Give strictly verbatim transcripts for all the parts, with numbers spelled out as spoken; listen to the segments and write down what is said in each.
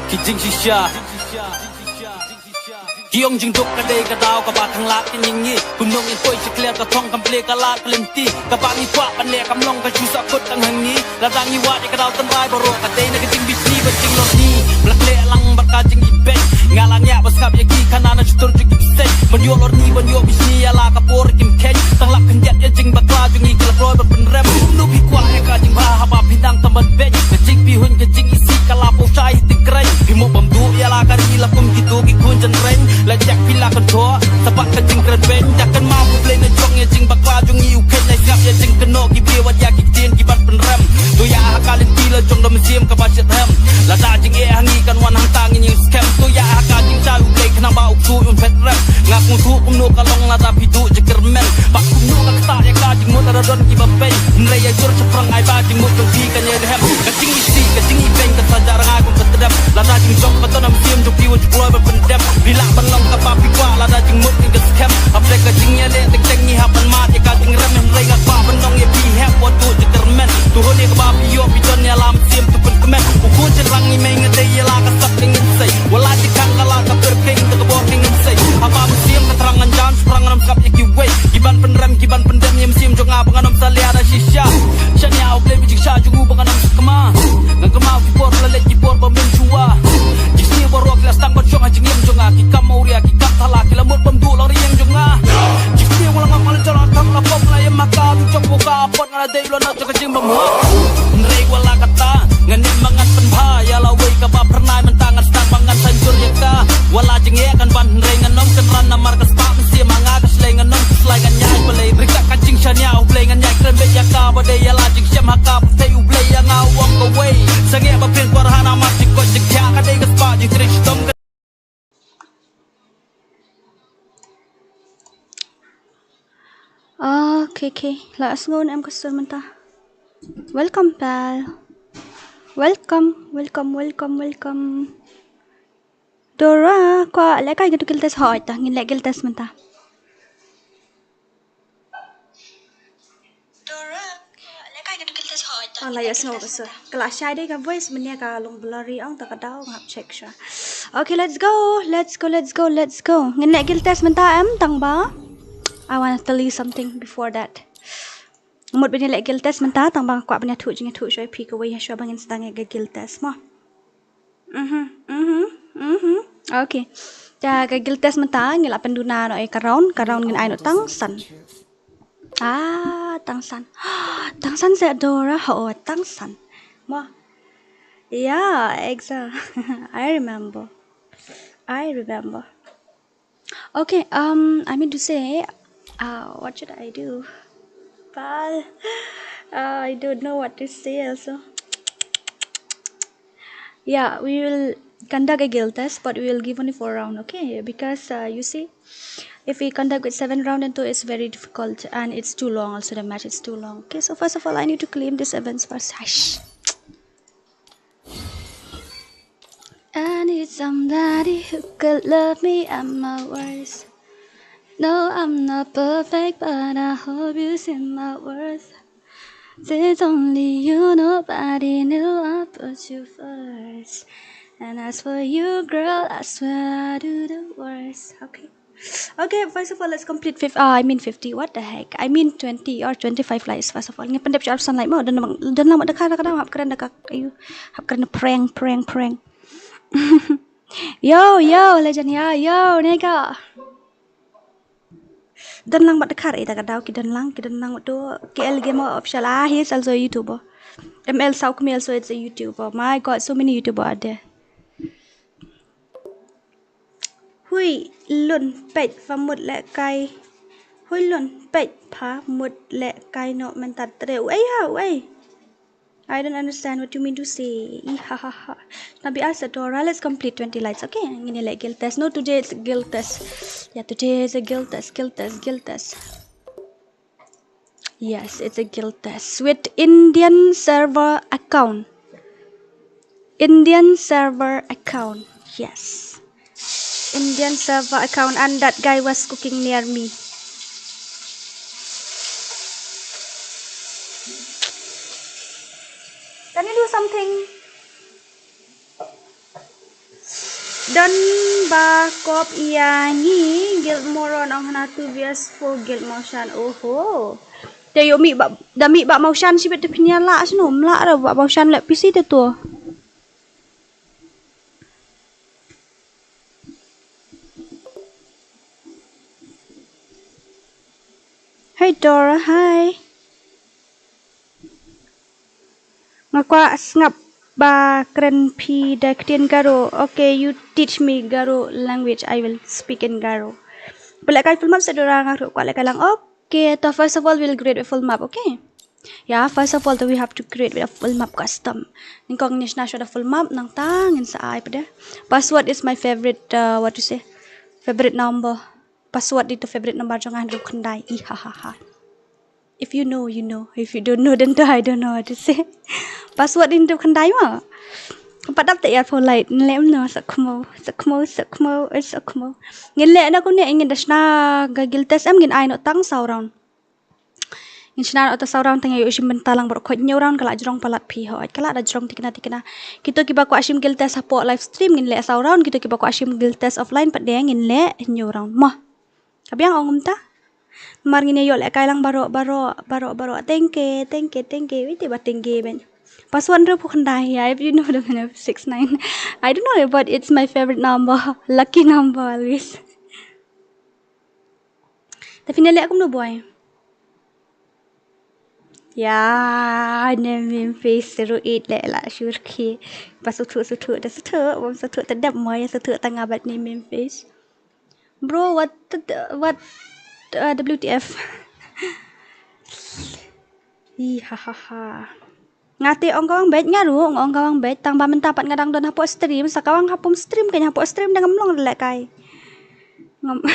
Ki jingshisha. Ki ong jingduk ka dei ka daw kaba khang lad ka jingim. Kumno ngin poi sha khlieh ka thong kam plie ka lad ka lynti. Kaba ngi kwah ban leh kam long ka shu sah kut tang hangne. Lada ngi wad ïa ka daw tynrai baroh ka dei na ka jingbishni bad jinglorni. Ba la khleh lang bad ka jingibeiñ. Nga la ngiah ba sngap ïa ki khana na shutur jong ki bseiñ. Ban ïoh lorni ban ïoh bishni ïa la ka por kim kheiñ. Tang lap khyndiat ïa jingbakla jong ngi ki la kloi ban pynrem. Kumno phi kwah ïa ka jingbha haba phi nang tam ban beiñ. Ka jingpyrhuh ka jingisih ka la pynshai ha tyngkreiñ. Phi mo bam duh ïa la ka ri la kum kito ki khun jynreiñ. La jak phi la kyntoh sa bad ka jingkren beiñ. Dak kynmaw U Blei na jong ïa jingbakla jong ngi u kheiñ. Nai sngap ïa jingkynnoh ki briew wat ïa ki ktien kiban pynrem. To ïa ha ka lynti la jong da mynsiem kaba shitrhem. Lada jingeh ha ngi kan wan hangta ngin ïeng skhem. To ïa ha ka jingshai U Blei khnang ba u ksuid un phet rem. Nga sngewthuh kumno ka long lada phi duh jingkyrmen. Bad kumno ka ktah ïa ka jingmut lada don kiba beiñ. Hynrei ïa jur shaphrang ai ba jingmut jong phi kan ïai rhem. Ka jingisih ka jingibeiñ ka sa jah rngai kum ka tdem. Lada jingjop ka don ha mynsiem jong phi wat ju kloi ban pyndem. Phi lah ban long kaba phi kwah lada jingmut kan ka skhem. Hapdeng ka jingïaleh teng teng ngi hap ban mad ïa ka jingrem. Hynrei nga kwah ban ong ïa phi hep wat duh jingkyrmen. To hun ïa kaba phi ïoh phi don ïa la mynsiem to pynkmen. U khun shynrang ngi mei nga dei ïa la ka sap ka ngin sei. Wat la jingkhang ka la ka pyrkhing ka bor ka ngin sei. Haba mynsiem ka thrang ngan jan shaphrang ngan ym sngap ïa kiwei. Kiban pynrem kiban pyndem ïa mynsiem jong nga ba ngan ym salia da shisha. Shaniah U Blei ba jingshisha jong u ba ngan ym sakma. Ngan kynmaw ki por la leit ki por ba mynshuwa. Jingsniew baroh ki la sdang ban shong ha jingim jong nga. Ki kam awria ki kam thala ki la mut bam duh lang rïeng jong nga. Jingsniew nga la ngam nga la jala thang la pom la ïa ma ka tu jong ka pot nga la dei blo na jong ka jingbam hok. Hynrei wat la kata ngan im ma ngan pynbha ïa la wei kaba phyrnai mynta ngan sdang ba ngan sa jur ïa ka. Wat la jingeh kan ban hynrei ngan ym kynran namar ka spah mynsiem ha nga ka shlei ngan ym khuslai ngan ïai balei. Ryngkat ka jingshaniah U Blei ngan ïai kren beit ïa ka ba dei ïa la jingshem ha ka pyrthei U Blei ïa nga u ong kawei. Sangeh ba phin kwah ha namar jingkoit jingkhiah ka dei ka spah jingtrei shitom ka. Okay, okay. La sngew ne em ka sur mynta. Welcome, pal. Welcome, welcome, welcome, welcome. Dora, kwah leh kai ka tu guild test hoi ta, ngin leh guild test mynta. Dora, kwah leh kai ka tu guild test hoi ta. Oh, la ïa sngew ka sur. Ka la shai dei ka voice mynne ka long blurry ong ta ka daw ngap check sha. Okay, let's go. Let's go, let's go, let's go. Ngin leh guild test mynta em tang ba. I wanna tell you something before that. Mut ba ngin leh guild test mynta tang ba kwah ba ngin ïathuh jingïathuh shuwa ïa phi kawei ha shuwa ba ngin sdang ïa ka guild test mo. Mhm, mhm, mhm. Okay. Ta ka guild test mynta ngi la pynduna noh ïa ka round, ka round ngin ai noh tang san. Ah, tang san. Tang san se Dora ho tang san. Mo. Yeah, exact. I remember. I remember. Okay, um, I mean to say, uh, what should I do? Pal, uh, I don't know what to say also. Yeah, we will conduct a guild test, but we will give only four round, okay? Because uh, you see, if we conduct with seven round into it's very difficult and it's too long also the match is too long. Okay, so first of all I need to claim this events first. Hush. I need somebody who could love me at my worst. No, I'm not perfect, but I hope you see my worth. There's only you, nobody knew I put you first. And as for you, girl, I swear I do the worst. Okay. Okay, first of all, let's complete fifty. Ah, I mean fifty. What the heck? I mean twenty or twenty-five likes, first of all. Ngi pyndep sha arphew san like mo. Don lang, don lang mo da ka, da ka, da hap kren da ka. Ayu. Hap kren prank, prank, prank. Yo, yo, legend ya, yo, nega. Don lang bad kar ita ka daw ki don lang, ki don lang tu K L Gamer Official. Ah, he is also a YouTuber. M L Saukmi also is a YouTuber. My God, so many YouTuber are there. Hui lun peit pha mut leh kai. Hui lun peit pha mut leh kai no mentat tre. Uei ha, uei. I don't understand what you mean to say. Ih, ha, ha, ha. Nabi asa Dora, let's complete twenty likes. Okay, ngin ïa leh guild test. No, today it's guild test. Yeah, today is a guild test, guild test, guild test. Yes, it's a guild test with Indian server account. Indian server account. Yes. Indian server account and that guy was cooking near me. Can you do something? Don ba kop ïa ngi Guild Moron ong hana two V S four Guild Mawshan. Oho. Te ïoh mih ba, da mih ba Mawshan shibit te phin ïa lah shano, ym lah re ba Mawshan leh P C te to. Hey Dora, hi. Nga kwah sngap ba kren phi da ktien Garo. Okay, you teach me Garo language. I will speak in Garo. Phi lehkai full map sa Dora, nga ruh kwah lehkai lang. Okay, to first of all we'll create a full map, okay? Yeah, first of all, though, we have to create with a full map custom. Nyngkong ngin shna shwa da full map, nangta ngin sa ai pat de. Password is my favorite, uh, what to say? Favorite number. Password dei to favorite number jong nga, hynriew khyndai. I ha ha ha. If you know, you know. If you don't know, then I don't know what to say. Password dei to khyndai mo. Pat dap te ïa pho light. Nlem no, sa khmo, sa khmo, sa khmo, eh, sa khmo. Ngin leh na kune, ngin da shna ka guild test em, ngin ai noh tang saw round. Ngin shna noh tang saw round, tang ïa ïoh shim bynta lang baroh. Khoit hynñiew round ka la jrong palat phi, hooid ka la da jrong tikna tikna. Kito kiba kwah shim guild test hapoh live stream ngin leh saw round, kito kiba kwah shim guild test offline pat de ngin leh hynñiew round. Mo. Ka biang ong kumta. Namar ngin ïa ïoh lehkai lang baroh, baroh, baroh, baroh. Tengke, tengke, tengke. Wei te ba tengke ben. Password hynriew phew khyndai, yeah, if you know the meaning of six nine. I don't know, but it's my favorite number. Lucky number always. Te phin ïa leh kumno, boy? Ya, ne meme face zero eight leh la sure ki. Ba suthu, suthu, da suthu, bam suthu, te dep mo ïa suthu tang nga bad ne meme face. Bro, what, what, uh, W T F? Ih, ha, ha, ha. Nga te ong kawang beit, nga ruh nga ong kawang beit, tang ba mynta pat nga dang don hapoh stream, sa kawang hapoh stream, kan hapoh stream dang ngam long lehkai. Ngam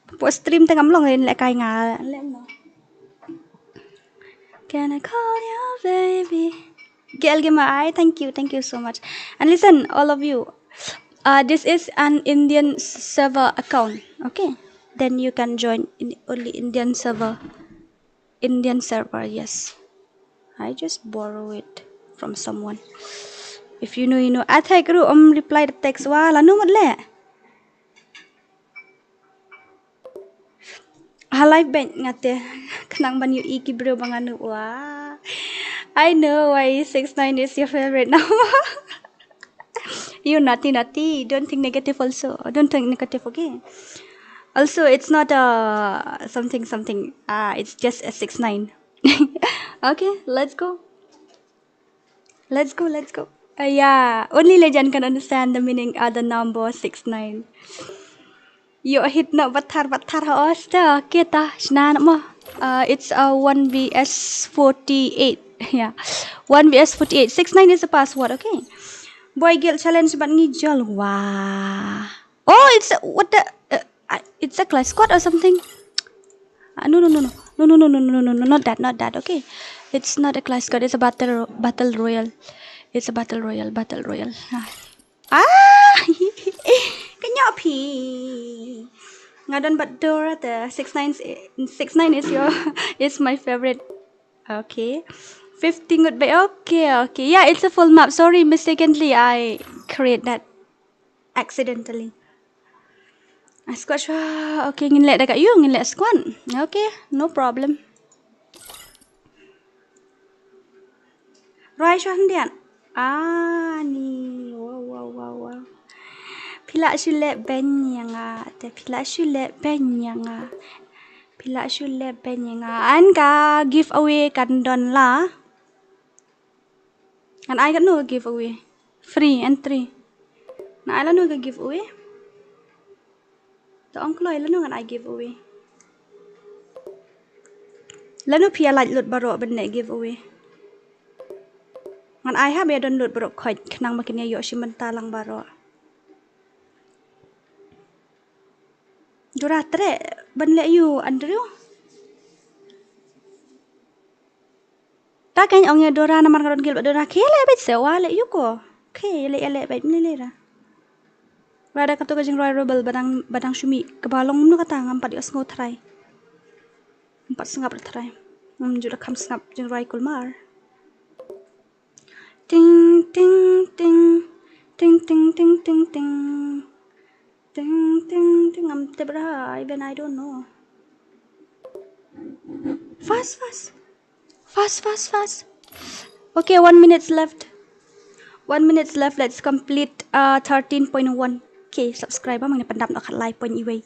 hapoh stream te ngam long lehkai nga. Can I call you baby? K L Gamer I, thank you, thank you so much. And listen, all of you, uh, this is an Indian server account, okay? Then you can join in only Indian server. Indian server, yes. I just borrow it from someone. If you know, you know. Athai kru um reply the text. Wa, lanu mut le. Ha live bad nga te. Khnang ban ïohi ki briew ba nga noob, wa. I know why six nine is your favorite number. You naughty, naughty. Don't think negative also. Don't think negative, okay? Also, it's not a something, something. Ah, it's just a six nine. Okay, let's go. Let's go, let's go. Uh, yeah, only legend can understand the meaning of the number six nine. Ïoh hit noh bathar bathar ha os te. Okay te, shna noh mo. Uh, it's a one V S forty-eight. Yeah. One V S forty-eight. Six nine is the password, okay? Boy Guild challenge bad ngi jol. Wah. Oh, it's a, what the, uh, uh, it's a clash squad or something. Uh, no, no, no, no. No, no, no, no, no, no, no, no, not that, not that, okay? It's not a clash squad, it's a battle ro-, battle royale. It's a battle royale, battle royale. Ah. Ah! Ka ñiah phi. Nga don bad Dora te. Six nine, six nine is your, is my favorite. Okay. Fifty ngut ba. Okay, okay. Yeah, it's a full map. Sorry, mistakenly I create that accidentally. I squad shwa. Okay, ngin leh da ka ïu, ngin leh squad. Okay, no problem. Rwai shwa hyndiat. Ah, ni. Wow, wow, wow, wow. Phi lah shu leh beiñ ïa nga. Te phi lah shu leh beiñ ïa nga. Phi lah shu leh beiñ ïa nga. An ka giveaway kan don la. Ngan ai katno ka giveaway? Free entry. Ngan ai lano ka giveaway? To ong kloi lano ngan ai giveaway. Lano phi ïa lait lut baroh ban leh giveaway. Ngan ai ha ba ïa don lut baroh khoit khnang ba kin ïa ïoh shim bynta lang baroh. Dora treh ban leh ïu Andrew. Ta kein ong ïa Dora namar nga don guild bad Dora. Khie leh beit se wa leh ïu ko. Khie leh ïa leh beit mlei lei ra. Lada kato ka jingrwai rebel ba dang, ba dang shu mih kaba long mno kata ngam pat ïohsngew tharai. Ngam pat sngap tharai. Ngam ju da kham sngap jingrwai kulmar. Ting, ting, ting. Ting, Ting, ting, ting, ting. Ting, ting, ting. Ngam tip ra, even I don't know. Fast, fast. Fast, fast, fast. Okay, one minutes left. One minutes left. Let's complete uh thirteen point one K subscriber. Mangni pandap no khat lai point iwei.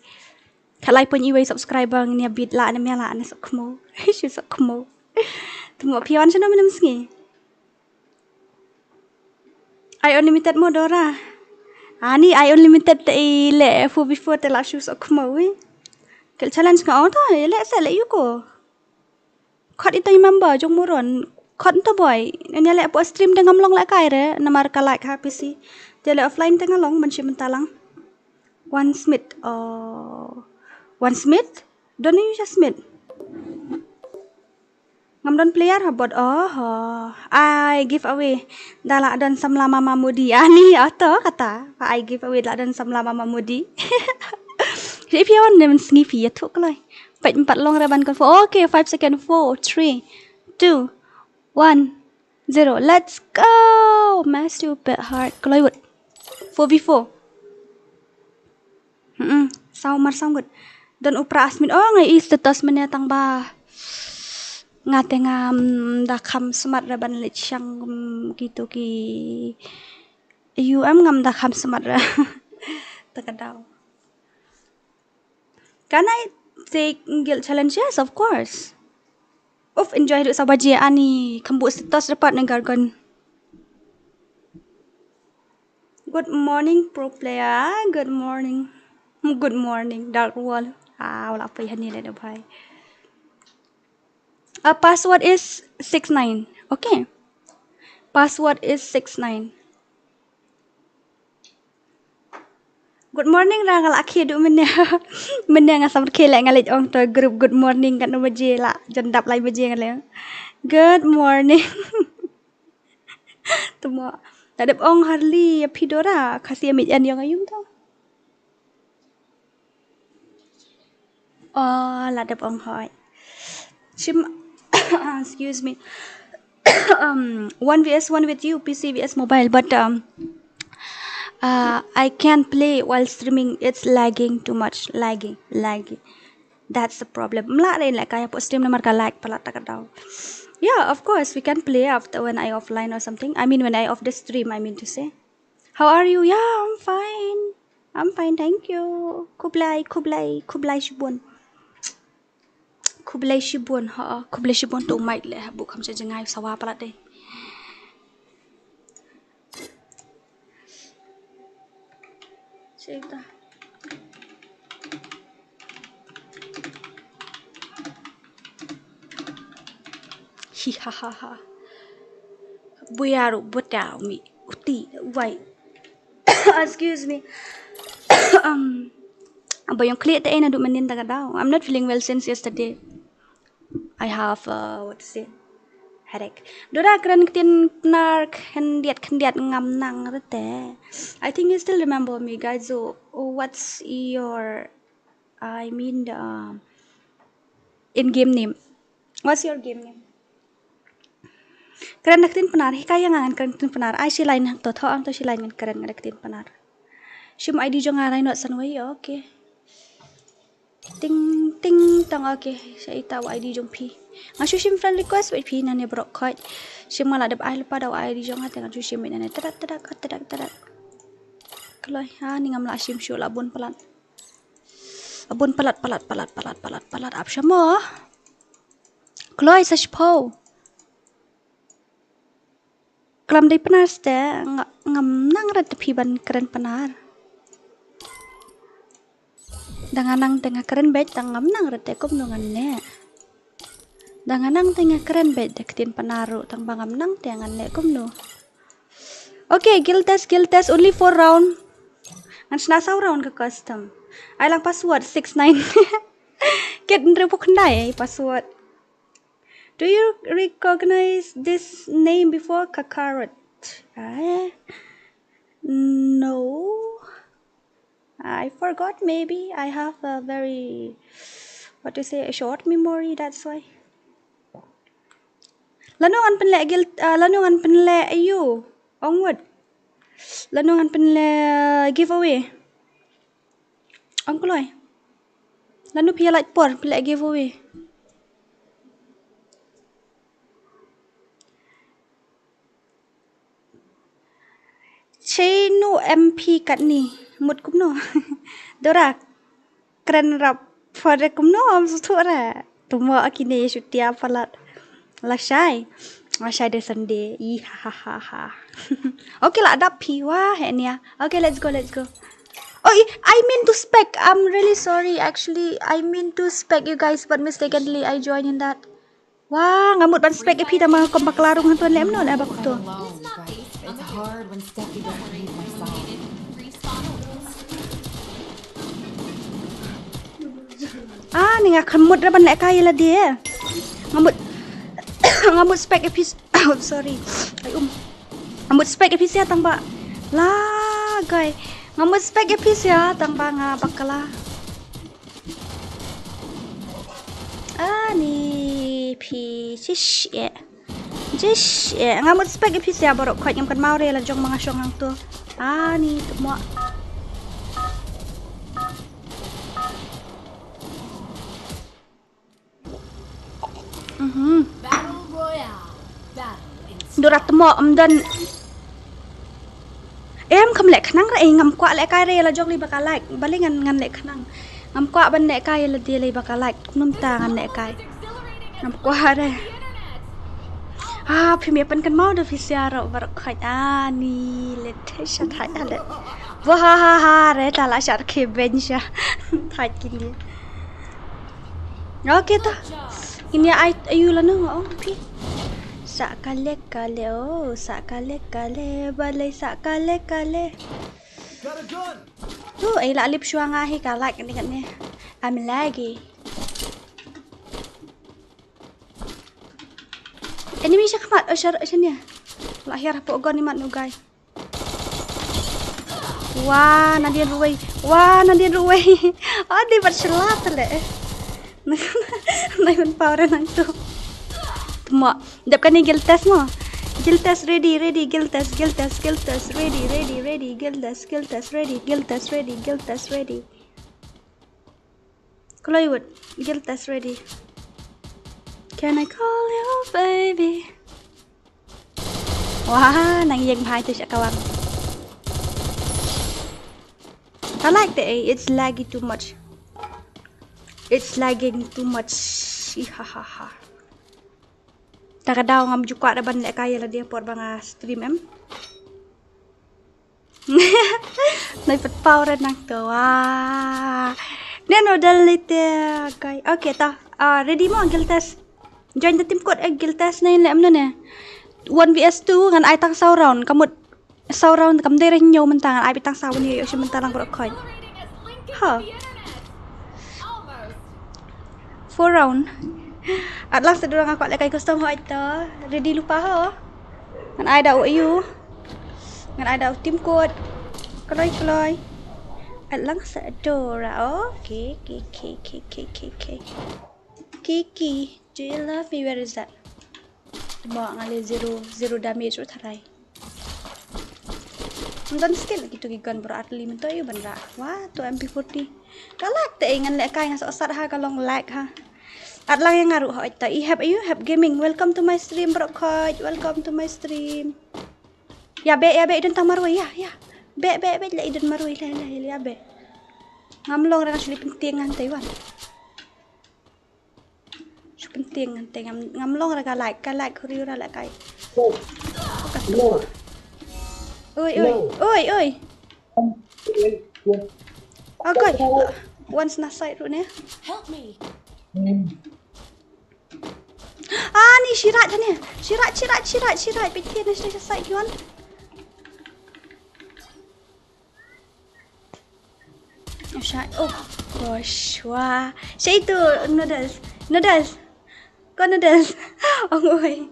Khat lai point iwei subscriber ngni bit la ne mia la ne sokmo. Shi sokmo. Tumo pion shano menem sngi. I unlimited mo Dora. Ani I unlimited te i le fu before te la shu sokmo wi. Kel challenge nga ota i le se le yuko. Khot iteng member jong muron. Khot nto boy. Nya le po stream te ngam long le kai re. Namar ka like ha P C. Te le offline te nga long ban shi mynta lang. One Smith. Oh. One Smith? Don you just Smith? Ngam don player ha bot. Oh. I give away. Da la don samla mama Modi. Ani ato kata. I give away la don samla mama Modi. If you want them sngi phi ya thuk lai. Pat empat long reban kon four. Okay, five second. Four, three, two, one, zero. Let's go. Master Pet Heart. Kloiwut. Four v four. Hmm, saw mar saw ngut. Don upra asmin. Oh, ngai i status mene tang ba. Nga te ngam da kham smat reban leit shang, mm, kitu ki. U M ngam da kham smat re. Takadau. Can I take guild challenge? Yes, of course. Uf, enjoy du sa baje ani khambu status report ne gargon. Good morning, pro player. Good morning. Hmm, good morning, Dark World. Ah, wala apa hani le da bhai. Uh, password is six nine. Okay. Password is six nine. Good morning ra nga la khie du mene. Mene nga sam khie le nga leit ong to group good morning kan baje la jan dap lai baje nga le. Good morning. Tumo. Ta dep ong Harley ya phi Dora khasi amit yan yong ayum to. Oh, la dep ong hoi. Shim, excuse me. Um, one v s one with you, P C v s mobile, but um, uh, I can't play while streaming. It's lagging too much. Lagging, lagging. That's the problem. Mla re le kaya po stream namar ka lag pala takadau. Yeah, of course we can play after when I offline or something. I mean when I off the stream, I mean to say. How are you? Yeah, I'm fine. I'm fine, thank you. Khublai, khublai, khublai shibun. Khublai shibun, ha, khublai shibun to mic le ha bu kham cha jangai sawa pala de. Check da. Hi ha ha ha. Buya ru buta mi uti wai. Excuse me. Um, ba yong kli te na du manin da ka dau. I'm not feeling well since yesterday. I have uh, what to say? Headache. Dora kren ktin pnar khendiat khendiat ngam nang rete. I think you still remember me, guys. So what's your, I mean the um, in game name. What's your game name? Kren da ktin pnar, hikaya ngan kren ktin pnar. Ai shi line to tho ang to shi line ngan kren da ktin pnar. Shim I D jong nga rai not san wai, okay. Ting ting tang, okay. Sha ita wa I D jong phi. Nga shu shim friend request wai phi nane brok khoi. Shim nga la dep ai lepa da wa I D jong nga te nga shu shim nane tadak tadak tadak tadak. Kloi ha ni ngam la shim shu la bun palat. Bun palat palat palat palat palat palat ap shamo. Kloi sa shpo. Klam dei pnar ste ngam nang rat phi ban kren pnar. Da nga nang te nga kren bet tang ngam nang rat te kum nu ngan ne. Da nga nang te nga kren bet da ktin pnar ru tang ba ngam nang te ngan ne kum nu. Okay, guild test, guild test, only four round. Ngan shna saw round ka custom. Ai lang password six nine. Kit nre puk ndai password. Do you recognize this name before, Kakarot? Eh? No. I forgot, maybe. I have a very, what to say, a short memory, that's why. Lano ngan pynleh guild, uh, lano ngan pynleh ayu. Ongwut. Lano ngan pynleh giveaway? Ong kloi. Lano phi ïa lait por pynleh giveaway? Cheinu M P katni. Mut kumno? Dora. Kren rap. Pore kumno, am suthu re. Tumo akine shutia palat. Lashai. Lashai de Sunday. I ha ha ha ha. Okay, la dap phi wa he nia. Okay, let's go, let's go. Oh, I, I mean to spec. I'm really sorry. Actually, I mean to spec you guys, but mistakenly I joined in that. Wah, nga mut ban spec ïa phi tang ba nga kum bakla ruh ngan tuan lem no na ba kuto. It's hard when Steffi doesn't leave my side. Ah, ni nga khlem mut re ban lehkai ïa lade. Nga mut, nga mut spec ïa phi. Oh, sorry. Ai um. Nga mut spec ïa phi sia tang ba. La gai. Nga mut spec ïa phi sia tang ba nga bakla. Ani phi shish eh. Jish eh. Nga mut spec ïa phi sia baroh khoit ngam kynmaw re la jong ma nga shong hangto. Ani tumo. Mhm. Battle Royale. Battle in Dora tmo am don. Em kham leh khnang re eh, ngam kwah lehkai re la jong li ba ka like. Balei ngan, ngan leh khnang. Ngam kwah ban lehkai la de lei ba ka like. Num ta ngan lehkai. Ngam kwah re. Ah, phi me pan kan mau da phi sia ro baroh khoit ani le te sha thai ale. Wah ha ha ha re ta la sha ke ben sha. Thai kini. Okay ta. Ini ai ayu lano ong phi. Sa kale kale oh, sa kale kale, balei sa kale kale. Got a gun. Tu ai la lip shwa nga hi ka like ni kan ni. I'm laggy. Enemy sha khmat, oh shar sha nia. La hiar hapoh gun imat nu guy. Wah, nadien ruwei. Wah, nadien ruwei. Oh, di bat shla tele. Nai ban power nang tu. Tmo. Dep kani guild test mo. Guild test ready, ready, guild test, guild test, guild test, ready, ready, ready, guild test, guild test, ready, guild test, ready, guild test, ready. Chloe Wood, guild test ready. Can I call you baby? Wah, nang ïeng bha ïa tu sha kawang. I like the A, it's laggy too much. It's lagging too much. Ihahaha. Ta ka daw ngam ju kwah da ban lehkai ïa lade por ba nga stream em. Nai pat power nang to wa. Ne no dal lite kai. Okay ta. Ah, ready mo guild test. Join the team code eh guild test ne lem no ne. One v s two ngan ai tang saw round. Kamut saw round kam dei re hynñiew mynta ngan ai beit tang saw ne ïoh shi mynta lang baroh khoit. Ha. Four round. At lang sa dura nga kwah lehkai custom hoi to. Ready lypa ho. Ngan ai da u ayu. Ngan ai da u team code. Kloi kloi. At lang sa dura. Okay, okay, okay, okay, okay, okay, okay. Kiki, do you love me? Where is that? Mo nga le zero, zero damage u tharai. Ym don skill kitu ki gun bro, at least mynta ïoh ban rah. Wah, tu M P forty. Ka lag te ngan lehkai nga sah sat ha ka long lag ha. At lang ïa nga ruh ha oi ta. I Hep, ayu Hep Gaming. Welcome to my stream bro khoi. Welcome to my stream. Ïa beh, ïa beh, i don tang marwei ïa, ïa. Beh, beh, beh, la i don marwei la, la, la, ïa beh. Ngam long ra nga shu leit pyntieng ngan Taiwan. Shu pyntieng ngan te ngam, ngam long ra ka like, ka like huri ra la kai. Oi, oi, oi, oi. Oh god. Once na side ruh ne. Help me. Ah, ni shirat ne. Shirat, shirat, shirat, shirat. Peit ne side yon. Shai, oh gosh, wah. Shai tu noodles. Noodles. Ko noodles. Ong oi.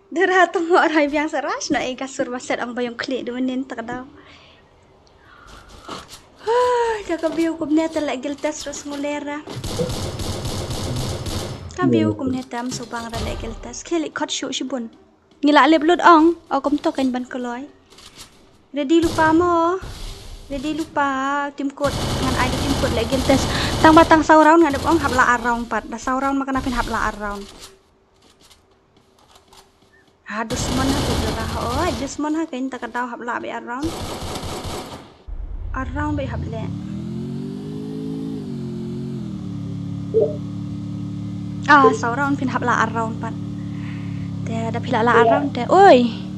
Dara tu mo rai biang sa rush na e ka sur ba set ong ba ïong khlieh du mynnin tak daw. Ka ka view kumne te leh guild test ruh ngulera. Ka view kumne te am subang ra leh guild test. Khlieh khot shu shibun. Ngi la lip lut ong, o kumto kan ban kloi. Ready lypa mo. Ready lypa. Team code. Ngan ai da team code leh guild test. Tang ba tang saw round nga dep ong hap la ar round pat. Da saw round ma kane phin hap la ar round. Ha, dusmon ha, tu jaka ha, oi, dusmon ha, kein ta ka daw hap lah beit ar round. Ar round beit hap leh. Ah, saw round phin hap lah ar round pat. Te, da phi lah lah ar round te. Oi.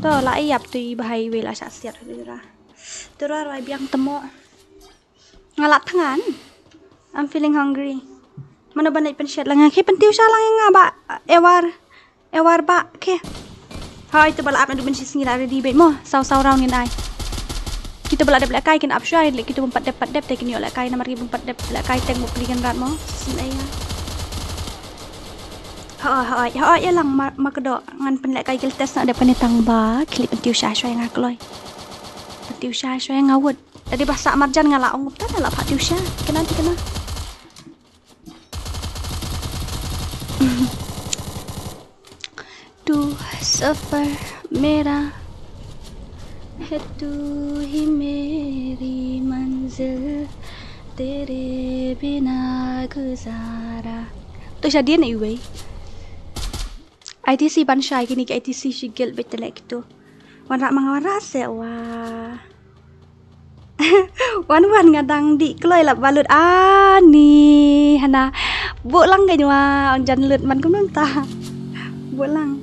To, la ïap tu i bahai wei la shah siat tu ra. Tu ra rwai biang temo. Nga lah thngan. I'm feeling hungry. Mano ban leit pynshet lang nga, ki pyntiew sha lang nga ba, eh, Ewar. Ewar ba, ki. Hoi, to ba la ap naduh mynshisngi la ready beit mo. Saw saw round ngin ai. Kito ba la dep lehkai kin ap shuwa, leh kito bym pat dep pat dep te kin ïoh lehkai namar ki bym pat dep lehkai teng mo pli kan rat mo. Shisien ai nga. Hoi, hoi, hoi, ïa lang ma, ma kdoh ngan pynlehkai guild test na dep kane tang ba, ki leit pyntiew sha shuwa ïa nga kloi. Pyntiew sha shuwa ïa nga wut. Tadi ba sah marjan nga la ong kumta, nga la phah tiew sha. Thikna, thikna. Tu safar mera hai, tu hi meri manzil, tere bina guzara. To sha dien iwei. I T C ban shai kine ki I T C shi guild beit te leh kito. Wanrah ma nga wanrah se wa. Wan wan nga dang dih kloi lap balut ani hana. Buh lang ka nywa ong jan lut man kumno ta. Buh lang.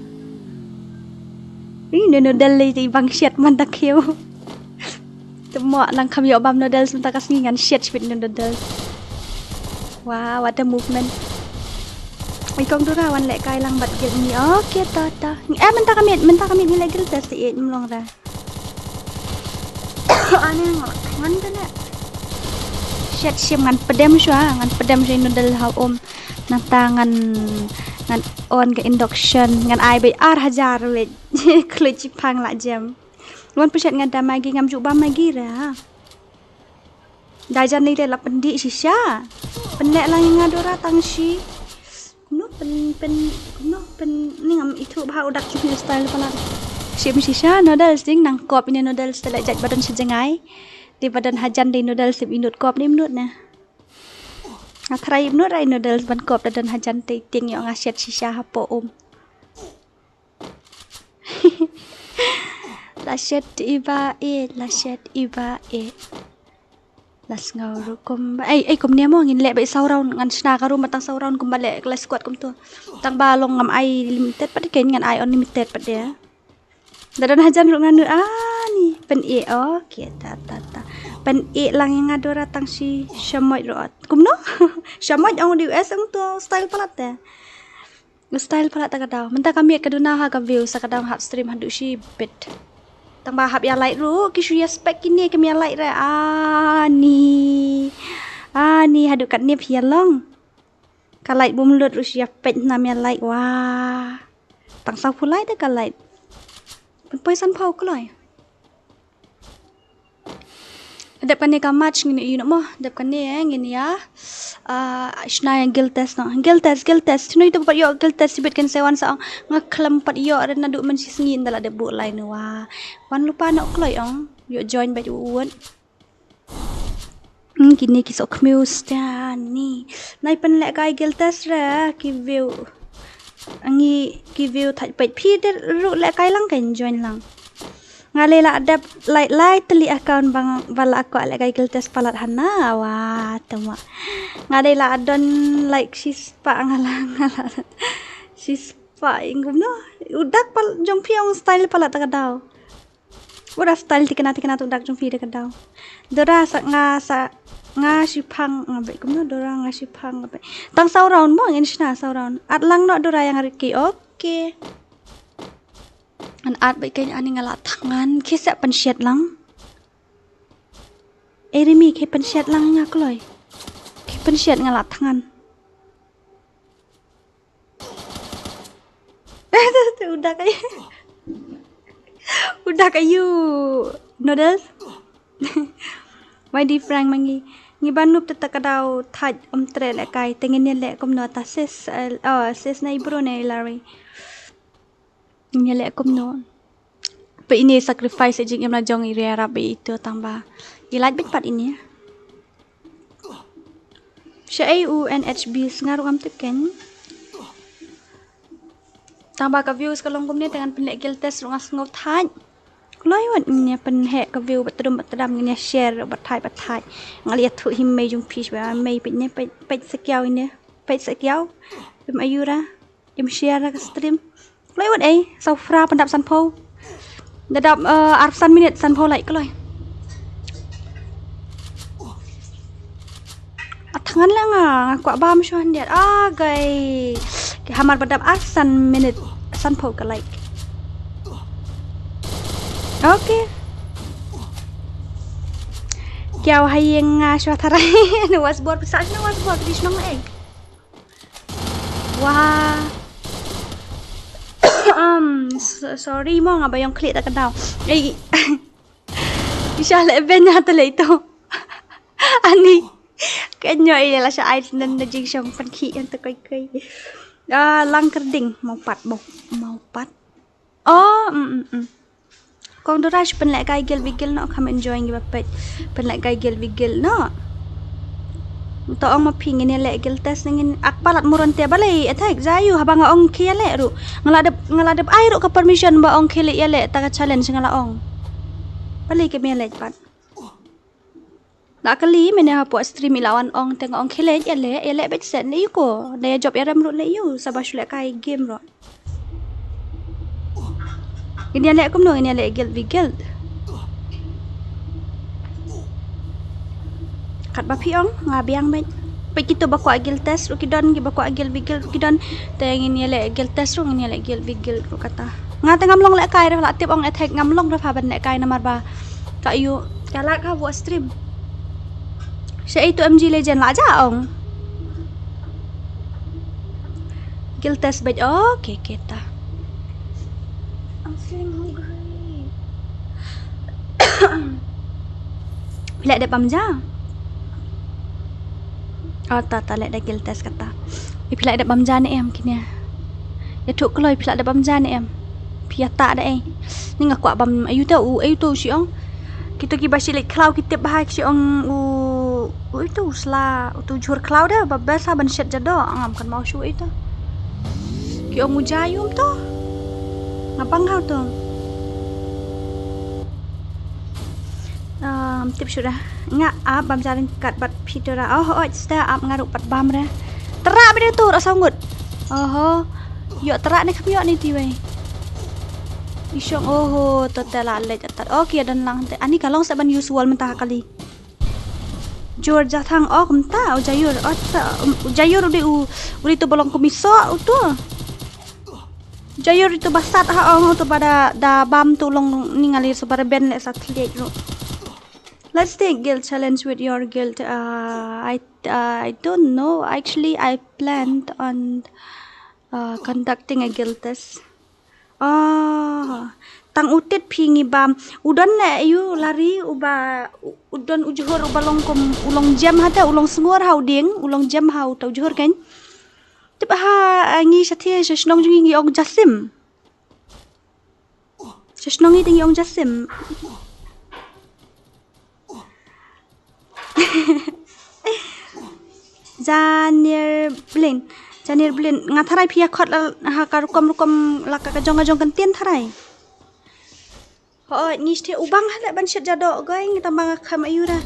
Ih, noodle lei te bang shet man ta khiew. Te mo nang kham ïoh bam noodles mynta ka sngi ngan shet shibit noodles. Wow, what a movement. Oi kong Dura wan lehkai lang bad guild ni. Okay, ta ta. Eh, mynta ka miet, mynta ka miet ngi leh guild test ïeit mlong ra. Ani ngan ngan te leh. Shet shim ngan pdem shuwa, ngan pdem shuwa noodle ha um. Nangta ngan, ngan on ka induction, ngan ai beit ar hajar beit. Khlei chipang la jem. Wan pynshet nga da Maggi, ngam ju bam Maggi ra. Da jan ni te la pyndih shisha. Pynleh lang nga Dora tang shi. Kumno pyn, pyn, kumno pyn, ni ngam ithuh bha u dak jong phi u style palat. Shim shisha noodles ding nang kop ine noodles te leh jait ba don shi jngai. Dei ba don hajan dei noodles sim inut kop ne mnut ne. Nga try mnut rai noodles ban kop da don hajan te tieng ïoh nga shet shisha hapoh um. La shet i ba e, la shet i ba e. La sngew ruh kumba. Ei, ei, kumne mo ngin leh ba i saw round ngan shna ka room ba tang saw round kumba leh clash squad kumto. Tang ba long ngam ai limited pat kein ngan ai unlimited pat de. Da don hajan ruh ngan nud ani. Pyn e, okay, ta, ta, ta. Pyn e lang ïa nga Dora tang shi shamoit ruh ot. Kumno? Shamoit ong di U S ong to style palat te. Style palat ta ka daw. Mynta ka miet ka duna ha ka view sa ka daw hap stream haduh shibit. Tang ba hap ïa like ruh ki shu ïa spek kine kim ïa like re ani. Ani haduh katne phi ïa long. Ka like bym lut ruh shu ïa peit nam ïa like wa. Tang saw phew like te ka like. Poi san phew kloi. Dep kane ka match ngin ïa ïoh mo, dep kane eh, ngin ïa, ah, shna ïa guild test no. Guild test, guild test. Shnoi to pat ïoh guild test sibit kan sewan sa ong. Nga khlem pat ïoh ren naduh mynshisngi ynda la dep buh line wa. Wan lypa noh kloi ong. Ïoh join bad u wut. Hmm, kine ki sok khmiew sta ni. Nai pynlehkai guild test re ki view. Ngi ki view thait peit phi de ruh lehkai lang kan join lang. Nga dei la dep lai lai tylli account ba nga, ba la kwah lehkai guild test palat hana wa tama. Nga dei la don like shispah nga la nga la shispah ing kumno. U dak pal jong phi ong style palat ta ka daw. Ura style tikna tikna tu dak jong phi da ka daw. Dora sa nga sa nga shiphang nga beit kumno Dora nga shiphang nga beit. Tang saw round mo ngin shna saw round. At lang noh Dora ïa nga riki. Okay. An at bad kein ani nga la thngan ki sa pynshet lang. Eh Rimi ki pynshet lang nga kloi. Ki pynshet nga la thngan. Udah kayu. Udah kayu. Noodles. Wai di Frank mangi. Ngi ba nup te ta ka daw thait um tre lehkai te ngin ïa leh kumno ta sis, eh, oh, sis na i bro ne i Larry. Ngi leh kumno. Peit ine sacrifice jingim la jong i Riera ba ito tang ba i lait beit pat ine. Sha ei u N H B sngar u am tip ken. Tang ba ka views ka long kumne te ngan pynleh guild test ruh nga sngew thait. Kloi wat ngin ïa pynheh ka view ba tdum ba tdam ngin ïa share ba thait ba thait. Nga la ïathuh hi mei jong phi ba mei peit ne peit peit sa kiaw ine. Peit sa kiaw. Bym ayu ra. Im share ka stream. Kloi wat ei, saw phra pyndap sanphew. Da dap eh, arphew san minit sanphew like kloi. Athangan la nga, nga kwah bam shuh hyndiat. Ah, gai. Ki hamar ba dap arphew san minit sanphew ka like. Okay. Kiaw ha ïing nga shuwa tharai. Na was bor pisa na was bor di shnong ei. Wah. Um, so- sorry mo nga ba ïong khlieh ta ka daw. Ei. Isha le ben ya ta le to. Ani. Kenyo ei la sha ai nan da jing shong pan khi yan ta kai kai. Ah, lang kerding mau pat mau mau pat. Oh, mm mm mm. Kong Dora shu pynleh kai guild bigil no kham enjoy ngi ba peit. Pynleh kai guild bigil no. To ong ma phi ngin ïa leh guild test ngin ak palat muron te balei attack jayu haba nga ong ki ïa leh ruh. Nga la dep nga la dep ai ruh ka permission ba ong ki leh ïa leh ta ka challenge nga la ong. Balei ki me leh pat. La kali mene hapoh stream i la wan ong te nga ong khie leh ïa leh ïa leh beit set ne yu ko. Ne ïa jop ïa rem ruh ne yu sa ba shu leh kai game ruh. Ngin ïa leh kumno ngin ïa leh guild v guild. Kat ba phi ong nga biang beit. Peit kito ba kwah guild test ruh ki don ki ba kwah guild v guild ruh ki don. Te ngin ïa leh guild test ruh ngin ïa leh guild v guild ruh kata. Nga te ngam long leh kai re la tip ong attack ngam long re pha ban leh kai namar ba. Ka yu ka la ka buat stream. Sha itu M G Legend la ja ong. Guild test bad okay okay ta. I'm feeling hungry. Phi lah dep bam ja. Oh ta ta lah da guild test kata. Ïa phi lah dep bam ja ne em kine. Ïa thuk kloi phi lah dep bam ja ne em. Phi ïa ta da ei. Ni nga kwah bam ayu te u ayu te u shi ong. Kito ki ba shi leit khlaw ki tip ba ha ki shi ong u u itu u sla u tu jhur khlaw da ba besa ban shet jado ngam kan mau shu itu. Ki ong u jayum to. Nga bang hau to. Um, tip shu da. Nga ap bam jaring kat bat phi to ra. Oh oh sta ap nga ruh pat bam re. Tera bide to ra sangut. Oho. Yo tera ne kham yo ni ti wei. Ishong oho to te la leit atat. Okay dan lang te. Ani ka long sa ban use wall mynta ha kali. Jur jathang ok mynta u jayur. Oh ta u jayur u di u u di tu bolong kumiso u tu. Jayur itu ba sat ha ong tu ba da da bam tu long ni ngali so ba reben le sa thliej ru. Let's take guild challenge with your guild. Uh, I uh, I don't know. Actually, I planned on uh, conducting a guild test. Oh, tang utit phi ngi bam. Udon le yu lari uba udon ujhur uba long kom ulong jem hata ulong sengur ha uding ulong jem ha uta ujhur kan. Tip ha ngi sha thie sha shnong jong ngi ong jasim. Sha shnong ngi te ngi ong jasim. Janir blin. Janir blin. Nga tharai phi ïa khot la ha ka rukom rukom la ka jong ka jong kan tien tharai. Hooid ngi shteh u bang ha leh ban shet jadok goi ngi tang ba nga khlem ayu ra.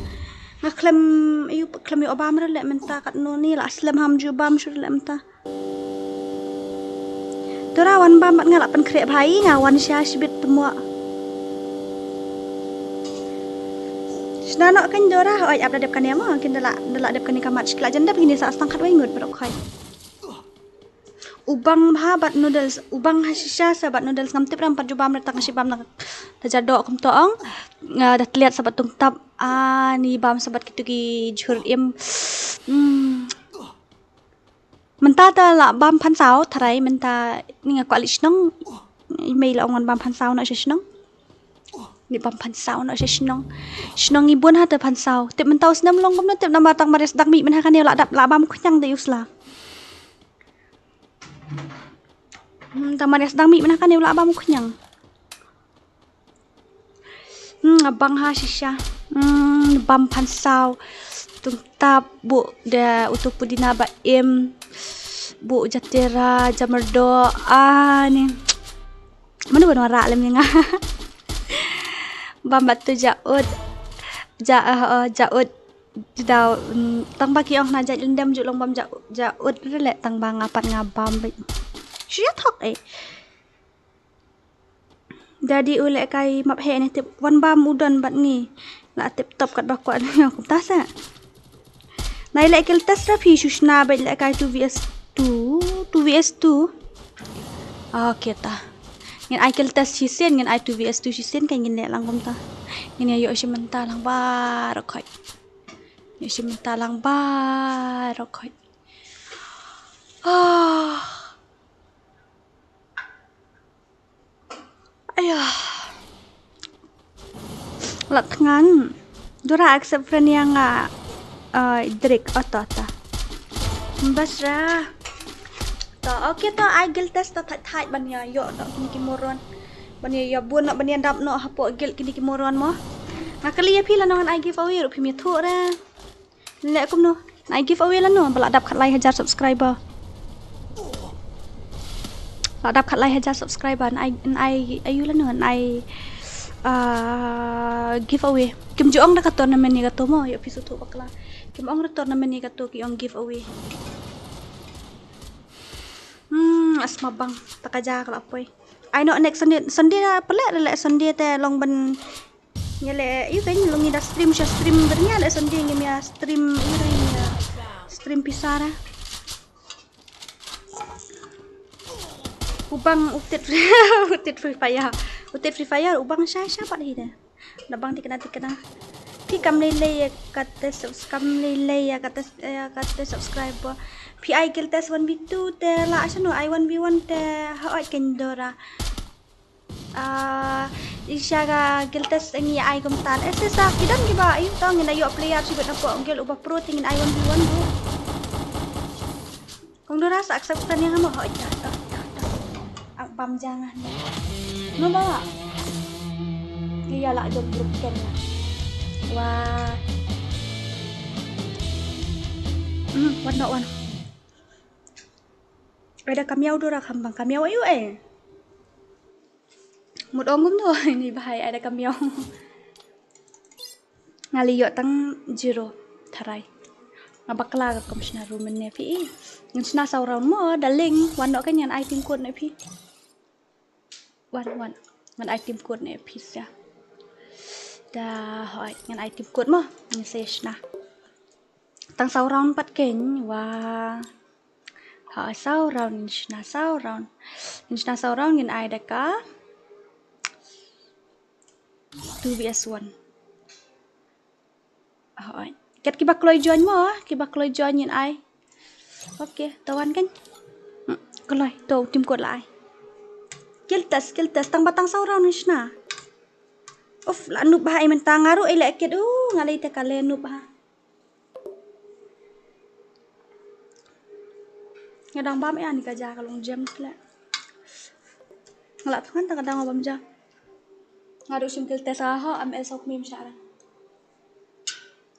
Nga khlem ayu khlem ayu bam ra leh mynta katno ni la slem ham ju bam shu leh mynta. Tura wan bam bad nga la pynkhreh bha i nga wan sha shibit tymwa. Shna noh kan Dora hooid ap da dep kane mo kin da la da la dep kane ka mat shkla jan dep kine sa stang khatwei ngut bad khoi. U bang bha bad noodles, u bang ha shisha sa bad noodles ngam tip ram pat ju bam re tang shi bam na ta jadok kumto ong. Nga da tliat sa bad tungtap ani bam sa bad kitu ki jhur im. Hmm. Mynta ta la bam phan saw tharai mynta ni nga kwah li shnong. Mei la ong wan bam phan saw na sha shnong. Ni bam phan saw na sha shnong. Shnong i bun ha ta phan saw. Tip mynta u snem long kumno tip namar tang maris dak mi mynha kane la dap la bam khñiang da yusla. Hmm, tang ban ïa sdang mih mynta kane u lah bam u khñiang. Hmm, bang ha shisha. Hmm, bam phan saw. Tungtap buh da utu pudina ba im. Buh jatera, jamerdo. Ah, ni. Mano ban warak lem ïa nga. Bam batu jaut. Ja, uh, uh, jaut. Jadau, mm, tang ba ki ong na jait lendem ju long bam ja, jaut re leh tang ba nga pat nga bam beit. Shu ïa thok eh. Daddy u leh kai map he ne tip wan bam u don bad ngi. La tip top kat ba kwah ne kum ta sa. Nai leh kill test ra phi shu shna beit leh kai two v s two, two v s two. Okay ta. Ngin ai kill test shisien, ngin ai two v s two shisien kai ngin leh lang kum ta. Ngin ïa ïoh shi mynta lang baroh khoit. Ïoh shi mynta lang baroh khoit. Ah. Aya. Lat thngan. Dura accept friend ïa nga, ah, Drik. Oh, ta, ta. Bas ra. To, okay to, ai guild test to thait thait ban ïa ïoh to kine ki moron. Ban ïa ïa bun noh, ban ïa dap noh hapoh guild kine ki moron mo. Nga kylli ïa phi lano ngan ai giveaway ruh phim ïathuh re. Leh kumno? Ngan ai giveaway lano ba la dap khatlai hajar subscriber. La dap khatlai hajar subscriber ngan ai, ngan ai aïu lano, ngan ai, ah, giveaway. Kim ju ong da ka tournament ïa kato mo, ïoh phi sngewthuh bakla. Kim ong da tournament ïa kato, ki ong giveaway. Hmm, asma bang, ta ka ja ka la poi. Ai noh next Sunday, Sunday da pale, da leh Sunday te long ban Ngi leh, ïu kan long ngi da stream sha stream, ber ngi leh Sunday ngim ïa stream, ïu kan ïa stream pisa ra. U bang u tit, u tit Free Fire. U tit Free Fire, u bang sha sha pat hi de. Da bang tikna tikna. Phi kam lei lei ïa kata subs-, kam lei lei ïa kata, ïa kata subscriber. Phi ai guild test one v two te la sha no ai one v one te ha oi ken dora. Ah, i sha ka guild test ngi ai kumta. Eh, sa ki don kiba ïu to ngin ïoh player shibit na pok guild uba pro te ngin ai one v one ruh. Kong Dora sa accept friend ïa nga mo, hoi ta ta ta ta. Ah, bam ja nga ni. No ba. Ïa la jom group ken la. Wah. Hmm, wan dok wan. Ai da ka miaw Dora kham bang ka miaw aïu eh. Mut ong kumno, ini bahai ai da ka miaw. Nga leh ïoh tang zero tharai. Nga bakla ka kum shna ruh mynne phi. Ngin shna saw round mo, darling. Wan noh kan ngan ai team code ne phi. Wan, wan. Ngan ai team code ne phi sa. Da hoi, ngan ai team code mo. Ngin sa shna. Tang saw round pat ken, wa. Ha, saw round, ngin shna saw round. Ngin shna saw round, ngin ai da ka two v s one. Ha, kat kiba kloi join mo, kiba kloi join ngin ai. Okay, tawan kan. Hmm, kloi, to team code la ai. Kill test, kill test, tang ba tang saw round ngin shna. Uf, la noob ha i mynta nga ruh i leh kit, uh, nga leh te ka leh noob ha. Nga dang bam ïa ni ka ja ka long gem tle. Nga la thngan ta ka dang bam ja. Nga dang shim kill test ha M L sok mi msha ra.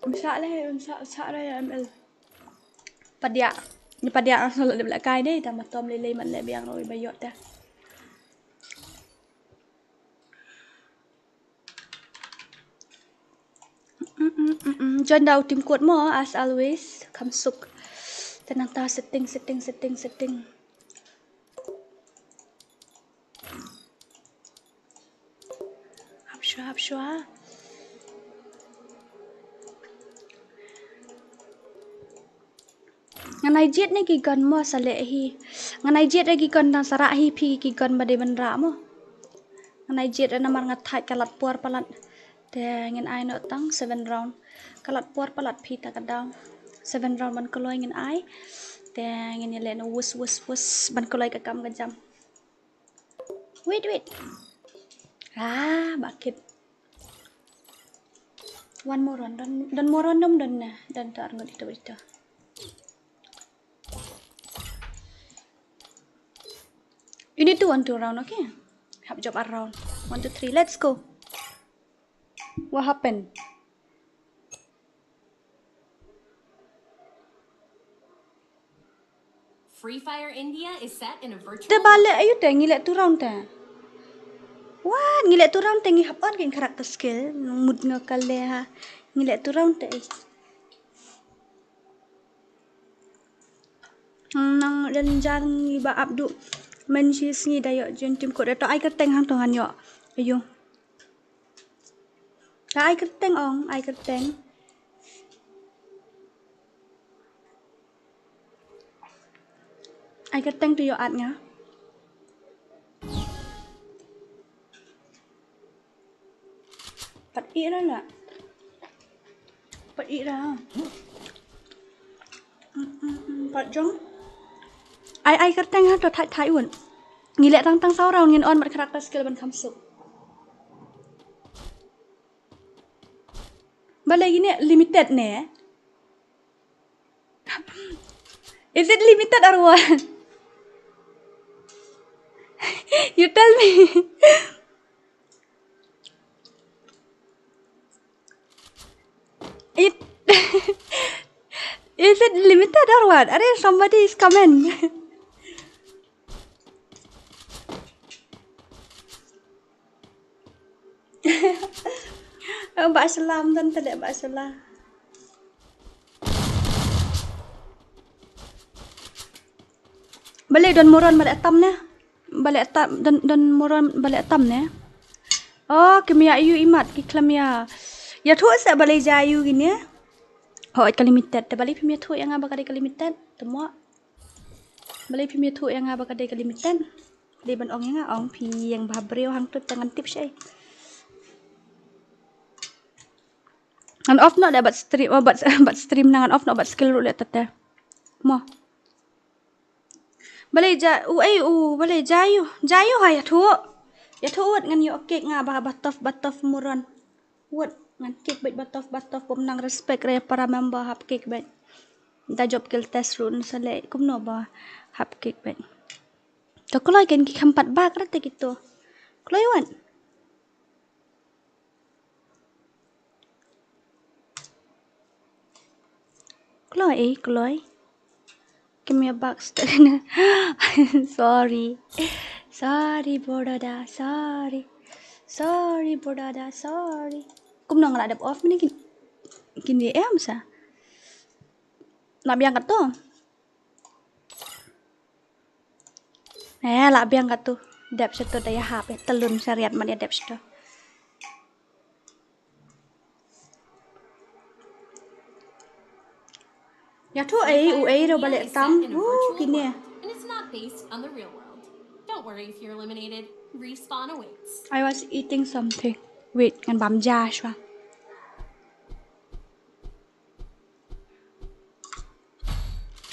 Msha le, msha, msha ra ïa M L. Padia. Ni padia nga solo de bla kai de, ta ma tom le le man le biang roi ba ïoh ta. Mm, mm, mm, mm. Join da u team code mo, as always. Kham suk. Te nangta setting, setting, setting, setting. Hap shwa, hap shwa. Ngan ai jied ne ki gun mo sa leh hi. Ngan ai jied ne ki gun tang sa rah hi phi ki gun ba dei ban rah mo. Ngan ai jied ne namar nga thait ka lat por palat. Te ngin ai noh tang seven round. Ka lat por palat phi ta ka daw. Seven round ban kloi ngin ai. Te ngin ïa leh noh wus wus wus ban kloi ka kam ka jam. Wait, wait. Ah, bakit. One more one. Don, don more one dom don na. Don to arngut ito ito. You need to one two round, okay? Hap jop ar round. One, two, three, let's go. What happened? Free Fire India is set in a virtual Te ba leh ayu te ngi leh two round te. What? Ngi leh two round te ngi hap on kin character skill. Mut nga ka leh ha. Ngi leh two round te. Nang ren jan ngi ba ap du. Men shi sngi da ïoh jin tim kut. To ai kyrteng hangto ngan ïoh. Ayu. Ka ai kyrteng ong, ai kyrteng. Ai kyrteng to ïoh at nga. Pat ira la. Pat ira. Mm, mm, mm, pat jong. Ai ai kyrteng ha to thait thait un. Ngi leh tang tang saw round ngin on mat character skill ban kham suk. Balei gini limited ne? Is it limited or what? You tell me. It is it limited or what? Are somebody is comment? Ba salam dan tele ba salam. Balei don moron balei tam ne? Balei tam don don moron balei tam ne? Oh, kemia ayu imat ki klemia. Ya thu se balei ja ayu gini. Ho ka limited te balei pim ya thu yang ba ka dei ka limited. Temo. Balei phim ïathuh ïa nga ba ka dei ka limited. Dei ban ong ïa nga ong phi ïeng bha briew hangtu te ngan tip shai. Ngan off noh da bad stream, oh, bad, bad stream na ngan off noh bad skill ruh leh tate. Mo. Balei ja u ei u balei ja ïu ja ïu ha ïathuh. Ïathuh wat ngan ïoh cake nga ba ba tough ba tough moron. Wat ngan cake bad ba tough ba tough bym nang respect re para member hap cake bad. Da job kill test ruh na sa leh kumno ba hap cake bad. To kloi ken ki kham pat bak rate kito. Kloi wan. Kloi, eh, kloi. Give me a box. Sorry. Sorry, Borada. Sorry. Sorry, Borada. Sorry. Kumno nga la dep off mini kin. Kin di em sa. Nak biang kat tu. Eh, la biang katu. Dep situ da ïahap, eh, telun seriat man ïa dep situ. Ïathuh ei, u ei ruh ba leh tam. Uh, kine. And it's not based on the real world. Don't worry if you're eliminated. Respawn awaits. I was eating something. Wait, ngan bam ja shuwa.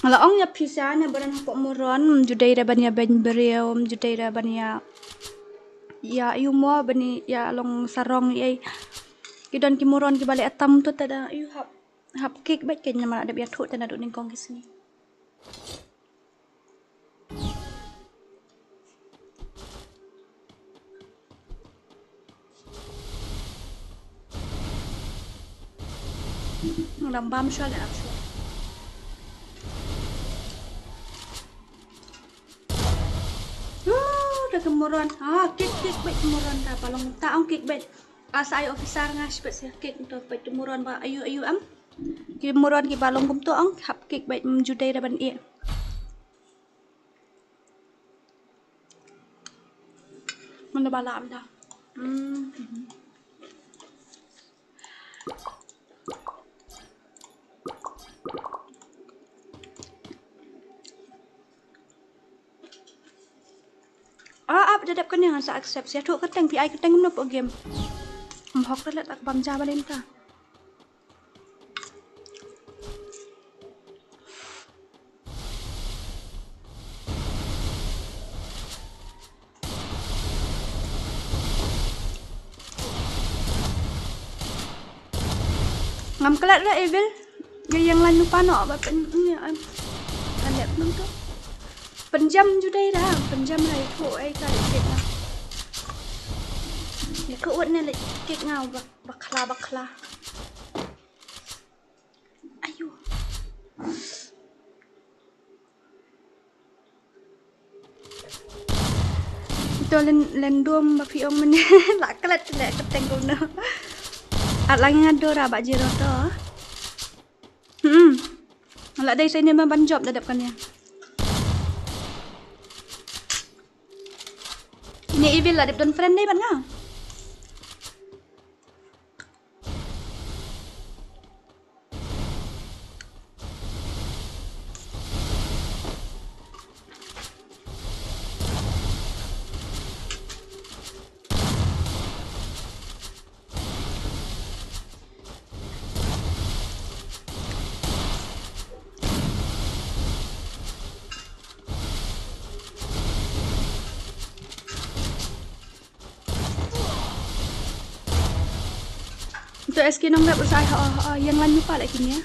Nga la ong ïa phi sa ne ba don hapoh moron, ym ju dei re ban ïa beiñ briew, ym ju dei re ban ïa, ïa ïu mo ban ïa long sarong ïa. Ki don ki moron kiba leh tam tu te da ïu hap, hap cake bad kein namar la dep ïathuh te naduh nyngkong ki sngi. Nga dang bam shuwa leh ap shuwa. Wuh, da ka moron. Ah, cake, cake bad ka moron da ba long ta ong cake bad. Asa ai officer nga shibit sa cake to bad ka moron ba ayu, ayu am. Ki moron kiba long kumto ong hap cake bad, ym ju dei re ban ïeh. Mano ba la am da. Hmm. Ah, ap da dep kane ngan sa accept. Ïathuh kyrteng phi ai kyrteng kumno hapoh game. Ym hok re leh tak bam ja ba lynta. Ngam klet re Evil. Ïa ïeng lan lypa noh ba pyn ïa. Kan leh pynto. Pynjam ju dei da, pynjam da, ïathuh ei ka leh kek nga. Ïathuh wat ne leh kek nga ba, ba khla, ba khla. Ayu. To len, len dum ba phi ong mane la klet le ka teng ko no. At lang nga dora ba jiro to. Hmm. La dei sa ne ma ban jop da dep kan ya. Ini Evil la dep don friend dei ban nga. To S K nong rep usai ha ha yang lan nyupa la kini ya.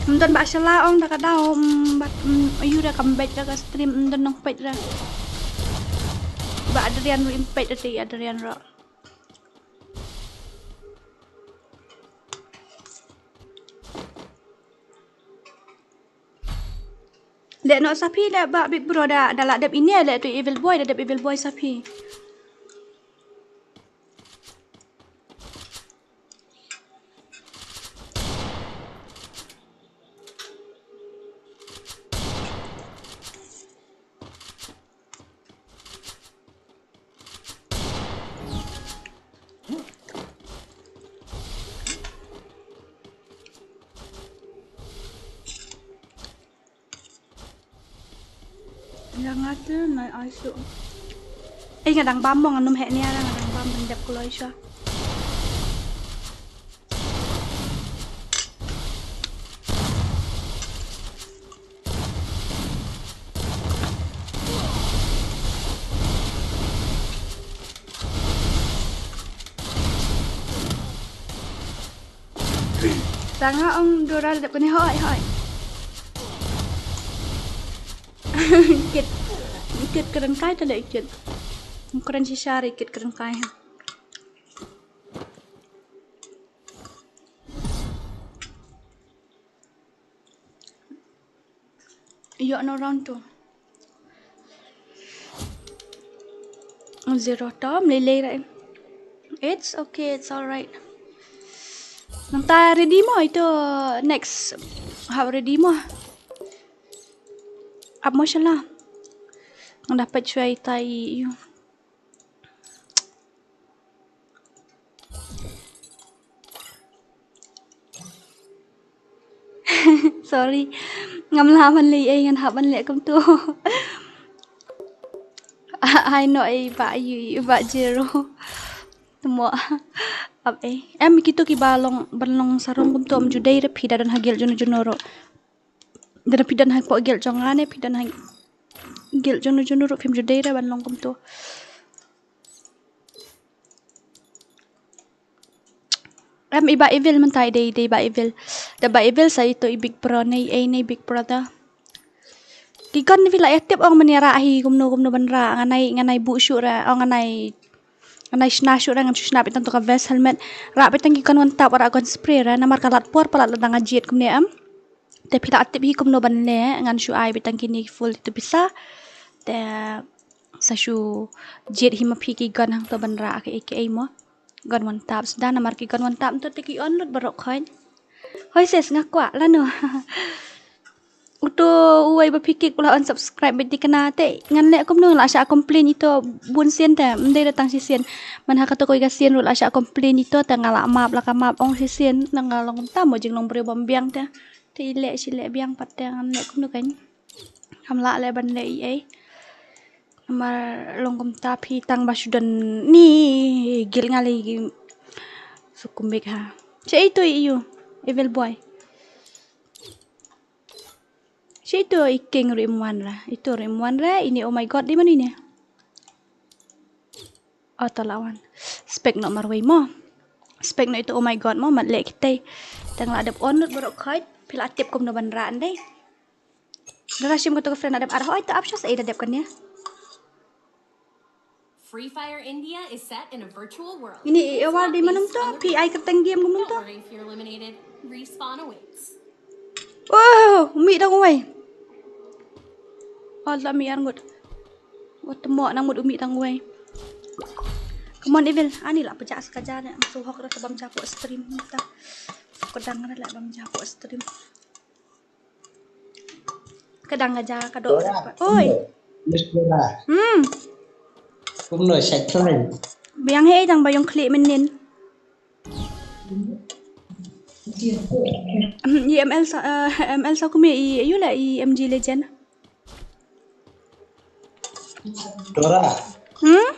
Mdon ba shala ong da ka dau, mm, ba, mm, ayu da kam bait da ka stream, mdon nong pait da. Ba Adrian ru im pait da te Adrian ro. Leh noh sa phi leh ba Big Bro da, da la dep ine leh tu Evil Boy, da dep Evil Boy sa phi. Ïa nga te nai ai su. Eh, nga dang bam mo, nga num heh nia, nga dang bam ban dep kloi sha. Tang ha ong Dora dep kane hoi, hoi. Kit, kit kren kai ta le kit. Kren shisha re kit kren kai. Ïoh no round two. Zero to, mlei lei ra. It's okay, it's alright. Nangta ready mo ito next. Hap ready mo. Ap mo shala. Nang dapat cuai tai yu. Sorry. Ngam lah ban leh ei, ngan hap ban leh kumto. Ai no ei ba yu ba zero. Tmo. Ap ei. Em kito kiba long ban long sarong kumto, em ju dei re phi da don ha guild juno juno ruh. Da phi don ha pok guild jong nga ne phi don ha guild juno juno ruh phim ju dei re ban long kumto. Em i ba Evil mynta i dei, i dei ba Evil. Da ba Evil sa ito i Big Bro nei, ei nei Big Brother. Ki gun phi la ïa tip ong mane rah hi kumno kumno ban rah, nga nai, nga nai buh shuh ra, ong nga nai, nga nai shna shuh ra, ngan shu shna beit tang to ka vest helmet. Rah beit tang ki gun wan tap, rah gun spray ra, namar ka lat por palat la dang jied kumne em. Te phi la tip hi kumno ban leh, ngan shu ai beit tang kine full tu pisa. Te sa shu jied hi ma phi ki gun hangto ban rah ka ei ka ei mo. Gun wan tap sda, namar ki gun wan tap to te ki on lut baroh khoit. Hoi sis nga kwah lano. Uto uwei ba phi kik u la unsubscribe beit dikna te ngan leh kumno, la shah complain ito bun sien te, ym dei da tang shisien. Man ha kato kawei ka sien ruh la shah complain ito te nga la map, la ka map ong shisien, na nga long kumta mo, jinglong briew bym biang te. Te i leh shi leh biang pat te ngan leh kumno kan. Kam lah leh ban leh ei ei. Namar long kumta phi tang ba shu don ni guild nga lei. Suk kumbik ha. Che ito i yu. Evil Boy. Che ito i King ruh im wan ra. Ito ruh im wan ra. Ine oh my god di mano ine. Oh, to la wan. Spek noh marwei mo. Spek noh ito oh my god mo, mat leh kitei. Tang la dep on lut baroh khoit. Phi la tip kumno ban rah ndei. Dara shim kato ka friend la dep ar. Hoi, to ap sha sa ei la dep kane. Free Fire India is set in a virtual world. Ini e awar di manam to, P I ka tang game gumun to. Don't worry if you're eliminated. Respawn awaits. Oh, umi dang wai. Oh, la mi ar ngut. Wat mo nang mut umi dang wai. Come on, Evil. Ani la pejak sekaja ne. Masuk hok rasa bam japo stream ta. Kedang la bam japo stream. Kadang aja ka dok. Oi. Miss Dora. Hmm. Kumno shai klan. Biang hei dang bayong klik menin. Hmm, i M L sa, eh, M L sa kumi i ayu la i M G Legend. Dora. Hmm?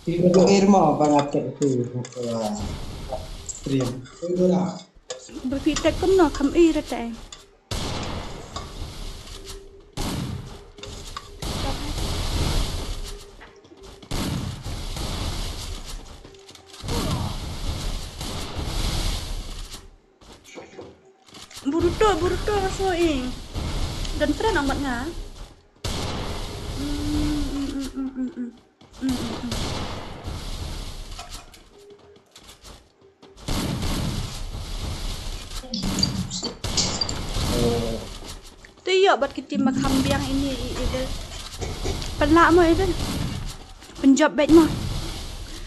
Ti ko ir mo bang atek tu. Stream. Dora. Berfitek kumno kam i rete. Buruto, buruto so ing. Dan friend amat nga. Hmm, hmm, hmm, hmm, hmm, hmm. Hmm, hmm, hmm. Tu ïoh bad ki team ba kham biang ini i Idil. Pynlah mo Idil. Pynjop bad mo.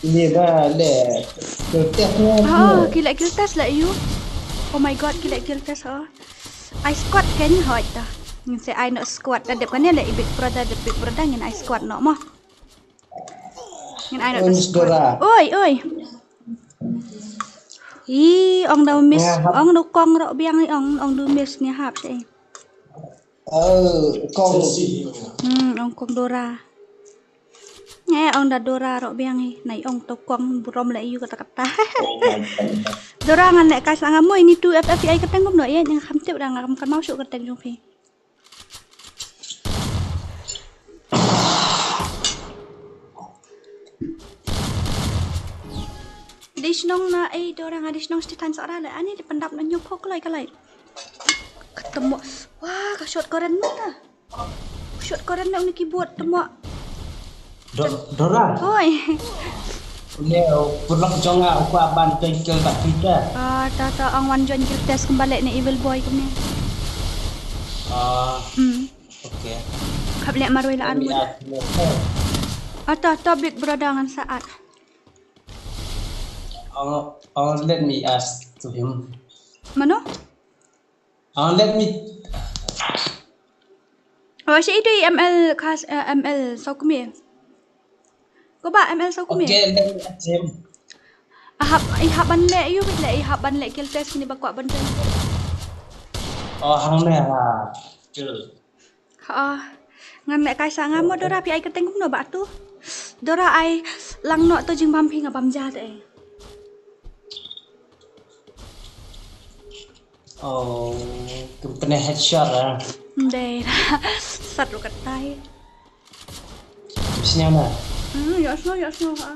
Ini ba le. Kill test mo. Ah, ki la kill test la ïu. Oh my god, ki la kill test ha. Ai squad kan hoi ta. Ngin sa ai noh squad da dep kan ïa le i Big Brother, dep Big Brother ngin ai squad noh mo. Ngin ai noh da squad. Oi, oi. Ih, ong da miss, ong da kong rok biang ih, ong, ong da miss ni hap sih. Oh, kong. Hmm, ong kong Dora. Nge, ong da Dora rok biang ih, nai ong to kong burom le ïu kata kata. Dora ngan le kai sa nga mui ni tu F F I kata ngum no ïa, nang kham tip da ngam kan mau suk kata jong phi. Dei shnong na ei Dora nga dei shnong Stethan Sara le ani dei pyndap na nyok hok lai ka lai. Ketemu. Wah, ka shot karen na. Shot karen na uni keyboard temu. Dora. Hoi. Une pulak jong nga uka ban tengkel bad kita. Ah, ta ta ang wan join guild test kembali ni evil boy kemne. Ah. Hmm. Okay. Khap lek marwei la armut. Ata ata Big Brother ngan saat. Oh, oh, let me ask to him. Mano? Oh, let me. Oh, si itu M L kas, uh, M L Saukumi. Ko ba M L Saukumi. Okay, let me ask him. Ahap, ihap ban le, you wait le, ihap ban le kill test ni ba kwah ban. Oh, hang ne ha. Kill. Ha. Ngan leh kai sa nga mo Dora phi ai kyrteng kumno ba tu. Dora ai lang noh to jingbam phi nga bam ja te. Oh, kyrteng headshot ah. Dei. Sat ru katai. Snyam na. Hmm, ya sno, ya sno ha.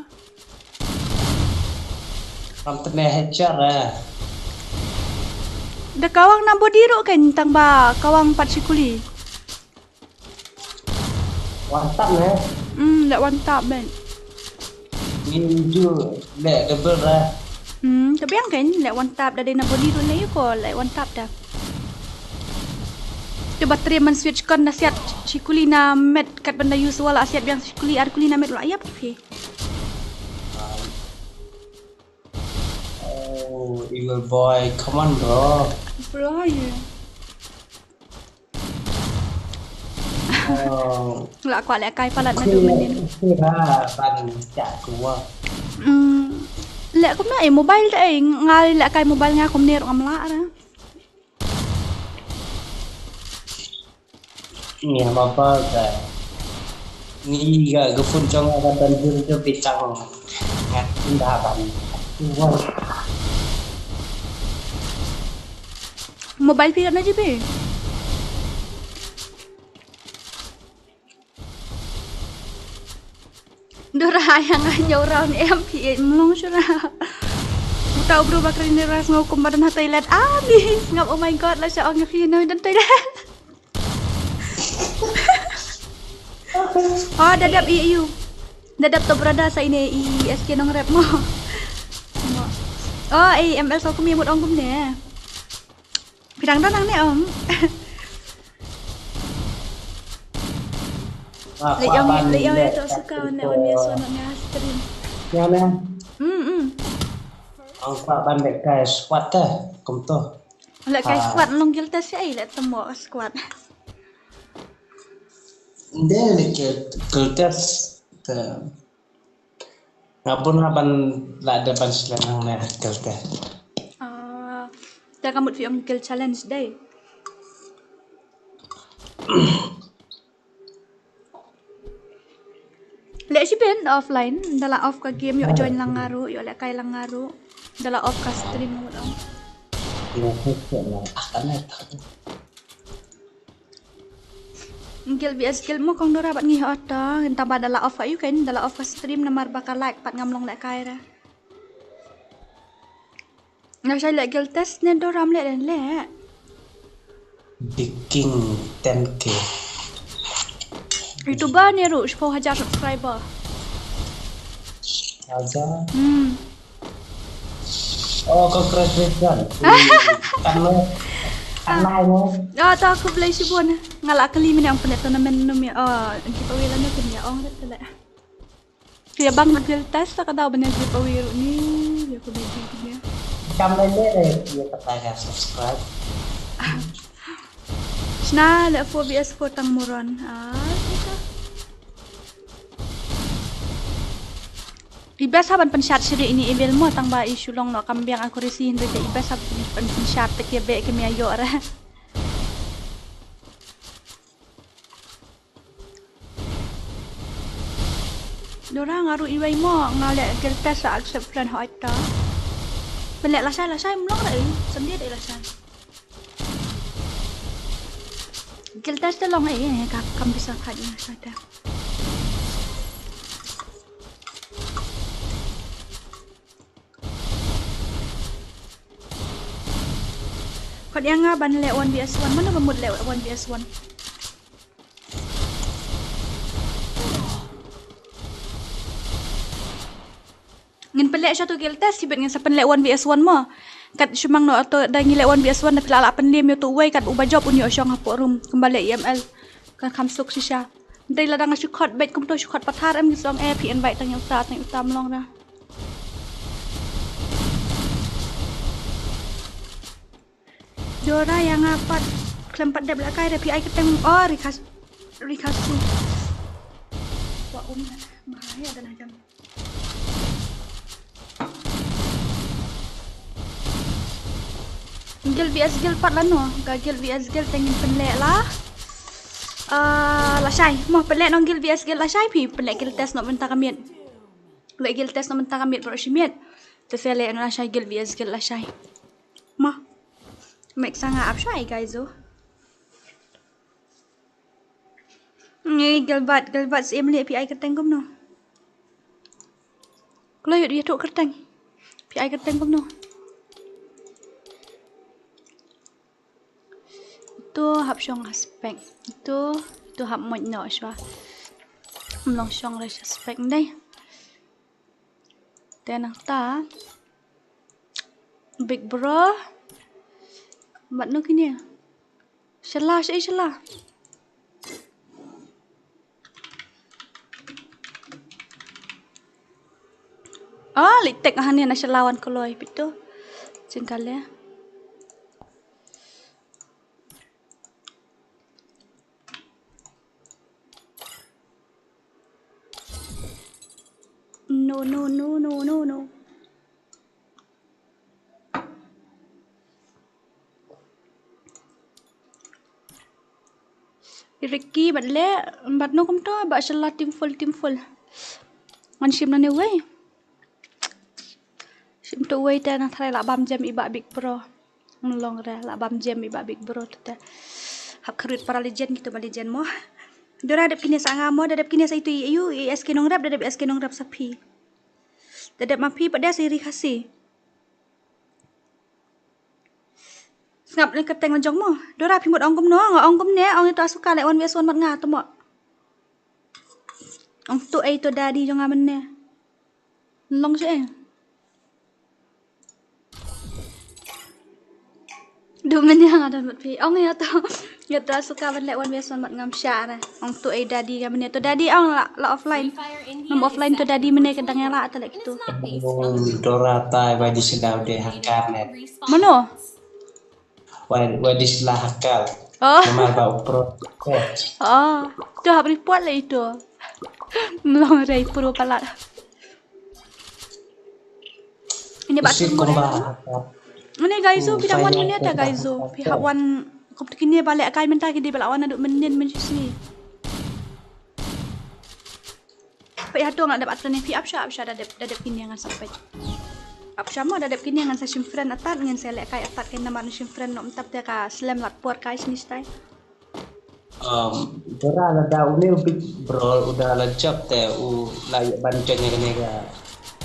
Kyrteng headshot ah. Da kawang na body ru kan tang ba kawang pat sikuli. One tap ne? Hmm, leh one tap ben. Ni ju leh double ra. Hmm, tapi yang kan leh one tap da dei na body tu leh ko leh one tap da. Te ba trim man switch kon da siat sikuli na met kat ban da use wala siat biang sikuli ar kuli na met la yap phi. Oh, evil boy, come on bro. Bro, yeah. Oh. La kwah leh kai palat na du manin. Kira ban cak kuwa. Hmm. Leh kumno eh mobile da eh ngal leh kai mobile nga kumne ruh ngam lah ra. Ni mobile da. Ni ga ga phone jong nga ban jur jur bitang. Ngat inda ban. Kuwa. Mobile phi na jibe. Dora yang nga nyau round M P eight mlong shura. Uta ubru bakri ni ras ngau kumba dan ha toilet. Ami ngap oh my god la sha ong phi no dan toilet. Oh, da dep i, i u. Da dep to brother sa ine i S K Nongrep mo. Mo. Oh, i M L so kumi mut ong kumne. Phi dang don nangne ong. Lei ong, lei ong to suka wan ne wan ne stream. Ya ne. Hmm, hmm. Ong pa ban leh kai squad te kumto. Leh kai squad long guild test ai leh temo squad. Nde leh kai guild test te. Nga bun nga ban la da ban sila nang ne guild te. Ah, te ka mut phi ong guild challenge dei. Leh shi pen offline, da la off ka game ïoh join lang nga ruh, ïoh leh kai lang nga ruh. Da la off ka stream mut ong. Ïa, ïa, ïa, ah, kan ne. Guild V S Guild mo kong Dora bad ngi hot to. Nta ba da la off ka ïu kan, da la off ka stream namar ba ka like pat ngam long leh kai re. Nga shai leh guild test ne Dora, ym leh den leh. Big King ten K. YouTuber ne ruh, shiphew hajar subscriber. Hajar. Hmm. Oh, congratulations. Kan lo. Kan lo mo. Ah, to khublei shibun. Nga la kylli mynne ong pynleh tournament num ïa. Oh, giveaway lano kin ïa ong ret leh. Ïa bang guild test ka daw ban ïa giveaway ruh ni. Ïa ku biji ni. Kam leh leh ïa kata ka subscribe. Shna leh four V S four tang moron. Ah, kita. I best ha ban pynshad shuh ini i Will mo tang ba i shu long noh kam biang accuracy hynrei te i best ha ban pynshad te ki beh ki mia ïoh re. Dora nga ruh iwei mo nga leh guild test sa accept friend hot ta. Pynleh lashai lashai mlong re i. Sendiri lashai. Guild test te long eh, eh, ka kam bisa khat ïa sa ta. Khot ïa nga ban leh one V S one, mano ba mut leh one V S one. Ngin pynleh sha tu guild test, sibit ngin sa pynleh one V S one mo. Kat shu mang noh ato da ngi leh one V S one da phi la lah pynlem ïa tu uwei kat uba jop un ïoh shong hapoh room. Kumba leh E M L. Kan kham suk shisha. Dei lada nga shu khot beit kumto shu khot pathar em ngi song eh phi invite tang ïa uta tang ïa uta mlong ra. Dora ïa nga pat khlem pat dep lehkai re phi ai kyrteng oh Rikas Rikasu. Wa um na ma ya da na jam. Guild V S Guild pat lano ka Guild V S Guild te ngin pynleh la. Ah, lashai mo pynleh nong Guild V S Guild lashai phi pynleh guild test noh mynta ka miet. Leh guild test noh mynta ka miet baroh shi miet. Te sa leh noh lashai Guild V S Guild lashai. Mo. Mek sa nga ap shai guys oh. Ngi Gilbert, Gilbert siem leh phi ai kyrteng kumno? Kloi ïa tu kyrteng. Phi ai kyrteng kumno? Tu hap shong ha spek. Tu, tu hap moit noh shwa. Mlong shong re sha spek ndai. Te nangta Big Bro. Mat no kine. Shala, shala, shala. Ah, litek ah ni na shala wan koloi pito. Jingkale. No, no, no, no, no, no. Ricky, bat le, bat no kumto, bat shala team full, team full. Ngan shim na ne wei. Shim to wei te na thrai la bam jem i ba Big Bro. Nglong re la bam jem i ba Big Bro te. Hap kharwit para legend gitu ba legend mo. Dora dep kine sa nga mo, da dep kine sa itu i ayu, i S K Nongrep, da dep S K Nongrep sa phi. Da dep ma phi pa da sa ri khasi. Sngap ne kyrteng la jong mo. Dora phi mut ong kumno, nga ong kumne, ong ito asuka le one V S one mat nga to mo. Ong tu ei to daddy jong nga mynne. Long seh. Du mynne nga don bad phi. Ong ïa to. Ïa to suka ban leh one versus one bad ngam shah re. Ong tu ei daddy nga mynne to daddy ong la, la offline. Ngam offline to daddy mynne ka dang ïa la ta leh kitu. Dora tai ba di sila de hakar ne. Mano? Wa, wa di sila hakar. Oh. Namar ba u pro. Oh. Tu hap report leh itu. Mlong rei pro palat. Ini ba tu kumba. Ini guys, so phi da wan mynne ta guys, so phi hap wan. Kum tu kine ba leh kai mynta ki di ba la wan adu mynnin mynjis ni. Phi hato nga dep atane phi apsha apsha da dep da dep kine ngan sa peit. Apsha mo da dep kine ngan sa shim friend atat ngan sa leh kai atat kai namar shim friend no mtap te ka slem lat por kai sini stai. Um, dora la da une u big bro u da la jop te u la ïoh ban join ne ka.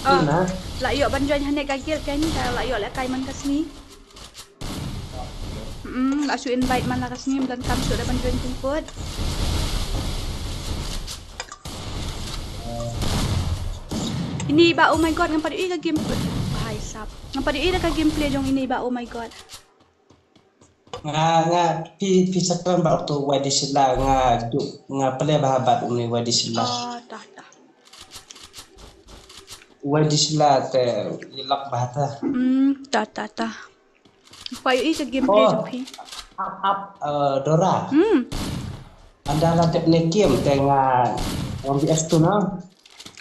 Oh, na la ïoh ban join hane ka guild kan da la ïoh leh kai man ka sini. Mm, la shu invite man la ka sini, ym donkam shu da ban join pynput. Ini ba, oh my god, ngam pat ïohi ka gameplay. Bhai sab. Ngam pat ïohi da ka gameplay jong ini ba, oh my god. Nga, nga, pi, pi sakran ba tu wadi sila, nga, ju, nga play ba bat uni wadi sila. Ah, tah, tah. Wadi sila te ilak ba ta. Hmm, tah, tah, tah. Pha ïohi ka gameplay jong phi. Ap, ap, eh, Dora. Hmm. Ynda la dep ne kem te nga one V S two na.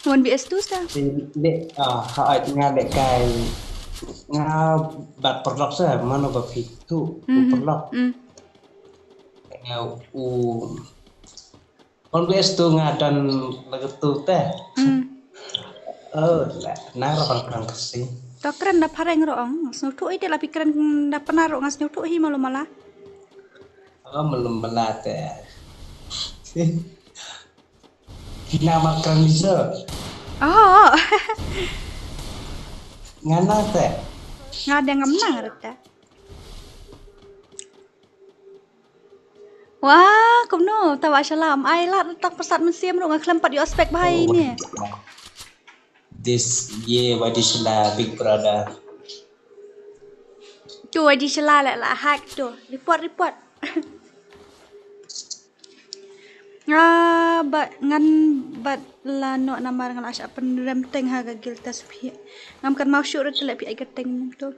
One V S two sa. Te le, ah, ha ai nga le kai. Nga bat perlok sa mano ba phi tu perlok. Hmm. Nga u Always tu nga don lagu tu teh. Hmm. Oh, la, na ro pang pang kasi. To kren da phareng ro ong, sngewthuh ite la pi kren da pnar ro nga sngewthuh hi malu mala. Oh, malu mala teh. Hina mar kren bisa. Oh. Ngana teh. Nga dang ngam nang ro teh. Wah, kumno, ta ba shalam. Ai la tang pasat mynsiem ruh nga khlem pat ïoh spek bha ine. This ye wadi shila Big Brother. Tu wadi shila la la hack tu. Report, report. Nga ba ngan bat la no namar nga la sha pynrem teng ha ka guild tas phi. Ngam kan mau shu rut le phi ai ka teng tu.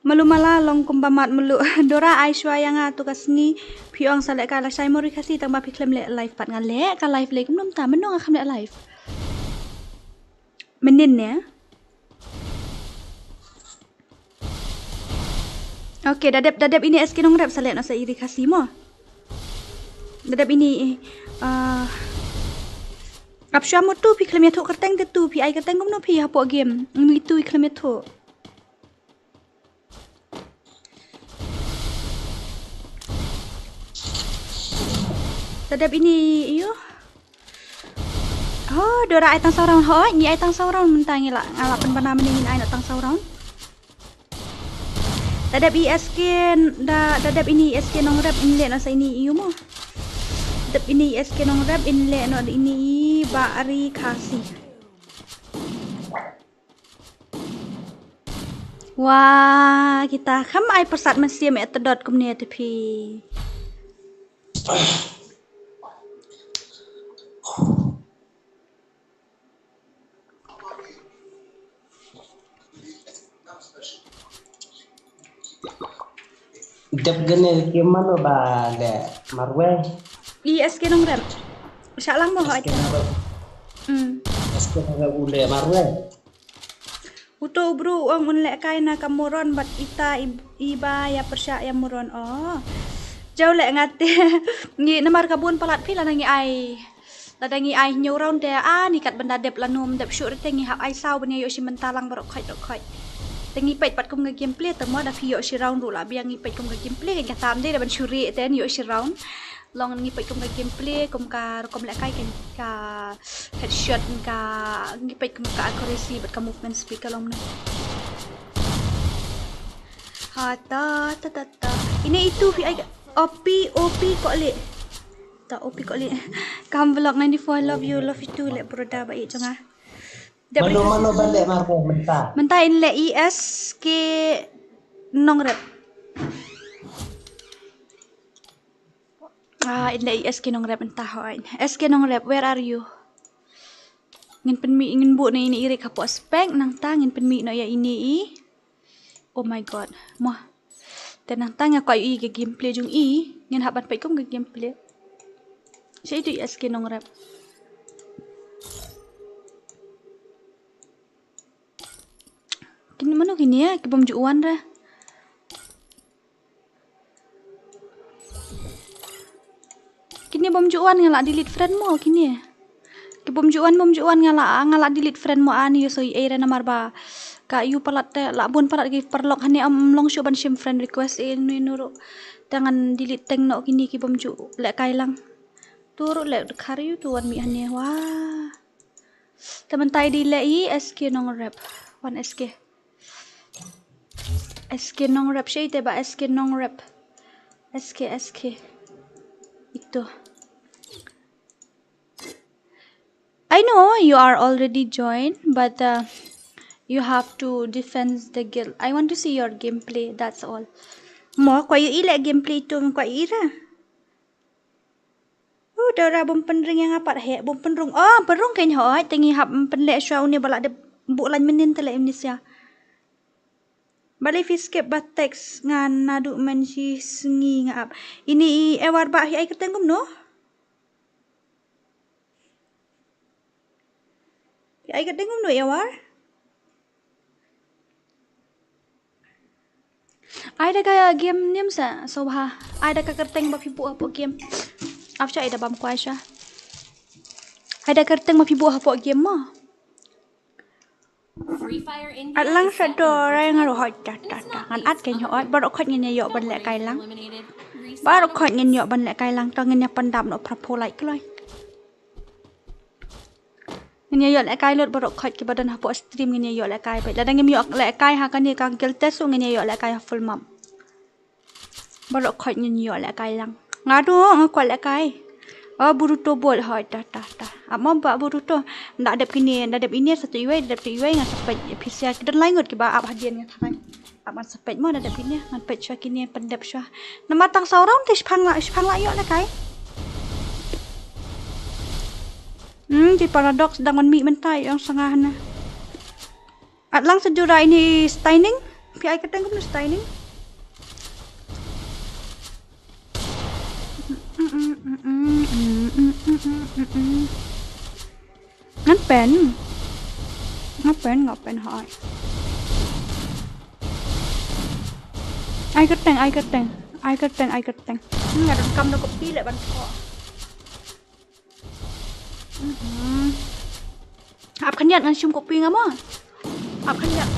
Malu mala long kumba mat malu. Dora ai shwa ïa nga tu ka sngi. Phi ong sa leh ka la shai mori khasi tang ba phi khlem leh live pat nga leh ka live leh kumno mynta mynno nga khlem leh live. Mynnin ne. Okay, da dep da dep ini S K nongrep sa leh na sa iri khasi mo. Da dep ini ah ap shwa mo tu phi khlem ïathuh kyrteng te tu phi ai kyrteng kumno phi hapoh game. Ini tu phi khlem ïathuh. Tadep ini iyo. Oh, Dora ai tang saw round hoi, ngi ai tang saw round mynta ngi la nga la pynbna mynne ngin ai na tang saw round. Tadep i S K da tadep ini S K nongrep in leh na sa ini iyo mo. Tadep ini S K nongrep in leh na ini i ba ari khasi. Wa kita kham ai pyrsad mynsiem ïa tdot kumne te phi. Dep gane ki mano ba le marwei. I S K nongrep. Sha lang mo hoi. Hmm. S K nongrep u le marwei. Uto u bru u ong un lehkai na ka muron bad ita i, iba ïa pyrshah ïa muron. Oh. Jaw leh nga te. Ngi namar ka bun palat phi lada ngi ai. Lada ngi ai hynñiew round te a ni kat bynda dep lano ym dep shuh te ngi hap ai saw ban ïa ïoh shi mynta lang baroh khoit baroh khoit. Te ngi peit pat kum ka gameplay te mo da phi ïoh shi round ruh la biang ngi peit kum ka gameplay ka tam dei da ban shu rieh te ïoh shi round. Long ngi peit kum ka gameplay kum ka rukom lehkai ka, ka headshot ka ngi peit kum ka accuracy bad ka movement speed ka long na. Ha ta ta ta ta. Ini itu phi ai ka O P O P ko le. Ta opi ko li. Kam vlog ninety-four, I love you, love you too, le broda ba i jong nga. Mano, mano ban leh marbo mynta? Mynta in leh i S K Nongrep. Ah, in leh i S K Nongrep mynta hoi. S K Nongrep, where are you? Ngin pynmih, ngin buh na ini i rik hapoh spek, nangta ngin pynmih noh ïa ini i. Oh my god. Mo. Te nangta nga kwah ïohi ka gameplay jong i. Ngin hap ban peit kum ka gameplay. Shaei tu i S K Nongrep? Kine mano kine ïa, ki bym ju wan re. Kine bym ju wan, nga la delete friend mo kine. Ki bym ju wan, bym ju wan, nga la, nga la delete friend mo ani, ïoh soi ei re namar ba ka ïoh palat te la bun palat ki paralok hangne, ym long shuh ban shim friend request ïa ino ino ruh. Te ngan delete teng noh kine ki bym ju lehkai lang. Tu ruh leh khar ïoh tu wan mih hangne, wah. Te mynta i dei leh i S K Nongrep. Wan S K. S K Nongrep, shaei te ba S K Nongrep. S K, S K. Ito. I know you are already joined, but uh, you have to defend the guild. I want to see your gameplay, that's all. Mo, kwah ïohi leh gameplay tu, kwah ïohi re. Uh, Dora bym pynring ïa nga pat, heh, bym pynrung. Oh, pynrung kein hoi, te ngi hap pynleh shuwa une ba la dep buh lain mynnin te leh ïa une sha. Balei phi skip ba text nga naduh mynshisngi nga ap. Ini i Ewar ba phi ai kyrteng kumno? Phi ai kyrteng kumno Ewar? Ai da ka game nim sa, so ha. Ai da ka kyrteng ba phi buh hapoh game. Ap sha, ai da bam kwai sha. Ai da ka kyrteng ba phi buh hapoh game mo. At lang sa do rai nga ruh hoi ta ta ta. Ngan at kein hoi, baroh khoit ngin ïa ïoh ban lehkai lang. Baroh khoit ngin ïoh ban lehkai lang, to ngin ïa pyndap noh phra pho lai kloi. Ngin ïa ïoh lehkai lut baroh khoit kiba don hapoh stream ngin ïa ïoh lehkai. Bad lada ngim ïoh lehkai ha kane ka guild test ruh ngin ïa ïoh lehkai ha full map. Baroh khoit ngin ïoh lehkai lang. Nga ruh nga kwah lehkai. Oh, Boruto bol hoi ta ta ta. Ap mo ba Boruto. Nda dep kine, nda dep ine sa tu iwei, nda dep tu iwei nga sa peit phi sha ki don lai ngut kiba ap hadien nga tharai. Ap ngan sa peit mo, nda dep kine, ngan peit shuwa kine pyndep shuwa. Namar tang saw round te shipang la, shipang la ïoh lehkai. Hmm, ki Paradox dang wan mih mynta ïong sa nga hana. At lang sa jura ini Stining. Phi ai kyrteng kumno Stining? Ngan pen. Ngan pen, ngan pen hoi. Ai kyrteng, ai kyrteng. Ai kyrteng, ai kyrteng. Nga donkam da kopi leh ban thoh. Mhm. Ap khyndiat ngan shim kopi nga mo. Ap khyndiat.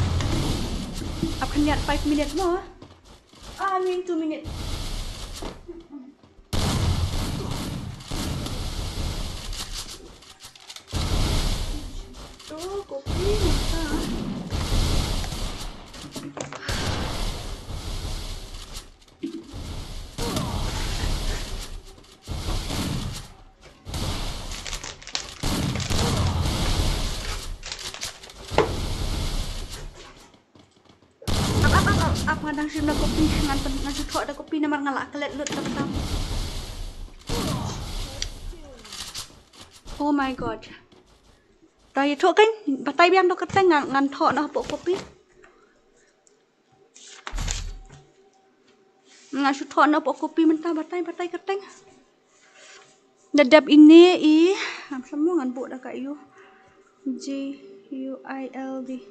Ap khyndiat five minutes mo. Ah, ni two minutes. Tu kopi nga. Ap, ap, ap, ap, ap, nga dang shim da kopi, ngan pyn-, ngan shu thoh da kopi namar nga la klet lut da tam. Oh my god. Da ïathuh kan, batai biang da kyrteng ngan, ngan thoh na hapoh kopi. Nga shu thoh na hapoh kopi mynta, batai, batai kyrteng. Da dep ine i, ngam sngewthuh ngan buh da ka U. G U I L D.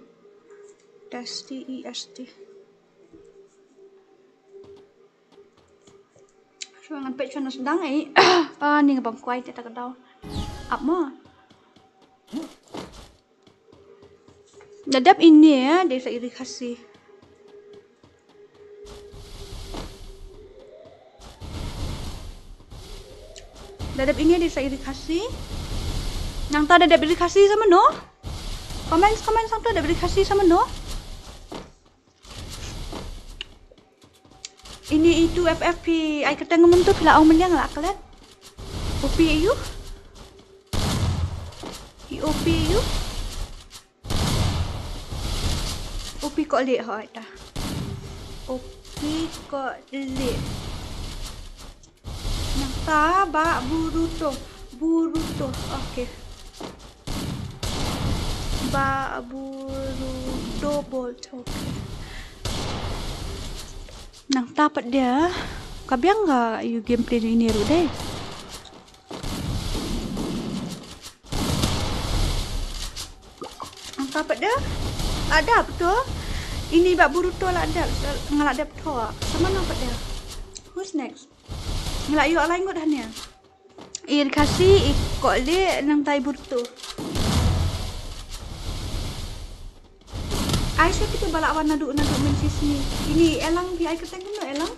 Test E S T. Shu ngan peit shu na sdang i. Ah, ni nga bam kwai te ta ka daw. Ap mo. Da dep ine, eh, dei sa iri Khasi. Da dep ine dei sa iri Khasi. Nangta da dep iri Khasi sa mano? Comments, comments nangta da dep iri Khasi sa mano? Ini itu F F P ai kyrteng mynta phi la ong mynta nga la klet. O P aïu? I O P aïu? O P ko leh hoi ta. O P ko leh. Nangta ba Boruto. Boruto. Okay. Ba Boruto Bolt. Okay. Nangta pat de. Ka biang ka ïu gameplay ine ruh de. Nangta pat de. La dep to. Ini ba Boruto la dep, nga la dep to. Sa mano pat de. Who's next? Nga la ïoh lai ngut hangne. I Khasi, i ko leh, nangta i Boruto. Ai sha kito ba la wan naduh naduh mynshisngi. Ini Elang, phi ai kyrteng kumno Elang?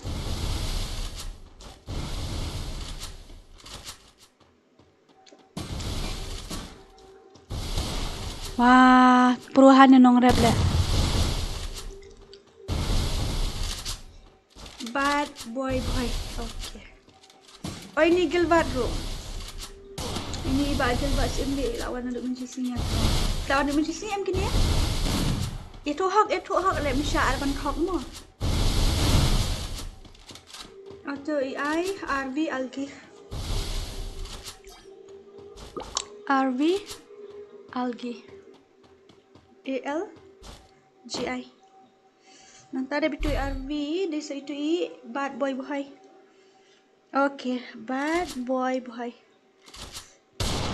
Wah, pro hangne nongrep leh. Bad boy boy. Okay. Oi, ini Gilbert ruh. Ini i Bah Gilbert siem leh, la wan naduh mynshisngi. La wan naduh mynshisngi em kine? Ïathuh hok, ïathuh hok leh, mynshwa ar ban khok mo. Ato i ai R V Algi. R V Algi. A L G I. Nangta dep itu i R V, dei sa itu i Bad Boy Boy. Okay, Bad Boy Boy.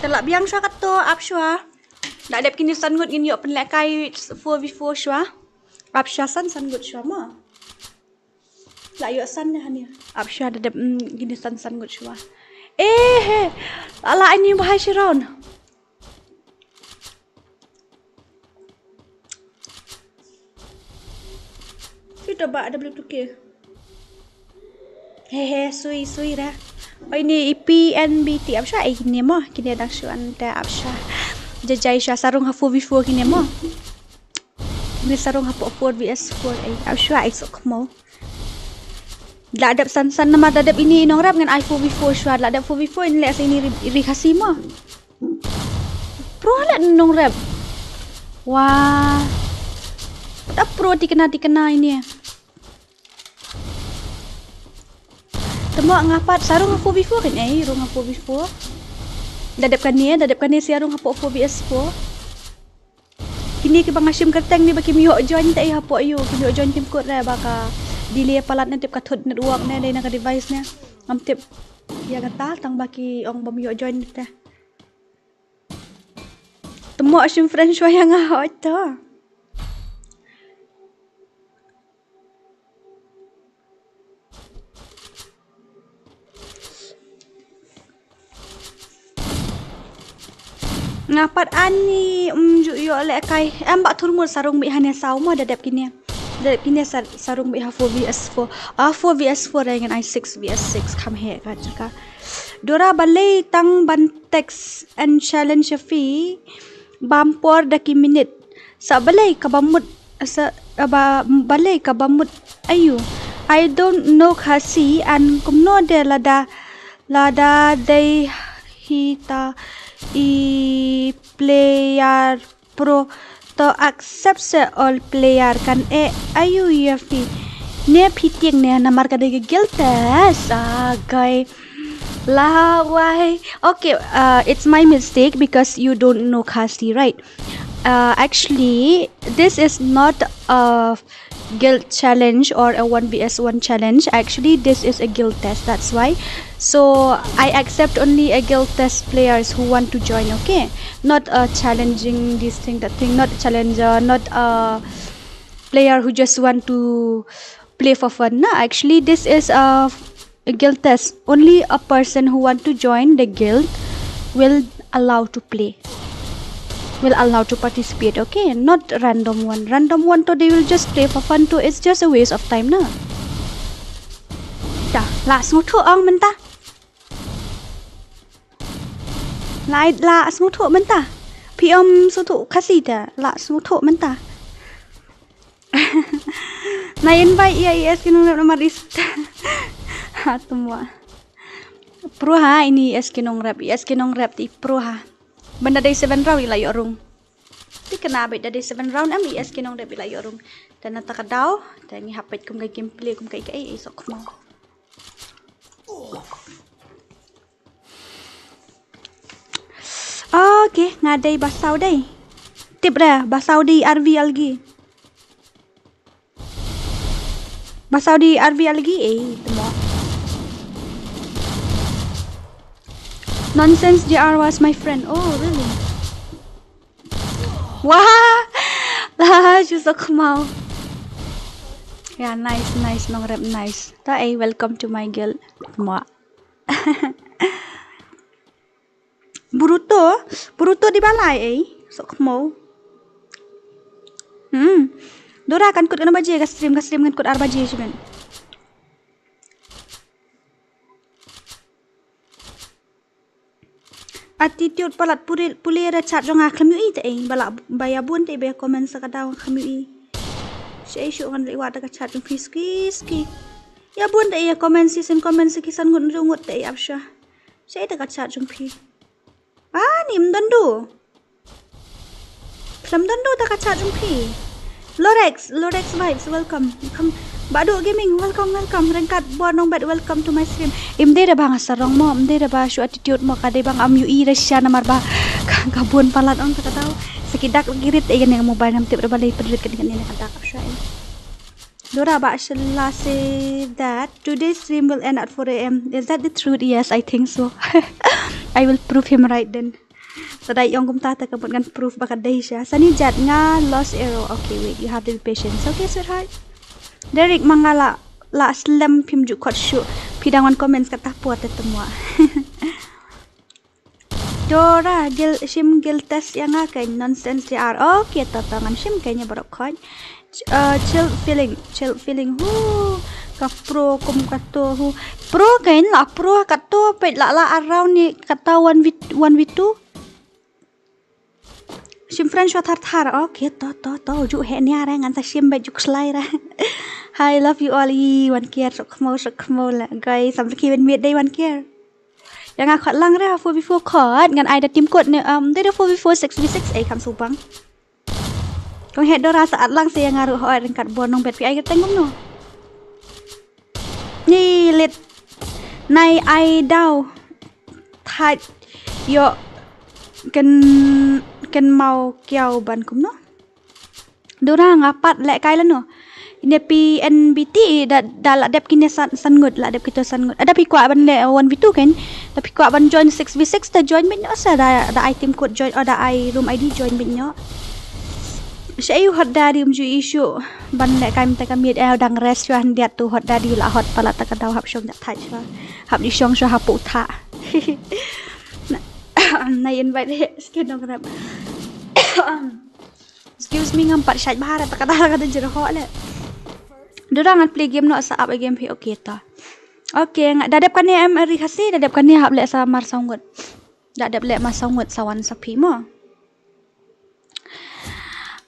Te la biang shuwa kato, ap shuwa. La dep kine san ngut ngin ïoh pynlehkai four v four shuwa. Ap shuwa san, san ngut shuwa mo. La ïoh san ne hangne. Ap shuwa da dep, mm, kine san, san ngut shuwa. Eh, he. La, la, ani bahai shi round. Sito ba W two K. He he, sui, sui ra. Oi, ini i P N B T, ap shuwa, eh, kine mo, kine dang shuwa ante ap shuwa. Jajai shuwa sarung ha four v four kine mo. Kine sarung hapoh four v s four, eh, ap shuwa, eh, sok mo. La dep san san namar da dep ini nongrep ngan ai four v four shuwa, la dep four v four in leh sa ini ri, ri Khasi mo. Pro leh nongrep. Wah. Da pro tikna tikna ini. Te mo nga pat sarung ha four v four kan, eh, rung ha four v four. Da dep kane, da dep kane sarung hapoh four v s four. Kine kiba nga shim kyrteng ne ba kim ïoh join te, eh, hapoh ïu, kim ïoh join, kim kut re ba ka delay palat ne, tip ka thut network ne, dei na ka device ne. Ngam tip ïa kata tang ba ki ong bym ïoh join te. Te mo shim friend shuwa ïa nga hoi to. Nga pat ani, um, ju ïoh lehkai. Em, ba thurmur sarung beit hangne saw mo, da dep kine. Da dep kine sar, sarung beit ha four v s four. Ah, four v s four, eh, ngan ai six v s six, kham heh ka jaka. Dora, balei tang ban text and challenge ïa phi bam por da ki minit. Sa balei kaba mut, sa, ba, balei kaba mut aïu. I don't know Khasi and kumno de lada, lada dei hi ta i player pro to accept se all player kan, eh, aïu ïa phi. Ne phi tieng ne namar ka dei ka guild test. Ah, guy. Lawai. Okay, uh, it's my mistake because you don't know Khasi, right? Uh, actually, this is not a guild challenge or a one v s one challenge. Actually, this is a guild test. That's why. So, I accept only a guild test players who want to join, okay? Not a challenging this thing, that thing, not a challenger, not a player who just want to play for fun. No, actually, this is a, a guild test. Only a person who want to join the guild will allow to play. Will allow to participate, okay? Not random one. Random one to they will just play for fun to. It's just a waste of time, na. Ta, la sngewthuh ong mynta. La, la sngewthuh mynta. Phi ym sngewthuh Khasi te, la sngewthuh mynta. Na invite ïa i S K nong namar is. Ha, tymwa. Pro ha ini S K Nongrep, S K Nongrep te pro ha. Ban da dei seven round i la ïoh rung. Te kane beit da dei seven round em i S K Nongrep i la ïoh rung. Te na ta ka daw, te ngi hap peit kum ka gameplay kum ka i ka i i sok mo. Okay, nga dei ba saw dei. Tip re, ba saw dei R V lagi. Ba saw dei R V lagi, eh, temo. Nonsense J R was my friend. Oh, really? Wah! Lah, shu sok mau. Yeah, nice, nice, Nongrep, nice. Ta, eh, welcome to my guild. Mo. Boruto, Boruto dei ba lai, eh, sok mau. Hmm. Dora kan kut kano baje ka stream, ka stream kan kut ar baje shiben. Attitude palat pule, pule da chat jong nga khlem ïohi te, eh, ba la, ba ïa bun te ba ïa comment sa ka daw khlem ïohi. Sha ïa shu ngan leh wat da ka chat jong phi ski ski. Ïa bun te ïa comment si sen comment si ki san ngut ngut te ïa ap sha. Sha ïa da ka chat jong phi. Ah, ni mdon du. Khlem don du ta ka chat jong phi. Lorex, Lorex Vibes, welcome. Welcome. Badu Gaming, welcome, welcome. Rengkat Bor Nongbet, welcome to my stream. Im dei da ba nga sarong mo, im dei da ba shu attitude mo, ka dei ba ngam ïohi da sha namar ba ka, ka bun palat ong ta ka daw. Sa ki dak lagi rit, eh, kane ka mobile ngam tip da ba lei pynrit kane kane ka dak sha, eh. Dora ba shala say that today's stream will end at four A M. Is that the truth? Yes, I think so. I will prove him right then. Sa dei ong kumta ta ka mut ngan proof ba ka dei sha. Sani Jat nga lost arrow. Okay, wait, you have to be patient. It's okay, sweetheart. Derek Mangala la slem phim ju khot shu. Phi dang wan comments kata por te temwa. Dora gil shim gil test ïa nga kein nonsense J R. Okay, to to ngan shim kein ïa barok khot. Ch-, uh, chill feeling, chill feeling. Hu ka pro kum kato hu. Pro kein la pro kato peit la la around ni kata one v one v two. Shim friend shuwa thar thar. Okay, to to to ju he nia re ngan sa shim ba ju kslai re. Hi, love you all. I one care sok khmo sok khmo la guys. Sam ki ben miet dei one care. Ïa nga khot lang re four v four khot ngan ai da team code ne, um, dei da four v four six v six ei kam subang. Kong het Dora sa at lang sa ïa nga ruh hoi rengkat Bor Nongbet phi ai kyrteng kumno. Ni lit. Nai ai daw. Thait ïoh ken, ken mau kiaw ban kumno. Dora nga pat leh kai lano. Ine P N B T da, da la dep kine san, san ngut, la dep kito san ngut. Ada phi kwah ban leh one v two kein. Da phi kwah ban join six v six da join beit noh sa da, da ai team code join, oh, da ai room I D join beit noh. Sha ïa u hot daddy um ju issue ban leh kai mynta ka miet, eh, dang rest shuwa hyndiat tu hot daddy la hot palat ta ka daw hap shong da thait shuwa. Hap di shong shuwa hap u tha. Na, na invite he skin dong rep. Excuse me, ngam pat shait bha ra ta ka da ka da jero ho le. Dora ngan play game noh sa ap a game phi, okay ta. Okay, nga da dep kane em ri khasi, da dep kane hap leh sa mar saw ngut. Da dep leh mar saw ngut sa wan sa phi mo.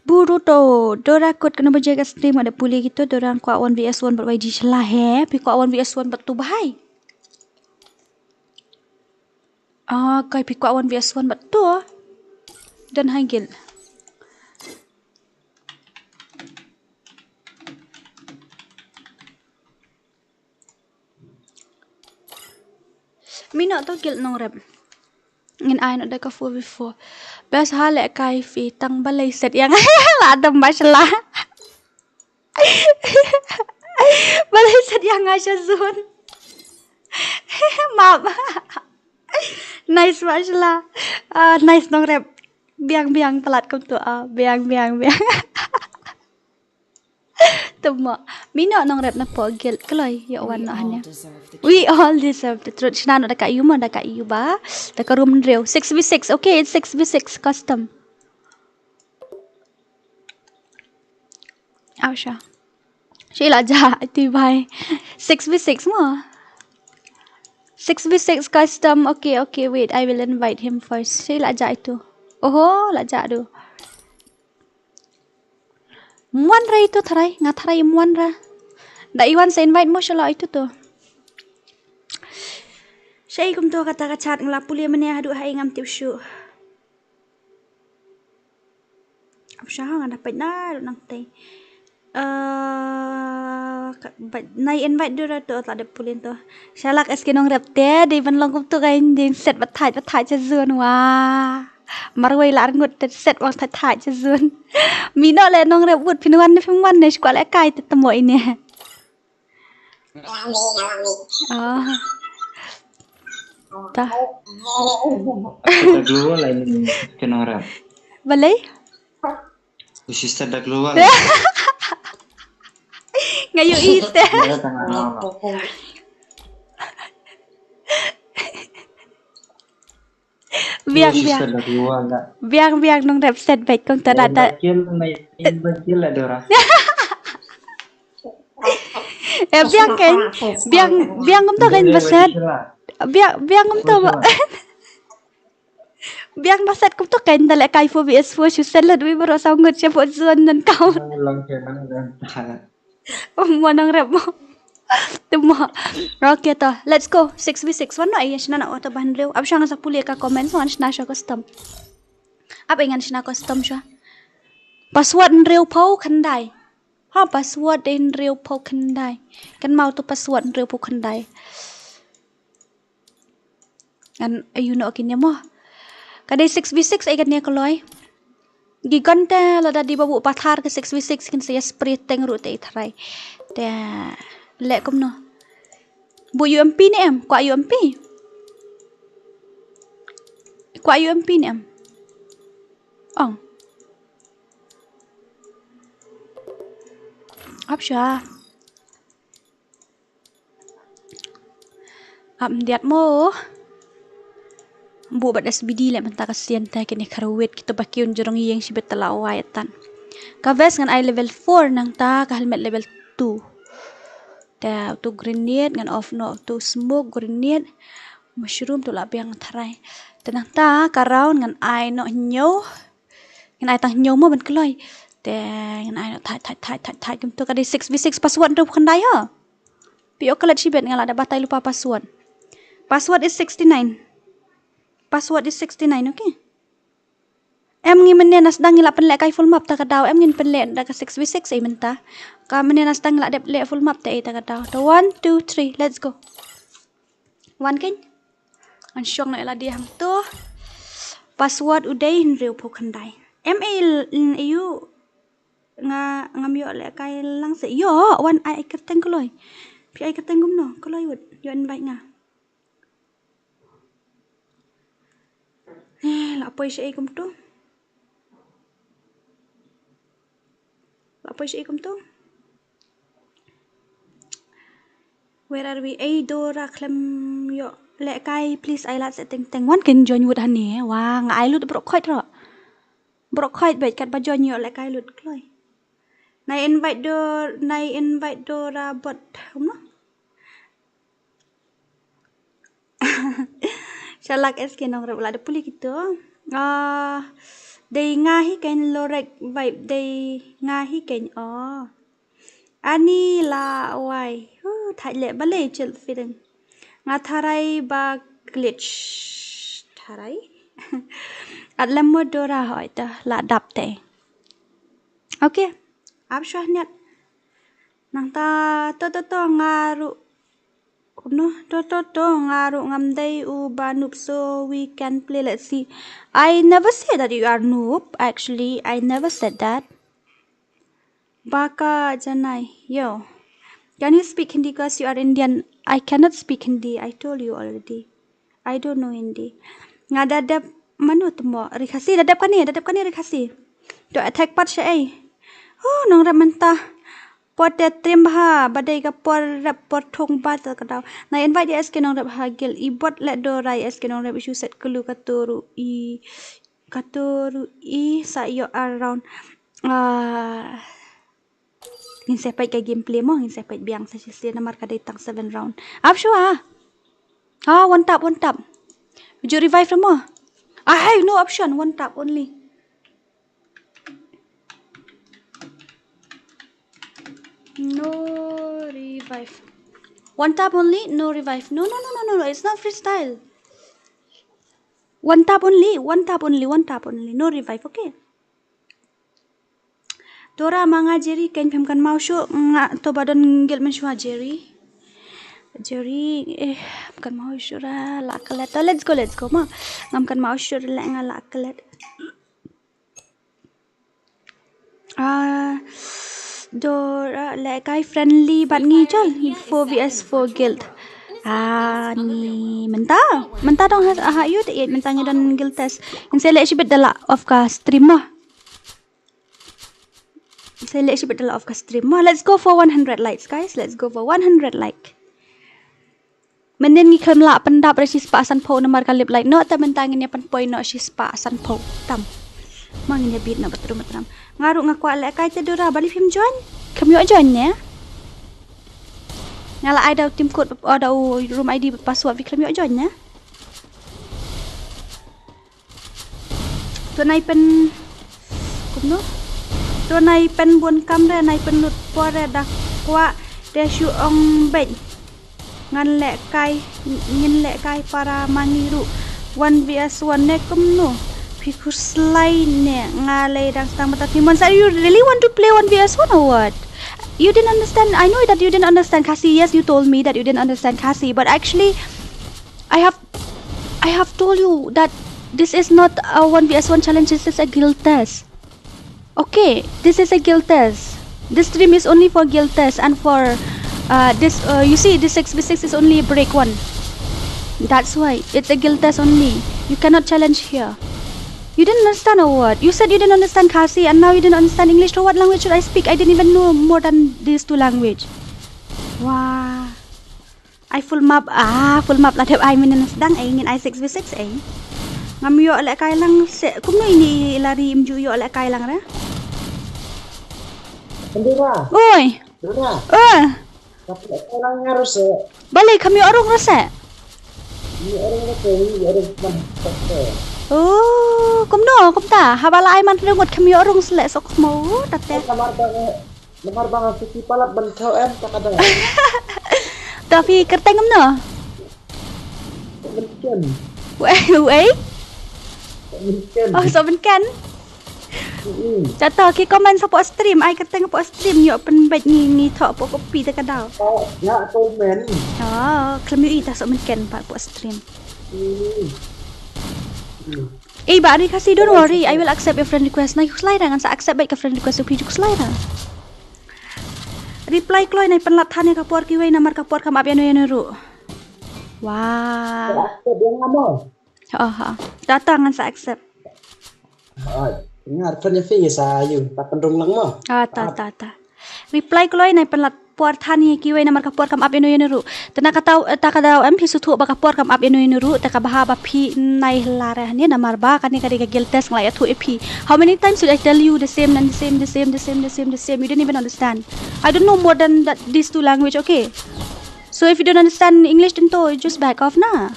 Boruto, Dora kut kano baje ka stream nga da pule kito, Dora kwah one v one bad Y D shala he, phi kwah one v one bad tu bhai. Ah, kai phi kwah one v one bad tu. Don hai gil. Mino to gil Nongrep. Ngin ai noh da ka four v four. Best ha leh kai phi tang balei set ïa nga la dam ba shala. Balei set ïa nga sha zone. Map. Nice mashallah. Ah, nice Nongrep. Biang biang palat kum tu ah. Biang biang biang. Tuma. Mino Nongrep na po gil kloi ïa wan noh hanya. We all deserve the truth. Shna noh da ka yu mo da ka yu ba. Da ka room reu. Six v six. Okay, it's six v six custom. Aw sha. Shi la ja ti bai. Six v six mo. Six v six custom. Okay, okay, wait. I will invite him first. Shi la ja itu. Oho, la ja du. Muan ra itu tharai, nga tharai muan ra. Da iwan sa invite mo shala itu tu. Shaei kumto kata ka chat nga la pule mynne haduh haei ngam tip shuh. Ap sha nga da peit na ruh nangtei. Eh, ka, ba, nai invite dur to la dep pule to. Shalak S K Nongrep te dei ban long kumto ka in dei set ba thait ba thait sha zone wa. Marwei la arngut te set ba thait thait sha zone. Mino le Nongrep wut phin wan ne phim wan ne skwal e kai te temo ine. Ah. Ta. Dak luar lah ini kenara. Balei? Sister dak luar. Ngayu ite. Dia tengah. Biang, biang. Biang, biang, Nongrep set beit kumta da da. Bakil, main bakil lah, Dora. Eh, biang kan. Biang, biang kumta kan ba set. Biang, biang kumta ba. Biang ba set kumta kan da leh kai four V S four shu set lah dui baroh saw ngut sha four zone nan kau. Lang kan, lang kan. Mo Nongrep mo. Te mo. Okay to. Let's go. Six v six. Wan no ai shna na auto ban hynriew. Ap shang sa pule ka comment wan shna sha custom. Ap ai ngan shna custom sha. Password hynriew phew khyndai. Ha password hynriew phew khyndai. Kan mau to password hynriew phew khyndai. Ngan ayu noh kine mo. Ka dei six v six ai kane kloi. Ki gon te lada dei ba buh pathar ka six v six kin sa ïa spray teng ruh te i tharai. Te leh kumno. Buh U M P ne em? Kwah U M P? Kwah U M P ne em? Ong. Ap sha. Ap mdiat mo. Buh bad S B D leh mynta ka sien te kine kharwit kito ba ki un jrong ïing shibit ta la wai atan. Ka vest ngan ai level four nangta ka helmet level two. Te utu grenade ngan off noh utu smoke grenade. Mushroom tu la biang tharai. Te nangta ka round ngan ai noh hynñiew. Ngan ai tang hynñiew mo ban kloi. Te ngan ai noh thait thait thait thait thait kumto ka dei six v six password hynriew phew khyndai ha. Phi ïoh klet shibit nga la da batai lypa password. Password is sixty nine. Password is sixty nine, okay? Em ngi mynne na sdang ngi la pynleh kai full map ta ka daw em ngin pynleh da ka six v six ei mynta. Ka mynne na sdang ngi la dep leh full map te ei ta ka daw. To one, two, three, let's go. Wan kein. Ngan shong na ela di hangto. Password u dei hynriew phew khyndai. Em ei l-, n-, ayu nga ngam ïoh leh kai lang se. Ïoh, wan ai ai kyrteng kloi. Phi ai kyrteng kumno? Kloi wut. Ïoh invite nga. Eh, la poi shaei kumto. La poi shaei kumto. Where are we? Ei Dora khlem ïoh leh kai, please ai lad se teng teng. Wan kein join wut hangne. Wa nga ai lut baroh khoit ro. Baroh khoit beit katba join ïoh leh kai lut kloi. Nai invite Dor, nai invite Dora bot. Kumno? Shalak S K Nongrep la da pule kito. Ah, dei nga hi kein Lorek vibe dei nga hi kein. Oh. Ani la wai. Huh, thait leh balei chil feeling. Nga tharai ba glitch. Tharai. At lem mo Dora hoi ta la dap te. Okay. Ap shwa hniat. Nangta to to to nga ruh. Kumno to to to nga ruh ngam dei u ba noob so we can play, let's see. I never say that you are noob, actually. I never said that. Baka janai, yo. Can you speak Hindi? 'Cause you are Indian. I cannot speak Hindi. I told you already. I don't know Hindi. Nga da dep mano temo ri Khasi da dep kane, da dep kane ri Khasi. To attack pat shaei. Oh, Nongrep mynta. Por te trim bha, ba dei ka por rep por thung ba ta ka daw. Na invite ïa S K Nongrep ha guild i bot leh Dora ïa S K Nongrep i shu set kyllu ka toru i, ka toru i sa ïoh ar round. Ah, ngin sa peit ka gameplay mo, ngin sa peit biang sa shisien namar ka dei tang seven round. Ap shwa. Ah, one tap, one tap. Ju revive mo. Ah, hey, no option, one tap only. No revive. One tap only, no revive. No, no, no, no, no, no. It's not freestyle. One tap only, one tap only, one tap only. No revive, okay? Dora, ma nga Jerry, kein phim kynmaw shuh, nga to ba don guild mynshuwa Jerry. Jerry, eh, phim kynmaw shuh ra, la klet. To, let's go, let's go, ma. Ngam kynmaw shuh ra leh nga la klet. Ah, Dora, lehkai friendly bad ngi jol, four V S four guild. Ah, ni mynta. Mynta dong ha, ha ïu te ïeit mynta ngi don guild test. Ngin sa leh shibit da la off ka stream mo. Sa leh shibit da la off ka stream mo. Let's go for one hundred likes, guys. Let's go for one hundred like. Mynnin ngi khlem lah pyndap re shispah sanphew namar ka lip light noh, te mynta ngin ïa pynpoi noh shispah sanphew tam. Ma ngin ïa beat noh batrum batram. Nga ruh nga kwah lehkai te Dora, balei phim join? Khlem ïoh join ne? Nga la ai da u team code, oh, da u room I D password, phi khlem ïoh join ne? To nai pyn, kumno? To nai pynbun kam re, nai pynlut por re, da kwah te shu ong beit. Ngan lehkai, ngin lehkai para ma ngi ruh. One V S one ne kumno? Phi khuslai ne, nga lei dang sdang mynta phi mon sa, you really want to play one V S one or what? You didn't understand. I know that you didn't understand Khasi. Yes, you told me that you didn't understand Khasi, but actually, I have, I have told you that this is not a one V S one challenge, this is a guild test. Okay, this is a guild test. This stream is only for guild test and for, uh, this, uh, you see, this six v six is only break one. That's why it's a guild test only. You cannot challenge here. You didn't understand a word. You said you didn't understand Khasi and now you didn't understand English. So what language should I speak? I didn't even know more than these two language. Wah. Ai full map, ah, full map la dep ai mynnin sdang ei, ngin ai six v six ei. Ngam ïoh lehkai lang se, kumno ine i Lari im ju ïoh lehkai lang re. Dora. Oi. Dora. Eh. Tapi lehkai lang nga ruh se. Balei kham ïoh rung ruh se? Ïoh rung ruh se, ïoh rung man se. Oh, kumno, kumta. Haba la ai man rung ngut kham ïoh rung se leh, sok mo, tate. Namar ba nga Namar ba nga suki palat ban thaw em ta ka dang. To phi kyrteng kumno? Mynken. Wei, wei? Mynken. Oh, so mynken. Mm. Chato ki comment sa po stream, ai kyrteng po stream, ïoh pynbeit ngi, ngi thaw po copy ta ka daw. Oh, ya comment. Oh, khlem ïohi ta so mynken pa po stream. Mm. Mm. Eh, Bah Ri Khasi, don't worry, I will accept your friend request. Nai khuslai ra, ngan sa accept beit ka friend request, phi ju khuslai ra. Reply kloi, nai pynlait than ïa ka por kiwei namar ka por kam ap ïano ïano ruh. Wow. Accept ïa nga mo. Ha ha. Tata ngan sa accept. Ha, nga pyn ïa phi sa ïu, ta pynrung lang mo. Ah, ta ta ta. Reply kloi, nai pynlait por than ïa kiwei namar ka por kam ap ïano ïano ruh. Te na kata, eh, ta ka daw em phi sngewthuh ba ka por kam ap ïano ïano ruh, te ka bha ba phi nai la re hangne namar ba kane ka dei ka guild test, nga la ïathuh ïa phi. How many times should I tell you the same and the same, the same, the same, the same, the same? You didn't even understand. I don't know more than that, these two language, okay? So if you don't understand English, then to just back off na.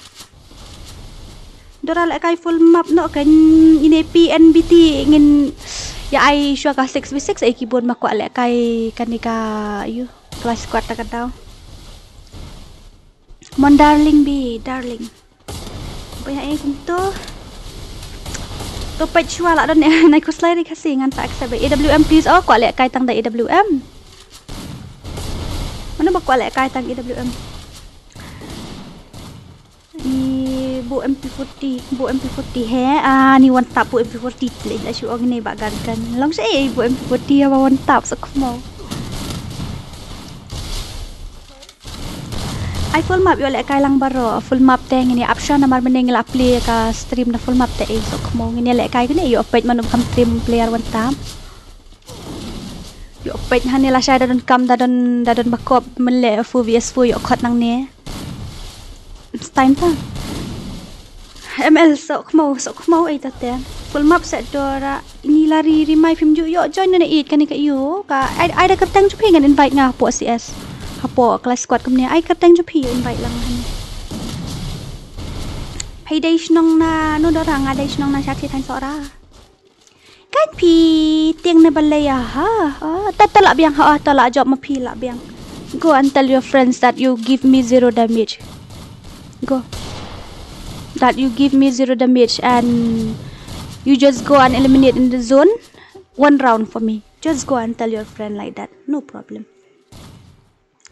Dora lehkai full map noh, kan ine P N B T ngin ïa ai shuwa ka six v six, eh, ki bun ma kwah lehkai kane ka, ïu, clash squad ta ka daw. Mon darling bi, darling. Ba ïa, eh, kumto. To peit shuwa lah don, eh, nai khuslai Ri Khasi, ngan sa accept. A W M please, oh, kwah lehkai tang da A W M. Mano ba kwah lehkai tang A W M? I bu M P forty, bu M P forty he, ah, ni wan tap bu M P forty, le la shu ong ne ba gan gan. Long se, eh, bu M P forty ya ba wan tap sa kmo. Ai full map ïoh lehkai lang baroh, full map te ngin ïa ap shuwa namar mynne ngi la play ka stream na full map te, eh, sa kmo ngin ïa lehkai kane ïoh peit mano ba kham trim player wan tap. Ïoh peit hangne lashai da don kam da don, da don bakop mynleh four v four ïoh khot nangne. Time ta. M L sok mo, sok mo ei ta te. Full map set Dora. Ini lari rimai phim ju ïoh join na ïeit kane ka ïoh. Ka ai, ai da kyrteng jong phi ngan invite nga hapoh C S. Hapoh clash squad kumne ai kyrteng jong phi ïoh invite lang hangne. Phi dei shnong na no Dora, nga dei shnong na Shathie Thain Sohra. Kan phi tieng ne balei a ha? Ah, to, to lah biang ha, ah, to lah jop ma phi lah biang. Go and tell your friends that you give me zero damage. Go. That you give me zero damage and you just go and eliminate in the zone. One round for me. Just go and tell your friend like that. No problem.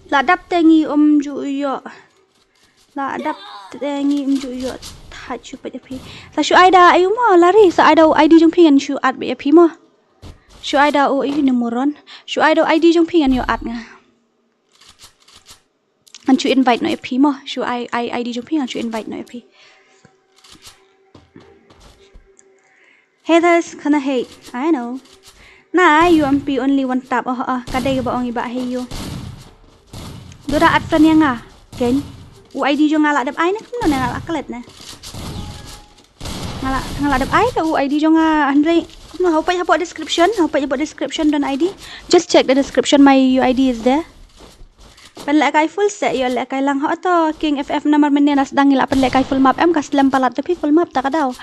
La dap te ngi um ju ïoh. La dap te ngi um ju ïoh. Thait shu peit ïa phi. Sa shu ai da aïu mo Larry, sa ai da u I D jong phi ngan shu add beit ïa phi mo. Shu ai da u, ïa ne moron. Shu ai da u I D jong phi ngan ïoh add nga. Ngan shu invite noh ïa phi mo. Shu ai, ai I D jong phi ngan shu invite noh ïa phi. Haters gonna hate. I know. Na, U M P only one tap. Oh, oh, ka dei ba ong i ba hei ïoh. Dora add friend ïa nga. Ken. U I D jong nga la dep ai ne kumno ne nga la klet ne. Nga la, nga la dep ai te u I D jong nga hynrei. Kumno, hau peit hapoh description, hau peit hapoh description don I D. Just check the description, my U I D is there. Pynlehkai full set, ïoh lehkai lang hok to King F F namar mynne na sdang ngi la pynlehkai full map em ka slem palat te phi full map ta ka daw.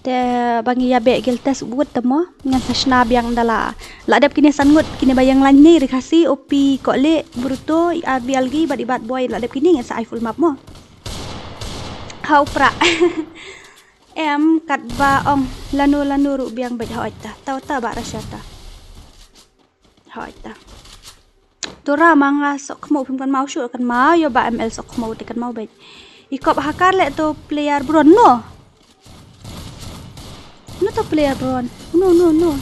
Te ba ngi ïa beh guild test wut te mo, ngan sa shna biang da la. La dep kine san ngut, kine ba ïeng lain ne, Ri Khasi, O P, Kohleh, Bruto, i R B L G, bad i Bad Boy, la dep kine ngan sa ai full map mo. Hau pra. Em, katba ong, lano lano ruh biang beit hok ta. Tau ta ba rasha ta. Hok ta. Tora ma nga sok khmo phim kan mau shu kan mau ïoh ba M L sok khmo te kan mau beit. I kop hakar leh to player bron no. No to player bron. No, no, no.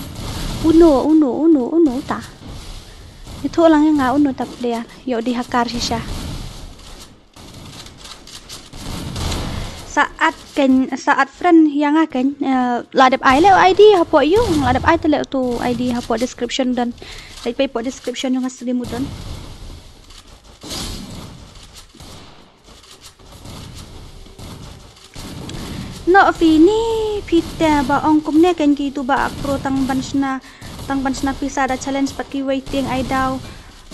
Uno, uno, uno, uno ta. Ïathuh lang ïa nga uno ta player. Ïoh di hakar shisha. Sa add ken, sa add friend ïa nga ken, eh, la dep ai leh u I D hapoh ïoh, la dep ai te leh tu I D hapoh description don. Leh peit hapoh description ïoh nga sdang mut don. No phi ni phi te ba ong kumne ken ki tu ba ak pro tang ban shna, tang ban shna pisa da challenge pat ki waiting ai daw.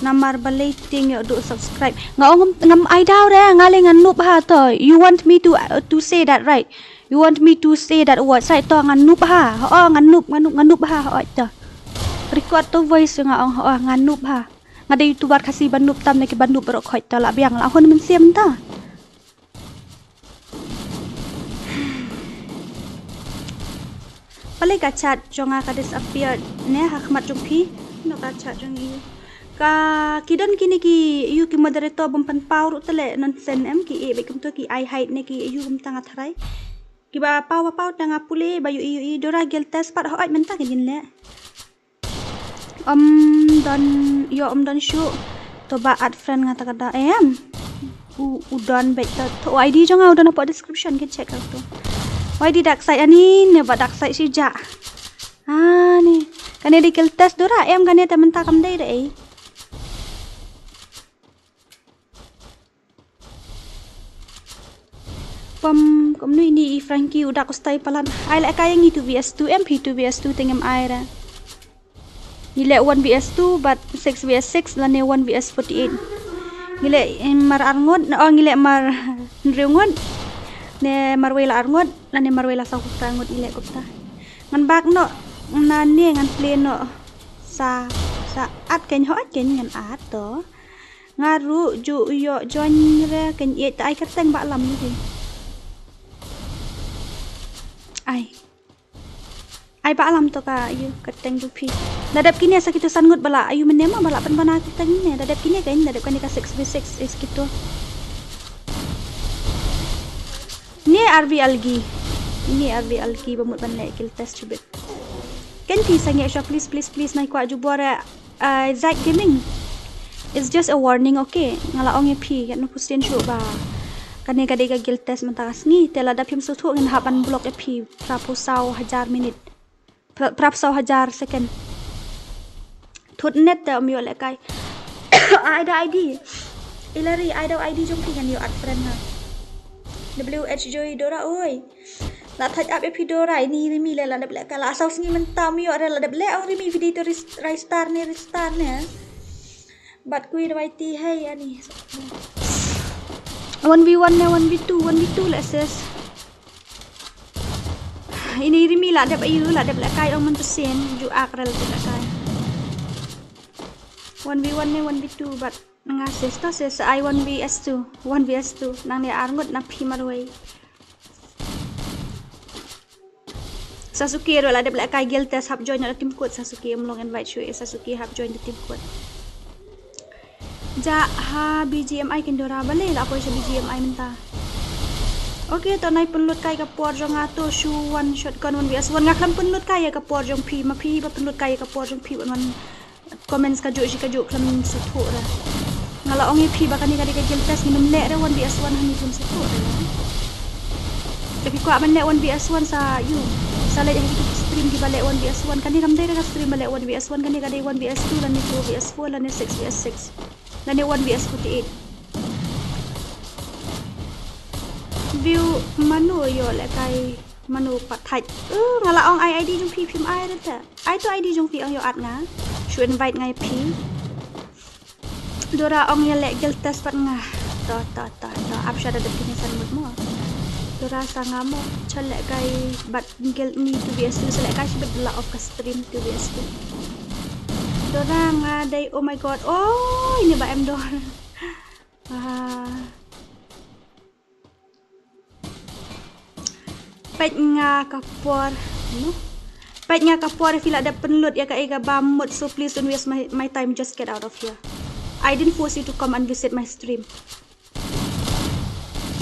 Namar balei ting ïoh du subscribe. Nga ong ngam ai daw re, nga leh ngan noob ha to. You want me to, uh, to say that, right? You want me to say that word, right? To ngan noob ha. Oh, ngan noob, ngan noob, ngan noob ha. Oh, to. Record to voice nga ong, oh, ngan noob ha. Nga dei YouTuber Khasi ba noob tam ne ki ba noob rok hoi to la biang la hun mynsiem ta. Balei ka chat jong nga ka disappear ne ha khmat jong phi? No ka chat jong i. Ka ki don kine ki ïoh ki moderator bym pynpaw ruh te leh nonsense em ki e bad kumto ki ai hide ne ki ïoh kumta nga tharai. Ki ba paw ba paw te nga pule ba ïoh ïoh i Dora guild test pat hok mynta ka jin leh. Ym don, ïoh ym don shuh. To ba add friend nga ta ka da em. U, u don beit to, to I D jong nga u don hapoh description ki check out to. Why di dark side ani ne ba dark side shi ja. Ani. Kane di guild test Dora em kane te mynta kam dei dei. Pom, kumno ini i Frankie u dak u stai palat. Ai leh kai ngi two V S two em phi two V S two te ngim ai ra. Ngi leh one V S two bad six V S six lane one V S forty-eight. Ngi leh, eh, mar ar ngut, oh ngi leh mar hynriew ngut. Ne marwei la ar ngut, lane marwei la saw phew phra ngut ngi leh kumta. Ngan bak noh, nane ngan play noh. Sa, sa add ken hok ken ngan add to. Nga ruh ju ïoh join re ken ïeit ta ai kyrteng ba lam ni. Ai. Ai ba lam to ka ïoh kyrteng ju phi. Da dep kine sa kito san ngut ba la ïoh mynne ma ba la pynbna kyrteng ne. Da dep kine ken da dep kane ka six v six is kito. Ne R V L G. Ne R V L G ba mut ban leh guild test chubit. Ken phi sangeh sha please, please, please, nai kwah jubor, eh, eh, Zack Gaming. It's just a warning, okay? Nga la ong ïa phi, ïa no pusten shu ba. Kane ka dei ka guild test mynta ka sngi, te lada phim sngewthuh ngin hap ban block ïa phi, phra phew saw hajar minit. Phra, phra phew saw hajar second. Thut net te ym ïoh lehkai. Ai da I D. Ilari, ai da I D jong phi ngan ïoh add friend ha. W H Joy Dora, oi. La thait ap ïa phi Dora, ini Rimi leh la dep leh ka la saw sngi mynta ym ïoh re la dep leh ong Rimi video to ris-, rai star ne, rai star ne. Bad kui da bai ti hei ani. One v one ne one v two, one v two leh sis. Ini Rimi la dep ayu, la dep leh kai ong man to same, ju ak re la dep leh kai. One v one ne one v two bad Nga sis to sis, ai one V S two, one V S two. Nangne ar ngut na phi marwei. Sasuke ruh la dep lehkai guild test, hap join da team code Sasuke, ym long invite shuh eh Sasuke, hap join da team code. Ja ha B G M I kin Dora, balei la poi sha B G M I mynta. Okay, to nai pynlut kai ka por jong nga to shu wan shotgun one V S one, nga khlem pynlut kai ïa ka por jong phi, ma phi ba pynlut kai ïa ka por jong phi wan wan. Comments kajuh shi kajuh khlem sngewthuh ra. Nga la ong ïa phi ba kane ka dei ka guild test, ngin ym leh re one V S one hangne khlem sngewthuh ra. Te phi kwah ban leh one V S one sa ïoh. Sa leit ha ki stream kiba leh one V S one, kane kam dei re ka stream ba leh one V S one, kane ka dei one V S two lane two V S four lane six V S six lane one V S forty-eight. View mano ïoh lehkai mano pat thait. Uh, nga la ong ai I D jong phi, phim ai re te. Ai to I D jong phi, ong ïoh add nga. Shu invite nga ïa phi. Dora ong ïa leh guild test bad nga. To to to to, ap sha da dep kine san mut mo. Dora sa nga mo, cha lehkai bad guild ni two V S two, sa lehkai shibit la off ka stream two V S two. Dora nga dei, oh my god. Oh, ini ba em Dora. Ah. Peit nga ka por, no? Peit nga ka por, phi la dep pynlut ïa kaei kaba mut, so please don't waste my, my time, just get out of here. I didn't force you to come and visit my stream.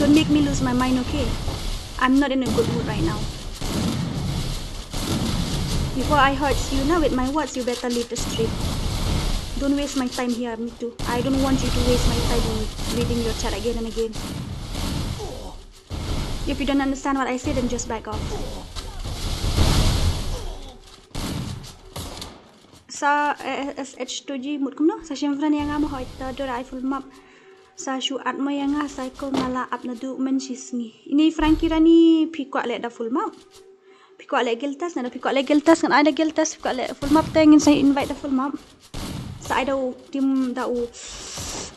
Don't make me lose my mind, okay? I'm not in a good mood right now. Before I hurt you now with my words, you better leave the stream. Don't waste my time here, me too. I don't want you to waste my time in reading your chat again and again. If you don't understand what I say, then just back off. Sa, eh, S H two G mut kumno? Sa shim friend ïa nga mo, hoi to Dora, ai full map. Sa shu add mo ïa nga, sa ko nga la ap naduh mynshisngi. Ini Frankie Rani, phi kwah leh da full map? Phi kwah leh guild test, nada phi kwah leh guild test, ngan ai da guild test, phi kwah leh full map te ngin sa invite da full map. Sa ai da u team, da u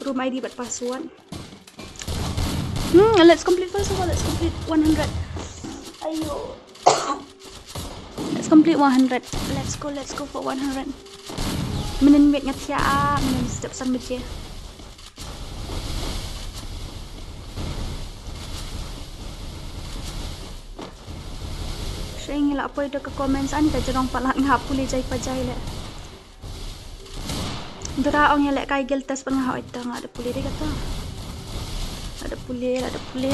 room I D bad password. Hmm, let's complete first of all, let's complete one hundred. Ayo. Let's complete one hundred. Let's go, let's go for one hundred. Mynnin miet nga thiah, mynnin step san baje. Sha ngi la poi da ka comments, ani ka jrong palat, nga pule jai pa jai leh. Dora ong ïa lehkai guild test bad nga, hoi to nga da pule dei kata. La da pule, la da pule.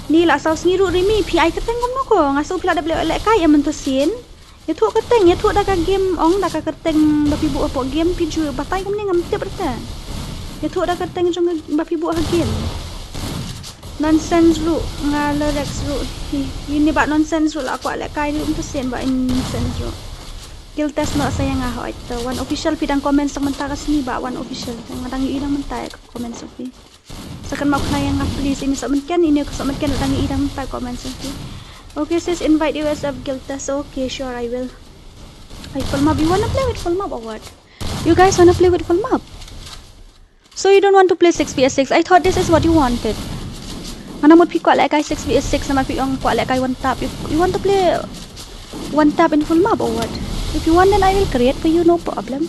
Ni la saw sngi ruh Rimi, phi ai kyrteng kumno ko? Nga saw phi la dep leh lehkai em mynta sien. Ïathuh kyrteng, ïathuh da ka game, ong da ka kyrteng ba phi buh hapoh game, phi ju batai kumne ngam tip rta. Ïathuh da kyrteng jong ba phi buh ha game. Nonsense ruh, nga lyrics ruh. Hi, ini ba nonsense ruh la kwah lehkai ruh mynta sien ba nonsense ruh. Guild test noh sa ïa nga, hoi to. One official, phi dang comment sa mynta ka sngi ba one official. Nga dang ïohi dang mynta ïa ka comment sa phi. Sa kan map khana ïa nga please, ini sa mynken, ini sa mynken dang ïohi dang mynta comment sa phi. Okay sis, invite U S F guild test. Okay, sure I will. Ai, full map, you wanna play with full map or what? You guys wanna play with full map? So you don't want to play six v six? I thought this is what you wanted. Nga mut phi kwah lehkai six v six, namar phi ong kwah lehkai one tap. You, you want to play one tap in full map or what? If you want, then I will create for you, no problem.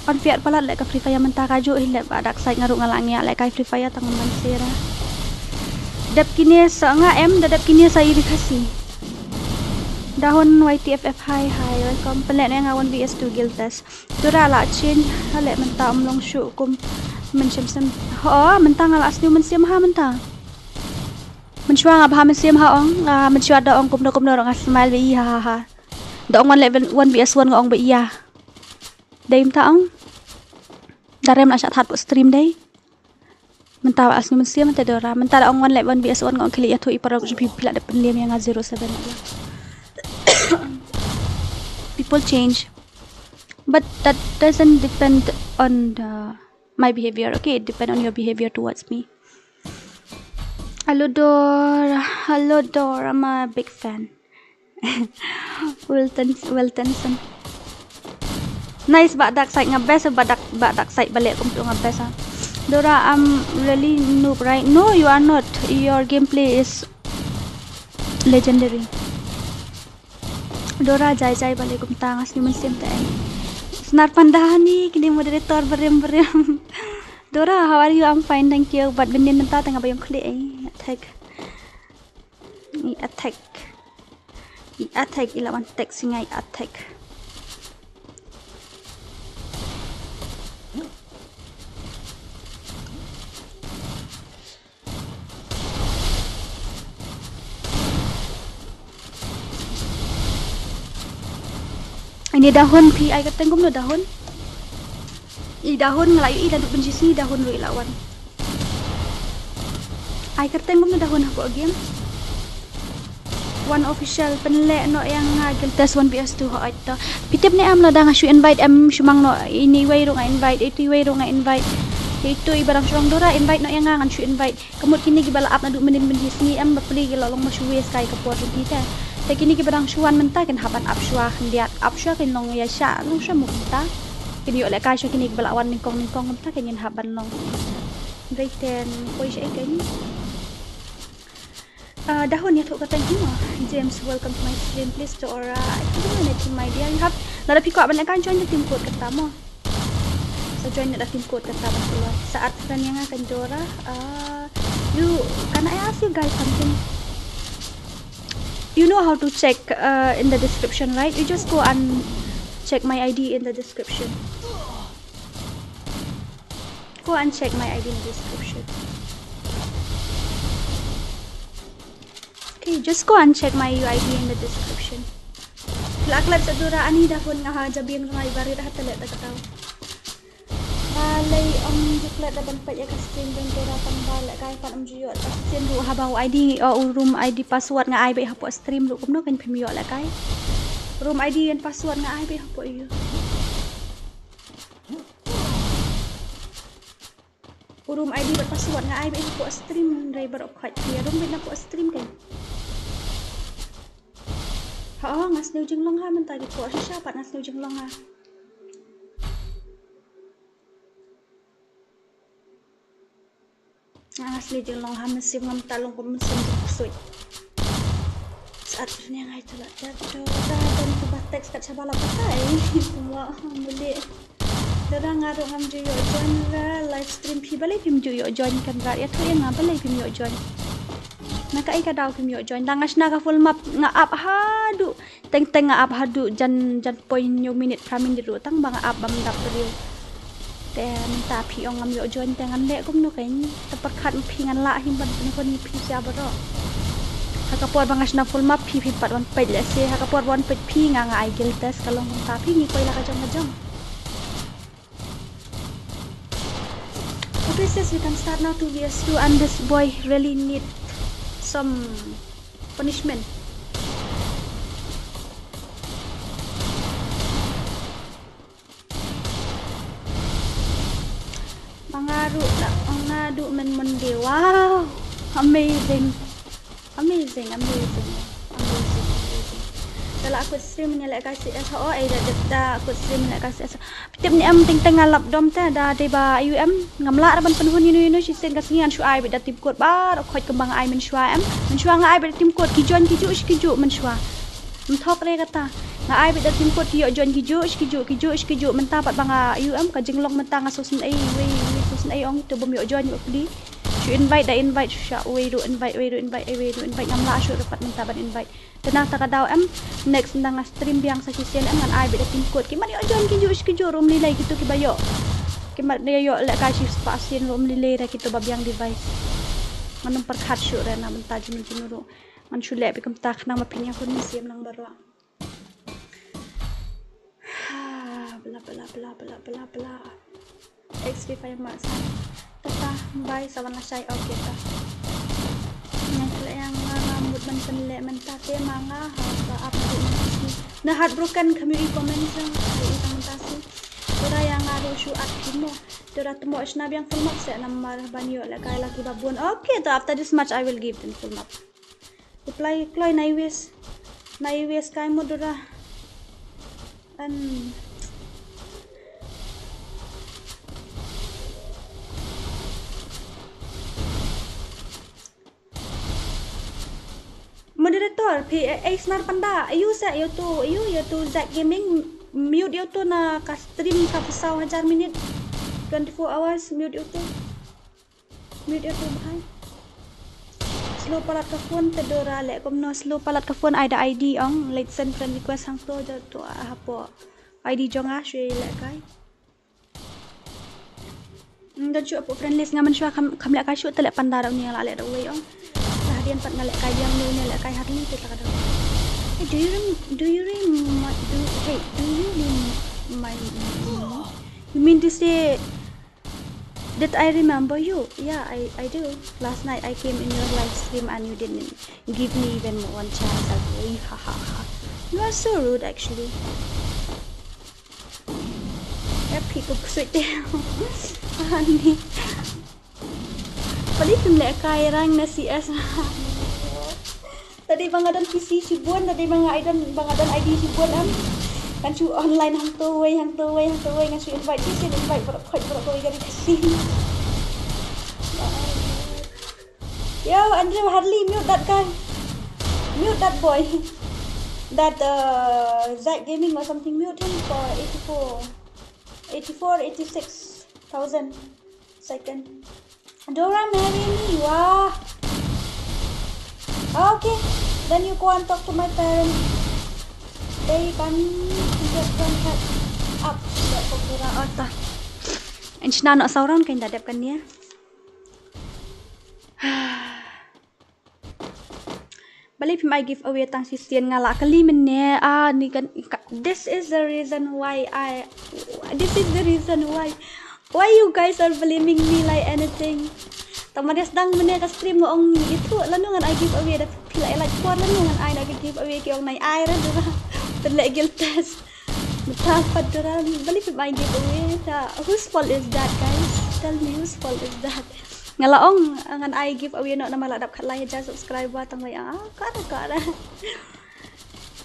Ong phi ïa palat leh ka Free Fire mynta, kajuh hi leh ba Dark Side, nga ruh nga la ngiah lehkai Free Fire tang ban sera. Dep kine sa nga em, da dep kine sa ibi Khasi. Dahun Y T F F, hi hi, welcome. Pynleh ne nga one v one guild test. Dora la change ha leh mynta, ym long shuh kum mynsiem sien. Ho, mynta nga la sniew mynsiem ha mynta. Mynshuwa nga bha mynsiem ha ong, ah, mynshuwa da ong kumno kumno ruh nga smile ba i ha ha ha. Da ong one v one, one v one nga ong ba i ya. Dei mynta ong. Da rem la shah that put stream dei. Mynta ba la sniew mynsiem mynta Dora. Mynta da ong one v one nga ong khie leit ïathuh i paralok jong phi, phi la dep pynliem ïa nga zero seven. People change. But that doesn't depend on the, my behavior, okay? It depend on your behavior towards me. Hello Dor, hello Dor, I'm a big fan. Wilton, Wiltonson. Nice, ba Dark Side nga best, ba Dark, ba Dark Side ba leh kumtu nga best ha. Dora, I'm really noob, right? No, you are not. Your gameplay is legendary. Dora, jai jai balei kumta, nga sniew mynsiem te ai. Snar Panda ni kine moderator berim berim. Dora, how are you? I'm fine, thank you. Bad bendin nenta tengah bayong klik eh. Attack. I attack. I attack, i lawan text ngai attack. Ini Dahun phi ai kyrteng kumno Dahun? I Dahun nga la ïohi la duk bynjisngi Dahun ruh i la wan. Ai kyrteng kumno Dahun hapoh game? One official pynleh noh ïa nga guild test one V S two hooid to. Phi tip ne em lada nga shu invite em shu mang noh ini iwei ruh nga invite itu iwei ruh nga invite. Itu i barang shu ong Dora invite noh ïa nga ngan shu invite. Ka mut kine kiba la ap naduh mynnin mynjisngi em bapli ki la long ba shu waste kai ka por jong ki te. Te kine kiba dang shu wan mynta kin hap ban ap shuwa khyndiat ap shuwa kin long ïa sha long sha muk mynta. Kin ïoh lehkai shuwa kine kiba la wan nyngkong nyngkong mynta kin ïa hap ban long. Hynrei te poi sha ei kein. Ah, Dahun ïathuh ka teng hi mo. James, welcome to my stream. Please Dora, I don't know my dear. You have lada phi kwah ban lehkai join the team code kata mo. Sa join na da team code kata ban keluar. Sa add friend ïa nga kan Dora. Uh, you, can I ask you guys something? You know how to check uh, in the description, right? You just go and check my I D in the description. Go and check my I D in the description. Okay, just go and check my U I D in the description. Lak lak sa Dora ani Dahun nga ha jabieng nga i barit ha telet ta katau. Balei ym ju klet da ban peit ïa ka stream jong Dora tang ba lehkai pat ym ju ïoh ta sien ruh haba u I D o u room I D password nga ai beit hapoh stream ruh kumno kan phim ïoh lehkai. Room I D and password nga ai beit hapoh ïa. U room I D bad password nga ai beit hapoh stream hynrei baroh khoit ïa room beit na hapoh stream kan. Ha nga sniew jinglong ha mynta ki por shisha pat nga sniew jinglong ha. Nga sniew jinglong ha mynsiem ngam ta long kum mynsiem jingksuid. Sat ne ngai tu la da tu da dan tu ba text kat sha ba la patai. Kumba muli. Dada nga ruh ngam ju ïoh join la live stream phi balei phim ju ïoh join kan rat ïathuh ïa nga balei phim ïoh join. Na kaei ka daw phim ïoh join da nga shna ka full map nga ap haduh teng teng nga ap haduh jan jan point hynñiew minit phra minit ruh tang ba nga ap bam dap briew. Te mynta phi ong ngam ïoh join te ngan leh kumno kein te pyrkhat ma phi ngan lah hi ban pynhun ïa phi sha baroh. Ha ka por ba nga shna full map phi phi pat wan peit lehse ha ka por ba wan peit phi nga nga ai guild test ka long kumta phi ngi poi la ka jong ka jong. Okay sis, we can start now two V S two and this boy really need some punishment. Ba nga ruh la ong naduh mynne Monday. Wow. Amazing. Amazing, amazing, amazing, amazing. Da la kut stream ne lehkai C S ho, eh da da kut stream ne lehkai C S. Tip ne em teng teng nga lap dom te da dei ba U M ngam lah da ban pynhun ïa no ïa no shisien ka sngi ngan shu ai beit da team code baroh khoit kumba nga ai mynshuwa em. Mynshuwa nga ai beit da team code ki join ki juh shi ki juh mynshuwa. Ym thok re kata. Nga ai beit da team code ki ïoh join ki juh shi ki juh ki juh shi ki juh mynta pat ba nga U M ka jinglong mynta nga sngewsynei wei wei sngewsynei ong to bym ïoh join ïoh pli. Shu invite da invite shu sha wei ruh invite wei ruh invite wei ruh invite ngam lah shu ruh pat mynta ban invite. Te nangta ka daw em next nda nga stream biang sa shisien em ngan ai beit da team code ki man ïoh join ki juh shi ki juh ruh ym lei lei kito kiba ïoh. Ki man ïoh lehkai shi spah sien ruh ym lei lei re kito ba biang device. Ngan ym pyrkhat shuh re na bynta jingmut jingmut ruh. Ngan shu leh beit kumta khnang ba phin ïa hun mynsiem lang baroh. Bla bla bla bla bla bla. X P five mark sa. Kata bai sa wan lashai ok kata. Ngan khleh ïa nga nga mut ban pynleh mynta te ma nga ha ba ap na dei mynta si. Na heartbroken kham ïohi comment sa. Ïohi tang mynta si. Tura ïa nga ruh shu at phi mo. Tura tmo shna biang full mark se namar ban ïoh lehkai la ki ba bun. Okay, to after this match I will give them full mark. Reply kloi nai wes. Nai wes kai mo Dora. An. Moderator, phi eh, eh, Snar Panda, ayu sa, ayu tu, ayu, ayu tu Zack Gaming. Mute ïa uto na ka stream ka phew saw hajar minit. Twenty-four hours mute ïa uto. Mute ïa uto bha. Slow palat ka phone te Dora leh kumno slow palat ka phone ai da I D ong. Leit send friend request hangto da to hapoh I D jong nga shu leh kai. Don shuh hapoh friend list nga mynshuwa kham kham leh kai shuh te leh panda da une la leh da uwei ong. Te hadien pat nga leh kai biang ne une leh kai Harley te ta ka dang. Hey, do you rem do you rem do hey do you rem my you mean to say that I remember you? Yeah, I I do. Last night I came in your live stream and you didn't give me even one chance. Like, ha ha ha. You are so rude actually. Ep hi ko ksut te. Ani. Pali pim leh kai rang na C S. Tadi bang adan P C shibun, tadi bang adan bang adan I D shibun am. Kan shu online hangto wei hangto wei hangto wei ngan shu invite shisien invite bro khoi bro khoi jari kasi. Yo, Andrew Harley, mute that guy. Mute that boy. That uh, Zack Gaming or something, mute him for eighty-four, eighty-four, eighty-six thousand second. Dora, marry me, wah. Okay, then you go and talk to my parents. They can get contact up. Dora, ota. Inchna no sauran kain dadep kan ya. Balei phim ai giveaway tang shisien nga la kali mynne. Ah, ni kan ka- this is the reason why I this is the reason why why you guys are blaming me like anything. Tang ma sdang mynne ka stream nga ong ithuh lano ngan ai giveaway da phi la like por lano ngan ai na ka giveaway ki ong nai ai ra da. Pynleh guild test. Mynta pat Dora balei phim ai giveaway ta. Whose fault is that, guys? Tell me whose fault is that? Nga la ong ngan ai giveaway noh namar la dap khatlai hajar subscriber tang lai ah ka da ka da.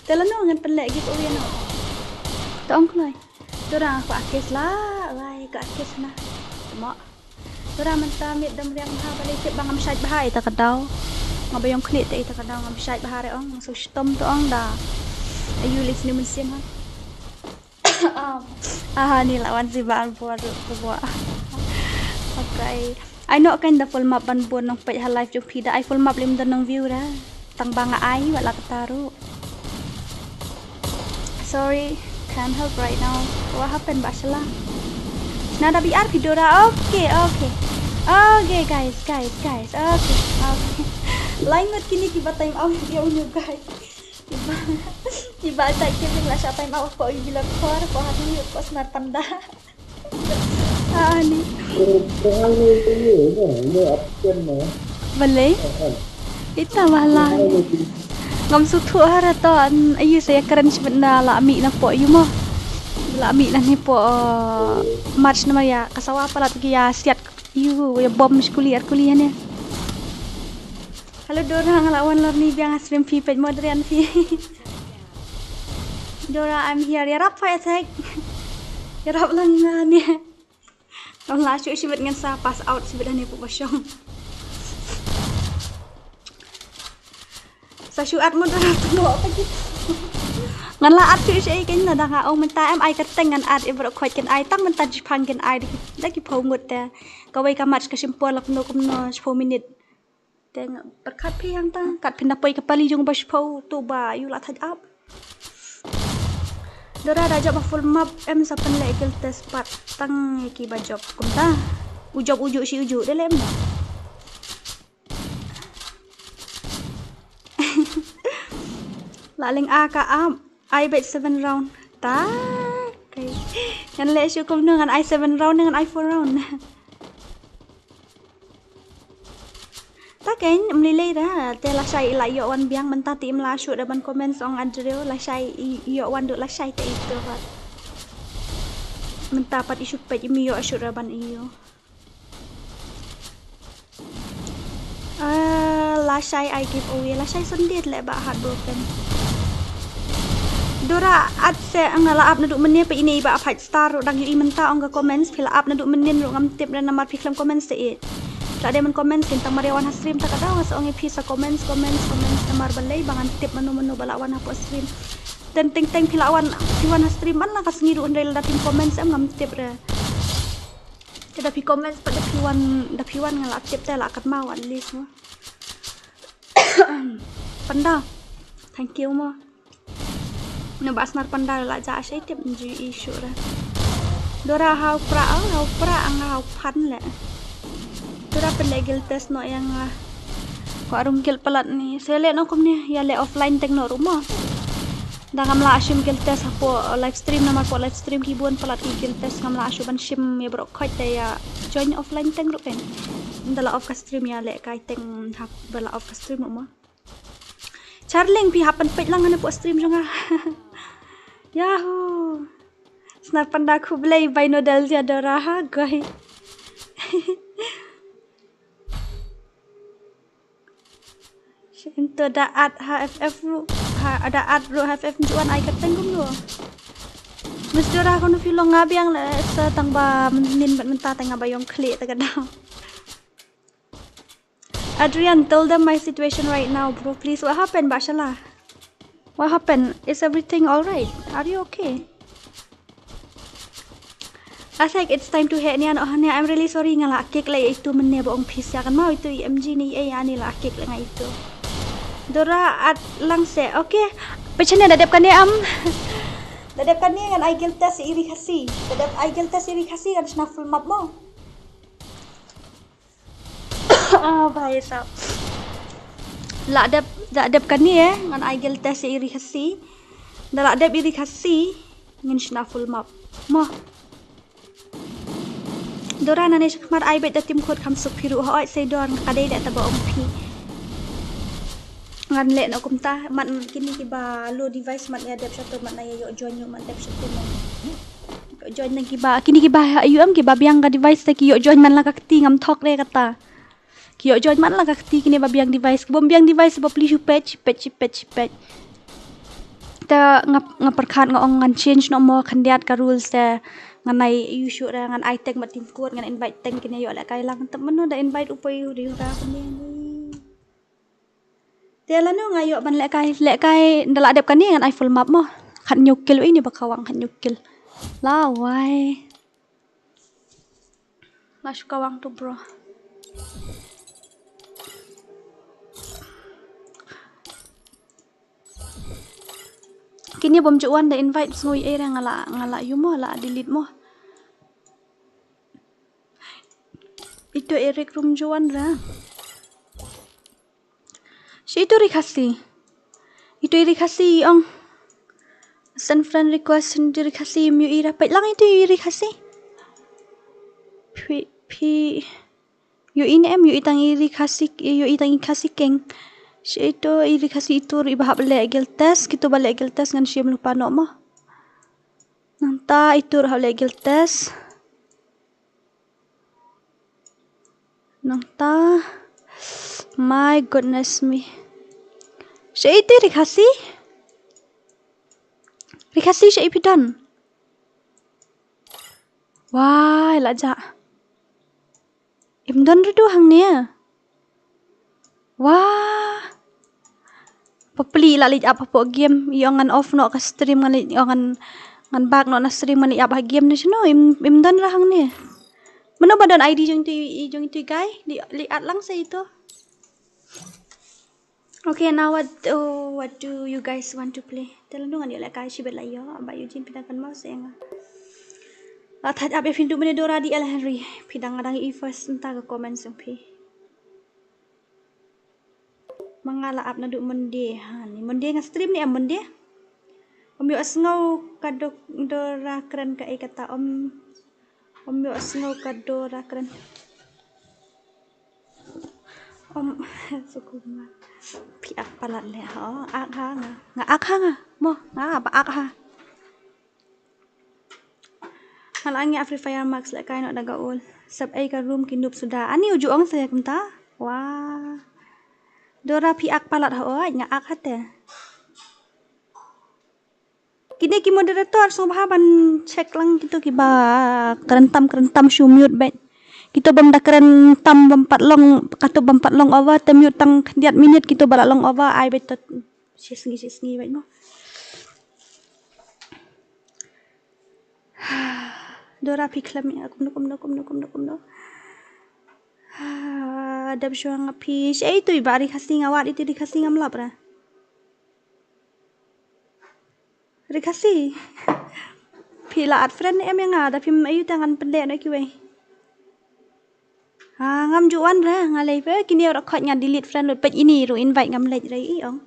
Te lano ngan pynleh giveaway noh. Te ong kloi. Dora ko akis la, wai ko akis na. Mo. Dora mynta miet dam riang bha balei tip ba ngam shait bha ita ka daw. Nga ba ïong khlieh te ita ka daw ngam shait bha re ong, so shitom to ong da. Ayu lei sni mynsiem ha. Ah, ni la wan si ba an por ko ba. Okay. Ai noh kan da full map ban bun nong peit ha live jong phi da ai full map lim da nong view da. Tang ba nga ai wat la kata ruh. Sorry, can't help right now. What happened ba shala? Nada B R phi Dora. Okay, okay. Okay guys, guys, guys. Okay, okay. Lain ngut kine kiba time out ïa u new guy. Iba iba tai ke la sha time out ko i bila khor ko hadi ko snar panda. Ani. Balei? Ita malah. Ngam suthu hara to ayu saya keren sibet na la mi na po yu mo. La mi na ni po match na maya kasawa palat ki ya siat yu ya bom skuli ar kuli ne. Hello Dora nga la wan lor ni biang stream phi peit modern phi. Dora, I'm here. Yarap fa attack. Yarap lang nga ni. Ngan la shu shibit ngan sa pass out shibit hani pu bashong. Sa shu at mo Dora tu no apa gitu. Ngan la at shu shi kan na da nga ong mynta em ai ka teng ngan at i bro khoi kan ai tang mynta jipang kan ai da ki pau ngut te. Kawei ka match ka shim por la kumno kumno shiphew minit. Te nga pyrkhat phi hangta kat phi na poi ka pali jong ba shiphew tu ba yu la thaj ap. Dora da jop ba full map em sa pynleh guild test pat tang ki ba jop kumta. U jop u ju shi u ju de lem. La leng a ka ap. Ai beit seven round. Ta. Kai. Ngan leh shu kumno ngan ai seven round ngan ai four round. Ta kein mlilei da te lashai i la ïoh wan biang mynta te im la shu da ban comments ong Andrew lashai i ïoh wan du lashai te i to hat. Mynta pat i shu peit im ïoh shu da ban ïoh. Ah, lashai ai giveaway lashai sendit leh ba heartbroken. Dora at se nga la ap naduh mynne pa ine i ba ap five star ruh dang yu i mynta ong ka comments phi la ap naduh mynnin ruh ngam tip na namar phi khlem comments te i. La dei man comments kin tang mar ïa wan ha stream ta ka daw nga sa ong i phi sa comments comments comments namar balei ba ngan tip mano mano ba la wan hapoh stream. Teng teng teng phi la wan, phi wan ha stream man la ka sngi ruh hynrei lada phim comment em ngam tip re. Te da phi comment pat da phi wan, da phi wan nga la tip te la katmaw at least mo. Panda. Thank you mo. No ba snar panda la ja shai tip nju i shu re. Dora hau pra, hau pra ang hau phan le. Dora pynleh guild test noh ïa nga. Ko arum guild palat ni. Sa leh noh kumne ïa leh offline teng noh ruh mo. Da ngam lah shim guild test hapoh live stream namar hapoh live stream ki bun palat ki guild test ngam lah shu ban shim ïa baroh khoit te ïa join offline teng ruh pyn. Nda la off ka stream ïa leh kai teng hap ba la off ka stream ruh mo. Charling phi hap ban peit lang hane poh stream jong nga. Yahoo. Snar panda khublei bai nodal ïa Dora ha goi. Shin to da at ha F F ru ha da at ru ha F F juan ai ka teng kum ru. Miss Dora kono phi long nga biang le sa tang ba min ban mynta tang ba yong khlieh ta ka dau. Adrian, tell them my situation right now, bro. Please, what happened, Bashala? What happened? Is everything all right? Are you okay? I think it's time to head nian oh nian. I'm really sorry nga la kick le itu menne ba ong phi sia kan mau itu M G ni eh ani la kick le nga itu. Dora at lang se. Okay. Pechane da dep kane am. Da dep kane ngan ai guild test iri khasi. Da dep ai guild test iri khasi kan shna full map mo. Ah, bhai sab. La dep, la dep kane eh, ngan ai guild test iri khasi. Da la dep iri khasi, ngin shna full map. Mo. Dora nane shakmar ai bet da tim khot kham suk phi ruh hoi sei dor nga ka dei da taba ong phi. Ngan leh na kumta, man kini kiba low device man ïa dep shato man na ïa ïoh join ïoh man dep shato man. Ïoh join na kiba, kini kiba ïoh em kiba biang ka device te ki ïoh join man la ka kti ngam thok re kata. Ki ïoh join man la ka kti kine ba biang device. Ki bym biang device ba pli shu pet, pet, pet, pet. Te nga, nga pyrkhat nga ong ngan change noh mo khyndiat ka rules te ngan ai issue re ngan ai teng ma tim kut ngan invite teng kine ïoh lehkai lang te mano da invite u poi u ri u ra kine ni. Te lano nga ïoh ban lehkai, lehkai da la dep kane ngan ai full map mo. Khat hynñiew kill ui ni ba kawang khat hynñiew kill. Lawai. Nga shu kawang tu bro. Kine bym ju wan da invite sngew ei re nga la, nga la ïu mo la delete mo. Ito Eric rum ju wan re. Shi itu ri Khasi. Itu ri Khasi ong. Send friend request itu ri Khasi ym ïohi ra peit lang itu ri Khasi. Phi, phi ïohi ne em ïohi tang ri Khasi, ïohi tang ri Khasi keng. Shi itu ri Khasi itu ri ba hap leh guild test, kito ba leh guild test ngan shim lypa noh mo. Nangta itu ri hap leh guild test. Nangta. My goodness me. Shi iti ri Khasi? Ri Khasi shi ipi don? Wai, la ja. Im don ri du hangne. Wah. Papli la leit ap hapoh game, ïong ngan off noh ka stream ngan leit ïong ngan, ngan back noh na stream ngan leit ap ha game ne shano, im, im don ra hangne. Mano ba don I D jong itu, i jong itu guy, leit, leit add lang sa itu. Okay, now what, oh, what do you guys want to play? Te lano ngan ïoh lehkai shibit la ïoh, ba Eugene phi dang kynmaw sa ïa nga. La thait ap ïa phi ndu mane Dora D L Henry, phi dang nga dang i first nta ka comment jong phi. Ma nga la ap naduh Monday. Ha, ni Monday nga stream ne em Monday? Ym ïohsngew ka Dora kren kaei kata, ym, ym ïohsngew ka Dora kren. Ym, sukuma. Phi ak palat leh ha, ak ha nga. Nga ak ha nga. Mo, nga ba ak ha. Nga la ngiah Free Fire Max lehkai noh da ka ul. Sep ei ka room ki noob suda. Ani u ju ong sa ïa kumta. Wah. Dora phi ak palat ha oi, nga ak ha te. Kine ki moderator sngewbha ban check lang kito kiba kren tam kren tam shu mute beit. Kito bym da kren tam bym pat long, kato bym pat long over te mute tang khyndiat minit kito ba la long over ai beit to. Shi sngi, shi sngi beit mo. Dora phi khlem ïa kumno, kumno, kumno, kumno, kumno. Ah, dep shuwa nga phi. Shi ei tu i ba ri Khasi nga wad iti ri Khasi ngam lap ra. Ri Khasi. Phi la add friend em ïa nga da phim ayu ta ngan pyndep na kiwei. Ha, ngam ju wan ra, nga lei phi, kine ruh khot nga delete friend lut peit ini ruh invite ngam leit ra i ong.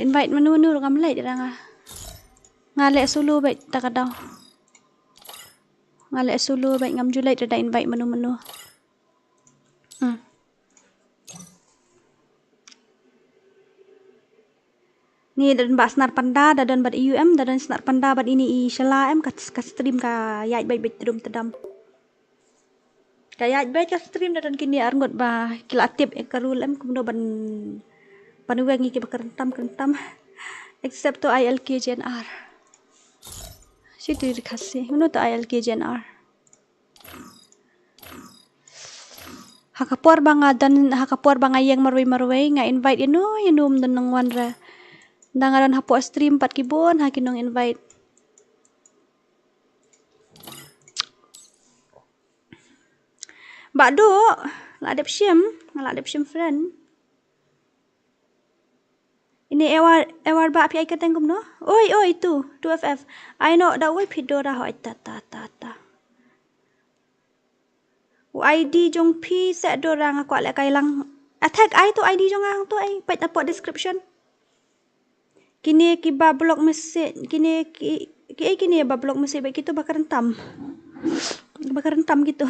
Invite manu manu ruh ngam leit ra nga. Nga leh solo beit ta ka daw. Nga leh solo beit ngam ju leit ra da invite manu manu. Hmm. Ni da don ba snar panda, da don bad U M, da don snar panda bad ini i shala em ka, ka stream ka ïaid beit beit tdum tdam. Ka ïaid beit ka stream da don kine arngut ba ki la tip ïa ka rule em kumno ban, ban weng ïa ki ba krentam krentam. Except to I L K J N R. Shi tu ri Khasi. Kumno to I L K J N R. Ha ka por ba nga don, ha ka por ba nga ïeng marwei marwei, nga invite ïano ïano ym don nang wan re. Da nga don hapoh stream pat ki bun ha ki nong invite. Ba do, la dep shim, la dep shim friend. Ini Ewar, Ewar ba phi ai kyrteng kumno? Oi, oi, tu, tu F F. Ai no da oi phi Dora hoi ta, ta, ta, ta. U I D jong phi se Dora nga kwah leh kai lang. Attack ai tu I D jong nga tu ai, peit hapoh description. Kine ki ba block message, kine ki, ki, eh, kine ba block message, ba kitu ba krentam. Ba krentam kitu.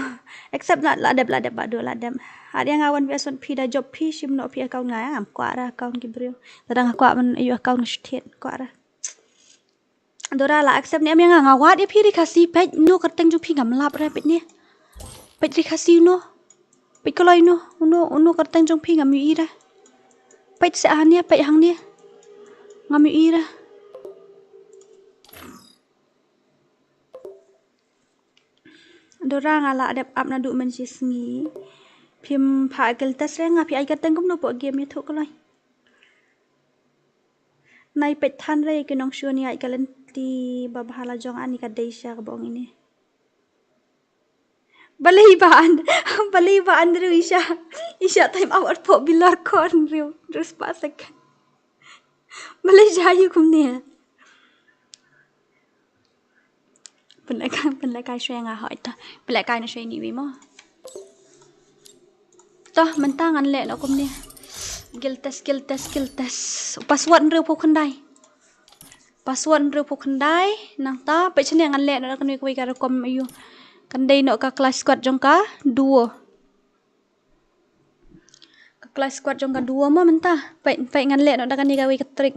Except la, la dep, la dep, ba do la dep. Ar ïa nga wan biasa phi da job phi shim noh phi account nga, ngam kwah ra account ki briew. Tang nga kwah ban ïoh account nga shu thied, kwah ra. Dora la accept ne em ïa nga, nga wad ïa phi ri Khasi, peit no kyrteng jong phi ngam lap ra peit ne. Peit ri Khasi no. Peit kloi no, uno, uno kyrteng jong phi ngam ïohi ra. Peit se hangne, peit hangne. Ngam ïohi ra. Dora nga la dep ap naduh mynshisngi. Phim pha guild test re nga phi ai kyrteng kumno poh game ïathuh kloi. Nai peit than re ki nong shun ïa ka lynti ba bha la jong ani ka dei sha ka bong ini. Balei ba an, balei ba Andrew isha, isha time out poh bilor corn riew, riew spah second. Balei ja ïa kumne. Pynlehkai, pynlehkai shwe nga hoi ta. Pynlehkai na shwe ni wi mo. Toh, mynta ngan leh noh kumne. Guild test, guild test, guild test. Password hynriewphew khyndai. Password hynriewphew khyndai. Nangta, peit shane ngan leh noh da kane kawei ka rukom ayu. Kan dei noh ka clash squad jong ka duo. Ka clash squad jong ka duo mo mynta. Peit, peit ngan leh noh da kane kawei ka trick.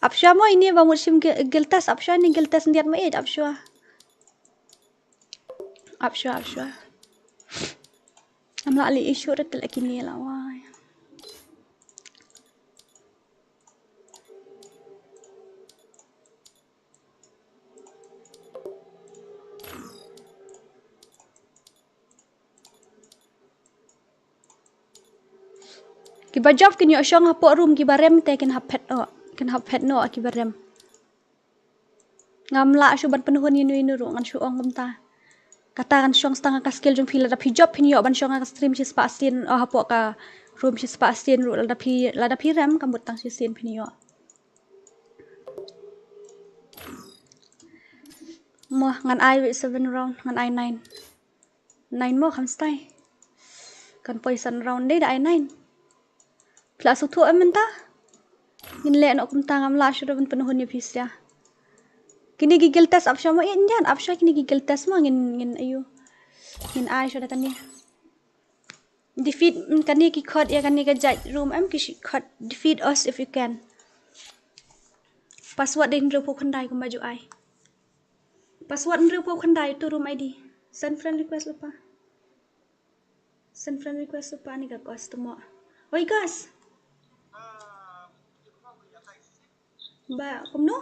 Ap shwa mo ini ba mut shim guild test, ap shwa ini guild test ndiat mo eh, ap shwa. Ap shwa, ap shwa. Am la ali issue ret la kini la wai. Kiba job kin ïoh shong hapoh room kiba rem te kin hap phet noh, kin hap phet noh kiba rem. Ngam lah shuh ban pynhun ïano ïano ruh ngan shu ong kumta. Kata kan shong stang ka skill jong phi lada phi job phin ïoh ban shong ka stream shispah sien, oh, hapoh ka room shispah sien ruh lada phi, lada phi rem ka mut tang shisien phin ïoh. Mo ngan ai wei seven round ngan ai nine. Nine mo kham stai. Kan poi san round dei da ai nine. Phi la sngewthuh em mynta? Ngin leh noh kumta ngam lah shuh ban pynhun ïa phi sha. Kine ki guild test ap shwa mo eh, njan ap shwa kine ki guild test mo ngin, ngin ayu. Ngin ai shuh da kane. Defeat, mm, kane ki khot ïa kane ka jait room em ki shi khot defeat us if you can. Password dei hynriewphew khyndai kumba ju ai. Password hynriewphew khyndai to room I D. Send friend request lypa. Send friend request lypa ni ka kos to mo. Oi kos. Ba kumno?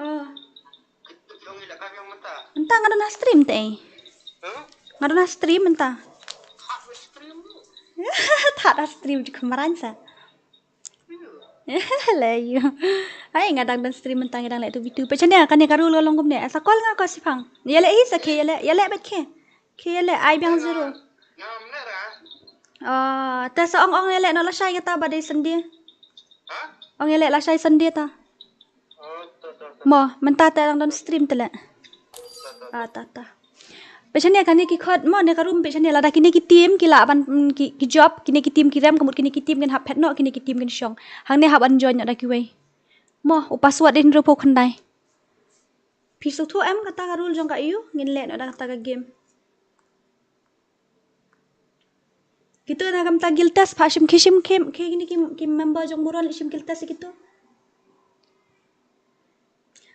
Oh. Mynta nga don ha stream te. Nga don ha stream mynta. Tad ha stream ju kamaran sa. Le ïa. Hai nga dang don stream mynta nga dang leh tu bitu. Peit shane kane ka rule ka long kumne. Sa call nga ko shipang. Ïa leh hi sa khe ïa leh, ïa leh bad khe. Khe ïa leh ai biang zero. Ah, te sa ong ong ïa leh noh lashai kata ba dei Sunday. Ong ïa leh lashai Sunday ta. Mo, mynta te dang don stream te leh. Ah, ta ta. Peit shane kane ki khot mo ne ka room peit shane lada kine ki team ki lah ban, mm, ki, ki job, kine ki team ki rem ka mut kine ki team kin hap phet noh, kine ki team kin shong. Hangne hap ban join noh da kiwei. Mo, u password in ruh pok khyndai. Phi sngewthuh em kata ka rule jong ka ïu, ngin leh noh da kata ka game. Kitu na kam ta guild test pha shim ki shim ki, ki, ki, ki, ki member jong Muron shim guild test kitu.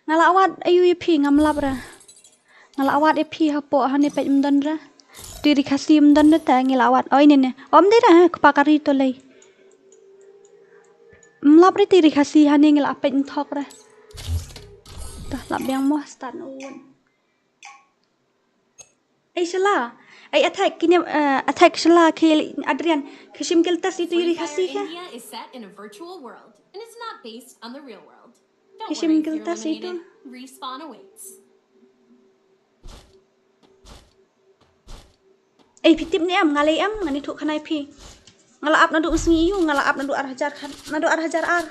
Nga la wad ïa u ïa phi ngam lap ra. Nga la wad ïa phi hapoh hane peit ym don ra. Tiri Khasi ym don ra ta ngi la wad. Oi ne ne. Om dei ra ha kpa kari to lei. Ym lap ra Tiri Khasi hane ngi la peit ym thok ra. Ta lap biang mo start no one. Ei shala. Ei attack kine, eh, attack shala ki Adrian. Ki shim guild test itu Tiri Khasi ke. India is set in a virtual world, and it's not based on the real world. Don't Ki shim worry, guild zero test itu. Eliminated. Respawn awaits. Ei phi tip ne em nga lei em nga ni thuk khanai phi. Nga la ap naduh sngi ïu nga la ap naduh ar hajar khan naduh ar hajar ar.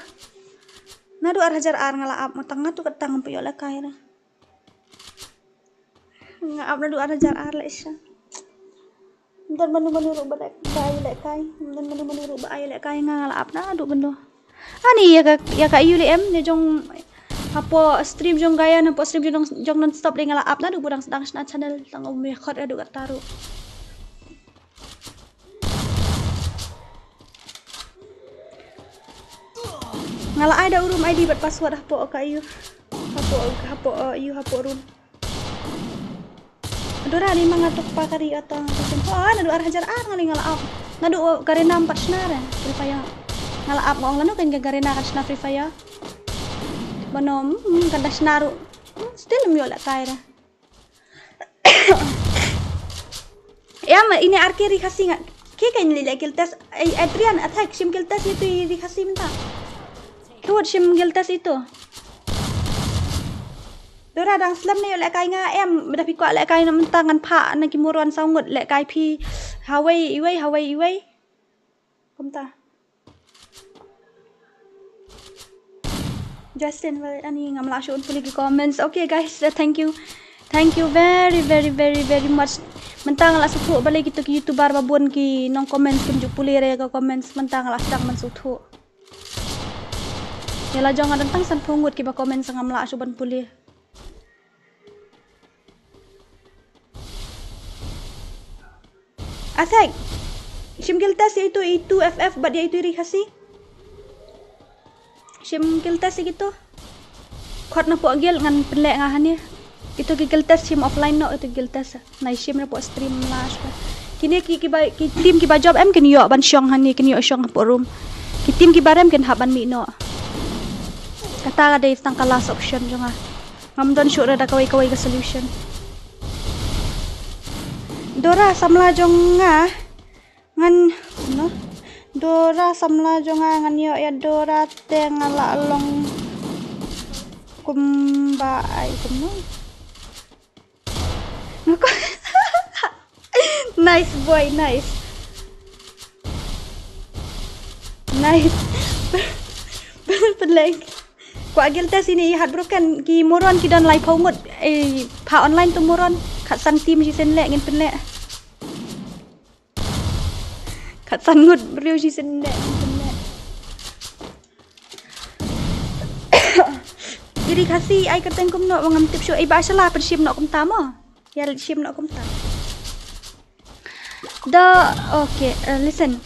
Naduh ar hajar ar nga la ap matang nga tu katang phi ïoh la kai ra. Nga ap naduh ar hajar ar leh sha. Don manu manu ruh ba leh kai leh kai. Don manu manu ruh ba ai leh kai nga la ap naduh bendo. Ani ïa ka ïa ka ïu leh em ne jong hapoh stream jong Gaia hapoh stream jong jong non stop de nga la ap naduh budang sedang sna channel tang um ïa khot naduh kata ruh. Nga la ai da u room I D bad password hapoh ka ïu. Hapoh hapoh uh, ïu hapoh room. Dora ni manga tok pa kari atang. Oh, naduh ar hajar ar nga la ap. Naduh uh, Garena empat snar ya. Free Fire. Nga la ap ngong lanu kan Garena kan snar Free Fire. Banom hmm, kan da snar. Hmm, still ym ïoh la kai ra. Ya ma ini arke ri khasi nga. Ke kan li lek guild test. Ai Adrian athak shim guild test itu ri khasi mynta. Kewat shim guild test itu. Dora dang slem ne ïoh lehkai nga em, bad phi kwah lehkai na mynta ngan phah na ki Muron saw ngut lehkai phi. Hawei iwei, hawei iwei. Kumta. Justin, well, ani ngam lah shuh pule ki comments. Okay guys, uh, thank you. Thank you very very very very much. Mynta nga lah sngewthuh balei kito ki YouTuber ba bun ki nong comments kim ju pule re ka comments, mynta nga lah sdang ban sngewthuh. Ïa la jong nga don tang sanphew ngut kiba comment sa ngam lah shuh ban pule. Athek. Shim guild test ïa itu, itu F F bad ïa itu ri khasi. Shim guild test ïa kitu. Khot na poh guild ngan pynleh nga hangne. Itu ki guild test shim offline noh itu guild test. Nai shim na poh stream last ba. Kine ki kiba ki team kiba job em kin ïoh ban shong hangne kin ïoh shong hapoh room. Ki team kiba rem kin hap ban mih noh. Kata ka dei tang ka last option jong nga. Ngam don shuh re da kawei kawei ka solution. Dora samla jong nga. Ngan no. Dora samla jong nga ngan ïoh ïa Dora te nga la long kumba ai kumno. Nice boy, nice. Nice. Pynlek. Kwah guild test ini i heartbroken ki Muron ki don laiphew ngut. Eh, phah online tu Muron. Khatsan team shisien leh ngin pynleh. Khatsan ngut briew shisien leh ngin pynleh. Iri khasi ai kyrteng kumno ngam tip shuh, i ba shala pynshim noh kumta mo. Ïa shim noh kumta. The okay, uh, listen.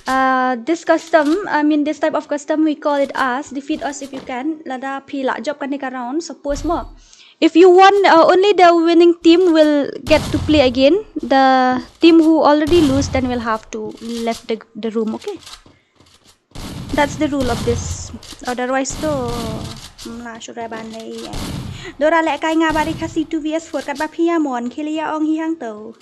Uh, this custom, I mean this type of custom we call it as defeat us if you can. Lada phi lah jop kane ka round, suppose mo. If you won, uh, only the winning team will get to play again. The team who already lose then will have to left the, the room, okay? That's the rule of this. Otherwise to mla shurai ban nei. Dora lehkai nga bari khasi two V S four kat ba phi ïa mon khili ïa ong hi hang to.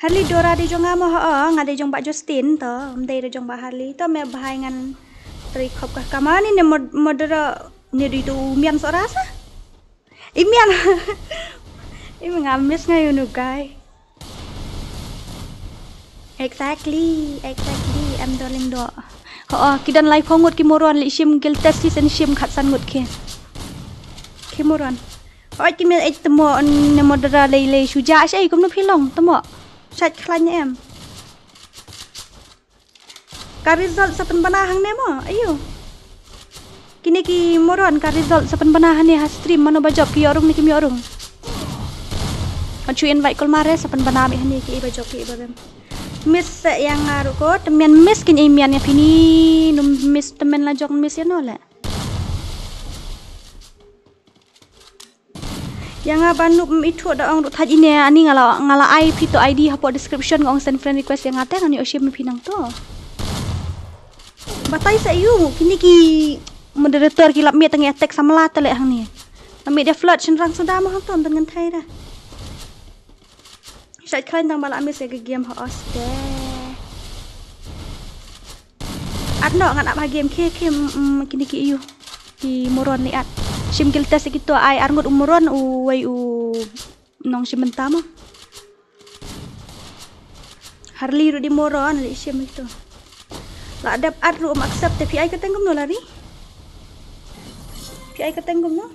Harley Dora dei jong nga mo ha, nga dei jong Bah Justin to, ym dei da jong Bah Harley to, me bha ïa ngan trei khop ka kamani ne mod-, modera ne dei to u Mian Sohra sa. I Mian. I nga miss nga ïa u nu guy. Exactly, exactly. I'm darling do. Ho, ki don laiphew ngut ki moron, leh shim guild test shisien shim khatsan ngut ki. Ki moron. Hooid ki mih eit tamo ne modera lei lei shu ja shei kumno phi long tamo. Shait khlaiñ em. Ka result sa pynbna hangne mo. Ayo. Kine ki moron ka result sa pynbna hangne ha stream mano ba jop ki ïoh rung ne kim ïoh rung. Kan shu invite kulmar re sa pynbna mih hangne ki ei ba jop ki ei ba rem. Miss sa ïa nga ruh ko, te mian miss kin ei mian ïa phi ni, num miss te men la jong miss ïa no le. Ïa nga ba nup ithuh da ong ruh thaj ine ani nga la, nga la ai phi to I D hapoh description nga ong send friend request ïa nga te ngan ïoh shim phi nangto. Batai sa ïu kine ki moderator ki lap miet tang ïa text samla te leh hangne. Lap miet ïa flood shynrang suda mo hangto ym don ngan thai da. Shait khlaiñ tang ba la miss ïa ka game ha os te. At noh ngan ap ha game khie khie, mm, mm, kine ki ïu. Ki moron leh at. Shim guild test ïa kito ai ar ngut u moron uwei u nongshim bynta mo. Harley ruh dei moron leh shim ïa kito. La dep at ruh um accept te phi ai kyrteng kumno Larry? Phi ai kyrteng kumno?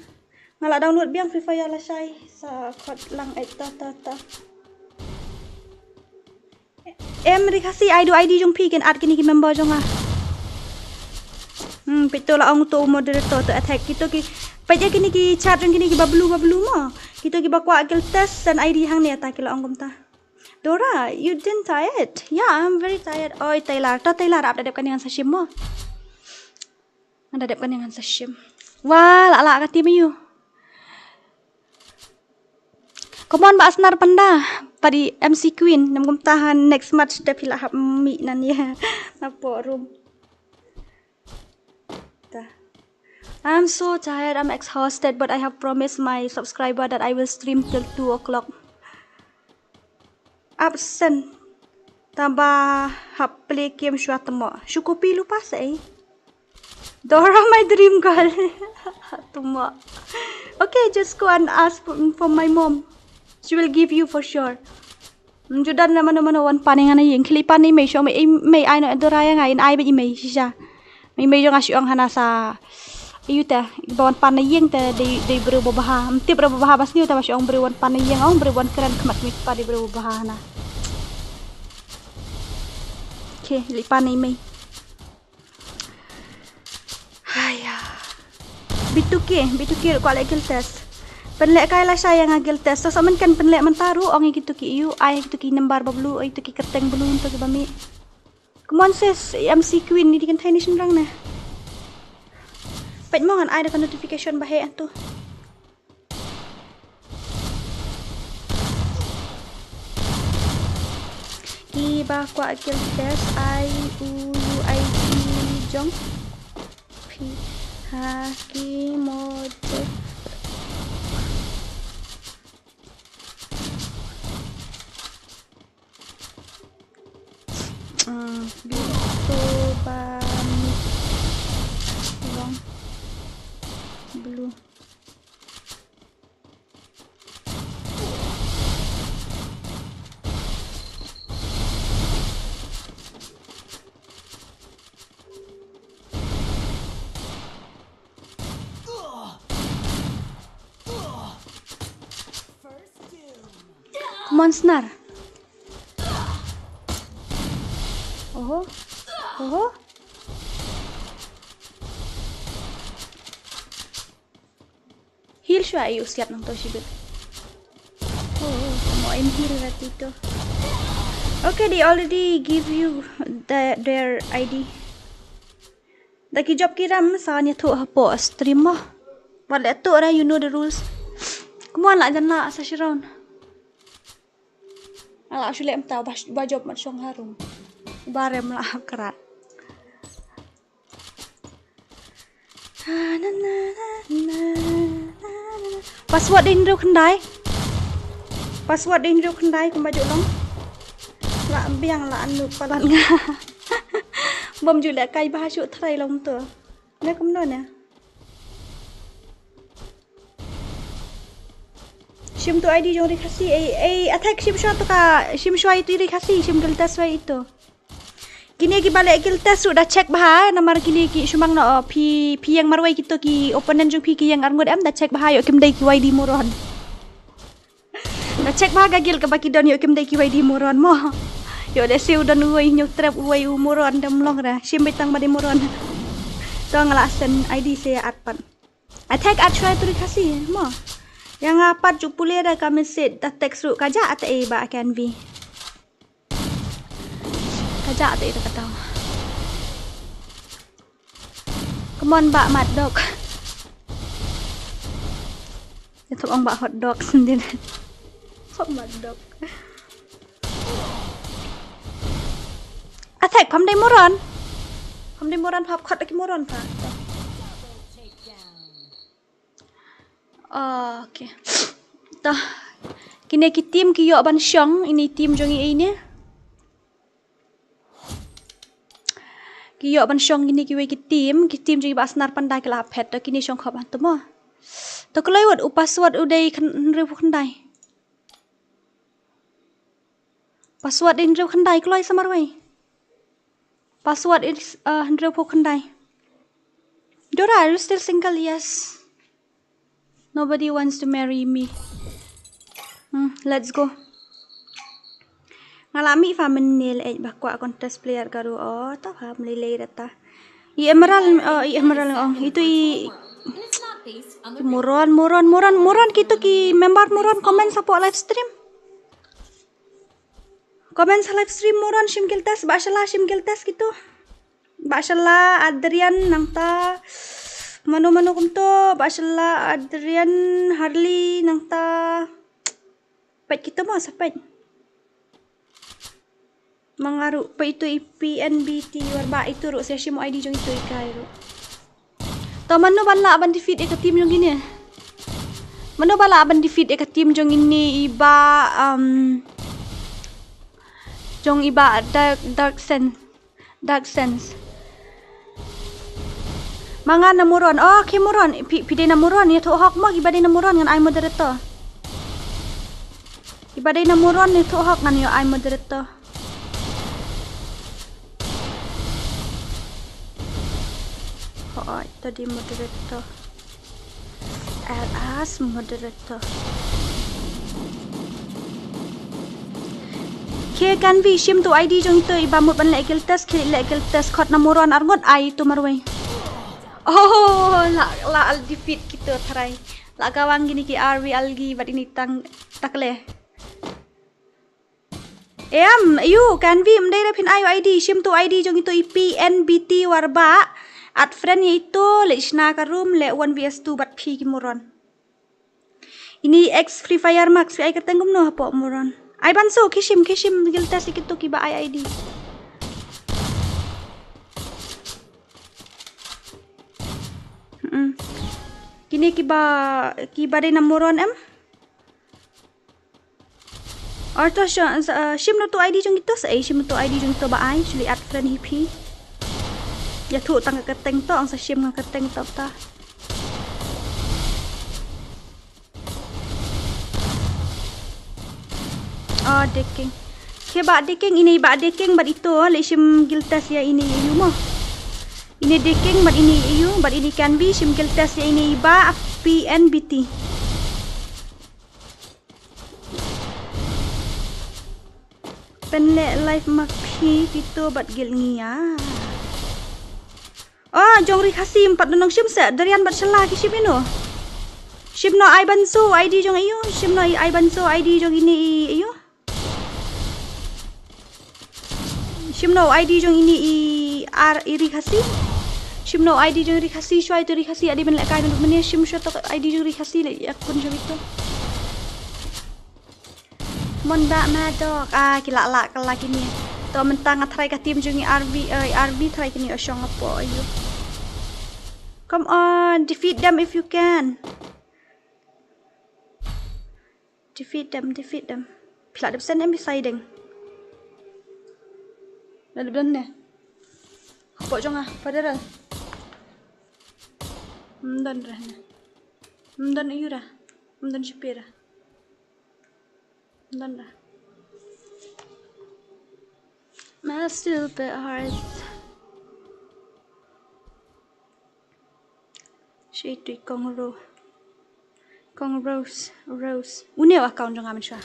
Nga la download biang Free Fire lashai sa khot lang eh ta ta ta. Em ri Khasi ai du I D jong phi kin add kine ki member jong nga. Hmm, peit to la ong to moderator to attack kito ki. Peit ïa kine ki chat jong kine ki ba blue ba blue mo. Kito ki ba kwah guild test send I D hangne ta ki la ong kumta. Dora, you didn't tired? Yeah, I'm very tired. Oi, Taylor, to Taylor ap da dep kane ngan sa shim mo. Nga da dep kane ngan sa shim. Wah, la la ka team ïu. Come on, Bah Snar Panda. Padi M C Queen, nam kumta ha next match te phi la hap mih nan ïa. Napoh room. Ta. I'm so tired, I'm exhausted, but I have promised my subscriber that I will stream till two o'clock. Absent. Taba hap play game shwa tamo. Shu copy lypa sa ei. Dora my dream girl. Tamo. Okay, just go and ask for, for my mom. She will give you for sure. Ju don na mano mano wan pan ïa nga na ïing. Khie leit pan ïa i mei shuh, mei, mei ai noh Dora ïa nga, in ai beit i mei shisha. Mei mei jong nga shu ong hana sa. Ïu te ba wan pan na ïing te dei, dei briew ba bha. Ym tip briew ba bha ba sniew te ba shu ong briew wan pan na ïing, ong briew wan kren khmat mei pa dei briew ba bha hana. Okay, leit pan ïa i mei. Haya. Bituki, bituki ruh kwah leh guild test. Pynleh kai lashai ïa nga guild test. Sa sa men kan pynleh mynta ruh ong ïa kito ki ïu, ai ïa kito ki number ba blue, ai ïa kito ki kyrteng blue to ki ba mih. Come on sis, M C Queen ni di kan thai ni shynrang ne. Peit mo ngan ai da ka notification ba heh to. Ki ba kwah guild test ai u U I D jong phi ha ki mod. Ah, bito ba mi long blue. Come on, Snar. Oho. Oho. Heal shuwa, ayu, siat nangto shibit. Oh, mo em heal ratito. Okay, they already give you the, their I D. Da ki jop ki ram sa ïathuh hapoh stream mo. Wat leh tuh ra, you know the rules. Come on, lah jan lah sa shi round. Ala shu leh mynta ba, ba jop mat shong harum. Ba rem lah krat. Password dei hynriew khyndai. Password dei hynriew khyndai kumba ju long. La biang la anu palat nga. Bom ju leh kai bha shu trai long to. Ne kumno ne. Shim tu I D jong Ri Khasi, ei, ei, attack shim shwa tu ka, shim shwa itu Ri Khasi, shim guild test shwa itu. Kine ki ba leh guild test ruh da check bha, namar kine ki shumang no, phi, phi ïeng marwei kito ki opponent jong phi ki ïeng arngut em, da check bha ïoh kim dei ki Y D moron. Da check bha ka guild kaba ki don ïoh kim dei ki Y D moron mo. Ïoh lehse u don uwei hynñiew trep uwei u moron dam long ra. Shim beit tang ba dei moron. To nga la send I D se at pat. Attack at shwa tu Ri Khasi mo. Ïa nga pat ju pule da ka message da text ruh ka jah at ei ba kan vi. Ka jah te ita ka tau. Come on, ba Mad Dog. Ïa thok ong ba hot dog sendiri. Hot Mad Dog. Attack, pham dei moron. Pham dei moron, phap khot lagi moron pha. Okay. Toh. Kine ki team ki ïoh ban shong, ini team jong i ini. Ki ïoh ban shong kine kiwei ki team, ki team jong i ba snar pandai ki la phet, toh kine shong khop han to mo. Toh kloi wat u password u dei khan hynriew phew khyndai. Password in hynriew khyndai kloi sa marwei. Password is, uh, hynriew phew khyndai. Dora, are you still single? Yes. Nobody wants to marry me. Hmm, let's go. Nga la mih fa mynne leh ba kwah contest player ka ruh, oh, ta fa mlei lei rata. I Emerald, oh, i Emerald, oh, itu i, i moron, moron, moron, moron, kito ki member moron comment sa pok live stream. Comment sa live stream moron shim guild test, ba shala shim guild test kito. Ba shala Adrian nangta. Mano mano kumto, ba shala Adrian Harley nangta. Peit kito mo sa peit. Ma nga ruh peit itu i P N B T war ba itu ruh sa shim I D jong itu i kai ruh. To mano ba lah ban defeat ïa ka team jong ini. Mano ba lah ban defeat ïa ka team jong ini i ba, um, jong i ba Dark, Dark Sense. Dark Sense. Ma nga na moron. Oh, okay moron. Phi, phi dei na moron. Ïa thoh hok mo ki ba dei na moron ngan ai moderator. Ki ba dei na moron ïa thoh hok ngan ïa ai moderator. Hoi, to dei moderator. Add as moderator. Ke kan vi shim tu I D jong ito i ba mut ban leh guild test, ke leh guild test khot na moron arngut ai tu marwei. Oh, la, la al defeat kito tharai. La kawang kine ki R V algi bad ini tang takle. Em, ayu, kan vi mdei re phin ayu I D, shim tu I D jong ito i P N B T war ba. Add friend ïa ito, leh shna ka room, leh one V S two bad phi ki moron. Ini ex Free Fire Max, phi ai kyrteng kumno hapoh moron. Ai ban so, ki shim, ki shim, guild test ïa kito ki ba ai I D. Mm-mm. Kine ki ba, ki ba dei na moron em. Or to sho-, sa, uh, shim no to I D jong ito sa, eh, shim no to I D jong ito ba ai, shuli add friend hi phi. Ïa thu tang ka teng to, ang sa shim nga ka teng to ta. Oh, Deking. Ke ba Deking ini ba Deking bad ito, leh shim guild test ïa ini ïa u mo. Ini Deking bad ini ïa u, bad ini kan vi shim guild test ïa ini ba P N B T. Pynleh live ma phi kito bad guild ngi ïa. Oh, jong Ri Khasi em pat nong shim se, Darian bad Shala ki shim ino. Shim no ai ban so I D jong ïa u, shim no ai ban so I D jong ini ïa u. Shim no I D jong ini i ar i Ri Khasi. Shim no I D jong Ri Khasi, shwa ito Ri Khasi, adi ben leh kai ben mene shim shwa to I D jong Ri Khasi leh ïa kun jong ito. Mon ba ma dok, ah, ki lah lah ka lah kini. To mynta nga tharai ka team jong i R V, eh, R V tharai kini o shong apo ayu. Come on, defeat them if you can. Defeat them, defeat them. Phi lah dep send em beside deng. Lada blan ne. Hapoh jong nga, Federal. Mdon ra ne. Mdon iura. Mdon shipira. Mdon ra. My stupid heart. Shi tui kong ro. Kong Rose, Rose. Une u account jong nga mynshuwa.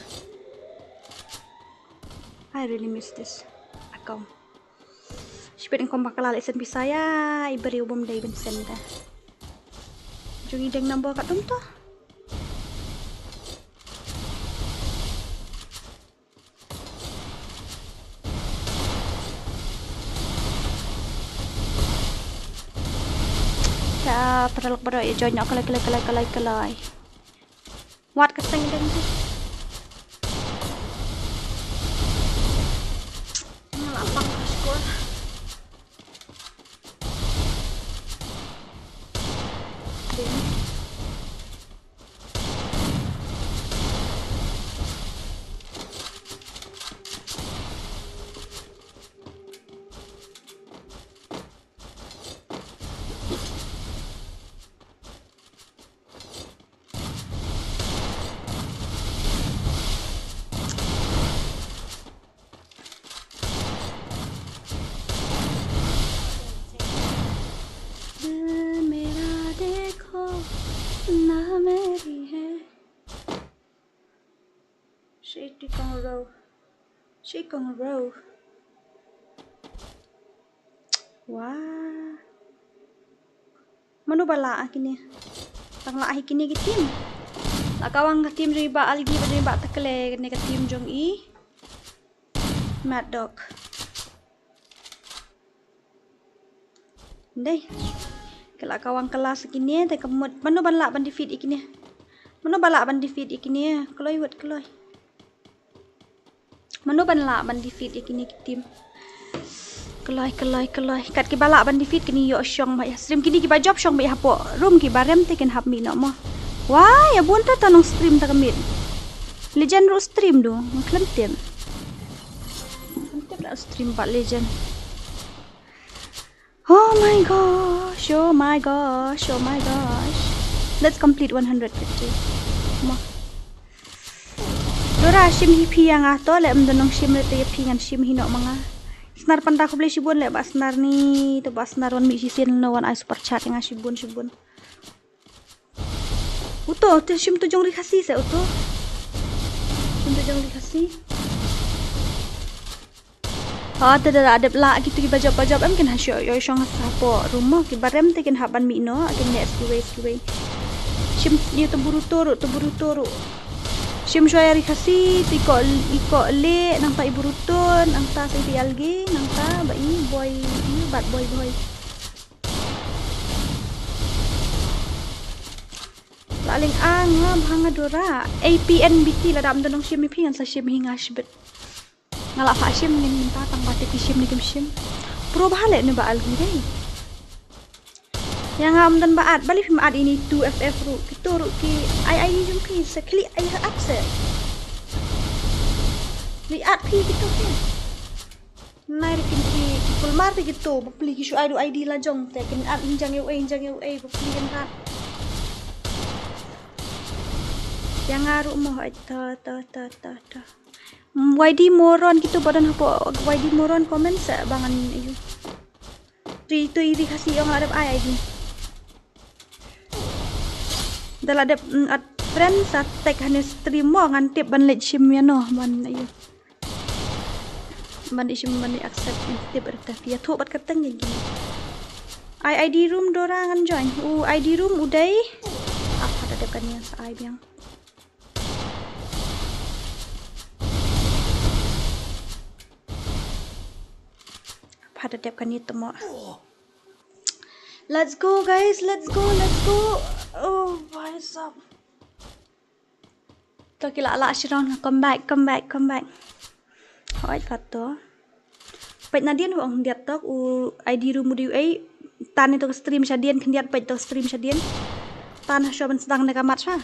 I really miss this account. Shipet ngkom ba ka la leh send pisa ïa i briew bym dei ban send da. Jong i deng number katto to. Ka paralok baroh ïa join noh, kalai, kalai, kalai, kalai, kalai. Wat ka seng deng tu. Nga la pang ka score. Deng. दिल मेरा देखो ना मेरी है। Shi tui kong ro. Shi kong ro. Wah. Mano ba lah kine? Tang lah hi kine ki team. Lah kawang ka team jong i Bah Algi bad jong i Bah Takle, kane ka team jong i Mad Dog. Ndei. Ka lah kawang ka last kine te ka mut. Mano ban lah ban defeat ïa kine? Mano ba lah ban defeat ïa kine? Kloi wat kloi. Mano ban lah ban defeat ïa kine ki team? Kloi, kloi, kloi. Kat kiba lah ban defeat kine ïoh shong bha ïa stream, kine kiba jop shong bha ïa hapoh room, kiba rem te kin hap mih noh mo. Wah, ïa bun ta ta nong stream ta ka miet. Legend ruh stream du, nga khlem tip. Khlem tip la stream Bah Legend. Oh my gosh, oh my gosh, oh my gosh. Let's complete one hundred fifty. Mo. Dora, shim hi phi ïa nga to, leh ym don nong shim, leh te ïa phi ngan shim hi noh ma nga. Snar panda, khublei shibun leh Bah Snar ni, to Bah Snar wan mih shisien, no wan ai super chat ïa nga, shibun shibun. Uto te shim to jong ri Khasi se uto. Shim to jong ri Khasi. Ha, te da la dep lah kito kiba jop ba jop em kin ha shu ïoh shong ha sapoh room mo, kiba rem te kin hap ban mih noh, kin leh ski wei ski wei. Shim ïa to Boruto ruh, to Boruto ruh. Shim shuwa ïa ri Khasi, to i Koh, i Koh Leh, nangta i Boruto, nangta sa i Algi, nangta ba i Boy, i Bad Boy Boy. La lynga nga bha nga Dora. A P N B T, lada ym don nong shim ïa phi ngan sa shim hi nga shibit. Nga la phah shim ngin mynta tang ba te ki shim ne kim shim. Pro bha leh ne Bah Algi dei. Ïa nga ym don ba add, balei phim add ïa ini two F F ruh. Kito ruh ki ai ID jong phi sa khlieh ai add se. Khlieh add phi kito phi. Nai ruh kin ki, ki kulmar te kito, bapli ki shu ai ruh ID la jong te, kin add ïa jong ïa u ei, ïa jong ïa u ei, bapli kin add. Ïa nga ruh mo, ai, ta, ta, ta, ta, ta. Mm, Y D Moron kito ba don hapoh Y D Moron comment sa ba ngan ïa u. Ri to ri Khasi ong la dep ai ID. Da la dep, mm, add friend sa tag hane stream mo ngan tip ban leit shim ïa no ban ïa. Ban ïa shim ban ïa accept in tip er ta ïa thoh bad ka teng ïa gi. Ai ID room Dora ngan join. U ID room u dei. Apa da dep kan ïa sa ai biang. Apa da dep kan ïa temo. Let's go, guys, let's go, let's go. Oh, bhai sahab. To ki la la shirong, come back, come back, come back. Hoi, pat to. Peit nadien u ong khyndiat tok u ID room u dei u ei. Tan ïa to ka stream shadien khyndiat, peit to ka stream shadien. Tan ha shuwa ban sdang ne ka mat sha.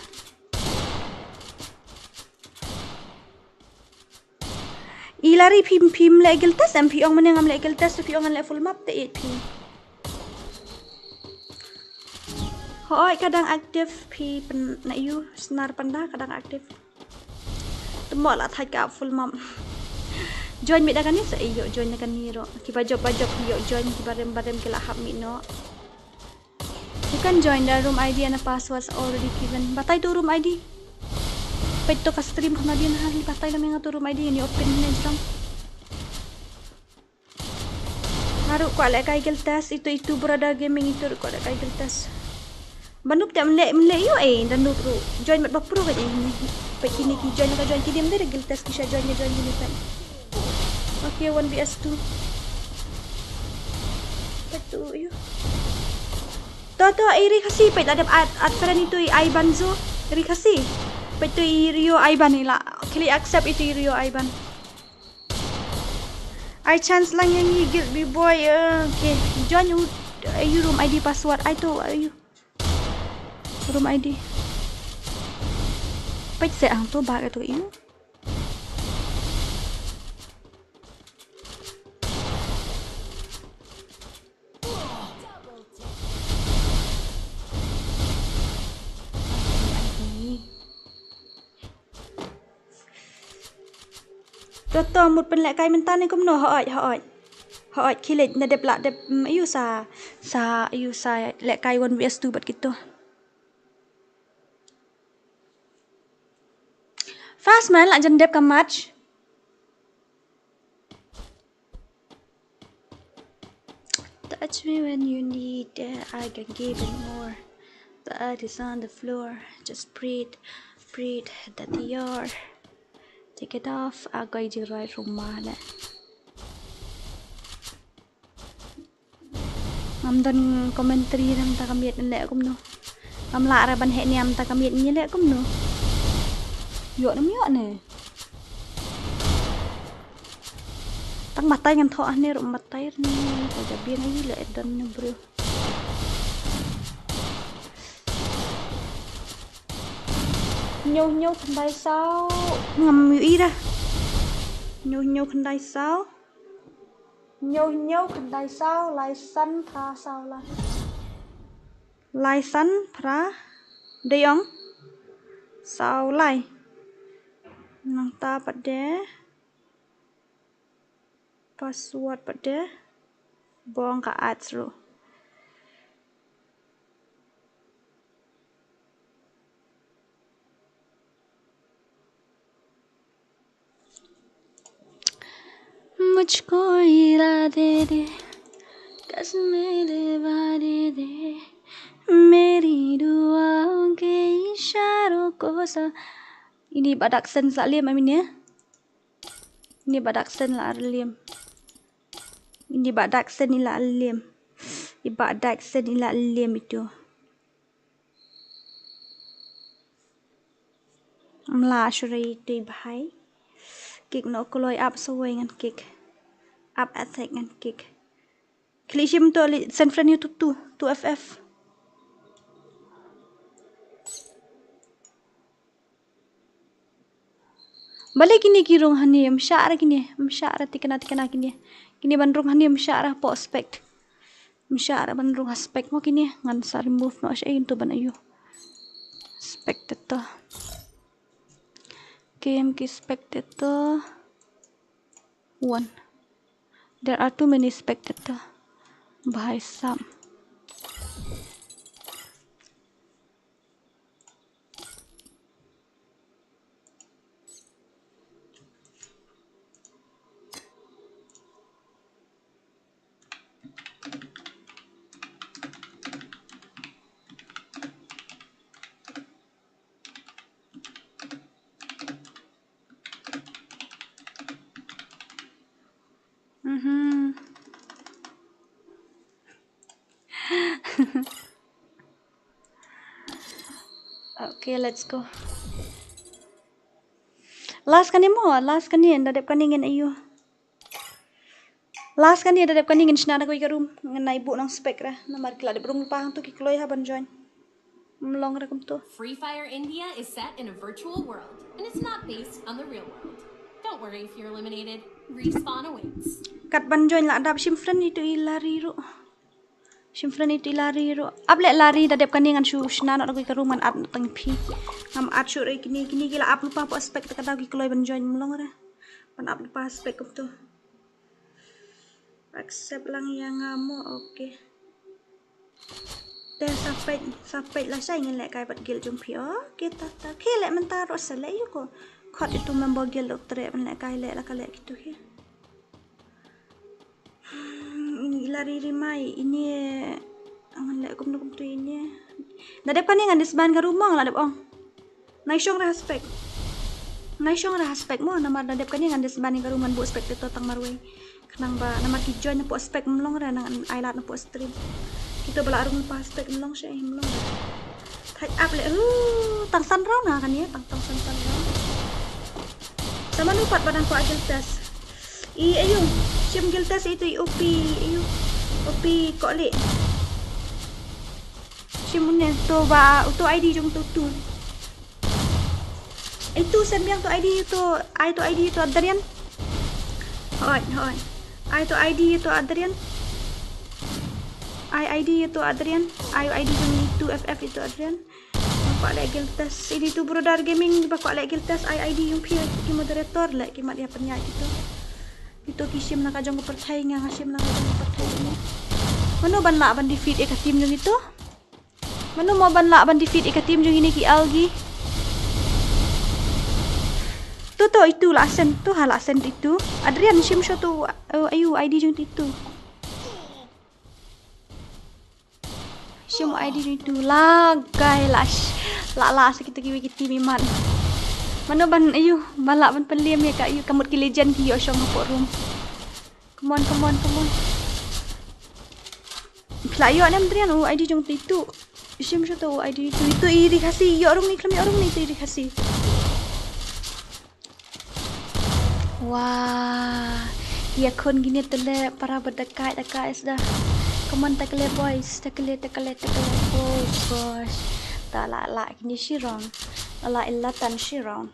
I Lari phim phim leh guild test em phi ong mane ngam leh guild test phi ong ngan leh full map te it phi. Hoi ka dang active phi pen na yu snar panda ka dang active. Te mo la thait ka full map. Join mi da kani sa yu join da kani ro. Kiba jop ba jop yu join kiba rem ba rem ki la hap mi no. You can join, the room I D and the passwords already given. Batai tu room I D. Peit tu ka stream khana din ha batai la menga tu room I D ni open ni jrong. Haru ko le kai guild test itu itu brother gaming itu ko le kai guild test. Banuk te mle mle yo eh dan ru join mat bapro ka ni. Peit kini ki join ka join kini mde guild test kisha join join kini kan. Okay, one V S two. Peit tu yo. To to iri kasi peit la dep ad ad friend itu i Ivan zo. Iri kasi. Peit tu i Rio Ivan ila. Kili accept itu i Rio Ivan. Ai chance lang yang i guild bi boy. Okay. Join you, you room I D password. Ai tu you. Room I D. Peit se ang tu ba ka tu you. Toto mut pen leh kai mentan ni kumno hoi hoi. Hoi khilit na dep la dep mm, ayu sa sa ayu sa leh kai one V S two bat kito. Fast man la jan dep ka match. Touch me when you need it, I can give it more. Blood is on the floor, just breathe, breathe, that your take it off, I got you right from my neck. Ngam don commentary ram ta kamiet ne leh kumno. Ngam lah ra ban heh niam ta kamiet ne leh kumno. Yok nam yok ne. Tang batai ngan thoh ah ne rum batai ne. Ka jabian ai le don ne bro. Hynñiew hynñiew khyndai saw ngam ïohi ra. Hynñiew hynñiew khyndai saw. Hynñiew hynñiew khyndai saw lai san phra saw lai. Lai san phra dei ong saw lai. Nangta pat de. Password pat de. Bong ka ads ruh. मुझको इला दे दे, कसमें दे वादे दे, मेरी दुआओं के इशारों को सा-, ini ba dak sen sa liam am ini. Ini ba dak sen la liam. Ini ba dak sen ila liam. Iba dak sen ila liam itu. Mla shurai tu bhai. Kik no koloi ap sawai ngan kik. Ap attack ngan kik. Klik shim tu li San Fran YouTube tu, tu F F. Bale kini ki rung hani, mshah ra kini, mshah ra tikna tikna kini. Kini ban rung hani, mshah ra po spect. Mshah ra ban rung ha spect mo kini, ngan sa remove no sha into ban ayu. Spectator. Game ki spectator. One. There are too many spectator. Bhai sahab. Mhm. Okay, let's go. Last kane mo, last kane, nda dep kane ngan ayu. Last kane da dep kane ngin shna na kawei ka room. Ngan nai buh nong spec ra. Namar ki la dep rung pa hangto ki kloi ha ban join. Mlong ra kumto. Free Fire India is set in a virtual world, and it's not based on the real world. Don't worry if you're eliminated. Respawn awaits. Kat ban join la dap shim friend itu i Larry ruh. Shim friend itu i Larry ruh. Ap leh Larry da dep kane ngan shu shna noh da kawei ka room ngan add tang phi. Ngam add shuh re kine kine ki la ap lypa hapoh spec te ka daw ki kloi ban join mlong re. Ban ap lypa spec kumto. Accept lang ïa nga mo, okay. Te sa peit, sa peit lashai ngin lehkai bad guild jong phi. Okay, ta ta. Okay, leh mynta ruh sa leh ïa ko. Khot itu member guild u treh ban lehkai leh la ka leh kitu hi. Hmm, ini i Larry rimai ini. Ngan leh kumno kumtu ini. Na dep kane ngan disband ka room mo, la dep ong. Nai shong re ha spec. Nai shong re ha spec mo, namar na dep kane ngan disband ïa ka room ngan buh spectator tang marwei. Khnang ba namar ki join hapoh spec mlong re nang ai lad hapoh stream. Kito ba la rung pa spec mlong she mlong re. Thait ap leh, uh, tang san round na kane, tang tang san san round. Sa mano pat ba dang kwah guild test. I ayu, shim guild test itu i O P, ayu. O P ko leh. Shim une to ba, uto I D jong to tu. Itu sem biang to I D to, ai to I D to Adrian. Hoi, hoi. Ai to I D to Adrian. Ai I D to Adrian. Ai I D jong itu F F itu Adrian. Ba kwah leh guild test. Ini tu Brother Gaming ba kwah leh guild test. Ai I D jong phi ki moderator leh ki mat ïa pynïaid itu. Itu ki shim na ka jong ka pyrthei, nga nga shim na ka jong ka pyrthei ini. Mano ban lah ban defeat ïa ka team jong itu? Mano mo ban lah ban defeat ïa ka team jong ine ki algae? Tu tu itu la send, tu ha la send itu. Adrian shim shuh tu, uh, ayu I D jong tu itu. Shim I D jong tu la guy la sh-, la la sa kita kiwei ki team iman. Mano ban ayu, ban lah ban pynlem ïa ka ayu ka mut ki legend ki ïoh shong hapoh room. Come on, come on, come on. Phi la ïoh ne em Adrian u I D jong tu itu. Shim shuh tu u I D itu. Itu i ri Khasi ïoh rung ni khlem ïoh rung ni itu i ri Khasi. Wah. Ïa khun kine te leh para ba da kai da kai sda. Come on, takle boys, takle, takle, takle. Oh gosh. Ta la la kine shi round. La la i la tan shi round.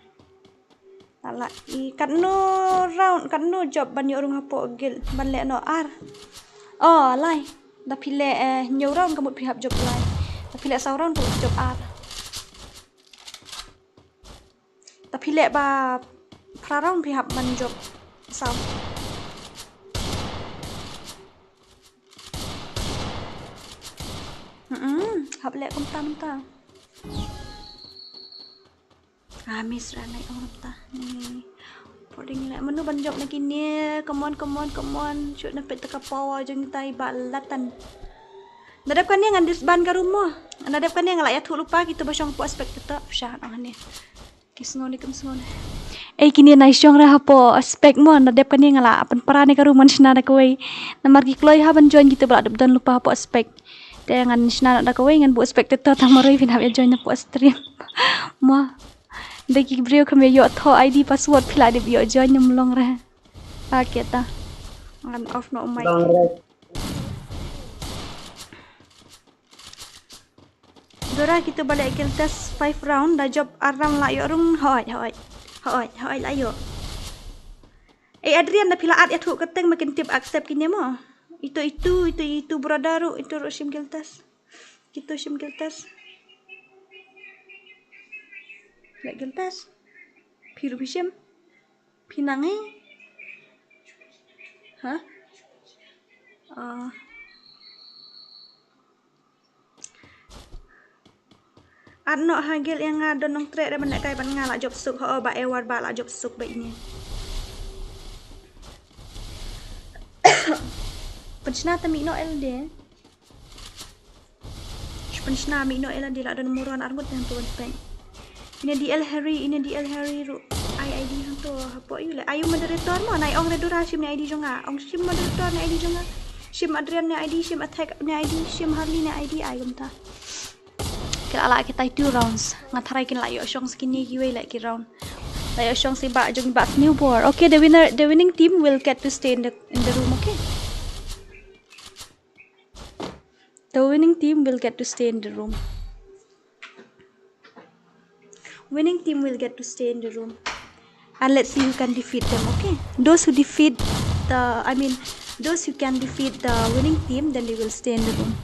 La la i katno round, katno jop ban ïoh rung hapoh guild ban leh noh ar. Oh, lai. Da phi leh, eh, hynñiew round ka mut phi hap jop lai. Da phi leh saw round ka mut jop ar. Da phi leh ba phra round phi hap ban jop saw. Mm-mm, hap leh kumta mynta. Ah, miss ra nai ong mynta. Ni. Pording leh mano ban jop na kine. Come on, come on, come on. Shoot na pet ka power jong tai ba latan. Na dep kane ngan disband ka room mo. Na dep kane nga la ïathuh lypa kito ba shong hapoh spec kito. Sha nang ne. Ki sngew ne kim sngew ne. Ei kine nai shong ra hapoh spec mo. Na dep kane nga la pynpra ne ka room ngan shna da kawei. Namar ki kloi ha ban join kito ba la dep don lypa hapoh spec. Te ngan shna da kawei ngan buh spectator tang marwei phin hap ïa join hapoh stream. Mo. Dei ki briew kham ïoh thoh I D password phi la dep ïoh join ym long re. Ah, keta. Ngan off noh u mic. Dora kito ba leh guild test five round da jop ar round la ïoh rung hoi hoi. Hoi hoi la ïoh. Eh Adrian da phi la at ïathuh kyrteng ma kin tip accept kine mo. Ito itu ito itu brother ruh ito ruh shim guild test. Kito shim guild test. Leh guild test. Phi ruh phi shim. Phi nang eh. Ha? Ah. At noh ha guild ïa nga don nongtrei da ban lehkai ban nga la jop suk ho ba ewar ba la jop suk ba ine. Pynshna ta mih noh elde. Pynshna mih noh elde la don muron arngut nang tu ban peng. Ine D L Harry, ine D L Harry ruh. Ai I D hangto hapoh yu le. Ayu moderator mo nai ong re Dora shim ne I D jong nga. Ong shim moderator ne I D jong nga. Shim Adrian ne I D, shim Attack ne I D, shim Harley ne I D ai kumta. Ki la lah kita two rounds. Nga tharai kin la ïoh shong sa kine kiwei leh ki round. La ïoh shong sa i bah jong i bah Snowball. Okay, the winner, the winning team will get to stay in the in the room, okay? The winning team will get to stay in the room. Winning team will get to stay in the room. And let's see who can defeat them, okay? Those who defeat the, I mean, those who can defeat the winning team, then they will stay in the room.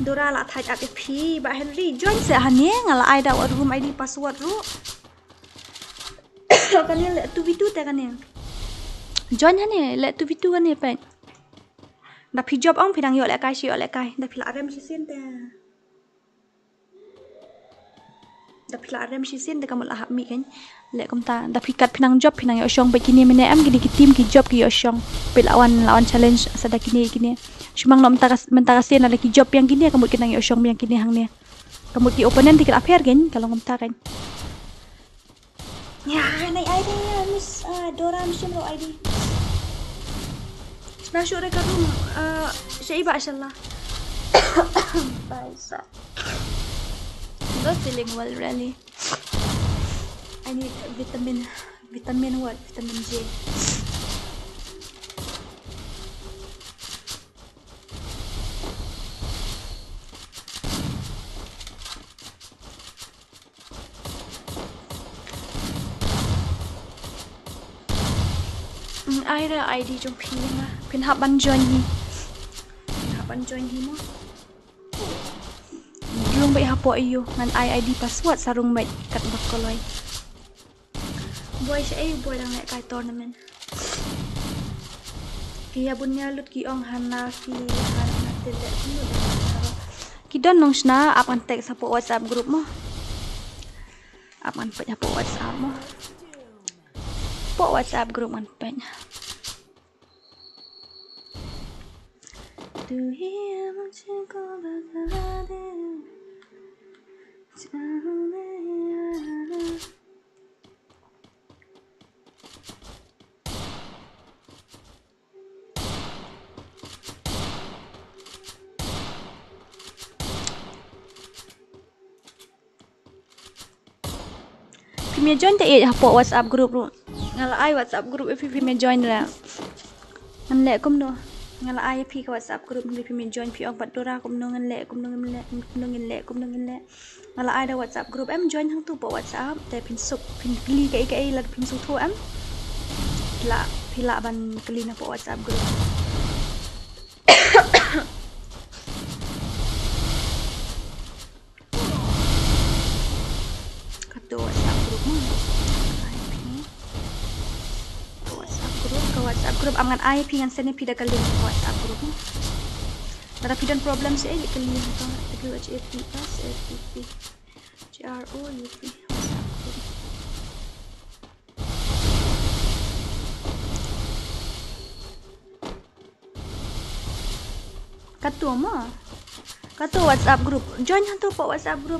Dora la thait ap ïa phi, Bah Henry. Join sa hangne, nga la ai da wat room I D password ruh. Kane leh two v two te kane. Join hangne, leh two v two kane peit. Da phi jop ong phi dang ïoh lehkai shi ïoh lehkai. Da phi la rem shisien te. Da phi la rem shisien te ka mut la hap mih kein. Leh kumta da phi kat phi nang jop phi nang ïoh shong peit kine mynne em kine ki team ki jop ki ïoh shong. Peit la wan la wan challenge sa da kine kine. Shu mang noh mynta ka mynta ka sien lada ki jop biang kine ka mut ki nang ïoh shong biang kine hangne. Ka mut ki opponent te ki la pher kein ka long kumta kein. Ïa, nai I D ïa, Miss, ah, Dora, Miss Shimlo I D. Shna shuh re ka room, ah, sha iba shala. Bye, sir. Not feeling well, really. I need vitamin, vitamin what? Vitamin J. Mm, ai ra I D jong phi nga. Phin hap ban join hi. Phin hap ban join hi mo. Rung bad hapoh ïa u ngan ai I D password sa rung bad kat bad koloi. Boi sha ei boi dang leh kai tournament. Ki ïa bun ïa lut ki ong hana phi hana te leh kumno da. Ki don nong shna ap ngan text hapoh WhatsApp group mo. Ap ngan peit hapoh WhatsApp mo. Hapoh WhatsApp group ngan peit. Tu hi muchko bata de. Phim ïa join te ïa hapoh WhatsApp group ruh. Nga la ai WhatsApp group ïa phi phim ïa join re. Ngan leh kumno. Nga la ai ïa phi ka WhatsApp group ngi phim ïa join phi ong pat Dora kumno ngan leh kumno ngin leh kumno ngin leh kumno ngin leh. Nga la ai da WhatsApp group em join hangtu hapoh WhatsApp te phin suk phin kylli kaei kaei lada phim sngewthuh em. Phi lah phi lah ban kylli na hapoh WhatsApp group. Kato WhatsApp group mo. Ka WhatsApp group, ka WhatsApp group. Am ngan ai phi ngan send ïa phi da ka link ka WhatsApp group mo. Lada phi don problem sha ei leh kylli ha ka W H A T S A P P G R O U P WhatsApp group. Kato mo. Kato WhatsApp group. Join hato hapoh WhatsApp group.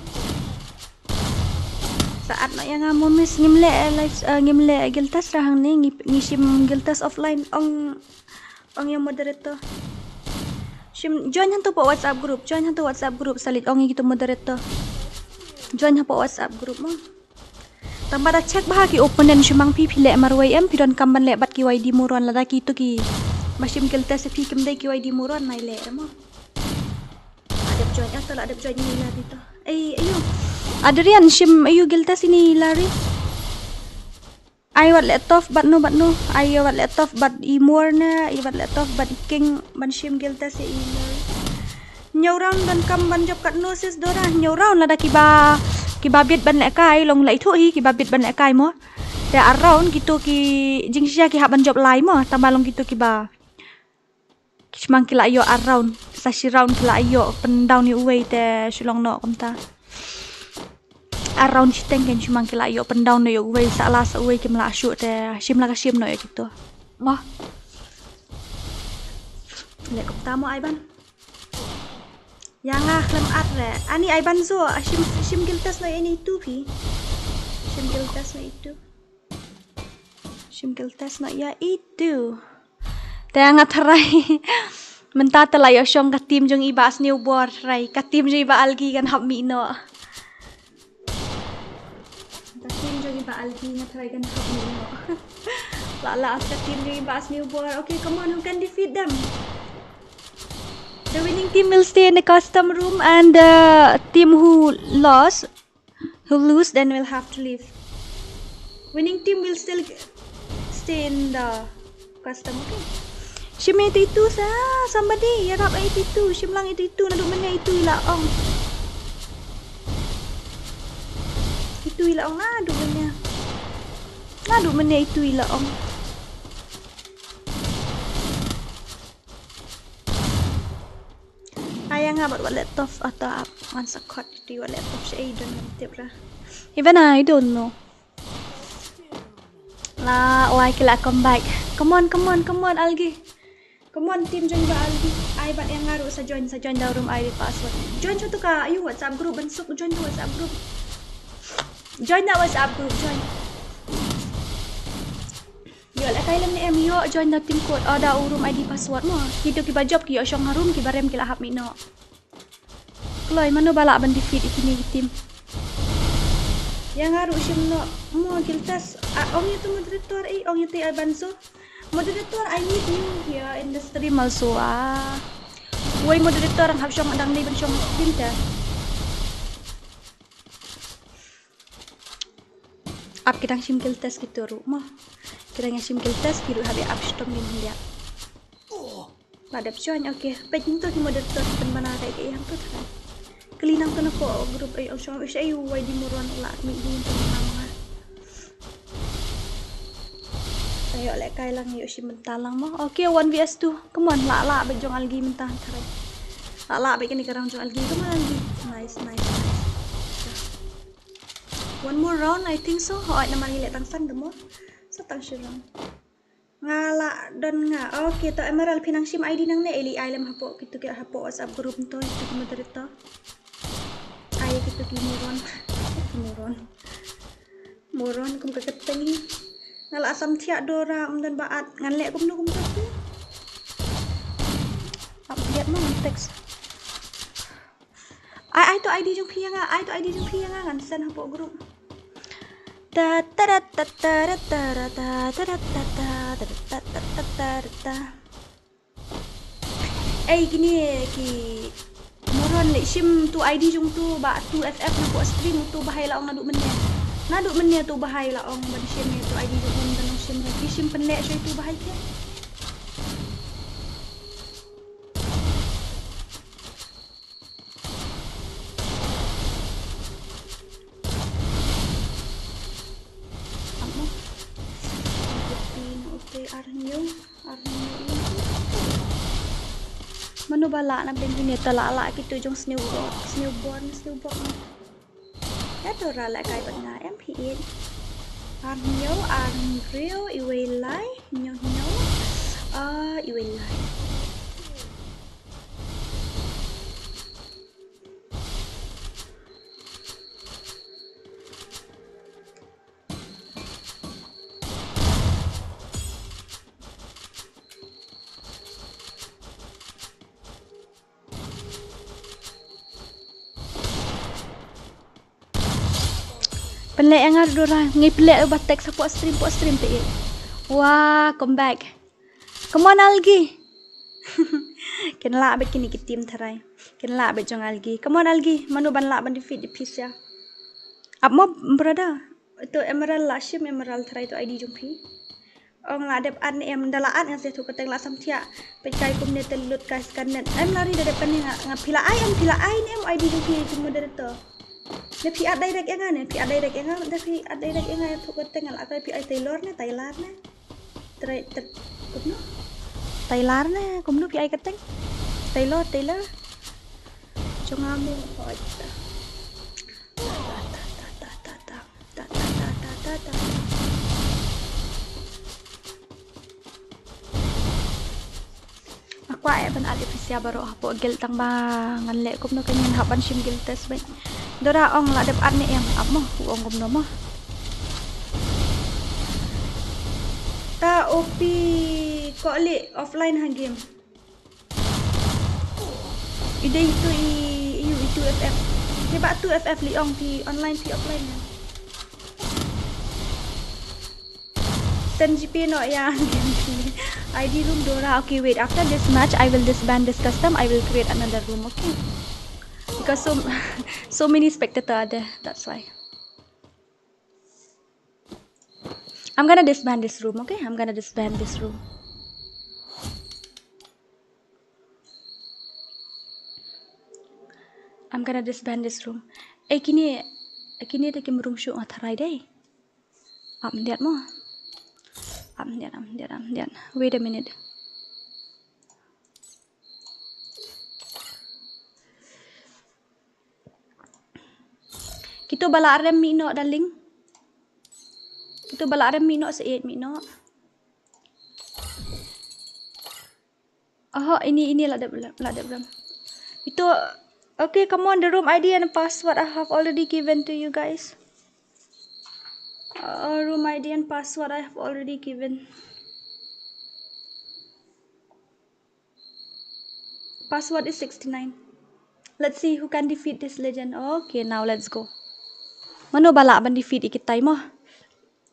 Sa add noh ïa nga mo miss ngim leh live, eh, ngim leh guild test ra hangne ngi, ngi shim guild test offline ong, ong ïa moderator. Shim join hato hapoh WhatsApp group. Join hato WhatsApp group sa leit ong ïa kito moderator. Join hapoh WhatsApp group mo. Tang ba da check bha ki opponent shu mang phi phi leh marwei em phi donkam ban leh bad ki Y D moron lada kito ki ba shim guild test phi kim dei ki Y D moron nai leh mo. La dep join ah to la dep join ni la dito. Ei ayo. Adrian shim ayo guild test ini lari. Ai wat leh tough bad no bad no. Ai wat leh tough bad i mor ne, ai wat leh tough bad i king ban shim guild test i mor. Hynñiew round donkam ban jop katno sis Dora, hynñiew round lada kiba, kiba bit ban lehkai long la ithuh hi kiba bit ban lehkai mo. Te ar round kito ki jingshisha ki hap ban jop lai mo, tang ba long kito kiba. Ki shimang ki la ïoh ar round, sa shi round ki la ïoh pyndown ïa uwei te shu long noh kumta. Ar round shiteng kein shimang ki la ïoh pyndown noh ïa uwei sa la sa uwei kim lah shuh te shim la ka shim noh ïa kito. Mo. Leh kumta mo Aiban. Ïa nga khlem at re. Ani Aiban zo, ah, shim, shim guild test noh ïa ini itu phi. Shim guild test noh itu. Shim guild test noh ïa itu. Te nga tharai. Mynta te la ïoh shong ka team jong i Bah Sniewbor tharai. Ka team jong i Bah Algi kan hap mih noh. Ka team jong i Bah Algi nga tharai kan hap mih noh. La la ka team jong i Bah Sniewbor. Okay, come on, who can defeat them? The winning team will stay in the custom room and the team who lost, who lose, then will have to leave. Winning team will still stay in the custom, okay? Shim eighty-two sa, somebody, ïarap eighty-two, shim lang eighty-two, naduh mynne eighty-two i la ong. Eighty-two i la ong, naduh mynne. Naduh mynne eighty-two i la ong. Ai nga bad wat let off ata ap ngan sa khot iti wat let off sha ei don ngam tip ra. Even I don't know. La, wai ki la come back. Come on, come on, come on, Algi. Come on, team join ba Algi. Ai bad ïa nga ruh sa join, sa join da u room I D password. Join sha tu ka, ayu WhatsApp group ban suk join da WhatsApp group. Join da WhatsApp group, join. Ïoh lehkai lem ne em, ïoh join da team code, oh, da u room I D password mo. Kito kiba jop ki ïoh shong ha room, kiba rem ki la hap mih noh. Kloi, mano ba lah ban defeat ïa kine ki team? Ïa nga ruh shim noh mo guild test. Ah, ong ïa tu moderator, eh, ong ïa te Albanzo. Moderator, I need you here in the stream also, ah. Woi moderator, ang hap shong dang dei ban shong stream te. Ap ki dang shim guild test kito ruh mo. Ki dang ïa shim guild test ki ruh hap ïa ap shitom ngin hyndia. Ba dep join, okay. Peit nto ki moderator pynbna kai ka ïa hangto trai. Kylli nangto na ko group ai ong shong ai wai di moron la mi di nto na ma. Ayo lehkai lang ïoh shim bynta lang mo. Okay, one v s two. Come on, la la beit jong Algi mynta trai. La la beit kane ka round jong Algi. Come on Algi. Nice, nice, nice. One more round, I think so. Hooid, namar ngi leh tang san da mo. Sa tang shi round. Nga lah don nga. Okay, to Emerald phi nang shim I D nangne, ili ai lem hapoh kito ki hapoh WhatsApp group to, kito ki moderator. Ai kito ki moron. Moron. Moron kum ka kyrteng hi. Nga lah sam thiah Dora, ym don ba at ngan leh kumno kumto tu. Update mo ngan text. Ai, ai to I D jong phi ïa nga, ai to I D jong phi ïa nga ngan send hapoh group. Ta ta ra ta ta ra ta ra ta ta ra ta ta ta ra ta ta ta ta ra ta. Ei kine ki moron leh shim tu I D jong tu ba tu F F na ko stream tu bahai la ong naduh mynne. Naduh mynne tu bahai la ong ban shim tu I D jong um ban shim ra ki shim pynleh shoi tu bahai ke. Amo. Kopi na utai arnyo, arnyo ini. Mano ba lah na bengkine ta lah lah kito jong snowboard, snowboard, snowboard. Ya to ra lah kai bad nga M P eight. Arnyo, arnyo, iwei lai, nyo nyo. Ah, iwei lai. Pynleh ïa nga Dora, ngi pynleh uba text hapoh stream, poh stream te i. Wah, come back. Come on, Algi. Kin lah bad kine ki team tharai. Kin lah bad jong Algi. Come on, Algi. Mano ban lah ban defeat, defeat ïa. Ap mo, brother. To Emerald lah shim, Emerald tharai to I D jong phi. Ong lah dep at ne em, da lah at nga seh tu kateng lah sam thiah. Peit kai kumne te lut kai scan net. Em lah ri da dep kane nga, nga phi la ai, em phi la ai ne em I D jong phi jong moderator. Ne phi at direct ïa nga ne, phi at direct ïa nga, da phi at direct ïa nga tu kateng lah kai phi ai Taylor ne, Taylor ne. Trai, trai, kumno? Taylor ne, kumno phi ai kateng? Taylor, Taylor. Jong nga mo, oh, ita. Ta, ta, ta, ta, ta, ta. Ta, ta, ta, ta, ta, ta. Nga kwah eh ban add ïa phi sha baroh hapoh guild tang ba ngan leh kumno kan ngin hap ban shim guild test bad. Dora ong lah dep add ne em ap mo, u ong kumno mo. Ta O P ko leh offline ha game. I dei itu i, i, itu F F. Ke ba tu F F li ong phi online phi offline. Send G P no ya. I D room Dora. Okay, wait. After this match, I will disband this custom. I will create another room. Okay. Because so so many spectator are there. That's why. I'm gonna disband this room, okay? I'm gonna disband this room. I'm gonna disband this room. Eh, kine, eh, kine te kim rung shuh nga tharai dei. Ap myndiat mo. Ap myndiat, ap myndiat, ap myndiat. Wait a minute. Kito ba la rem mih noh, darling. Kito ba la rem mih noh, sa ïeit mih noh. Oh, ini, ini la dep, la dep rem. Ito, okay, come on, the room I D and password I have already given to you guys. Uh, room I D and password I have already given. Password is sixty-nine. Let's see who can defeat this legend. Okay, now let's go. Mano ba lah ban defeat ïa kitai mo?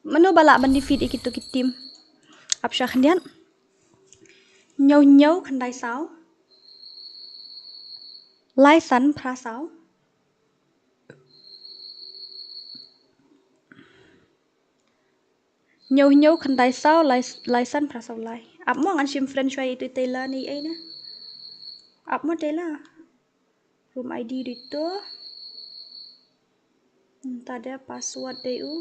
Mano ba lah ban defeat ïa kito ki team? Ap sha khyndiat. Hynñiew hynñiew khyndai saw. Lai san phra saw. Hynñiew hynñiew khyndai saw, lai, lai san phra saw lai. Ap mo, ngan shim friend shuwa ïa itu i Taylor ne ei ne. Ap mo Taylor. Room I D dei to. Mynta dei password dei u.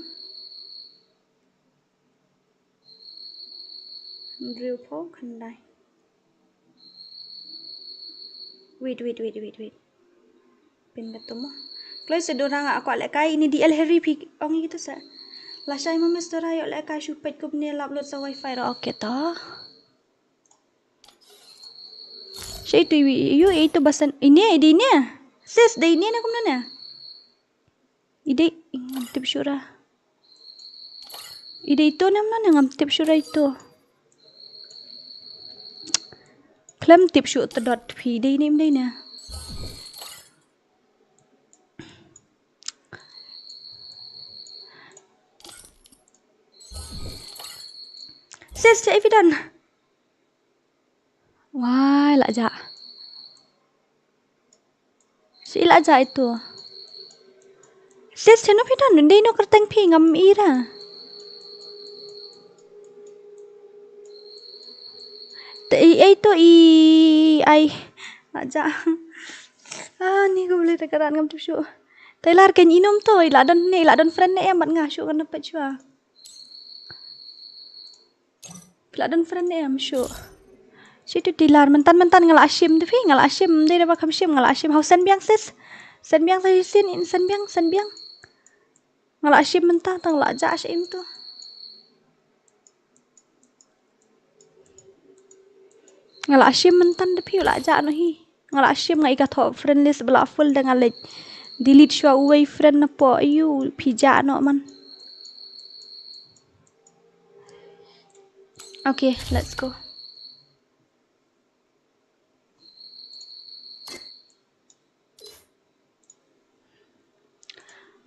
Hynriew phew khyndai. Wait, wait, wait, wait, wait. Pyn katto mo. Kloi sha dora nga kwah lehkai, ini D L Harry phi ong ïa kito sha. Lashai mo Mister Rai, ïoh lehkai shu peit kumne, la upload sha wifi ruh, okay to. Sha itu ïoh, ïoh itu ba san, ine, dei ine. Sis, dei ine ne kumno ne? I dei, ngam tip shuh ra. I dei ito ne mano ne, ngam tip shuh ra ito. Khlem tip shuh te dot phi, dei ne em dei ne. Sis, shaei phi don? Wai, la jah. Shaei la jah ito? Sis, shano phi don? Dei no kyrteng phi, ngam i ra. Te i, ei to i, ai. La jah. Ah, ni ko beli takaran ngam tip shuh. Taylor, kan i nom to, i la don ne, i la don friend ne em bad nga, shuh kan dapat shuwa. Phi la don friend ne em shuh? Shu tu Taylor, myntan myntan nga la shim tu phi, nga la shim, dei da ba kham shim, nga la shim. Hau send biang sis. Send biang sa shisien, in send biang, send biang. Nga la shim mynta tang la jah shim tu. Nga la shim myntan da phi, la jah noh hi. Nga la shim, nga i ka thoh friend list ba la full da nga leit delete shuwa uwei friend na pdeng, aiu phi jah noh man. Okay, let's go.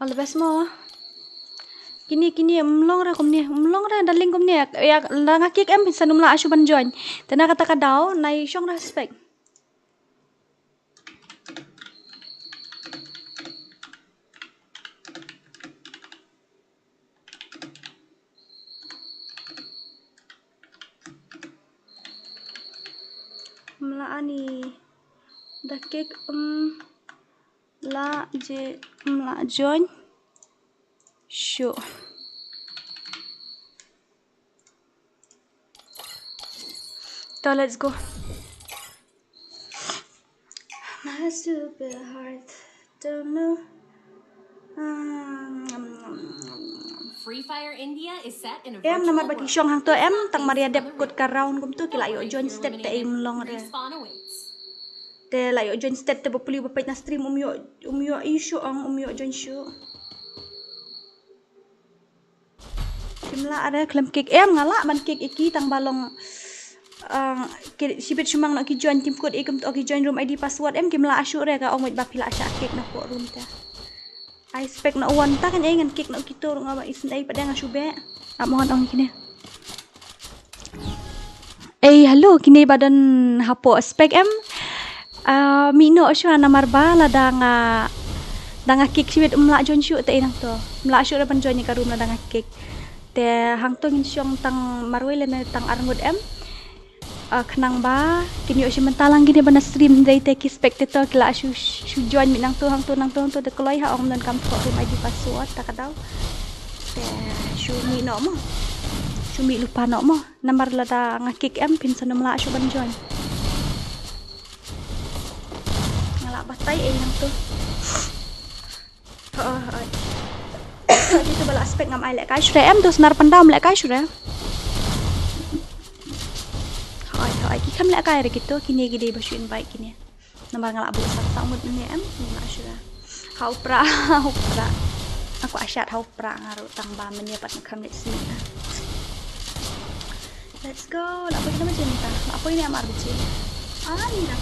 All the best mo. Kine, kine, ym long re kumne, ym long re, darling kumne. Ïa, lada nga kick em, sa ym lah shuh ban join. Te na kata ka daw, nai shong respect. Ym lah ani da kick, ym lah je, ym lah join shuh. To, let's go. My stupid heart don't know. Um, nom, nom, nom, nom. Free Fire India is set in a em, namar ba ki shong hangto em, tang mar ïa dep kut ka round kumto, ki la ïoh join stet te ym long re. Te la ïoh join stet te ba puli ba peit na stream um ïoh, um ïoh ïa shuh ong, um ïoh join shuh. Kim lah re khlem kick em, nga lah ban kick ïa ki tang ba long, ah, ki shibit shu mang noh ki join, kim kut ïa kumto ki join room I D password em, kim lah shuh re, ka ong wait ba phi lah shah kick na pdeng room te. Ai spek noh wan ta kan ei ngan kick noh kito ruh nga ba isynei pat de nga shu beh. Ap mo ngan ong kine. Ei, hello, kine ba don hapoh spek em. Ah, mih noh shuwa namar ba lada nga, da nga kick shibit ym lah join shuh te ei nangto. Ym lah shuh re ban join ïa ka room lada nga kick. Te hangto ngin shong tang marwei lane tang arngut em. Ah, khnang ba kin ïoh shim bynta lang kine ba na stream, dei te ki spectator ki la shu, shu join mih nangto hangto, nangto hangto, te kloi ha ong ym don kam thoh ruh ïa ki password ta ka daw. Te shu mih noh mo. Shu mih lypa noh mo. Namar lada nga kick em phin sa nym lah shuh ban join. Nga lah batai ei nangto. Ho, ho. Kito ba la spec ngam ai lehkai shuh re em, to snar pyndaw ym lehkai shuh re. Ho, ho, ki kham lehkai re kito, kine ki dei ba shu invite kine. Namar nga lah buh sak sak mut ne em, ngam lah shuh re. Ha u Prah, ha u Prah. Nga kwah shat ha u Prah nga ruh tang ba mynne pat nga kham leit snieh. Let's go. Lah poi kine baje mynta. Lah poi ne amar baje. Ani dah.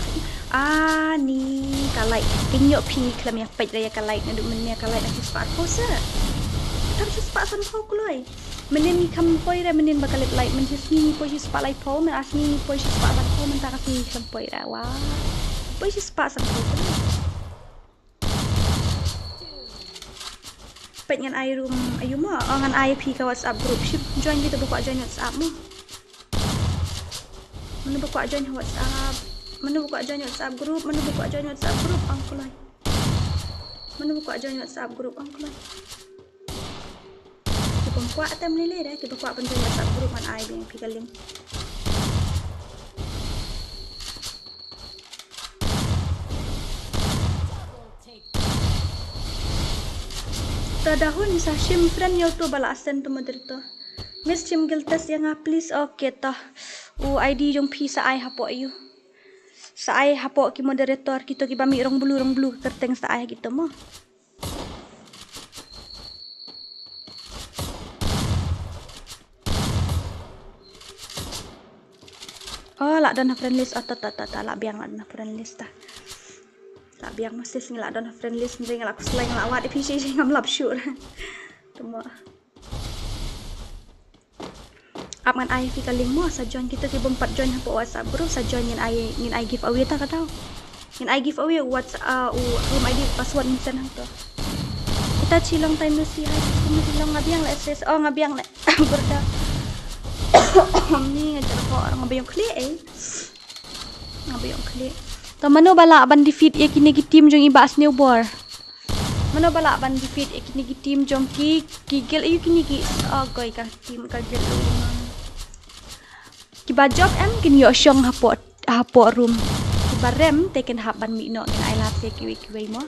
Ani ka light. Kin ïoh phi khlem ïa peit re ïa ka light naduh mynne ka light na shispah arphew se. Tam shispah sanphew kloi. Mynnin ngi kham poi re mynnin ba ka light light, mynta ka sngi ngi poi shispah laiphew, mynta ka sngi ngi poi shispah sanphew, mynta ka sngi ngi kham poi re. Wah. Poi shispah sanphew kloi. Peit ngan ai room aïu mo, oh, ngan ai phi ka WhatsApp group. Shim join kito ba kwah join WhatsApp mo. Mano ba kwah join WhatsApp? Mano ba kwah join WhatsApp group? Mano ba kwah join WhatsApp group? Ong kloi. Mano ba kwah join WhatsApp group? Ong kloi. Ki bym kwah te ym lei lei re, ki ba kwah ban join WhatsApp group ngan ai biang phi ka link. Ta da hun sa shim friend ïa uto ba la send to moderator. Miss, shim guild test ïa nga please. Okay ta. U ID jong phi sa ai hapoh ïu. Sa ai hapoh ki moderator, kito ki ba mih rong blue rong blue ka kyrteng sa ai ha kito mo. Oh, lah don ha friend list. Oh, ta, ta, ta, ta, lah biang lah don ha friend list ta. Lah biang mo sis, ngi lah don ha friend list, ngi lah khuslai, ngi lah wad ïa phi shi shi, ngam lap shuh. Tama. Ap ngan ai phi ka link mo, sa join kito ki bym pat join hapoh WhatsApp group, sa join ngin ai, ngin ai giveaway ta ka daw. Ngin ai giveaway WhatsApp, uh, u room ID password ngin send hangto. Itachi long time no see, hi, long nga biang leh sis, oh nga biang leh. Burda. Ni nga jar ko nga biang khlieh eh. Nga biang khlieh. To mano ba lah ban defeat ïa kine ki team jong i Bah Sniewbor. Mano ba lah ban defeat ïa kine ki team jong ki, ki guild ïa kine ki, oh goi ka team ka guild. Ki ba jop em kin ïoh shong hapoh, hapoh room. Ki ba rem te kin hap ban mih noh, ngin ai lad ïa kiwei kiwei mo.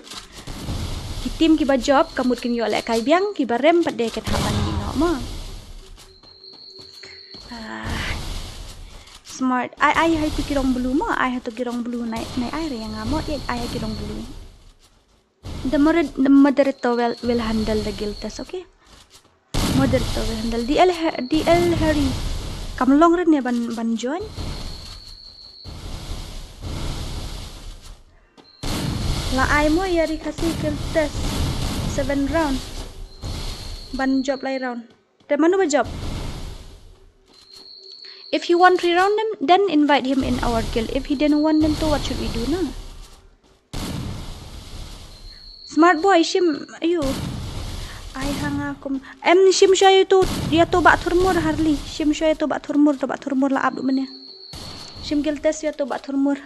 Ki team ki ba jop ka mut kin ïoh lehkai biang, ki ba rem pat de kin hap ban mih noh mo. Ah. Smart. Ai, ai ha ito ki rong blue mo, ai ha ito ki rong blue, nai, nai ai re ïa nga mo, ai ha ki rong blue. The moder-, the moderator will, will handle the guild test, okay? Moderator will handle. D L Har-, D L Harry. Kam long re ne ban, ban join. La ai mo ïa ri Khasi guild test seven round. Ban jop lai round. Te mano ba jop? If he won three round, then, then invite him in our guild. If he didn't won, then to what should we do, na? Smart boy, shim, ayu. Ai hanga kum. Em, shim shuwa ïa to, ïa to Bah Thurmur, Harley. Shim shuwa ïa to Bah Thurmur, to Bah Thurmur la ap duh mynne. Shim guild test ïa to Bah Thurmur.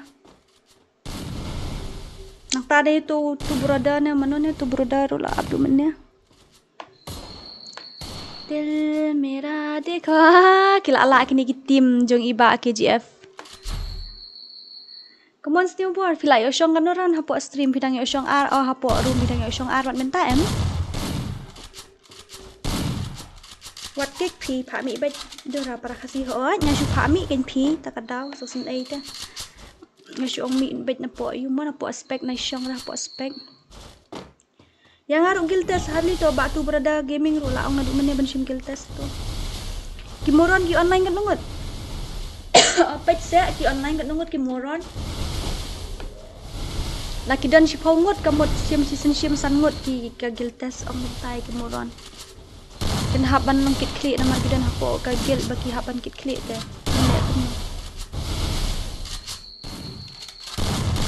Nangta dei to, to brother ne, mano ne, to brother ruh la ap duh mynne. Dil mera dekho. Ki la lah kine ki team jong i Bah K G F. Come on, Sniewbor, phi la ïoh shong katno round hapoh stream, phi dang ïoh shong ar, oh, hapoh room phi dang ïoh shong ar, wat mynta em. Wat kick phi, phah mih beit, dora para Khasi hooid, nga shu phah mih kein phi, ta ka daw, so sngewsih ei te. Nga shu ong mih beit napoh, ïu mo napoh spec, na shong ra hapoh spec. Ïa nga ruh guild test, Harley to Bah Two Brother Gaming ruh la ong naduh mynne ban shim guild test to. Ki moron ki online katno ngut? Peit se ki online katno ngut ki moron. La ki don shiphew ngut ka mut shim shisien shim san ngut ki ka guild test ong mynta ki moron. Kin hap ban long kit khlieh namar ki don hapoh ka guild ba ki hap ban kit khlieh te. Kin leh kumno.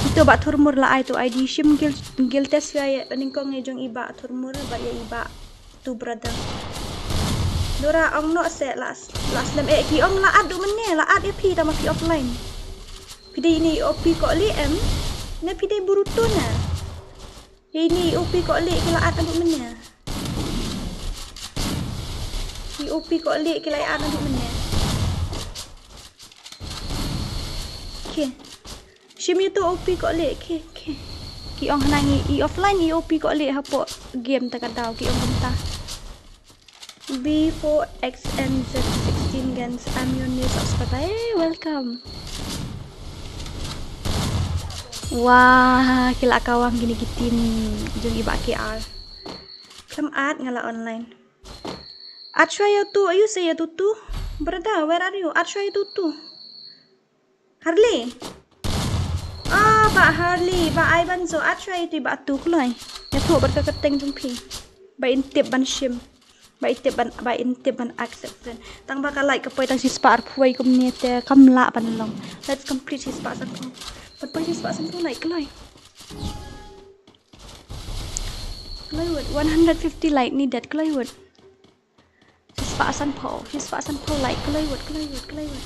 Ito Bah Thurmur la ai to I D shim guild, guild test ïa, ïa nyngkong ïa jong i Bah Thurmur bad ïa i Bah Two Brother. Dora ong noh se la, la slem eh ki ong la at du mynne, la at ïa phi tang ma phi offline. Phi dei ine i O P ko li em? Ne phi dei Boruto ne? Ine i O P ko li ki la at du mynne. I O P ko li ki la at du mynne. Ki. Shim ïa tu O P ko li ki ki. Ki ong hana ngi i offline i O P ko li hapoh game ta ka daw ki ong kumta. B four X N Z sixteen Gens, I'm your new subscriber. Hey, welcome. Wah, ki la kawang kine ki team jong i Bah K R. Khlem at nga la online. At shwa ïa tu, ayu se ïa tu tu. Brother, where are you? At shwa ïa tu tu. Harley. Ah, Bah Harley, Bah Ivan zo at shwa ïa tu Bah tu kloi. Ïa tu bad ka kyrteng jong phi. Ba in tip ban shim. Ba in tip ban, ba in tip ban accept friend. Tang ba ka like ka poi tang shispah arphew kumne te kam lah ban long. Let's complete shispah sanphew. Ban poi shispah sanphew like kloi. Kloi wut, one hundred fifty like needed, kloi wut. Shispah sanphew, shispah sanphew like, kloi wut, kloi wut, kloi wut.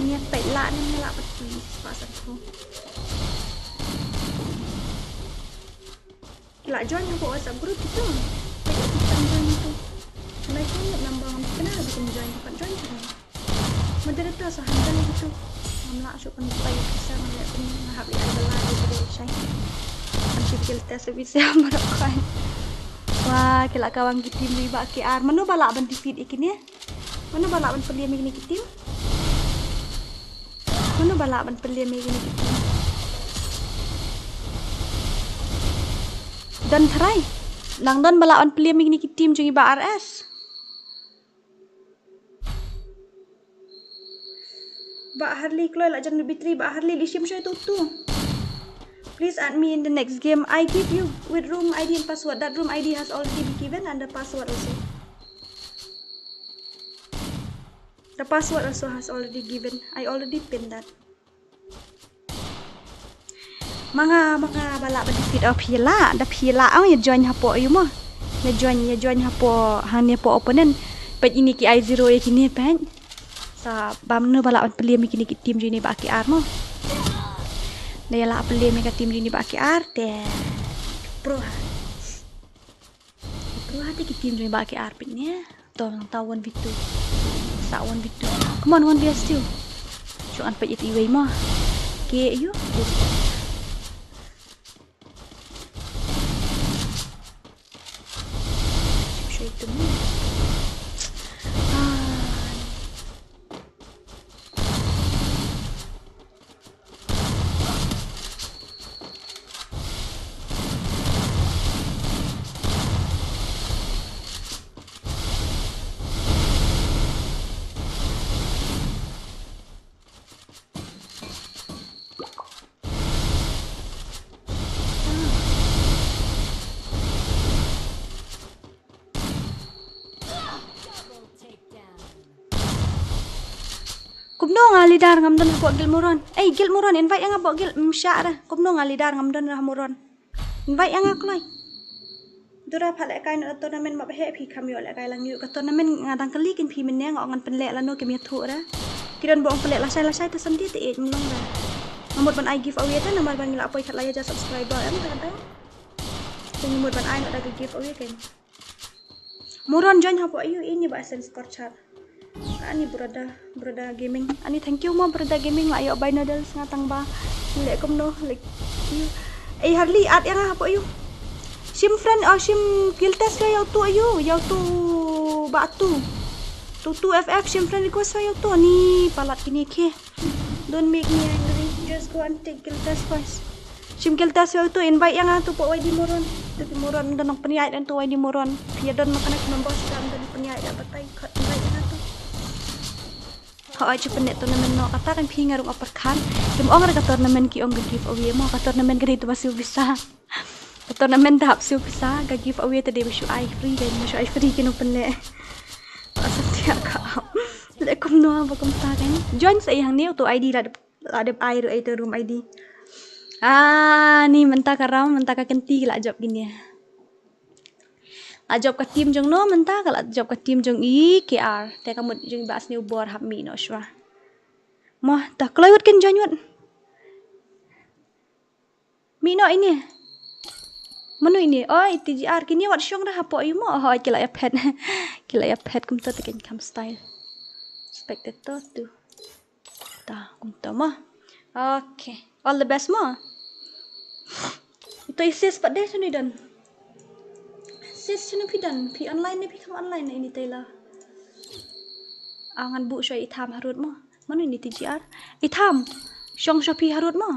Ngi peit lah ne ngi lah pat shispah sanphew. Ki la join hapoh WhatsApp group kita. Peit ïa ki tang join tu. Nai tu number ngam kena, bikin join, bikin join tu. Moderator sa handle gitu. Ngam lah shuh pynpaw ïa ki sa ngam lah pyn-, nga hap ïa ai bala ïa ki dei shai. Kan shu skill test bisi marok khan. Wah, ki la kawang ki team ri Bah K R. Mano ba lah ban defeat ïa kine? Mano ba lah ban pynliem ïa kine ki team? Mano ba lah ban pynliem ïa kine ki team? Don tharai. Nang don ba lah ban pynliem ïa kine ki team jong i Bah R S. Bah Harley kloi la jan B three, Bah Harley li shim shoi tu tu. Please add me in the next game. I give you with room I D and password. That room I D has already been given and the password also. The password also has already given. I already pinned that. Ma nga, ma nga ba lah ban defeat, oh, phi lah, da phi lah, oh, ïa join hapoh ïa mo. Ïa join, ïa join hapoh, hangne hapoh opponent. Peit ine ki I zero ïa kine peit. Sa bam no ba lah ban pynliem ïa kine ki team jong ine Bah K R mo. Da ïa lah pynliem ïa ka team jong ine Bah K R te. Pro ha. Pro ha te ki team jong i Bah K R peit ne. To nangta one v two. Sa one v two. Come on, one v two. Shu an peit ïa iwei mo. Ke ïa u. Shu ïa tu mo. Ah. Kumno nga leader ngam don hapoh guild Muron. Ei, guild Muron, invite ïa nga hapoh guild, mm, shah ra. Kumno nga leader ngam don ha Muron. Invite ïa nga kloi. Dura pha lehkai na tournament ma ba heh phi kham ïoh lehkai lang ïa ka tournament nga dang kylli kin phi mynne nga ong ngan pynleh lano kim ïathuh ra. Ki don ba ong pynleh lashai lashai te Sunday te ïeit mlong ra. Nga mut ban ai giveaway te namar ba ngi la poi khatlai hajar subscriber em te ka dang. Te ngi mut ban ai noh da ka giveaway kein. Muron join hapoh aïu ini ba sen score chart. Ani Brother, Brother Gaming. Ani thank you mo Brother Gaming la ïoh buy noodles nga tang ba. Leh kumno, leh ïu. Ei Harley, add ïa nga hapoh aïu. Shim friend, oh, shim guild test ïa u tu aïu, ïa u tu ba tu. Tu tu F F, shim friend request ïa u tu. Ni palat kine ki. Don't make me angry. Just go and take guild test first. Shim guild test ïa u tu, invite ïa nga tu pok Y D Muron. Tu ki Muron don nang pynïaid dan tu Y D Muron. Phi don ma kane ki members kan don pynïaid da batai kat invite ïa nga tu. Ha oi chu pynleh tournament noh kata kan phi nga rung apar khan. Kim ong ra ka tournament ki ong ka giveaway mo ka tournament ka dei tu ba siew pisa. Ka tournament da hap siew pisa ka giveaway te dei ba shu ai free kan ba shu ai free ki nang pynleh. Ba sa tiak ka. Leh kumno ba kumta kan. Join sa i hangne u tu I D la dep la dep ai ruh ai te room I D. Ah, ni mynta ka round, mynta ka kynti la jop kine. La jop ka team jong no mynta, ka la jop ka team jong i K R. Te ka mut jong i Bah Sniewbor hap mih noh shuwa. Mo, ta kloi wut kin join wut. Mih noh ine. Mano ine? Oi, T G R, kine wat shong da hapoh imo. Hoi, ki la ïa phet. Ki la ïa phet kumto te kin kham style. Spectator tu. Ta, kumto mo. Okay. All the best mo. Ito i sis pat de shano i don. Sis shano phi don. Phi online ne phi kham online ne ini Taylor. Angan bu shuwa i Tham harud mo. Mano ini T G R? I Tham. Shong shuwa phi harud mo.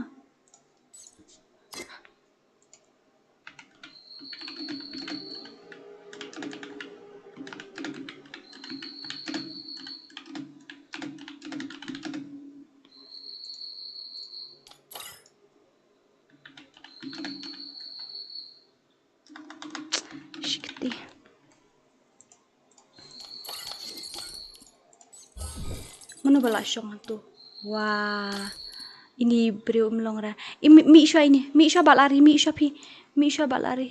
Shikti. Mano ba la shong tu? Wah. Ini briew um long ra. I mi, mi shuwa ini. Mi shuwa ba lari, mi shuwa phi. Mi shuwa ba lari.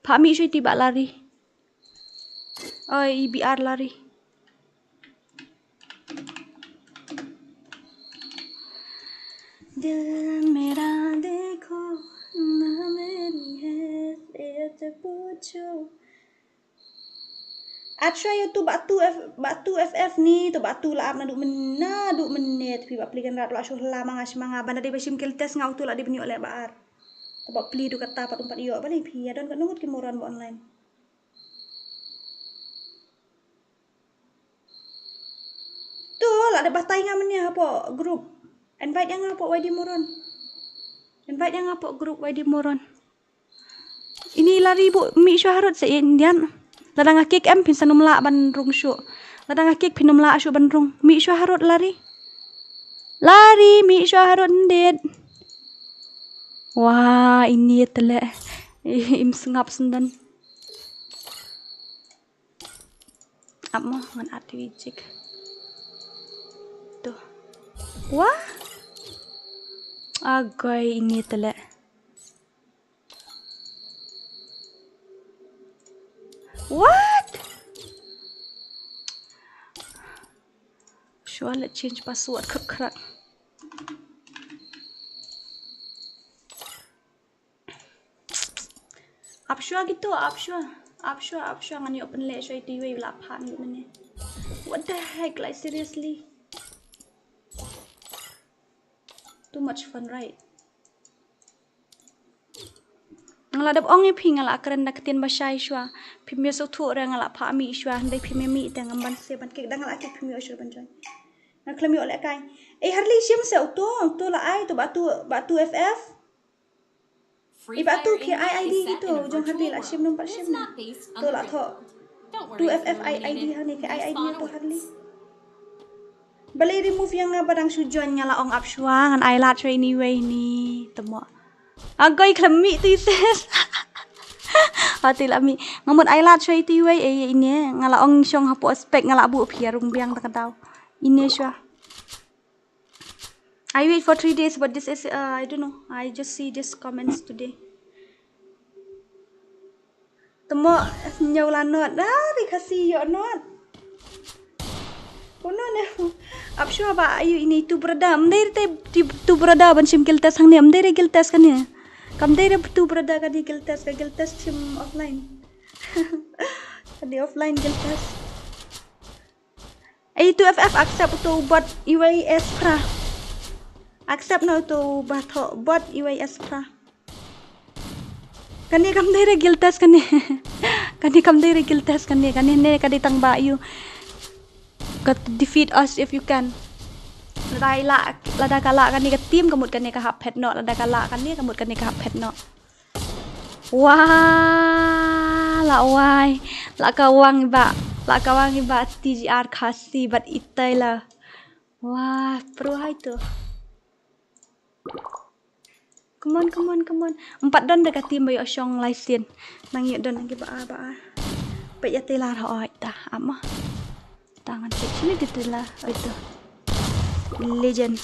Pha mi shuwa ti ba lari. Oi, i B R lari. दिल मेरा देखो ना मेरी है, ये तो पूछो। At shuwa ïa utu Bah Tu F, Bah Tu F F ni, to Bah Tu la ap naduh myn, naduh mynne, phi ba pli kan rat la shuh la ma nga shima nga, ban da dei ba shim kill test nga utu la dei ban ïoh leh ba ar. To ba pli du kata pat um pat ïoh ba lei phi ïa don katno ngut ki moron ba online. To la dei batai nga mynne hapoh group. Invite ïa nga hapoh Y D Moron. Invite ïa nga hapoh group Y D Moron. Ini lari bu mih shuwa harud sa Indian. Lada nga kick em phin sa nym lah ban rung shuh. Lada nga kick phin nym lah shuh ban rung. Mih shuwa harud lari. Lari mih shuwa harud ndit. Wah, ini tele. Im sngap senden. Ap mo ngan at wi jik. Tuh. Wah. Agoi ini tele. What? Shuwa la change password khrak khrak. Ap shuwa kito, ap shuwa. Ap shuwa, ap shuwa ngan ïoh pynleh shuwa ito iwei la phan ïoh mane. What the heck, like, seriously? Too much fun, right? Nga la dep ong ïa phi nga la kren da ktien ba shai shuwa. Phim ïa sngewthuh re nga la phah mih shuwa, hynrei phim ïa mih te ngam ban se ban kik da nga la kik phim ïoh shuwa ban join. Nga khlem ïoh lehkai. Eh, Harley shim se uto, uto la ai, uto Bah Tu, Bah Tu F F. Iba tu ki I I D kito jong Harley la shim num pat shim na. To la thoh. Tu F F I I D hani ki I I D to Harley. Balei remove ïa nga ba dang shu join nga la ong ap shuwa ngan ai lad shuwa ini wei ni temo. Agoi khlem mih tu i sis. Ati la mih. Nga mut ai lad shuwa itu i wei eh ini nga la ong shong hapoh spec nga la buh phi ïa rung biang ta ka daw. Ini shuwa. I wait for three days, but this is, uh, I don't know. I just see this comments today. Temo, ñiew la not. Ah, ri Khasi ïoh not. Uno ne. Ap shuwa ba ayu ini tu brother. Ym dei te tu brother ban shim guild test hangne. Ym dei re guild test kane. Kam dei re tu brother kane guild test, ka guild test shim offline. Kane offline guild test. Ei tu F F accept uto bot iwei S pra. Accept na uto ba thoh bot iwei S pra. Kane kam dei re guild test kane. Kane kam dei re guild test kane. Kane ne ka dei tang ba ïoh. Ka defeat us if you can. Lada i lah, lada ka lah kane ka team ka mut kane ka hap phet noh. Lada ka lah kane ka mut kane ka hap phet noh. Wah, la wai. La ka wang iba. La ka wang iba T G R Khasi bad itai la. Wah, pro hai tu. Come on, come on, come on. Empat don da ka team ba ïoh shong lai sien. Nang ïoh don lagi ba a, ba a. Ba ïa tela ra oi ta. Ama. Tangan pek sini di tela. Oi tu. Legend.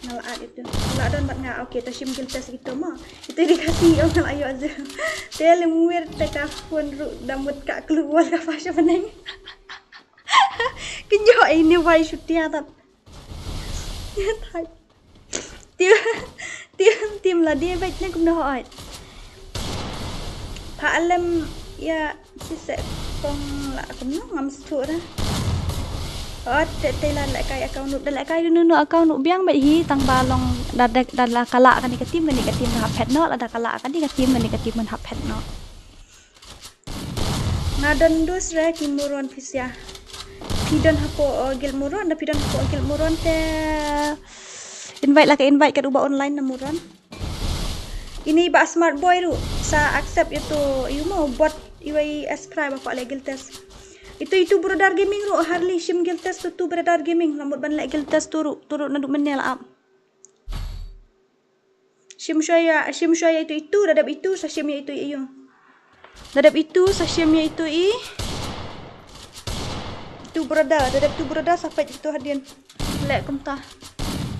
Nga la add itu. La don bad nga, okay, ta shim guild test itu mo. Itu dei ka si ong nga la ïoh zero. Te lem wir te ka phone ruh da mut ka klur wal ka pa sha bneng. Kynjoh ine wai shutia tat. Tim, tim, tim la dei bad ne kumno hoi. Pha alem ïa shisha kong la kumno ngam shu ra. Ot te te la lehkai account ruh, da lehkai ruh no account ruh biang bad hi tang ba long da da la ka la kane ka tim kane ka tim hap phet noh, la da ka la kane ka tim kane ka tim hap phet noh. Nga don dus re ki muron phi sia. Phi don hapoh, uh, guild muron, da phi don hapoh guild muron te invite la ka invite kat uba online na muron. Ini ba smart boy ruh sa accept ïa tu ïu mo bot ïu ai espray ba kwah leh guild test. Itu itu brother gaming ruh Harley shim guild test tu tu brother gaming la mut ban leh guild test tu ruh tu ruh naduh mynne la ap. Shim shwa ïa, shim shwa ïa itu itu, da dep itu sa shim ïa itu ïa. Da dep itu sa shim ïa itu i. Itu brother, da dep itu brother sa peit itu hadien. Leh kumta.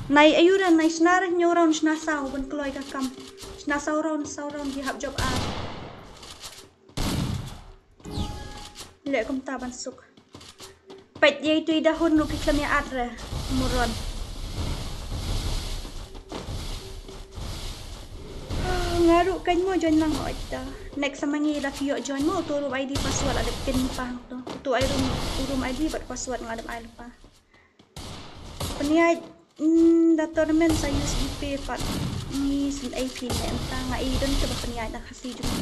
Nai ayu da nai shna re hynñiew round shna saw ban kloi ka kam. Shna saw round, saw round ki hap jop ar. Leh kumta ban suk. Peit ïa itu i da hun ruh ki khlem ïa add re. Muron. Nga ruh kan mo join lang hoi ta. Next sama ngi la phi ïoh join mo tu room I D password la dep pin pang tu. Tu ai room, room I D bad password nga dep ai lypa. Pynïaid, mm, da tournament sa use G Pay pat. Ngi sngewthuh phi ne mynta nga i don te ba pynïaid da Khasi jong.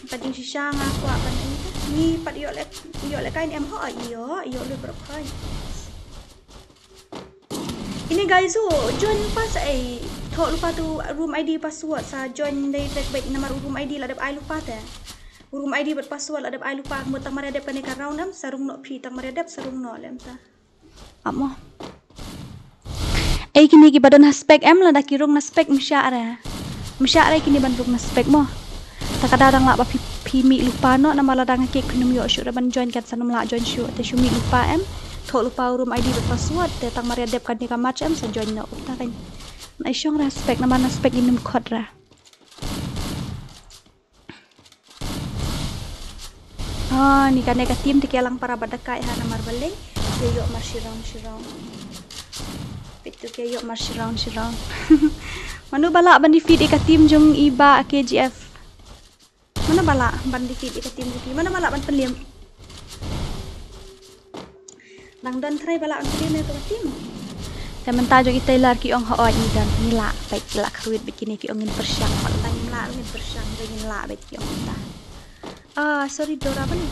Ka jingshisha nga kwah ban ai. Ngi pat ïoh leh, ïoh lehkai ne em ho ïoh, ïoh lut baroh khoit. Ini guys, so join lypa sa ei. Thoh lypa tu room I D password sa join direct bad namar room I D la dep ai lypa te. Room I D bad password la dep ai lypa, mut tang mar ïa dep kane ka round em sa rung noh phi, tang mar ïa dep sa rung noh lem ta. Ap mo. Ei kine kiba don ha spec em lada ki rung na spec mshah re. Mshah re kine ban rung na spec mo. Ta ka daw dang lah ba phi, phi mih lypa noh namar lada nga kick phin ym ïoh shuh re ban join, kan sa nym lah join shuh. Te shu mih lypa em. Thoh lypa u room I D bad password te tang mar ïa dep kane ka match em sa join noh. Ta kan. Na i shong re ha spec namar na spec in ym khot re. Ah, ni kane ka team te ki ïalang para bad da kai ha namar ba leng. Ki ïoh mar shi round shi round. Peit tu ki ïoh mar shi round shi round. Mano ba lah ban defeat ïa ka team jong i Bah K G F. Mano ba lah ban defeat ïa ka team jong ki. Mano ba lah ban pynliem. Dang don trai ba lah ban pynliem ïa ka team. Te mynta jong i Taylor ki ong hooid ngi don, ngi lah bad ki lah kyrwit bad kine ki ong ngin pyrshang. Pat la ngim lah ngin pyrshang, ngin lah bad ki ong mynta. Ah, sorry Dora, balei?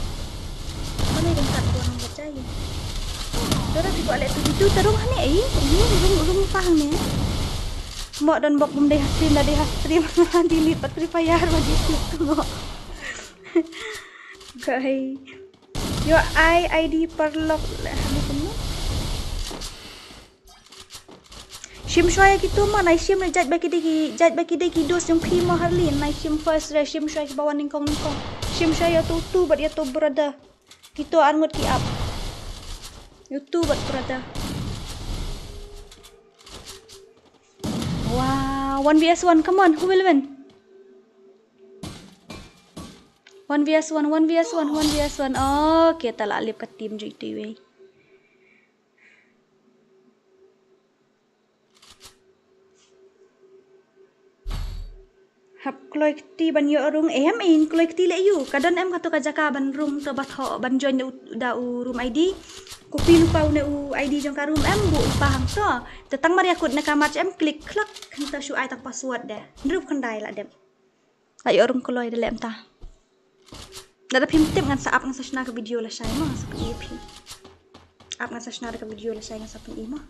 Balei dang kat ko nang baca ye? Dora, phi kwah leh tu, tu tarung hangne, eh? Rung, rung, rung pa hangne. Mo don bok bym dei ha stream, da dei ha stream. Delete pat Free Fire ma di tu mo. Gai. Yo ai I D parlok leh hangne kumno. Shim shwa ïa kitu mo, nai shim re jait ba ki dei ki, jait ba ki dei ki dos jong phi mo Harley, nai shim first re, shim shwa ïa kiba wan nyngkong nyngkong. Shim shwa ïa tu tu bad ïa tu brother. Kitu ar ngut ki ap. Ïa tu bad brother. Wow, one V S one, come on, who will win? One V S one, one V S one, one V S one. Okay, ta lah lip ka team ju itu iwei. Hap kloi kti ban ïoh rung em, in kloi kti leh ïu. Ka don em katu ka jaka ban rung to ba thoh ban join da u, da u room I D. Copy lypa une u I D jong ka room em, buh lypa hangto. Te tang mar ïa kut na ka match em, klik klak hangto shu ai tang password de. Hynriew khyndai la dep. La ïoh rung kloi da leh mynta. Lada phim tip ngan sa ap ngan sa shna ka video lashai mo, ngan sa pyni phi. Ap ngan sa shna da ka video lashai ngan sa pyni mo.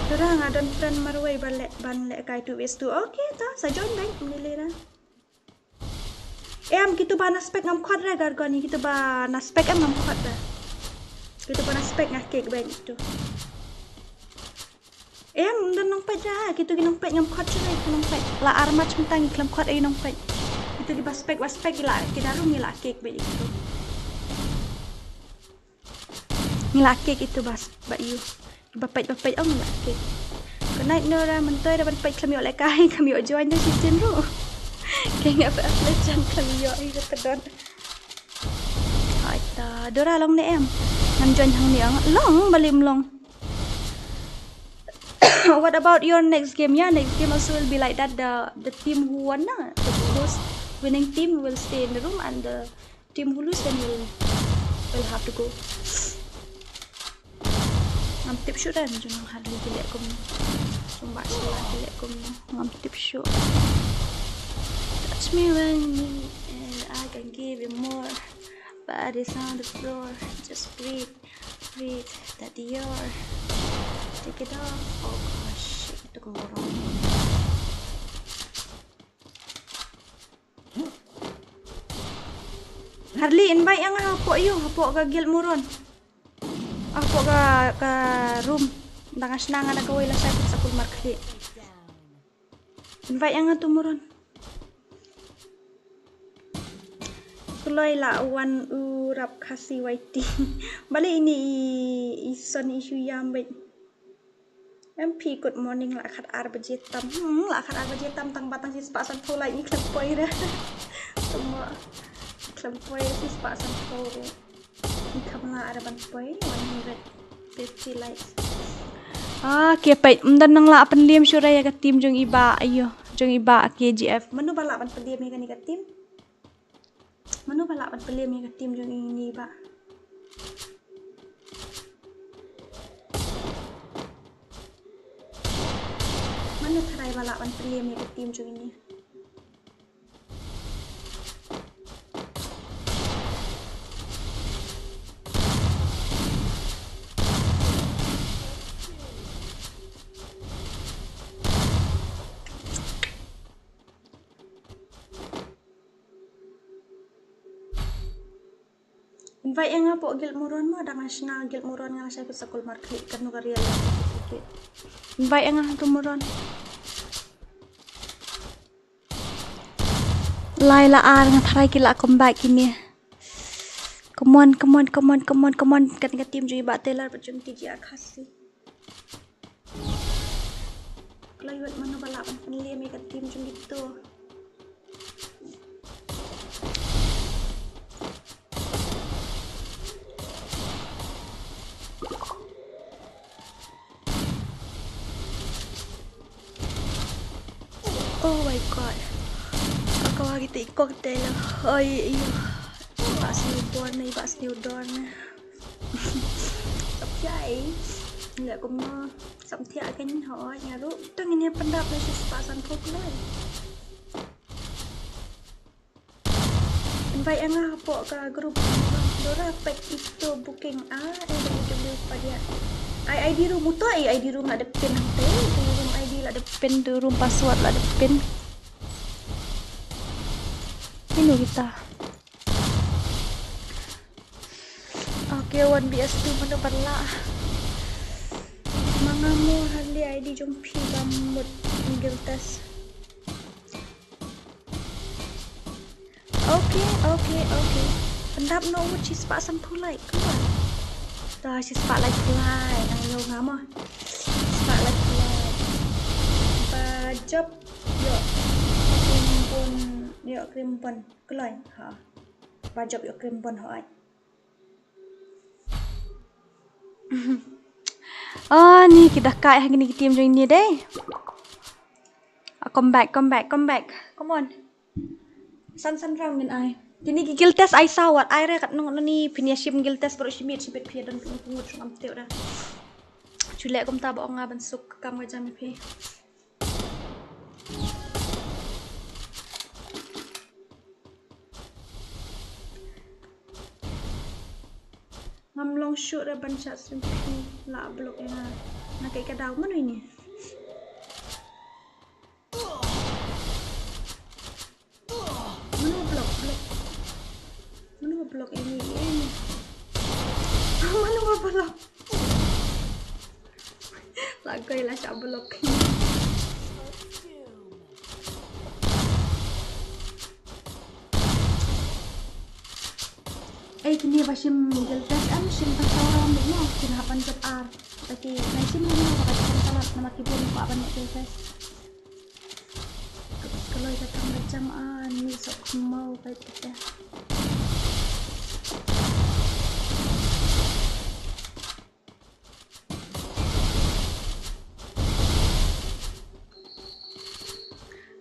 Dora nga don friend marwei ban leh, ban lehkai two vs two. Okay ta, sa join bad, ym lei lei ra. Em, kitu ba na spec ngam khot re Gargoni, kitu ba na spec em ngam khot re. Kitu ba na spec nga kick bad kitu. Em, don nongpeit re, kitu ki nongpeit ngam khot re, kitu nongpeit. La ar match mynta ngi khlem khot ei nongpeit. Te kiba spec, ba spec ki la, ki da rung ki la kick beit ïa kitu. Ngi la kick itu bas, ba ïu. Ba peit, ba peit, oh, ngi la kick. Good night, Nora, myntoi da ban peit khlem ïoh lehkai, khlem ïoh join da shisien ruh. Ke nga ba le jan khlem ïoh, ïa ka don. Hai ta, Dora long ne em? Ngan join hangne ong. Long, balei ym long. What about your next game? Yeah, next game also will be like that. The, the team who won, na, the, those winning team will stay in the room, and the team who lose then will, will have to go. Ngam tip shuh re, jong Harley ki leh kumno. Jong Bah Sheila ki leh kumno. Ngam tip shuh. Touch me when you need, and I can give you more. Bodies on the floor, just breathe, breathe. That Dior. Take it off. Oh gosh, shit, ito ka wrong. Harley, invite ïa nga hapoh ïu, hapoh ka guild Muron. Hapoh ka, ka room. Dang nga shna nga na kawei, lashai phi sa kulmar khlieh. Invite ïa nga to Muron. Kloi la wan u rap Khasi Y T. Balei ine i, i son i shu ïam beit. M P, good morning, la khat ar baje tam. Hmm, la khat ar baje tam, tang ba tang shispah sanphew like ngi khlem poi re. Tang ba khlem poi shispah sanphew. Ngi kham lah ar ban poi, one hundred fifty likes. Ah, ke peit, ym don nang lah pynliem shuh re ïa ka team jong i Bah, ïo, jong i Bah K G F. Mano ba lah ban pynliem ïa kane ka team? Mano ba lah ban pynliem ïa ka team jong ine i Bah? Mano tharai ba lah ban pynliem ïa ka team jong ine? Invite ïa nga hapoh guild Muron mo, dang nga shna guild Muron nga lashai phi sa kulmar khlieh, kano ka real. Invite ïa nga hapoh Muron. Lai la ar, nga tharai ki la come back kine. Come on, come on, come on, come on, come on. Kane ka team jong i Bah Taylor bad jong K G R Khasi. Kloi wat mano ba lah ban pynliem ïa ka team jong kito. Oh my God. Aka wa kita ikok tela. Oi, iyo. Ba sniu bor na, ba sniu dor na. Samthiah i. Leh kumno. Samthiah kan hoi nga ruh. Tang ini pyndap na shispah sanphew kloi. Invite ïa nga hapoh ka group. Dora, peit ito booking a, A W W pa dia. Ai I D room uto, ai I D room la dep pin hangte. Room I D la dep pin, tu room password la dep pin. Ino kita. Okay, one B S two mano ba lah. Ma nga mo, Harley, I D jong phi ba mut guild test. Okay, okay, okay. Pyndap noh wut shispah sanphew like. Come on. Ta shispah like, like. Nang ïoh nga mo. Shispah like, like. Ba jop ïoh krim bun, ïoh krim bun. Kloi. Ha. Ba jop ïoh krim bun, hooid. Oh, ni ki da kai ha kine ki team jong ini dei. Ah, come back, come back, come back. Come on. San san round ngin ai. Kine ki guild test ai saw wat ai re, katno katno ni phin ïa shim guild test baroh shibit shibit, phi ïa don phi ngut phi ngut, ngam tip re. Shu leh kumta ba ong nga ban suk ka kam ka jam ïa phi. Ngam long shuh re ban shah stream, phi la block ïa nga. Na kaei ka daw, mano ini? Mano block, block. Mano block ini, ini. Mano block. La koi la shah block. Ei, kine ba shim guild test em, shim tang saw round mo, kin hap ban jop ar. Taki nai shim lang mo, ba ka jop salat namar ki bun ba ban guild test. Ka loi ka kam ba jam a, ni sok mo ba ita.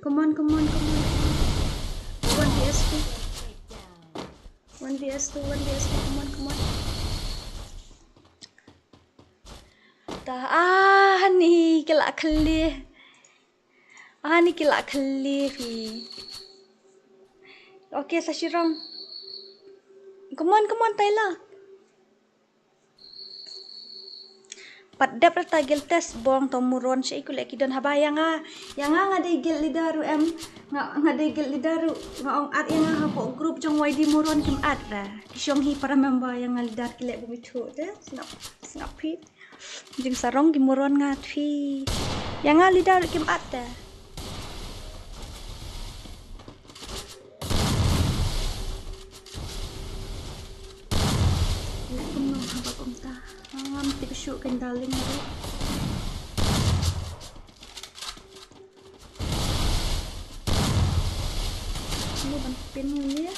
Come on, come on, come on. One V S two. One V S two, one V S two, come on, come on. Ta, ah, ni ki la khlieh. Ah, ni ki la khlieh phi. Okay, sa shi round. Come on, come on, Tyler. Pat dep rta guild test bong to moron sha i kuleh ki don haba ïa nga, ïa nga nga dei guild leader ruh em, nga, nga dei guild leader ruh nga ong add ïa nga hapoh group jong Y D moron kim add ra. Ki shong hi para member ïa nga leader ki leh bym ithuh te, sngap, sngap phi. Jingsarong ki moron nga phi. Ïa nga leader ruh kim add te. Leh kumno haba kumta. Ngam tip shuh kan darling ruh. Kumno ban pin ïa ni?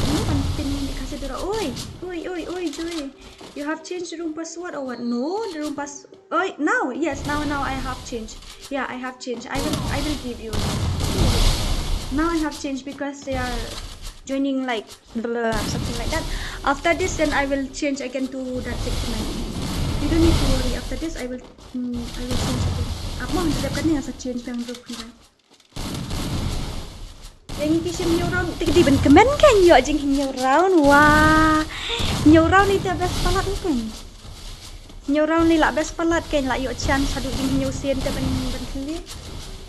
Kumno ban pin ïa ni ka Sedora? Oi, oi, oi, oi, Joy. You have changed the room password or what? No, the room pass. Oi, now, yes, now, now I have changed. Yeah, I have changed. I will, I will give you. Now I have changed because they are joining like blah, blah, blah, something like that. After this, then I will change again to that sixty-nine. You don't need to worry. After this, I will, mm, I will change again. Apa yang tetap kan yang change yang tu kan? Yang ki shim hynñiew round, te ki dei ban kmen kan ïoh jing hynñiew round. Wah. Hynñiew round ite best palat kan. Hynñiew round ni lah best palat kan, lah ïoh chance haduh jing hynñiew sien te ban, ban khlieh.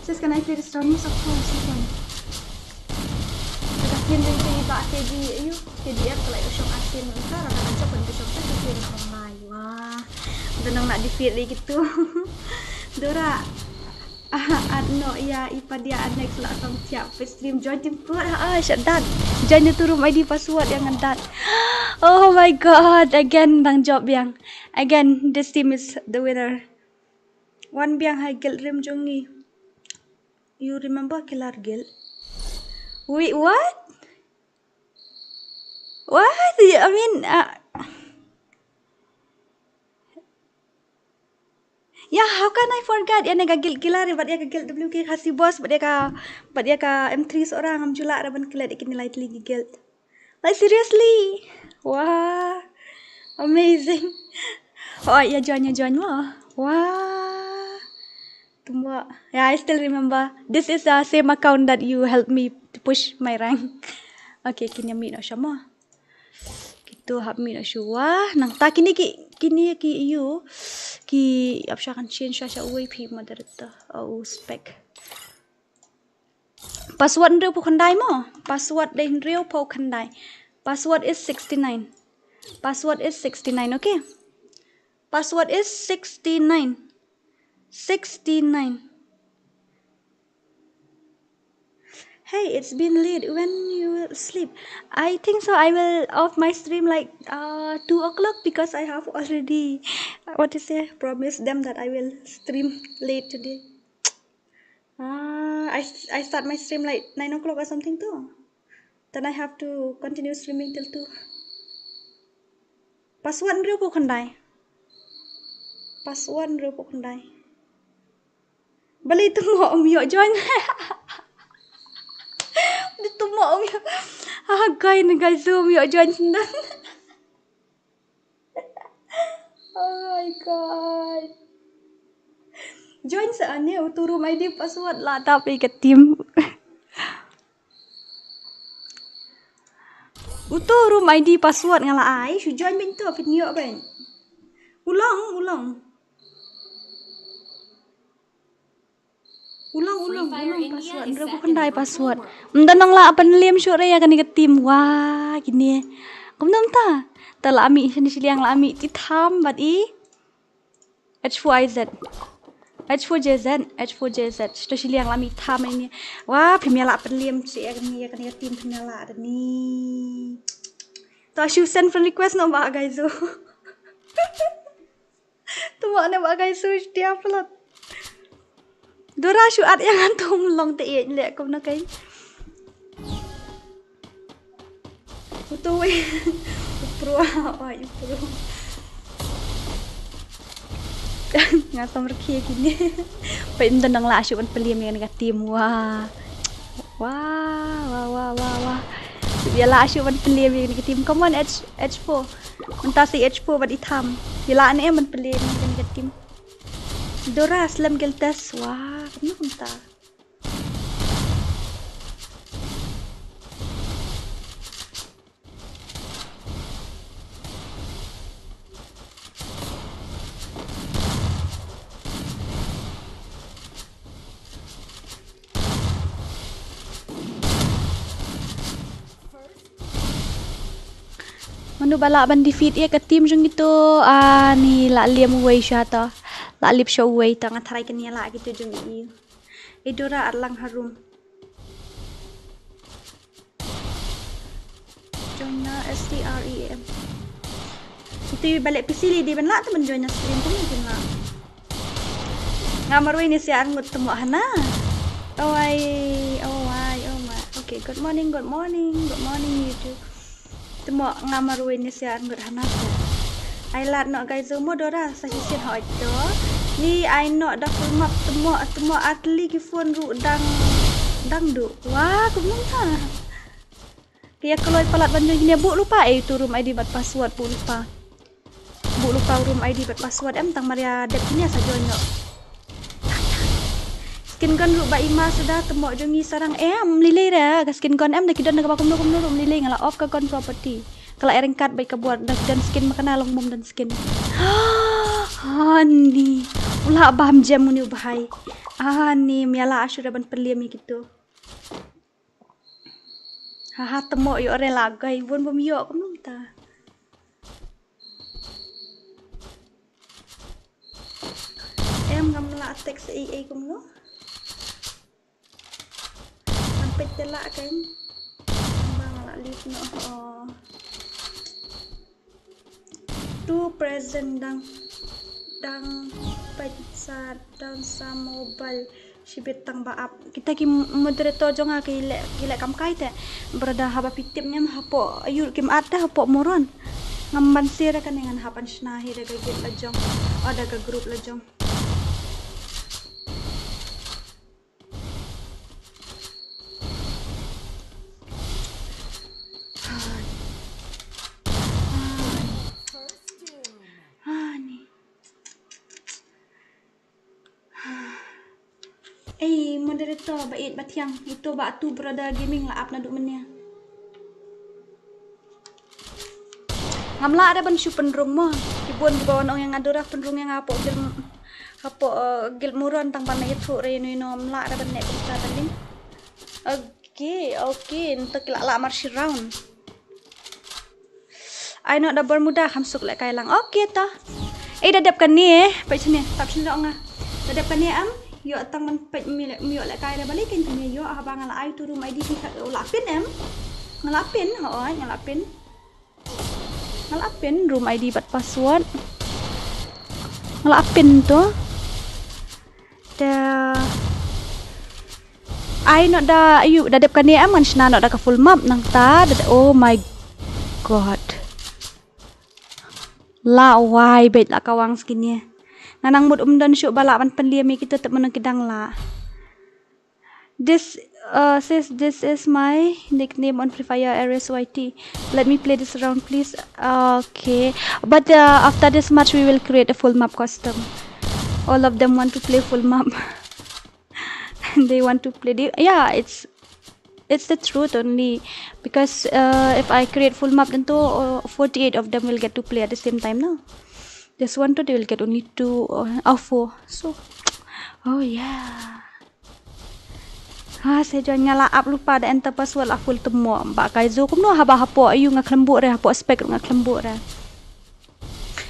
Sis, can I play this round? Yes, of course, you can. Kata phin ring te ba K D, ayu, K D F ka lah ïoh shong asin ka, rata ka jop ban ka shong ka, ka phin online. Wah. Uda nang nak defeat lagi gitu. Dora. Ah, at no, ya, ipa dia anek lah song tiap stream join team kuat. Ah, ah, shut that. Join the room I D password yang ngan dat. Oh my god, again dang jop biang. Again, this team is the winner. Wan biang ha guild room jong ngi. You remember Killer Guild? Wait, what? What? I mean, uh, yeah, how can I forget? Ïa ne ka guild Killer, bad ïa ka guild W K Khasi Boss, bad ïa ka, bad ïa ka M three Sohra, ngam ju lah ra ban klet ïa kine lai tylli ki guild. Like, seriously? Wah, amazing. Oh, ïa join, ïa join mo. Wah. Tumba. Yeah, I still remember. This is the same account that you helped me to push my rank. Okay, kine mih noh sha mo. Kitu hap mih noh shuwa. Nangta kine ki, kine ki ïu. Ki ap sha kan change sha sha uwei phi moderator. Oh, spec. Password hynriewphew khyndai mo. Password dei hynriewphew khyndai. Password is sixty-nine. Password is sixty-nine, okay? Password is sixty-nine. Sixty-nine. Hey, it's been late. When you will sleep? I think so. I will off my stream like, uh, two o'clock because I have already, what is it, promised them that I will stream late today. Ah, I, I start my stream like nine o'clock or something too. Then I have to continue streaming till two. Password hynriewphew khyndai. Password hynriewphew khyndai. Balei tu mo um ïoh join? Balei tu mo um ïoh. Ah, guy ni guy zoom ïoh join sendang. Oh my god. Join sa ane utu room I D password la tap ïa ka team. Utu room I D password nga la ai, shu join bynta phin ïoh ban. U long, u long. U long, u long, u long password. Hynriewphew khyndai password. Ym don nang la pynlem shuh re ïa kane ka team. Wah, kine. Kumno mynta? Ta la mih shane shiliang la mih ti tham bad i. H four I Z. H four J Z, H four J Z. Shito shiliang la mih tham ini. Wah, phim ïa la pynlem shuh ïa kane, ïa kane ka team phim ïa la da ni. To shu send friend request noh ba guys. To mo ne ba guys, shu dia plot. Dora shu add ïa nga to, long te ïeit leh kumno kai. Uto wei. U pro, oi, u pro. Nga tam rkhie kine. Peit mynta nang lah shu ban pylliam ïa kane ka team, wah. Wah, wah, wah, wah, wah. Ïa lah shu ban pylliam ïa kane ka team. Come on, H, H four. Mynta sa H four bad i Tham. Ïa lah ne em ban pylliam ïa kane ka team. Dora slem guild test. Wah, kumno kumta. Mano ba lah ban defeat ïa ka team jong kito, ani lah liam uwei sha to. Lah lip sha uwei to, nga tharai kane lah kito jong i. I Dora ar lang harum. Join na S T R E A M. Ito i ba leh P C lei dei ban lah te ban join na stream, kumno kin lah. Nga marwei ne sia arngut, te mo hana. Oh ai, oh ai, oh ma. Okay, good morning, good morning, good morning YouTube. Te mo nga marwei ne sia arngut hana sia. Ai lad noh guys, mo Dora sa shisien hoi to. Ni ai noh da full map, te mo, te mo ar tylli ki phone ruh dang, dang duh. Wah, kumno ta. Ki ïa kloi palat ban join kine, buh lypa ei tu room I D bad password, buh lypa. Buh lypa room I D bad password em, tang mar ïa dep kine sa join noh. Skin gun ruh ba i ma suda, te mo jong ngi sarang em, lei lei re, ka skin gun em da ki don da kaba kumno kumno ruh lei lei, nga la off ka gun property. Ka la ereng kat bai ka buar da ki don skin, ma kane long bym don skin. Ani. U lah bam jem une u bhai. Ani, ym ïa lah shuh re ban pylliam ïa kito. Ha ha, te mo ïoh re la gai, bun bym ïoh kumno ta. Em ngam lah text ei ei kumno. Ngam peit te lah kan. Ba nga lah leave noh. Oh. Tu present dang, dang peit sa, dang sa mobile. Shibit tang ba ap. Kita ki moderator jong nga ki leh, ki leh kam kai te. Brother, haba phi tip ne em hapoh, ayu kim at te hapoh moron. Ngam ban share kane, ngan hap ban shna hi da ka guild la jong. Oh, da ka group la jong. Ani. Ei, moderator ba ïeit ba thiang, ito ba Atu Brother Gaming la ap naduh mynne. Ngam lah re ban shu pynrung mo. Ki bun kiba wan ong ïa nga, Dora, pynrung ïa nga hapoh guild, hapoh, eh, guild moron, tang ban ïathuh re ino ino, ngam lah re ban leh kumta, darling. Okay, okay, nto ki lah lah mar shi round. Ai noh da Bermuda, kham suk lehkai lang. Okay ta. Ei, da dep kane, peit shane, tap shane da ong nga. Da dep kane em, ïoh tang ban peit, ym ïoh lehkai re balei, kan kane ïoh, haba nga la ai tu room I D phi khat, u la pin em. Nga la pin, hooid, nga la pin. Nga la pin room I D bad password. Nga la pin to. Te ai noh da, ayu, da dep kane em, ngan shna noh da ka full map nangta, da, oh my God. La wai beit la ka wang skine. Nga nang mut ym don shuh ba lah ban pynliam ïa kito, tep mano ki dang lah. This, uh, says, "This is my nickname on Free Fire, R S Y T. Let me play this round, please." Okay. But, uh, after this match, we will create a full map custom. All of them want to play full map. They want to play. They, yeah, it's, it's the truth only. Because, uh, if I create full map, then to, uh, forty-eight of them will get to play at the same time, no? Just one, two, they will get only two or, or four. So, oh yeah. Ha, se jon nga la ap lypa da enter password la full, te mo ba kai zo kumno haba hapoh ayu nga khlem buh re, hapoh spec nga khlem buh re.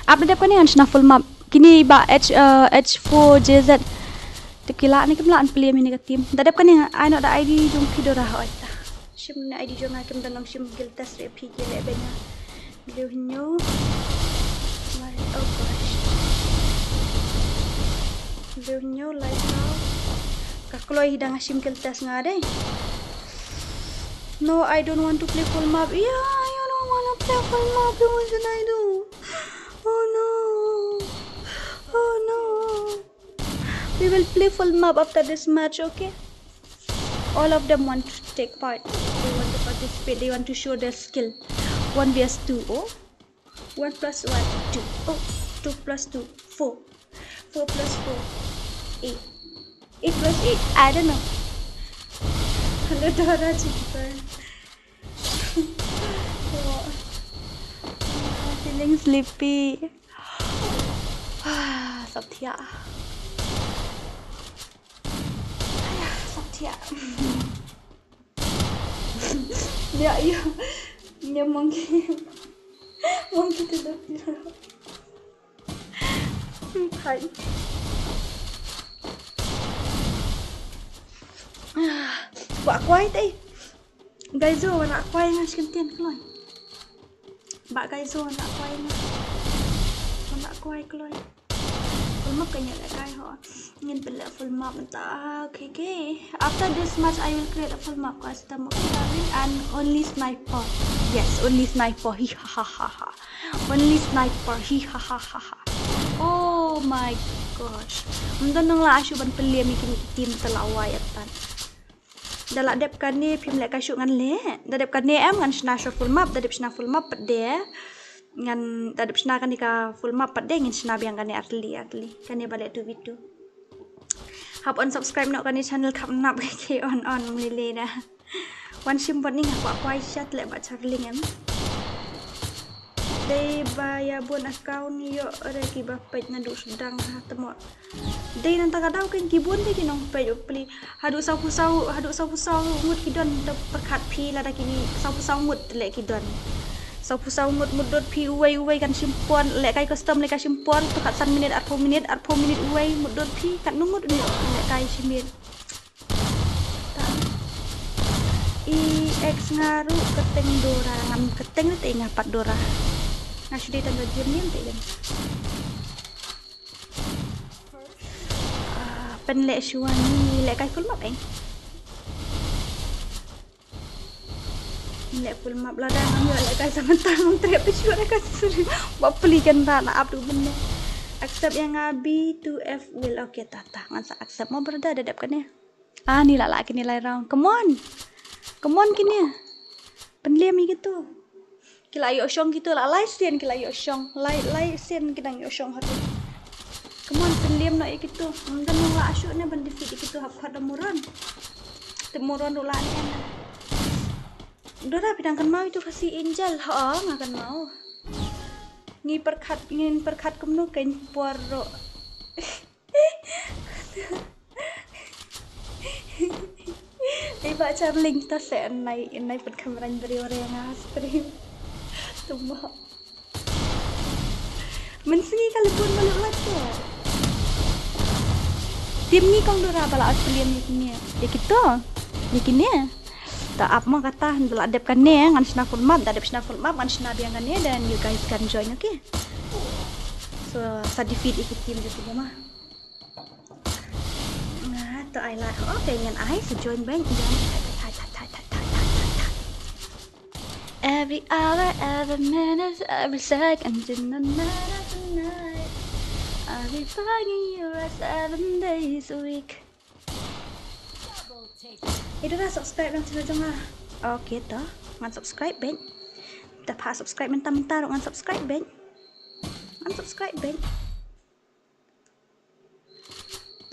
Ap da dep kane ngan shna full map. Kine ba H, eh, H four J Z. Te ki lah ne kim lah ban plie ïa kane ka team. Da dep kane ai noh da I D jong phi Dora, hooid ta. Shim ne I D jong nga, kim da nang shim guild test re phi ki leh beiñ nga. Liu hynñiew. Light, oh gosh. Liu hynñiew, light now. Ka kloi hi dang shim kill test nga dei. No, I don't want to play full map. Yeah, I don't want to play full map. What should I do? Oh no. Oh no. We will play full map after this match, okay? All of them want to take part. They want to participate. They want to show their skill. One versus two. Oh. One plus one, two. Oh, two plus two, four. Four plus four, eight. Eight plus eight, I don't know. Hello, Dora Juniper. Oh, I'm feeling sleepy. Ah, sap thiah. Sap thiah. Ïa, ïa. Ïa, monkey. Monkey to the floor. Fine. Kwah kwai te. Guys, oh, wan lah kwai nga shi kyntien kloi. Ba guys, oh, wan lah kwai nga. Wan lah kwai kloi. Full map ka ngi leh kai ho. Ngin pynleh full map mynta. Ah, okay, okay. After this match, I will create a full map custom, okay, darling? And only sniper. Yes, only sniper. Hi ha ha ha ha. Only sniper. Hi ha ha ha ha. Oh my gosh. Mynta nang la shu ban pynleh ïa kine ki team te la wai atan. Da lah dep kane phim leh kai shuh ngan leh. Da dep kane em ngan shna shuh full map, da dep shna full map pat de. Ngan da dep shna kane ka full map pat de ngin shna biang kane artylli artylli. Kane ba leh two v two. Hap unsubscribe noh kane channel kham nap ke on on mlele da. Wan shim bad ni nga kwah kwai shat leh ba charling em. Dei ba ïa bun account ïoh re ki ba peit naduh sdang ha tymor. Dei nangta ka daw kein ki bun dei ki nongpeit u pli. Haduh sawphew saw, haduh sawphew saw ngut ki don te pyrkhat phi lada kine sawphew saw ngut te leh ki don. Sawphew saw ngut mut dot phi uwei uwei kan shim por, leh kai custom leh kai shim por, pyrkhat san minit, arphew minit, arphew minit uwei mut dot phi, katno ngut u leh kai shim minit. Ta. I ex nga ruh kyrteng Dora, ngam kyrteng te nga pat Dora. Nga shu dei tang ka game name te jan. Ah, pynleh shuwa ni leh kai full map eh. Leh full map lada ngam ïoh leh kai sa mynta ngam treh pynshwa leh kai suri. Ba pli kan ba na ap du mynne. Accept ïa nga B two F will. Okay, ta ta ngan sa accept mo brother da dep kane. Ah, ni la la kine lai round. Come on. Come on kine. Pynlem ïa kito. Ki la ïoh shong kito la lai sien ki la ïoh shong. Lai lai sien ki dang ïoh shong haduh. Come on, pynlem noh ïa kito. Ngam don la shuh ne ban defeat ïa kito hap khot da moron. Te moron ruh la ne. Dora phi dang kynmaw ïa tu Khasi Angel. Ha nga kynmaw. Ngi pyrkhat ngin pyrkhat kumno kein por ruh. Ei ba charling ta se nai nai pynkham rang briew re nga stream. Tumba. Mynsngi ka leh bun ba leh lat ko. Team ngi kong Dora ba la ot pynlem ïa kine. Ïa kito. Ïa kine. Ta ap mo kata da la dep kane ngan shna full map, da dep shna full map ngan shna biang kane, then you guys can join, okay? So sa defeat ïa ki team jong kine ma. Nga to ai lad. Okay, ngan ai sa join bad ïa. Every hour, every minute, every second in the night of the night. I'll be bugging you right seven days a week. Ito na subscribe lang sila jong nga. Okay to. Ngan subscribe bad. Da pha subscribe mynta mynta ruh ngan subscribe bad. Ngan subscribe bad.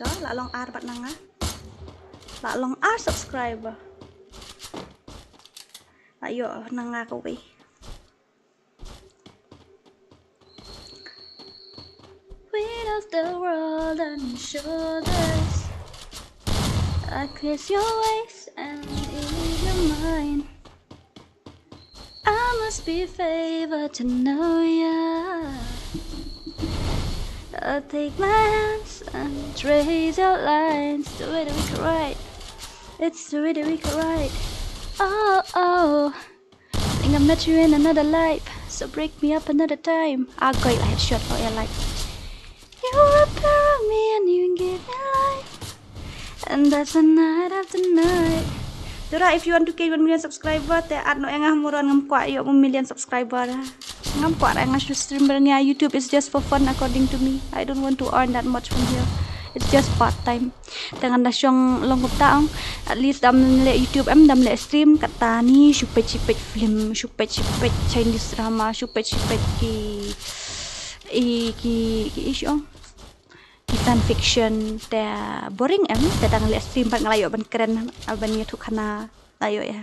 To, la long ar bad na nga. La long ar subscriber. La ïoh na nga kawei. Weight of the world on your shoulders. I kiss your waist and ease your mind. I must be favored to know ya. I take my hands and trace your lines. The way that we could ride. It's the way that we could ride. Oh, oh. Think I met you in another life. So break me up another time. Ah, koi la headshot, oh yeah, like. You were a pair of me and you gave me life. And that's the night after night. Dora, if you want to gain one million subscriber, te add noh ïa nga, moron, ngam kwah ïoh one million subscriber. Ngam kwah re nga shu stream ba ïa YouTube is just for fun according to me. I don't want to earn that much from here. It's just part time. Te ngan da shong long kumta ong. At least dam leh YouTube em, dam leh stream, kata ni shu peit shu peit film, shu peit shu peit Chinese drama, shu peit shu peit ki, i ki, ki i shu ong, ki fan fiction. Te boring em, te dang leh stream pat nga la ïoh ban kren, ban ïathuh khana, la ïoh ïa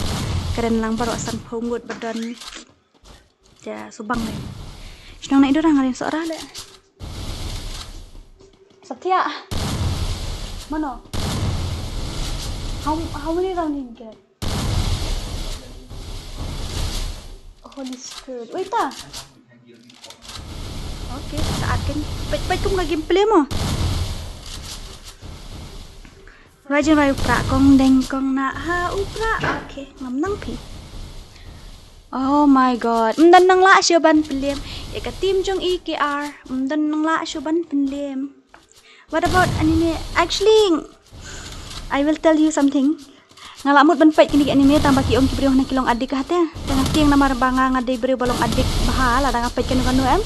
kren lang baroh san phew ngut ba don. Te subang leh. Shnong na i Dora, nga ring Sohra leh. Satya. Mano? How, how many round did you get? Holy Spirit. Wait, ta. Okay, ta at kan. Peit, peit kum ka gameplay mo. Rajin rai u prah kong deng kong na ha u prah. Okay, ngam nang phi. Oh my God. Ym don nang lah shuh ban pynlem. Ïa ka team jong E K R. Ym don nang lah shuh ban pynlem. What about anime? Actually, I will tell you something. Nga la mut ban peit kine ki anime tang ba ki ong ki briew hana ki long addict hate. Te nga tieng namar ba nga nga dei briew ba long addict bha, lada nga peit kano kano em,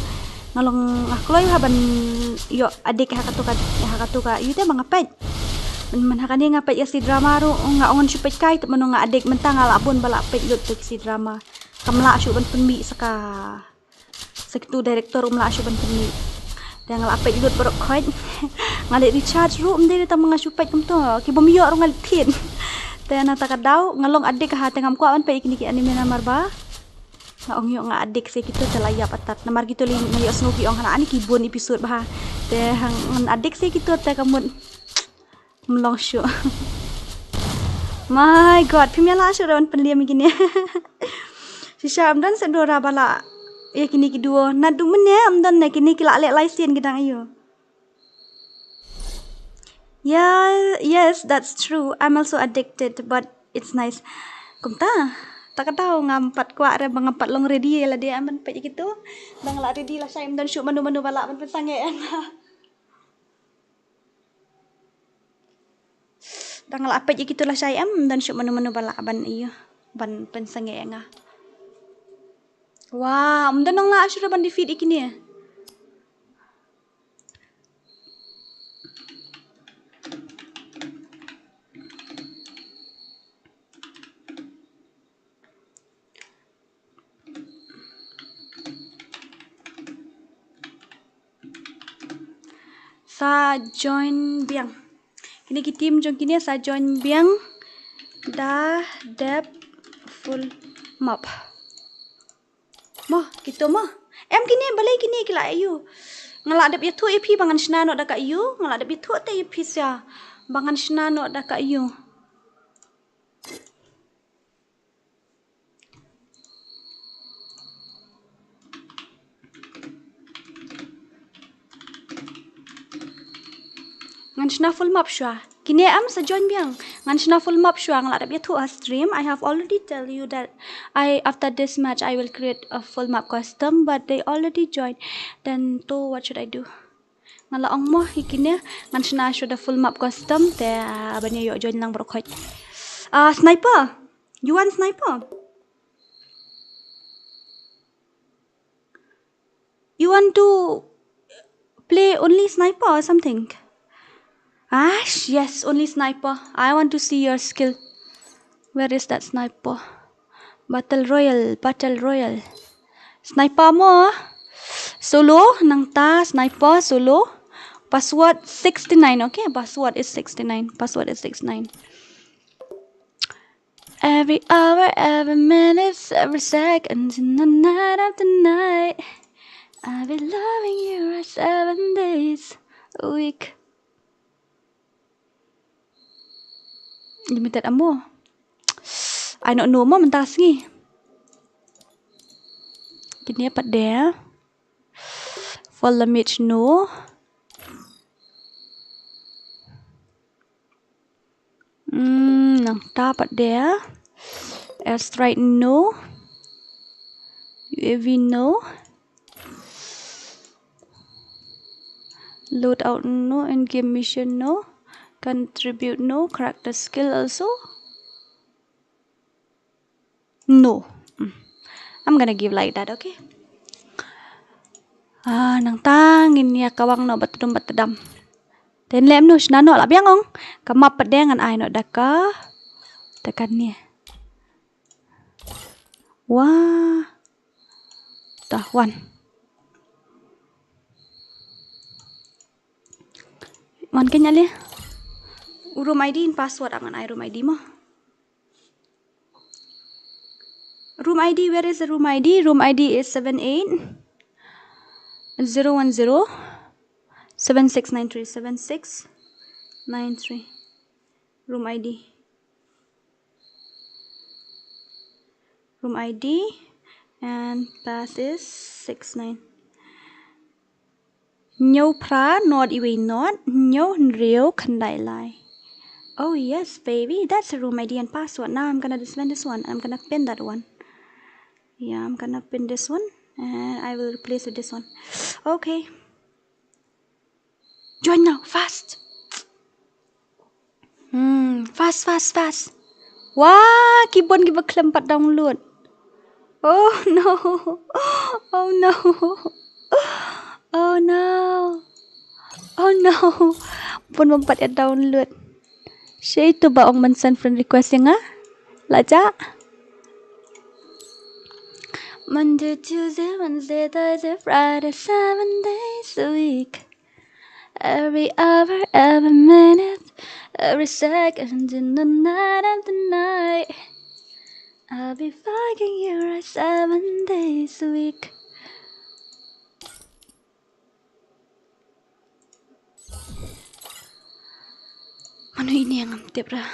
nga long, nga kloi ha ban ïoh addict ha katu ka, ha katu ka ïa te ba nga peit. Man, man ha kane nga peit ïa C drama ruh nga ong ngan shu peit kai te mano nga addict, mynta nga la bun ba la peit lut te ki C drama. Kam lah shuh ban pynmih sa ka, sa kitu director um lah shuh ban pynmih. Te nga la peit lut baroh khoit. Nga leh recharge ruh ym dei, tang ba nga shu peit kumto, ki bym ïoh ruh nga leh thied. Te na kata ka daw nga long addict ha, te ngam kwah ban peit kine ki anime namar ba nga ong ïoh nga addict se kito te la ïap atat. Namar kito lei nga ïohsngew ki ong hana ani ki bun episode bha. Te hang ngan addict se kito te ka mut ym long shuh. My God, phim ïa lah shuh ruh ban pynlem ïa kine. Shisha ym don shuh Dora ba lah ïa kine ki duo. Naduh mynne ym don ne, kine ki lah leh lai sien ki dang aiu. Yeah, yes, that's true. I'm also addicted, but it's nice. Kumta, ta ka daw ngam pat kwah re ba ngam pat long ready ïa lade ban peit ïa kito. Dang lah ready lashai, ym don shuh mano mano ba lah ban pynsangeh ïa nga. Dang lah peit ïa kito lashai em, ym don shuh mano mano ba lah ban ïa, ban pynsangeh ïa nga. Wow, ym don nang lah shuh ruh ban defeat ïa kine. Sa join biang. Kine ki team jong kine sa join biang da dep full map. Mo, kito mo. Em kine, balei kine ki la aiu? Nga la dep ïathuh ïa phi ba ngan shna noh da ka aiu, nga la dep ïathuh te ïa phi sha ba ngan shna noh da ka aiu. Ngan shna full map shuwa. Kine em sa join biang. Ngan shna full map shuwa, nga la dep ïathuh ha stream. I have already tell you that I, after this match, I will create a full map custom, but they already joined. Then to what should I do? Nga la ong mo hi kine ngan shna shuwa da full map custom te, ah, ban ïa ïoh join lang baroh khoit. Ah, sniper. You want sniper? You want to play only sniper or something? Ah, yes, only sniper. I want to see your skill. Where is that sniper? Battle Royale, Battle Royale. Sniper mo. Solo, nangta sniper solo. Password sixty-nine, okay? Password is sixty-nine. Password is sixty-nine. Every hour, every minute, every second, in the night after night, I'll be loving you right seven days a week. Limited ammo. I don't know mo mynta ka sngi. Kine pat de. Fall damage no. Hmm, nangta pat de. Airstrike no. U A V, no. Loadout, no. In-game mission, no. Contribute, no. Character skill also. No. Mm. I'm gonna give like that, okay? Ah, nangta ngin ïa kawang noh ba tdum ba tdam. Te lem noh shna noh la biang ong. Ka map pat de ngan ai noh da ka. Da kane. Wah. Dah wan. Wan kane ale. Room I D and password, ngan ai room I D mo. Room I D, where is the room I D? Room I D is seven eight zero one zero seven six nine three, seven six nine three. Room I D. Room I D and pass is six nine. Hynñiew phra, nod iwei nod, hynñiew hynriew khyndai lai. Oh yes, baby, that's a room I D and password. Now I'm gonna disband this one. I'm gonna pin that one. Yeah, I'm gonna pin this one and I will replace with this one. Okay. Join now, fast. Hmm, fast, fast, fast. Wah, ki bun kiba khlem pat download. Oh no. Oh no. Oh no. Oh no. Bun bym pat ïa download. Shei tu ba ong ban send friend request ïa nga. Lajah. Monday, Tuesday, Wednesday, Thursday, Friday, seven days a week. Every hour, every minute, every second in the night of the night. I'll be fucking you right seven days a week. Mano ini yang ngam tip ra?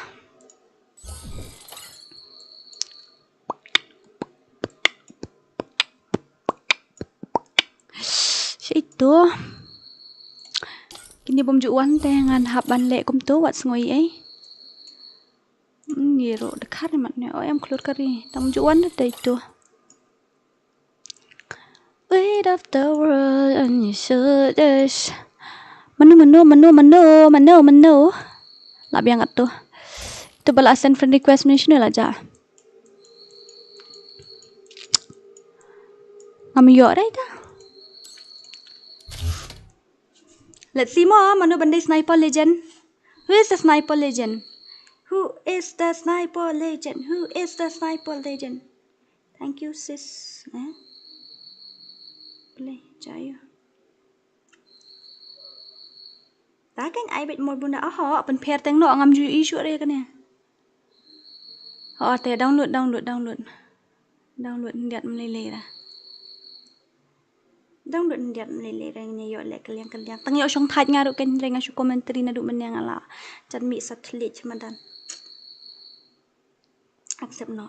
Shi ito. Kini bym ju wan te ngan hap ban leh kumto wat sngew ei. Ngi ruh dkhar mat ne, oh, em khlur kari. Tang ju wan te ito. Weight of the world on your shoulders. Mano, mano, mano, mano, mano, mano. La biang kat tu. Tu ba la send friend request ni shinu la ja. Ngam ïoh rai ta. Let's see mo, mano ban dei sniper legend. Who is the sniper legend? Who is the sniper legend? Who is the sniper legend? Thank you, sis. Eh? Play, jayo. Ta kan ai bet mor bunda. Aha, pynpher teng no ngam ju issue re kane. Oh, te download, download, download. Download ndiat mlei lei ra. Download ndiat mlei lei ra, ngin ïoh leh kylliang kylliang. Tang ïoh shong thait nga ruh kan, hynrei nga shu commentary naduh mynne nga la jan mih sa thylliej madan. Accept noh.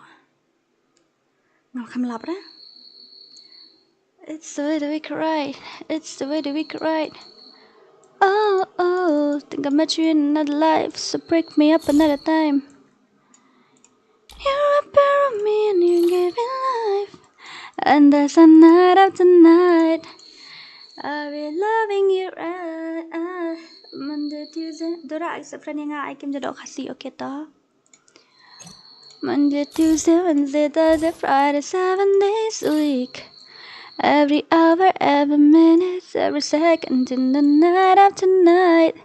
Ngam kham lap ra. It's the way that we could ride. It's the way that we could ride. Oh, oh, think I met you in another life, so break me up another time. You were bare of me and you gave me life. And there's a night after night. I'll be loving you right. Monday, Tuesday. Dora, accept friend ïa nga, ai kim jadok Khasi, okay to. Monday, Tuesday, Wednesday, Thursday, Friday, seven days a week. Every hour, every minute, every second in the night after night.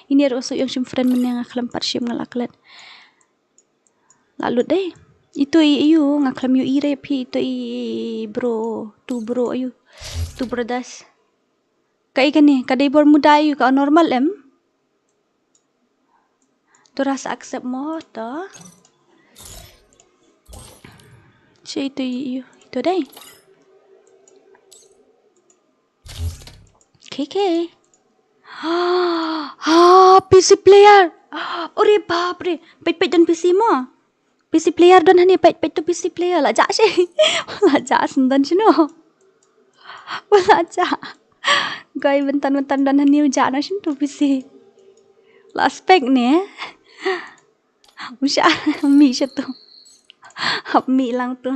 Ini ruh shu ïong shim friend mynne nga khlem pat shim nga la klet. La lut dei. Itu i ayu nga khlem ïohi re phi, itu i bro, tu bro ayu. Tu brothers. Ka i kane, ka dei Bermuda ayu, ka normal em. Dora sa accept mo to. Shi itu i ayu, itu dei. K K. Ha, P C player. Ore bap re. Peit peit don P C mo. P C player don hani, peit peit tu P C player, la jah shi. La jah shen don shinu. La jah. Guy bentan bentan don hani, jah na shen tu P C. La spek ne. Usha mi sha tu. Hap mi lang tu.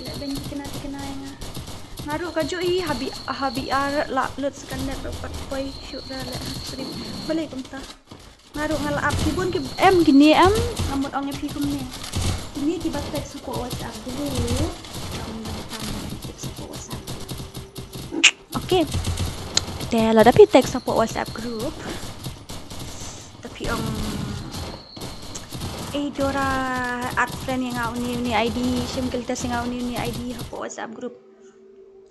Leh beiñ tikna tikna ïa nga. Nga ruh ka juh i ha B-, ha B R la lut scan net ruh pat poi shuh ra leh ha stream. Balei kumta? Nga ruh nga la ap ki bun ki em kine em. Nga mut ong ïa phi kumne. Kine kiba text hapoh WhatsApp group. Nga ong dang tam text hapoh WhatsApp. Okay. Te lada phi text hapoh WhatsApp group, te phi ong, "Ei Dora, add friend ïa nga uni uni I D, shim guild test ïa nga uni uni I D hapoh WhatsApp group."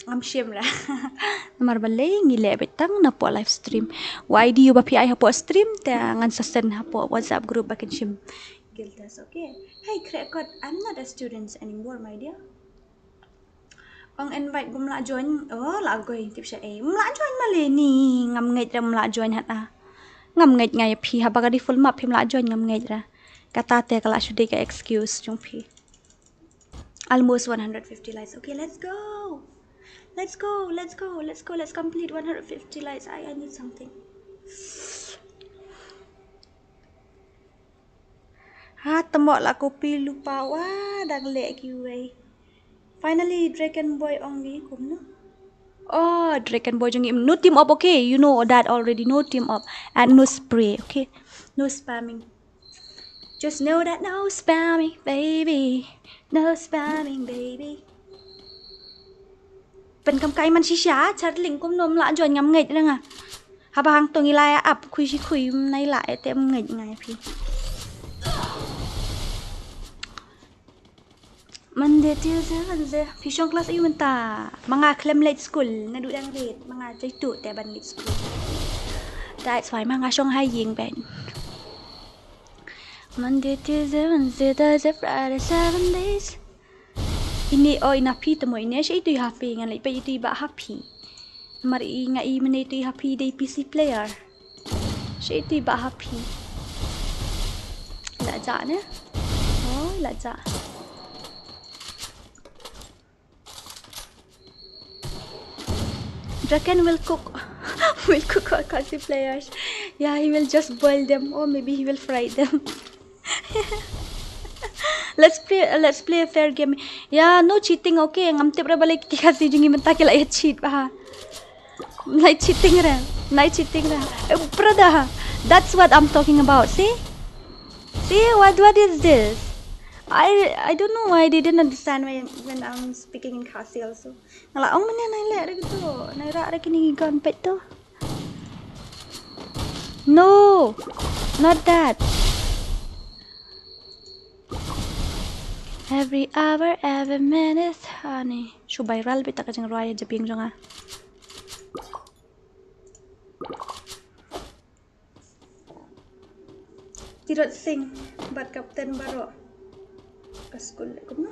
Ngam shim re. Namar balei ngi leh beit tang napoh live stream. Wa I D uba phi ai hapoh stream te ngan sa send hapoh WhatsApp group ba kin shim guild test, okay? Hey, Krekot, I'm not a student anymore, my dear. Ong invite bym lah join. Oh, lah goi tip sha ei. Bym lah join male ni. Ngam ngeit re bym lah join hat a. Ngam ngeit nga ïa phi, haba ka dei full map phim lah join, ngam ngeit re. Kata te ka lah shu dei ka excuse jong phi. Almost one hundred fifty likes. Okay, let's go. Let's go, let's go, let's go. Let's complete one hundred fifty likes. I, I need something. Ha, tymok la copy lypa, wa dang leh kiwei. Finally, Draken Boy ong ngi kumno? Oh, Draken Boy jong ngi. No team up, okay? You know that already. No team up. And no spray, okay? No spamming. Just know that no spamming, baby. No spamming, baby. Pynkam kai man shisha, Charling kumno ym lah join, ngam ngeit re nga. Haba hangto ngi la ïa ap khui shi khui, ym nai lah ïa te, ym ngeit nga ïa phi. Monday, Tuesday, Wednesday. Phi shong class aïu mynta? Ma nga khlem leit school, naduh dang rit, ma nga jaituh te ban leit school. That's why ma nga shong ha ïing bad. Monday, Tuesday, Wednesday, Thursday, Friday, seven days. Ine, oh, ina phi te mo ine, sha itu ha phi, ngan leit peit itu ba ha phi. Mar i nga i mene itu ha phi dei P C player. Sha itu ba ha phi. La ja ne? Oh, la ja. Draken will cook, will cook all Khasi players. Yeah, he will just boil them, or maybe he will fry them. Let's play, uh, let's play a fair game. Yeah, no cheating, okay? Ngam tip re balei ki Khasi jong ngi mynta ki la ïa cheat ba ha. Nai cheating re, nai cheating re. Eh, brother, that's what I'm talking about. See? See, what, what is this? I, I don't know why they didn't understand when, when I'm speaking in Khasi also. Nga la ong mynne nai leh re kito, nai rah re kine ki gun peit to. No, not that. Every hour, every minute, honey. Shu viral beit ta ka jingrwai ha jabieng jong nga. Tirot Singh bad kapten baroh ka skul kumno?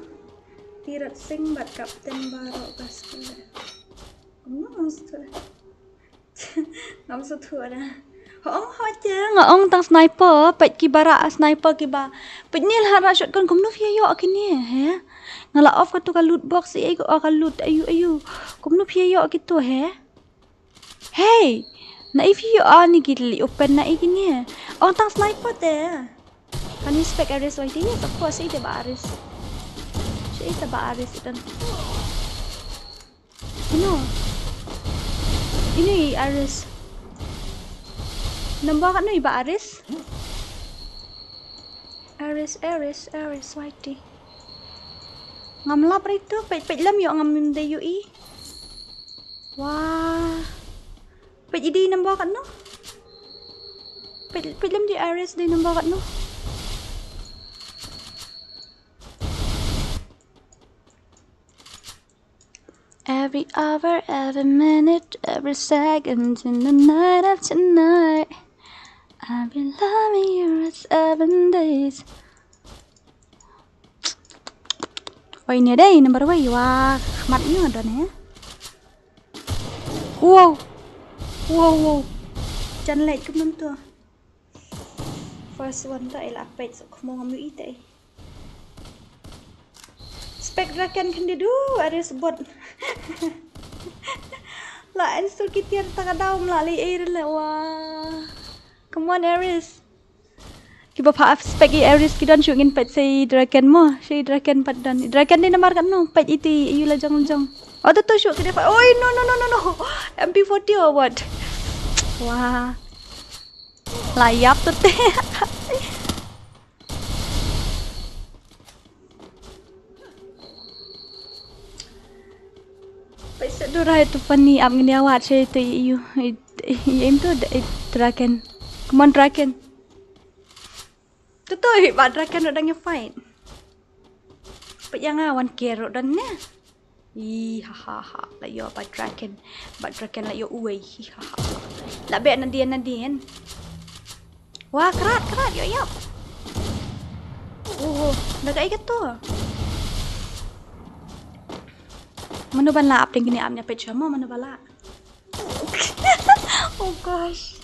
Tirot Singh bad kapten baroh ka skul kumno? Monster. Ngam sngewthuh da. Hooid te, nga ong tang sniper, peit kiba rah sniper kiba. Peit ni la rah shotgun, kumno phi ïoh kine, he? Nga la off kato ka loot box, ei, ka loot, ayu, ayu. Kumno phi ïoh kito, he? Hey, na i phi ïoh ani ki lei open na i kine. Ong tang sniper te. Kan i spec Ares wai te, yes, of course, ite ba Ares. Ite ba Ares, ite. Ino? Ino i Ares? Number katno i ba Ares? Ares, Ares, Ares, wai te. Ngam lap rai tu, peit, peit lem ïoh ngam im dei ïoh i. Wah. Peit i dei number katno? Peit, peit lem dei Ares dei number katno? Every hour, every minute, every second in the night after night. I've been loving you for seven days. Oi, ni dei number wei, wah, khmat ïa nga don, he. Wow. Wow, wow. Jan leit kumno to. First one to, ila peit so khmo ngam ïoh i te. Spec Draken khyndiat, Ares bot. La install ki tiar ta ka daw, ym lah lei ei ruh la, wah. Come on, Ares. Kiba pha spec i Ares ki don shuh, ngin peit sa i Draken mo, sa i Draken pat don. I Draken dei number katno, peit iti, ïu la jong jong. Oh, to to shuh ki dei pha. Oi, no, no, no, no, no. M P forty or what? Wah. La ïap to te. Peit sa Dora, itu funny, ap ngin ïa wad sa itu, ïu, ïu, ïu, im tu, i Draken. Come on, Draken. Tu tu, i ba Draken ruh dang ïa fight. Peit ïa nga, one kill ruh don ne. Ih, ha, ha, ha. La ïoh ba Draken. Ba Draken la ïoh uwei. Hi, ha, ha, ha. La beh nadien, nadien. Wah, krat, krat, ïoh, ïoh. Oh, da kaei kato? Mano ban lah ap deng kine, ap nia peit sha mo, mano ban lah. Oh gosh.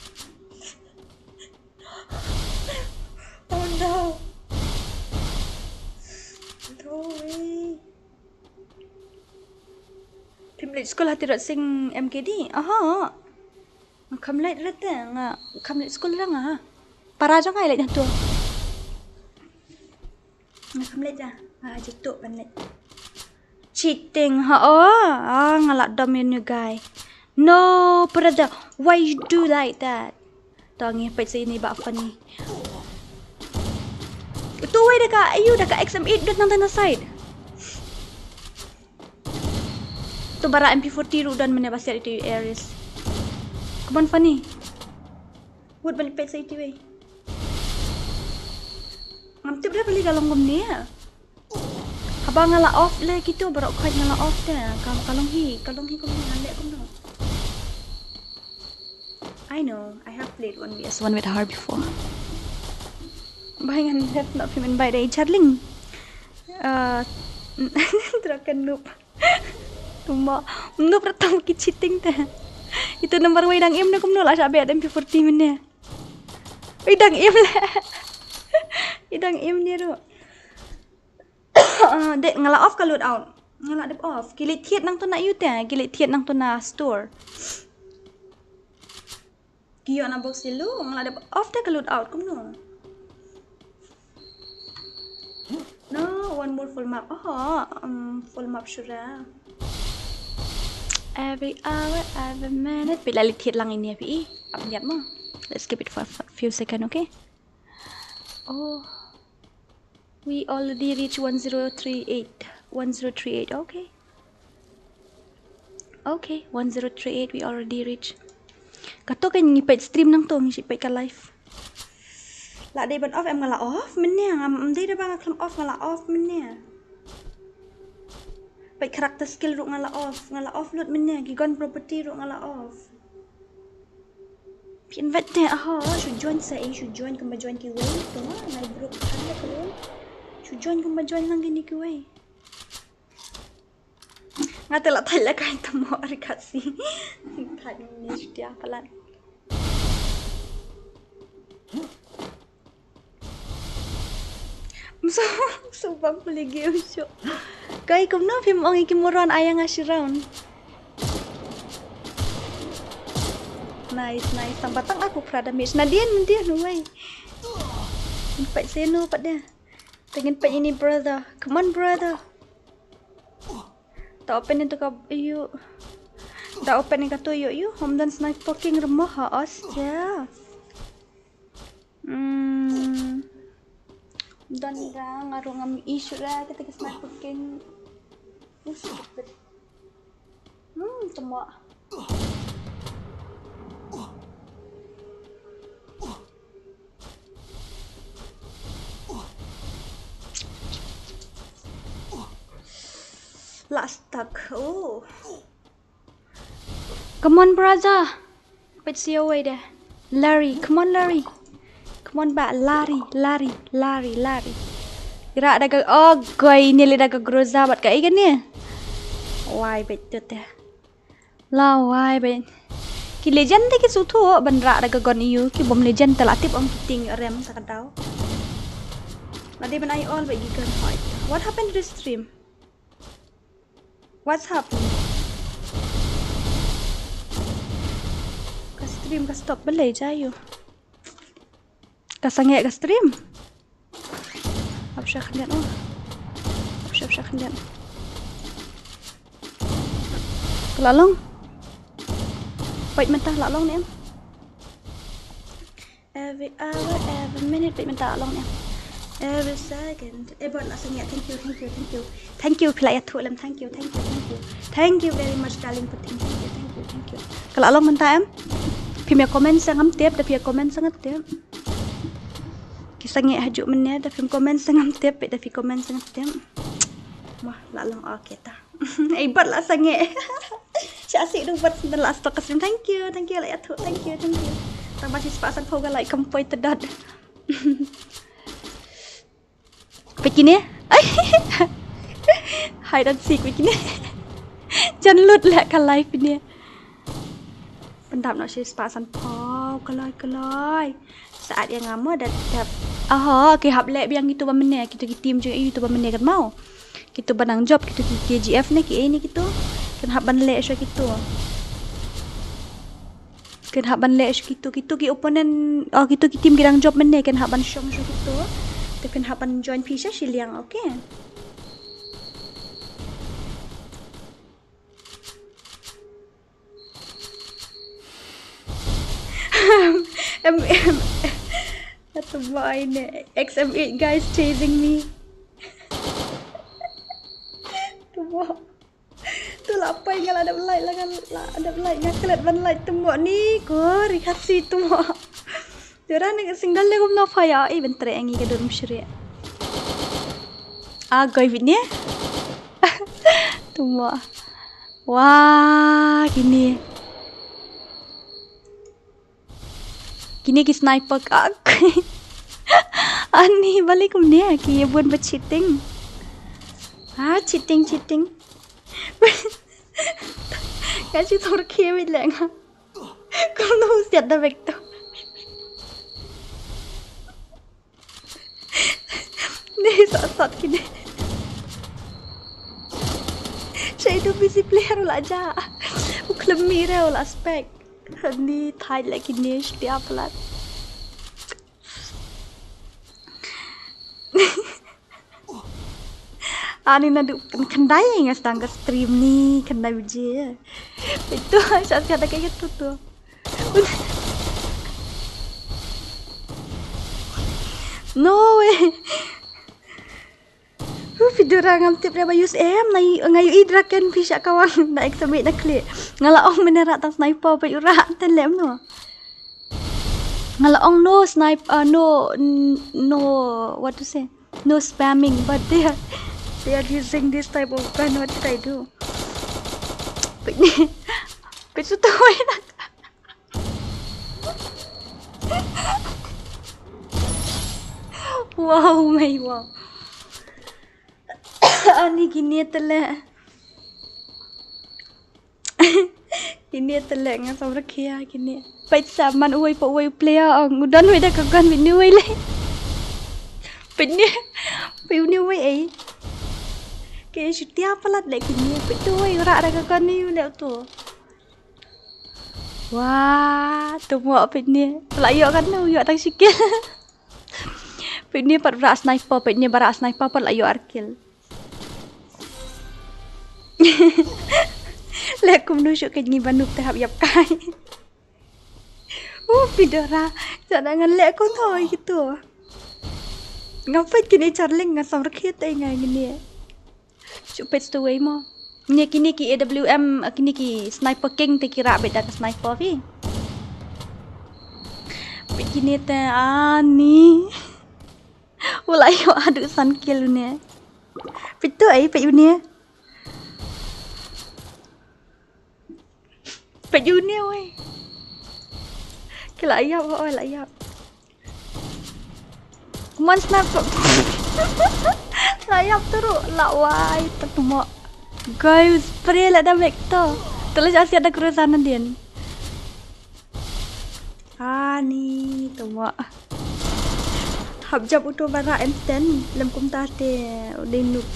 Oh no. Go away. Phim leit skul ha Tirot Sing M K D? Aha. Nga kham leit re te, nga kham leit skul re nga. Para jong nga i leit hangto. Nga kham leit re. Nga jituh ban leit. Cheating, ha, oh. Ah, nga lah dom ïa u guy. No, brother, why you do like that? To ngi peit sa ini ba funny. Utu wei da ka, ayu, da ka X M eight dot nangta na side. To ba rah M P forty ruh don mynne ba siat itu Ares. Come on, funny. Wut ban peit sa itu wei. Ngam tip re balei ka long kumne. Haba nga la off le kito baroh khoit nga la off te. Ka, ka long hi, ka long hi kumno, nga leh kumno. I know, I have played one V S one with her before. Bai ngan leh na payment by day charling. Uh, Draken noob. Kumba noob ratam ki cheating te. Itu number wei dang im ne kumno la sha beh M P forty mynne. Wei dang im le. I dang im ne ruh. Ah, de nga la off ka loadout. Nga la dep off. Ki leit thied nangto na ïu te, ki leit thied nangto na store. Ki ïoh na box yellow, nga la dep off te ka loadout kumno. No, one more full map. Oh, um, full map shuh re. Every hour, every minute. Phi la leit thied lang ini phi. Ap niat mo. Let's skip it for a few seconds, okay? Oh. We already reach one zero three eight. One zero three eight, okay. Okay, one zero three eight, we already reach. Kato kan ngi peit stream nangto, ngi shu peit ka live. La dei ban off em? Nga la off mynne, ngam dei da ba nga khlem off, nga la off mynne. Peit character skill ruh nga la off, nga la off lut mynne, ki gun property ruh nga la off. Phi invite te, aha, shu join sa, eh, shu join kumba join kiwei, to, nai bro, kan da ko. Shu join kumba join lang kine kiwei. Nga te la thait la kai tamo ri Khasi. Thait ni stia palat. So, so bang puli game show. Kai kumno phim ong iki moron ayang asiround. Nice, nice. Tang batang aku prada mis. Nadien, nadien, no way. Empat seno pat dia. Tengin pat ini brother. Come on brother. Da open itu ka yu. Da open ka tu yu yu. Hom dan sniper king rumah ha os ya. Hmm. Dan da ngaru ngam isu da kita ke sniper king. Us. Hmm, temo. Last stuck. Oh. Come on, brother. Pet si away deh. Larry, come on, Larry. Come on, ba, lari, lari, lari, lari. Ira daga, oh, goi ni le daga Groza bat ka ikan ni. Wai bet tut ya. La wai bet. Ki legend te ki suthu ban ra daga gon iu ki bom legend te la tip ong ki ting rem sa ka dau. Lade ban ai all bet ki gun fight. What happened to the stream? What's happening? Ka stream ka stop balei jai yu. Ka sangeh ka stream. Hap sha khyndiat oh. Hap sha, hap sha khyndiat. Ka la long. Pait mynta la long ne em. Every hour, every minute, pait mynta la long ne em. Every second. Eh, bot la sangeh. Thank you, thank you, thank you. Thank you, phi la ïathuh lem. Thank you, thank you, thank you. Thank you very much, darling, for thank you, thank you, thank you. Ka la long mynta em. Phim ïa comment sa ngam tip, da phi ïa comment sa ngam tip. Ki sangeh hajuh mynne, da phim comment sa ngam tip, da phi comment sa ngam tip. Wah, la long, okay ta. Ei, bot la sangeh. Sha si du bot la stok ka stream. Thank you, thank you, la ïathuh. Thank you, thank you. Tang ba shi spah san phew ka like kam poi te dot. Peit kine. Hide and seek peit kine. Jan lut leh ka live kine. Pyndap noh shi spah san phew, kloi kloi. Sa at ïa nga mo da dep. Aha, ki hap leh biang kitu ba mynne, kitu ki team jong ïa kitu ba mynne kan mo. Kitu ba nang jop, kitu ki K G F ne ki ei ne kitu. Kin hap ban leh sha kitu. Kin hap ban leh sha kitu, kitu ki opponent, oh, kitu ki team ki dang jop mynne, kin hap ban shong sha kitu. Te phin hap ban join phi sha shiliang, okay? M M. That's a boy ne. X M eight guys chasing me. That's a boy. Tu la pai nga la dep like, la nga la dep like, nga klet ban like temo ni ko ri Khasi temo. Jora ne single le kumno phaya i ben tre ngi ka dur mshri. A goi vit ne. Temo. Wah, kini. Kine ki sniper ka. Ani balik kumne ki bun ba cheating. Ah, cheating, cheating. Ka chi thor ke wit le nga. Kumno siat da vector. Ni sat sat kine. Shai du busy player la ja. U khlem mira la spec. Ni thai la kine shtia plat. Ani na du khyndai nga stang ka stream ni khyndai biji. Itu sat sat da kayak tu tu. No way. Hu phi dura ngam tip re ba use em na nga yu i draken phi sha kawang na examine na kli. Nga la ong menera tang sniper ba yu ra ten lem no. Nga la ong no snipe, uh, no, n- no, what to say? No spamming, but they are they are using this type of gun. What did I do? Pit ni. Pit su tawai na. Wow, my wow. Ani kini tele. Kine te leh nga sam rakhe ïa kine. Peit sa man uwei pa uwei u player ong u don uwei da ka gun, peit une uwei leh. Peit une, peit une uwei ei. Ki shu tiar palat leh kine, peit utu uwei u rah da ka gun, une u leh utu. Wah, tu mo peit une. La ïoh katno, ïoh tang shi kill. Peit une pat ba rah sniper, peit une ba rah sniper pat la ïoh ar kill. Leh kumno shuh kane ba noob te hap ïap kai. Uh, phi Dora. Jada ngan leh kumno ïa kitu. Nga peit kine charling nga sam rakhe te nga ngene. Shu peit tu wei mo. Kine kine ki A W M, kine ki sniper king te ki rah beit da ka sniper phi. Peit kine te ani. U la ïoh haduh san kill une. Peit tu ei, peit une. Peit une wei. Ki la ïap, oi la ïap. Come on, sniper. La ïap tu ruh, la wai, tak mo. Guys, spray la da vector. Terus asyik ada kerusakan din. Ani, tu mo. Hap jop utu ba rah instant, lem kumta te u dei noob.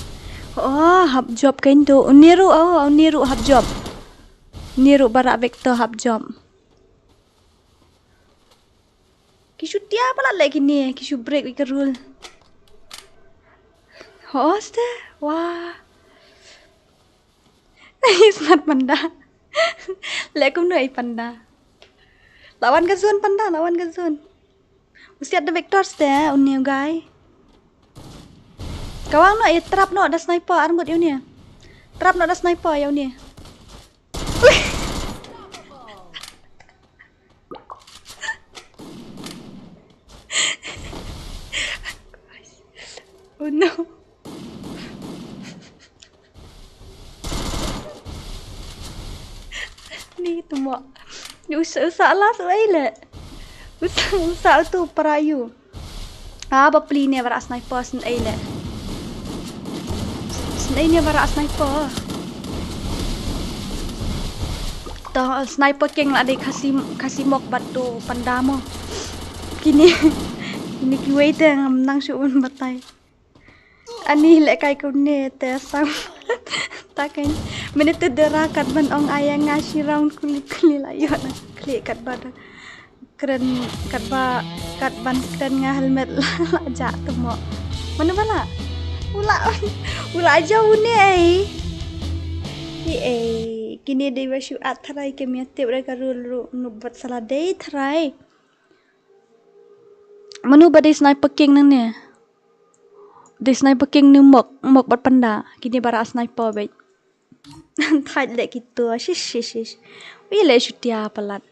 Oh, hap jop kein tu. Une ruh, oh, une ruh hap jop. Une ruh ba rah vector hap jop. Ki shu tiar palat leh kine, ki shu break ïa ka rule. Ho ste, wah. Smart panda. Leh kumno ei panda. La wan ka zone panda, la wan ka zone. U siat da vector ste, une u guy. Kawang noh, ïa trap noh da sniper, arngut ïa une. Trap noh da sniper ïa une. Oh no. Ni tu mo. Ni usa, usa lah tu ei leh. Usa, usa tu para ïa u. Ah, ba pli ne ba rah sniper sngewsih leh. Sngewsih ne ba rah sniper. To sniper king la dei khasi, khasi mok bad tu panda mo. Kine, kine kiwei te ngam nang shuh ban batai. Ani leh kai kumne te sam. Ta kein. Mynne te Dora kat ban ong ai ïa nga shi round kuli kuli la ïoh na kli kat ba da. Kren kat ba, kat ban kren nga helmet la, la jah tu mo. Mano ba la? U la, u la jah une ei. Ki ei, kine dei ba shu at tharai, kim ïa tip re ka rule ruh, noob bad sa la dei tharai. Mano ba dei sniper king nangne? Dei sniper king ne mok, mok bad panda. Kine ba rah sniper beit. Thait leh kitu, shish, shish, shish. Wi leh shu tiar palat.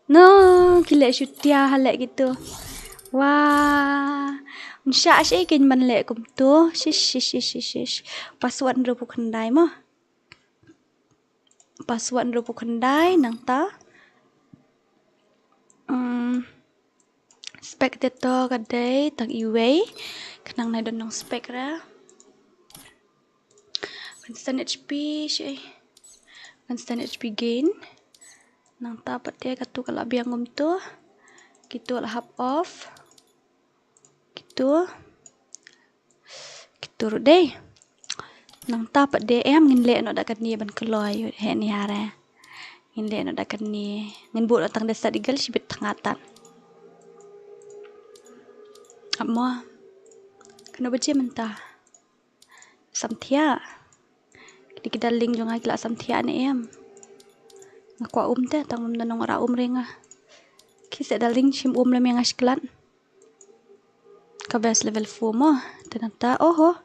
No, ki leh shu tiar ha leh kitu. Wah. Ym shah shi kein ban leh kumtu. Shish, shish, shish, shish, shish. Password hynriewphew khyndai mo. Password hynriewphew khyndai nangta. Hmm. Spectator ka dei tang iwei. Khnang nai don nong spec ra. Constant H P shi. Constant H P gain. Nangta pat te katu ka la biang kumtu. Kitu la hap off. Kitu. Kitu ruh dei. Nangta pat de em ngin leh noh da kane ban kloi ïa u he ni hare. Ngin leh noh da kane. Ngin buh noh tang da Desert Eagle shibit thnga tan. Ap mo. Kano baje mynta? Samthiah. Kine ki darling jong nga ki la samthiah ne em? Nga kwah um te tang um da nong ra um re nga. Ki se darling shim um lem ïa nga shiklat. Ka vest level four mo. Te nangta, oho.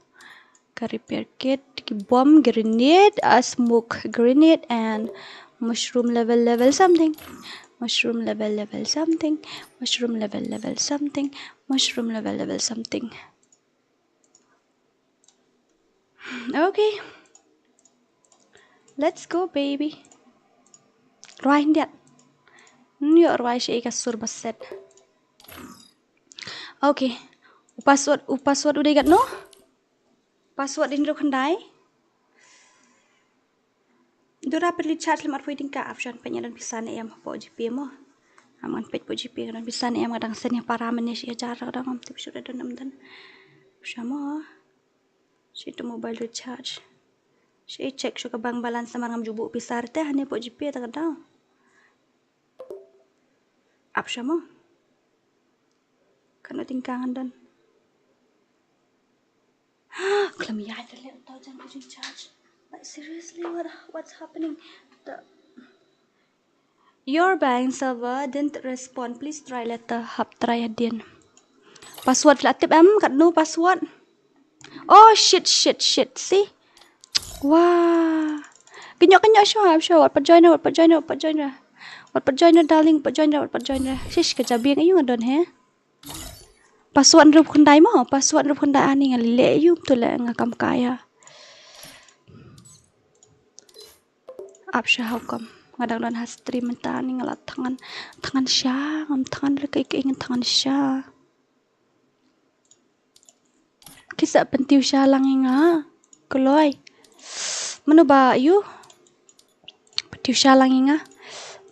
Ka repair kit, ki bomb grenade, a smoke grenade and mushroom level level something. Mushroom level level something. Mushroom level level something. Mushroom level level something. Okay. Let's go, baby. Rwai hyndiat. Nyo rwai shi ka sur baset. Okay. U password, u password u dei gat no? Password hynriew khyndai. Dora peit recharge lem arphew tyngka, ap sha peit nga don pisa ne em hapoh GPay mo. Ap ngan peit hapoh GPay nga don pisa ne em, nga dang send ïa para mynne shi hajar, nga dang ym tip shuh da don ym don. Ap sha mo. Shi tu mobile recharge. Shi check shuh ka bank balance namar ngam ju buh pisa te hangne hapoh GPay ta ka daw. Ap sha mo. Katno tyngka ngan don. Khlem ïaid da leh uto jan ka jingcharge. Like, seriously, what, what's happening? The, your bank server didn't respond. Please try later. Hap try hadien. Password la tip em, katno password? Oh, shit, shit, shit. See? Wah. Kenyok, kenyok, shuwa, shuwa. Wat pat join, wat pat join, wat pat join. Wat pat join, darling, pat join, wat pat join. Shish, ka jabieng aïu nga don he. Password hynriewphew khyndai mo, password hynriewphew khyndai ani nga leh aïu tu leh nga kam kaya. Ap sha how come. Nga dang don ha stream mynta ni nga la thngan, thngan sha, ngam thngan leh kaei kaei ngan thngan sha. Ki sa pyntiew sha lang ïa nga. Kloi. Mano ba ïu? Pyntiew sha lang ïa nga.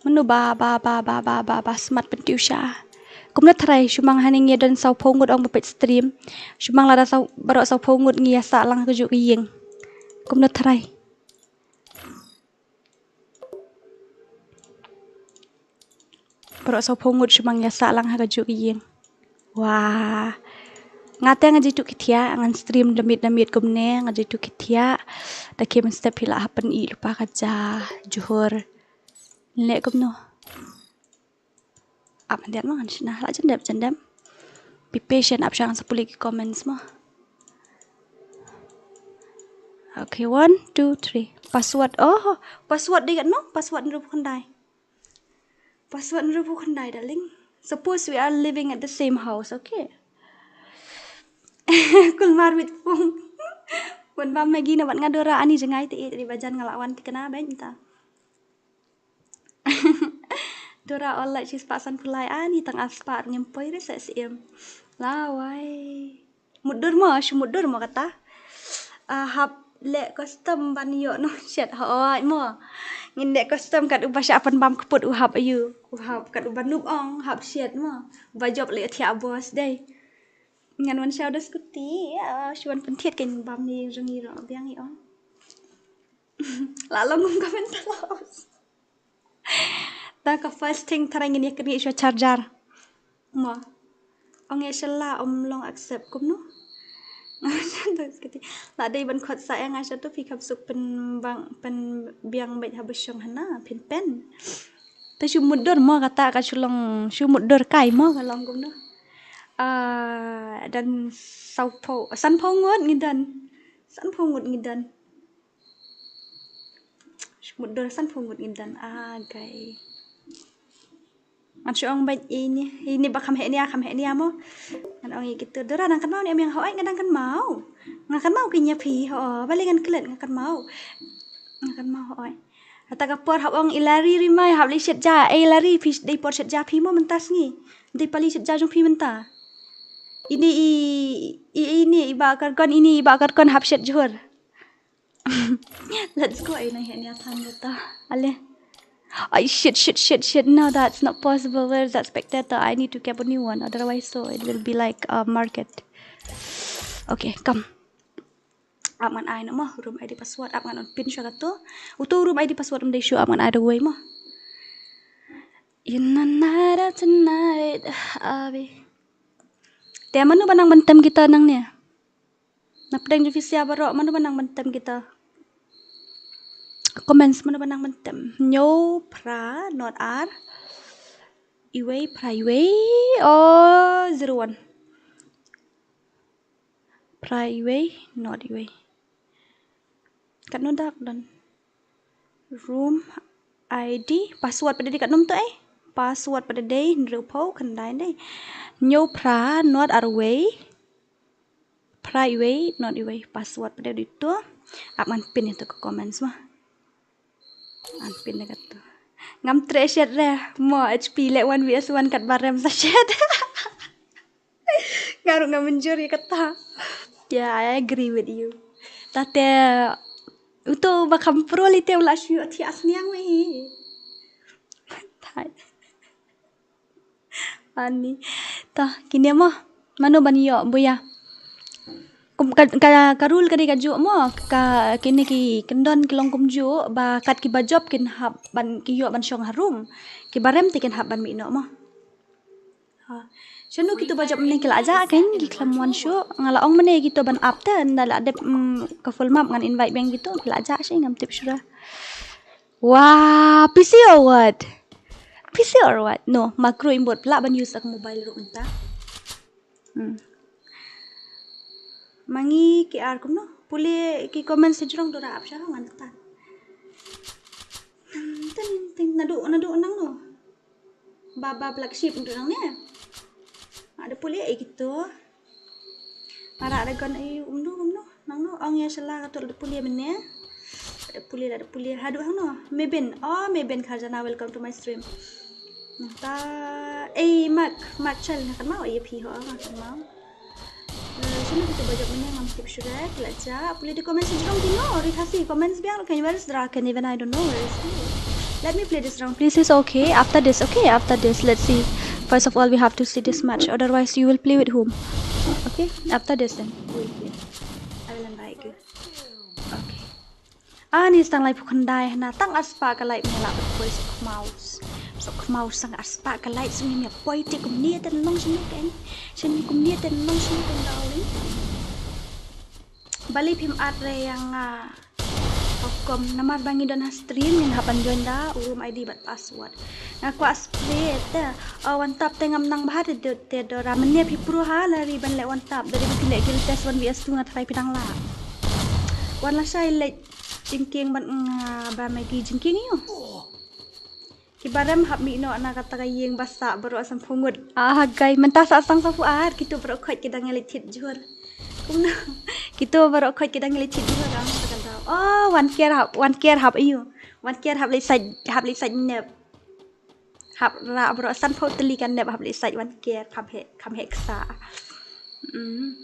Mano ba, ba, ba, ba, ba, ba, ba, smat pyntiew sha. Kumno tharai, shu mang hangne ngi don sawphew ngut ong ba peit stream. Shu mang lada saw, baroh sawphew ngut ngi ïa sah lang ha kajuh ka ïing. Kumno tharai. Baroh sawphew ngut shu mang ïa sah lang ha kajuh ka ïing. Wah. Nga te nga jitu ki thiah, ngan stream da miet da miet kumne, nga jitu ki thiah. Da ki mynstep phi la hap pyni lypa ka ja, Johor. Leh kumno. Ap myndiat mo ngan shna, la jan dep, jan dep. Be patient, ap sha ngan sa pule ki comments mo. Okay, one, two, three. Password. Oh, password dei katno? Password hynriewphew khyndai. Password hynriewphew khyndai, darling. Suppose we are living at the same house, okay? Kulmar with phone. Wan bam Maggi na bad nga Dora, ani jngai te, eh, te ba jan nga la wan thikna bad mynta. Dora, all like shispah sanphew lai, ani tang arspah ngim poi re sa siem. Lawai. Mutdur mo, shu mutdur mo kata. Ah, hap leh custom ban ïoh nong shet hooid mo. Ngin leh custom kat uba shah pynbam kput u hap aïu. U hap kat uba nup ong, hap shet mo. Uba jop leh thiah boss dei. Ngan wan shaw da scooty, ah, shu wan pynthied kein bam ni jong i ro biang i ong. La long ngam ka mental house. Ta ka first thing tharai ngin ïa kynriah shuwa charger. Mo. Ong ïa shala ym long accept kumno. La dei ban khot sa ïa nga sha tu phi kham suk pynbang pynbiang beit ha ba shong hana phin pen. Te shu mutdur mo kata ka shu long shu mutdur kai mo ka long kumno. Ah, don sawphew, sanphew ngut ngi don. Sanphew ngut ngi don. Mutdur sanphew ngut ngi don. Ah, gai. Ngan shu ong bad ini, ini ba kham heh nia, kham heh nia mo. Ngan ong ïa kitu. Dora dang kynmaw ne em ïa nga hooid, nga dang kynmaw. Nga kynmaw kein ïa phi, ho, balei ngan klet nga kynmaw. Nga kynmaw hooid. Hata ka por hap ong i Lari ri mai hap leit shet ja, eh Lari phi dei por shet ja phi mo mynta sngi. Dei pali shet ja jong phi mynta. Ini i, i, ini i Bah Karkon, ini i Bah Karkon hap shet Johor. Let's go, ai nang heh nia than kata. Ale. Ai, shit, shit, shit, shit. No, that's not possible. Where's that spectator? I need to get a new one. Otherwise, so it will be like a market. Okay, come. Ap ngan ai noh mo, room ID password. Ap ngan on pin sha kato. Uto room ID password um dei shu ap ngan ai da wei mo. In the night of tonight, I'll be. Te mano ba nang ban tem kita nangne? Na pdeng jong phi sia baroh, mano ba nang ban tem kita? Comments, mano ba nang ban tem? Hynñiew phra nod ar. Iwei phra iwei. Oh, zero one. Phra iwei nod iwei. Katno dak don? Room ID, password pat dei katno mynta eh? Password pat dei hynriewphew khyndai dei. Hynñiew phra nod ar wei. Phra iwei nod iwei, password pat dei to. Ap ngan pin ïa to ka comments mo. Ngan pin ïa kato. Ngam treh shet re mo, H P leh one V S one katba rem sa shet. Nga ruh nga mynjur ïa kata. Yeah, I agree with you. Tate Uto ba kham pro lei te u la shu ïoh thiah sniang me hi. Thai. Ani. Ta kine mo. Mano ban ïoh buya. Kum ka, ka, ka rule ka dei kajuh mo. Ka kine ki kyndon ki long kumjuh ba kat kiba jop kin hap ban ki ïoh ban shong harum. Kiba rem te kin hap ban mih noh mo. Ha. Shano kito ba jop mynne ki la jah kein ki khlem wan shuh. Nga la ong mynne kito ban ap te nda la dep, mm, ka full map ngan invite biang kito ki la jah shi ngam tip shuh. Wah, P C or what? P C or what? No, macro inboard pla ban use ak mobile ruh mynta. Hmm. Mangi ki ar kumno? Pule ki comment sejrong dora ap sha ngan tan. Tin tin nadu nadu nang no. Baba black sheep ndu nang ne. Ada pule ai gitu. Mara ada gon ai umdu umdu nang no ong ya shala katul ada pule mene. Ada pule ada pule hadu hang no. Mebin. Oh Mebin Kharjana, welcome to my stream. Nata ai mak mak chal na kan mau ya phi ho na kan mau. Shano kito ba jop mynne ngam tip shuh ki la jah. Pule di comment sejrong kino ri Khasi comments biang kan ibaris dra kan even I don't know where is he. Let me play this round please. It's okay. After this, okay, after this, let's see. First of all, we have to see this match. Otherwise, you will play with whom? Okay, after this then. Wait, wait. I will invite you. Okay. Ani stang lai pukhandai hna tang arspah ka light me la poi sok khmaus. Sok khmaus sang arspah ka light sing me poi te kumne te long sing me kan. Sing me kumne te long sing me kan darling. Bali phim at re yang ah. Hukum namar ba ngi don ha stream ngin hap ban join da u room I D bad password. Nga kwah split te. Oh, wan tap te ngam nang bha te te dora mynne phi pro ha la ri ban leh wan tap dari ba phi leh guild test one V S two nga try phi dang la. Wan la shai leh jingkieng ban nga ba Maggie jingkieng ïo. Kiba rem hap mih noh na kata ka ïing ba sah baroh san phew ngut. Ah, gai mynta sah sang sa phew ar kito baroh khoit ki dang ïaleit thied jhur. Kumno? Kito baroh khoit ki dang ïaleit thied jhur ang ta ka daw. Oh, wan ker hap, wan ker hap ïo. Wan ker hap leit sait, hap leit sait nep. Hap rah baroh san phew tylli ka nep hap leit sait wan ker kham heh, kham heh ksa. Mm.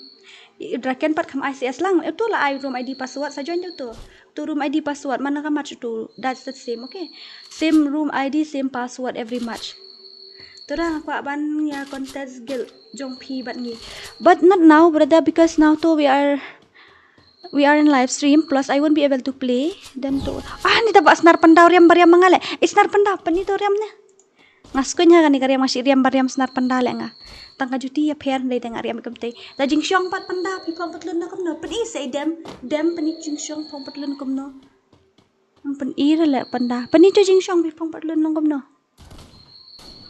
Draken pat kham I C S lang. Uto la ai room I D password sa join uto. Uto room I D password man ka match uto. That's the same, okay. Same room I D, same password every match. Tura nga kwah ban ïa contest guild jong phi bad ngi. But not now, brother, because now to we are we are in live stream plus I won't be able to play. Then to ah ni ta ba snar panda riam ba riam ma nga leh. Eh, snar panda pyni to riam ne. Nga skuiñ ha kane ka riam nga shu riam ba riam snar panda leh nga. Tang ka juti ïapher dei te nga riam kumtei. La jingshong pat panda phi phong patlun na kumno. Pyni sa i dem, dem pyni jingshong phong patlun kumno. Pyni ra leh panda. Pyni to jingshong phi phong patlun na kumno.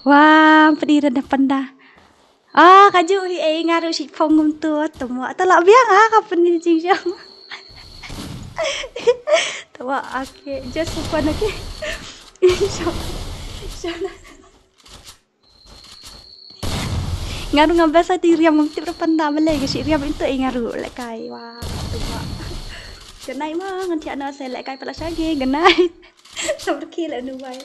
Wah, pyni ra da panda. Ah, ka ju hi ei nga ruh shu phong kumto. Tamo ta la biang ha ka pyni jingshong. Tamo okay, just for fun okay. Shong. Shong. Nga ruh ngam biasa ti riam ngam tip ra panda balei ka shi riam itu eh nga ruh leh kai wa tu ba. Ganai ma ngan thiah na se leh kai pala shagi ganai. Sabar ki leh nu bai.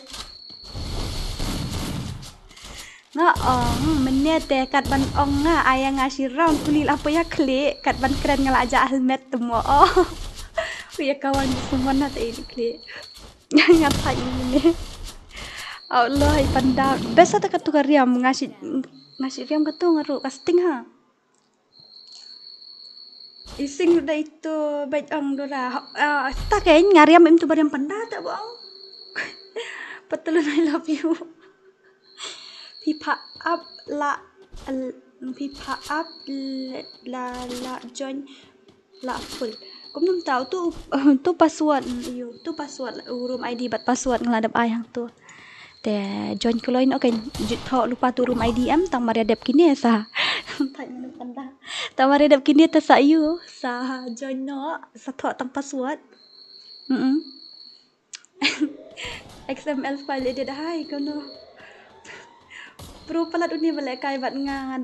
Nga ong mynne te kat ban ong nga aya nga shi ram puli la paya klik kat ban kren nga la ja helmet temo oh. Uya kawan semua na te ini klik. Nga thait mynne. Au loi panda. Best ata katu ka riam nga shi nga shi riam katu nga ruh ka sting ha. Ising ruh da itu bait ong dora. Ah, ta kein nga riam im tu ba riam panda ta bong. Patlun I love you. Phi pha up la phi pha up la la join. La full. Kumno mynta tu tu password ïo tu password u room I D bad password nga la dep ai hangto. Te join kloi noh kein jut thoh lypa tu room I D em tang mar ïa dep kine sa. Thait mynne panda. Tang mar ïa dep kine te sa ïo sa join noh sa thoh tang password. Mm. X M L file edit hai kono. Pro palat uni ba leh kai bad nga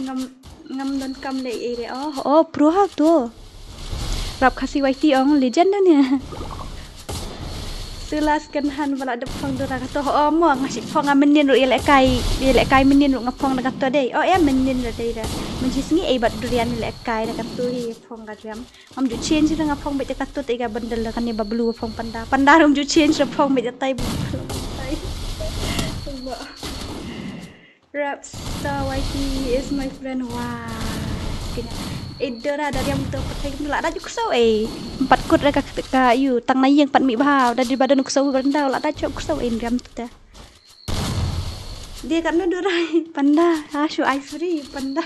ngam ngam don kam leh ere oh oh pro ha to. Rap Khasi Y T ong legend ne. Tu la second hand ba la dep phong Dora kato. O mo, nga shu phong nga mynnin ruh, ïalehkai, ïalehkai mynnin ruh nga phong da kato dei. O em mynnin ruh dei da. Mynji sngi ei bad durian ïalehkai da kato hi phong ka riam. Ngam ju change da, nga phong beit da kato te ka bundle da kane ba blue phong panda. Panda ruh ngam ju change da, phong beit da tai blue. Tai. Rapstar Y T is my friend. Wah. Kine. Eh, Dora, da riam to pat, la da ju ksew, eh. Pat kut ra ka, ka ïu, tang na ïing pat mih bha, da dei ba don ksew ba don, la da ju ksew, eh, riam to te. Dei katno Dora, panda, ha, shu ai free, panda.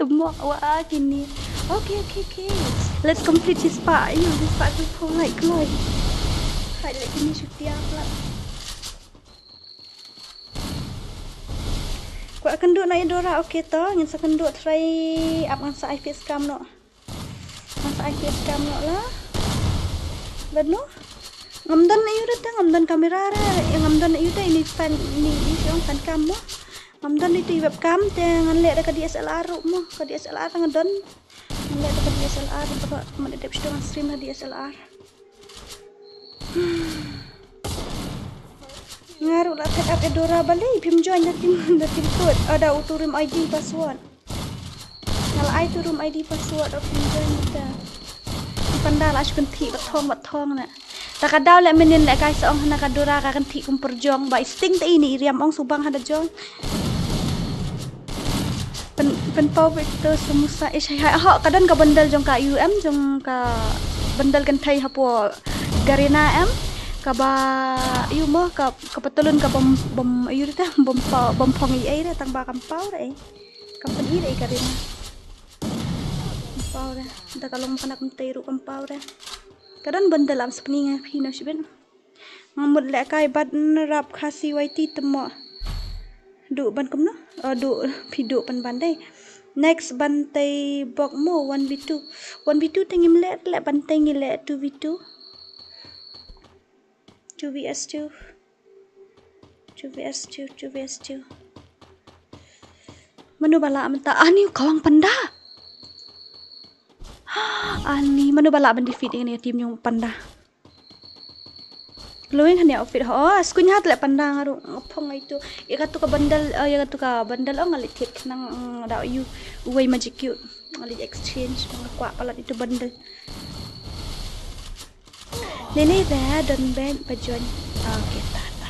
Tymok, wah, kine. Okay, okay, okay. Let's complete this part. Ïu, this part tu pho, like, kloi. Hai, like, kine shu tiap lah. Kwah kynduh noh ïa Dora, okay to, ngin sa kynduh try ap, ngan sa ai face cam noh. Ngan sa ai face cam noh la. Bad noh. Ngam don ïa u da te, ngam don kamera ra, ïa ngam don ïa u da, ini fan, ini, ini shu ong fan cam mo. Ngam don ïa u da webcam te ngan leh da ka D S L R ruh mo, ka D S L R nga don. Ngan leh da ka D S L R, ba ka, ma da dep shu ngan stream da D S L R. Nga ruh la set up ïa Dora balei phim join da team, da team code. Ada utu room I D password. Nga la ai tu room I D password, phim join da. Panda la shu kynthih ba thong ba thong na. Ta ka daw leh mynnin lehkai sa ong hana ka Dora ka kynthih kum pyrjong ba i sting te ini i riam ong subang hada jong. Pyn, pynpaw beit to samosa, eh, shai hai. Ho, ka don ka bundle jong ka U M, jong ka bundle kynthei hapoh Garena em. Kaba, ïu mo, ka, ka patulun ka bom, bom, ïu rita, bom paw, bom phong i ei re, tang ba kam paw re, eh. Kam pyn i re i Garena. Kam paw re. Da ka long kana kynthei ruh kam paw re. Ka don bundle am spni nga phi no shibin. Nga mut lehkai bad n rap Khasi Y T te mo. Duh ban kumno? Oh, duh, phi duh ban ban dei. Next ban tei bok mo one v two. One v two te ngim leh, leh ban tei ngi leh two v two. Two v s two. Two v s two, two v s two. Mano ba lah mynta? Ani u khawang panda. Ani, mano ba lah ban defeat ïa kane ka team jong panda. Glowing hani outfit ho. Oh, skuñ hat leh panda nga ruh nga phong ïa itu. Ïa katu ka bundle, oh, ïa katu ka bundle, oh, nga leit thied khnang, mm, da ïu uwei magic cube. Nga leit exchange, nga kwah palat itu bundle. Lele ba don bad ba join. Ah, okay, ta, ta.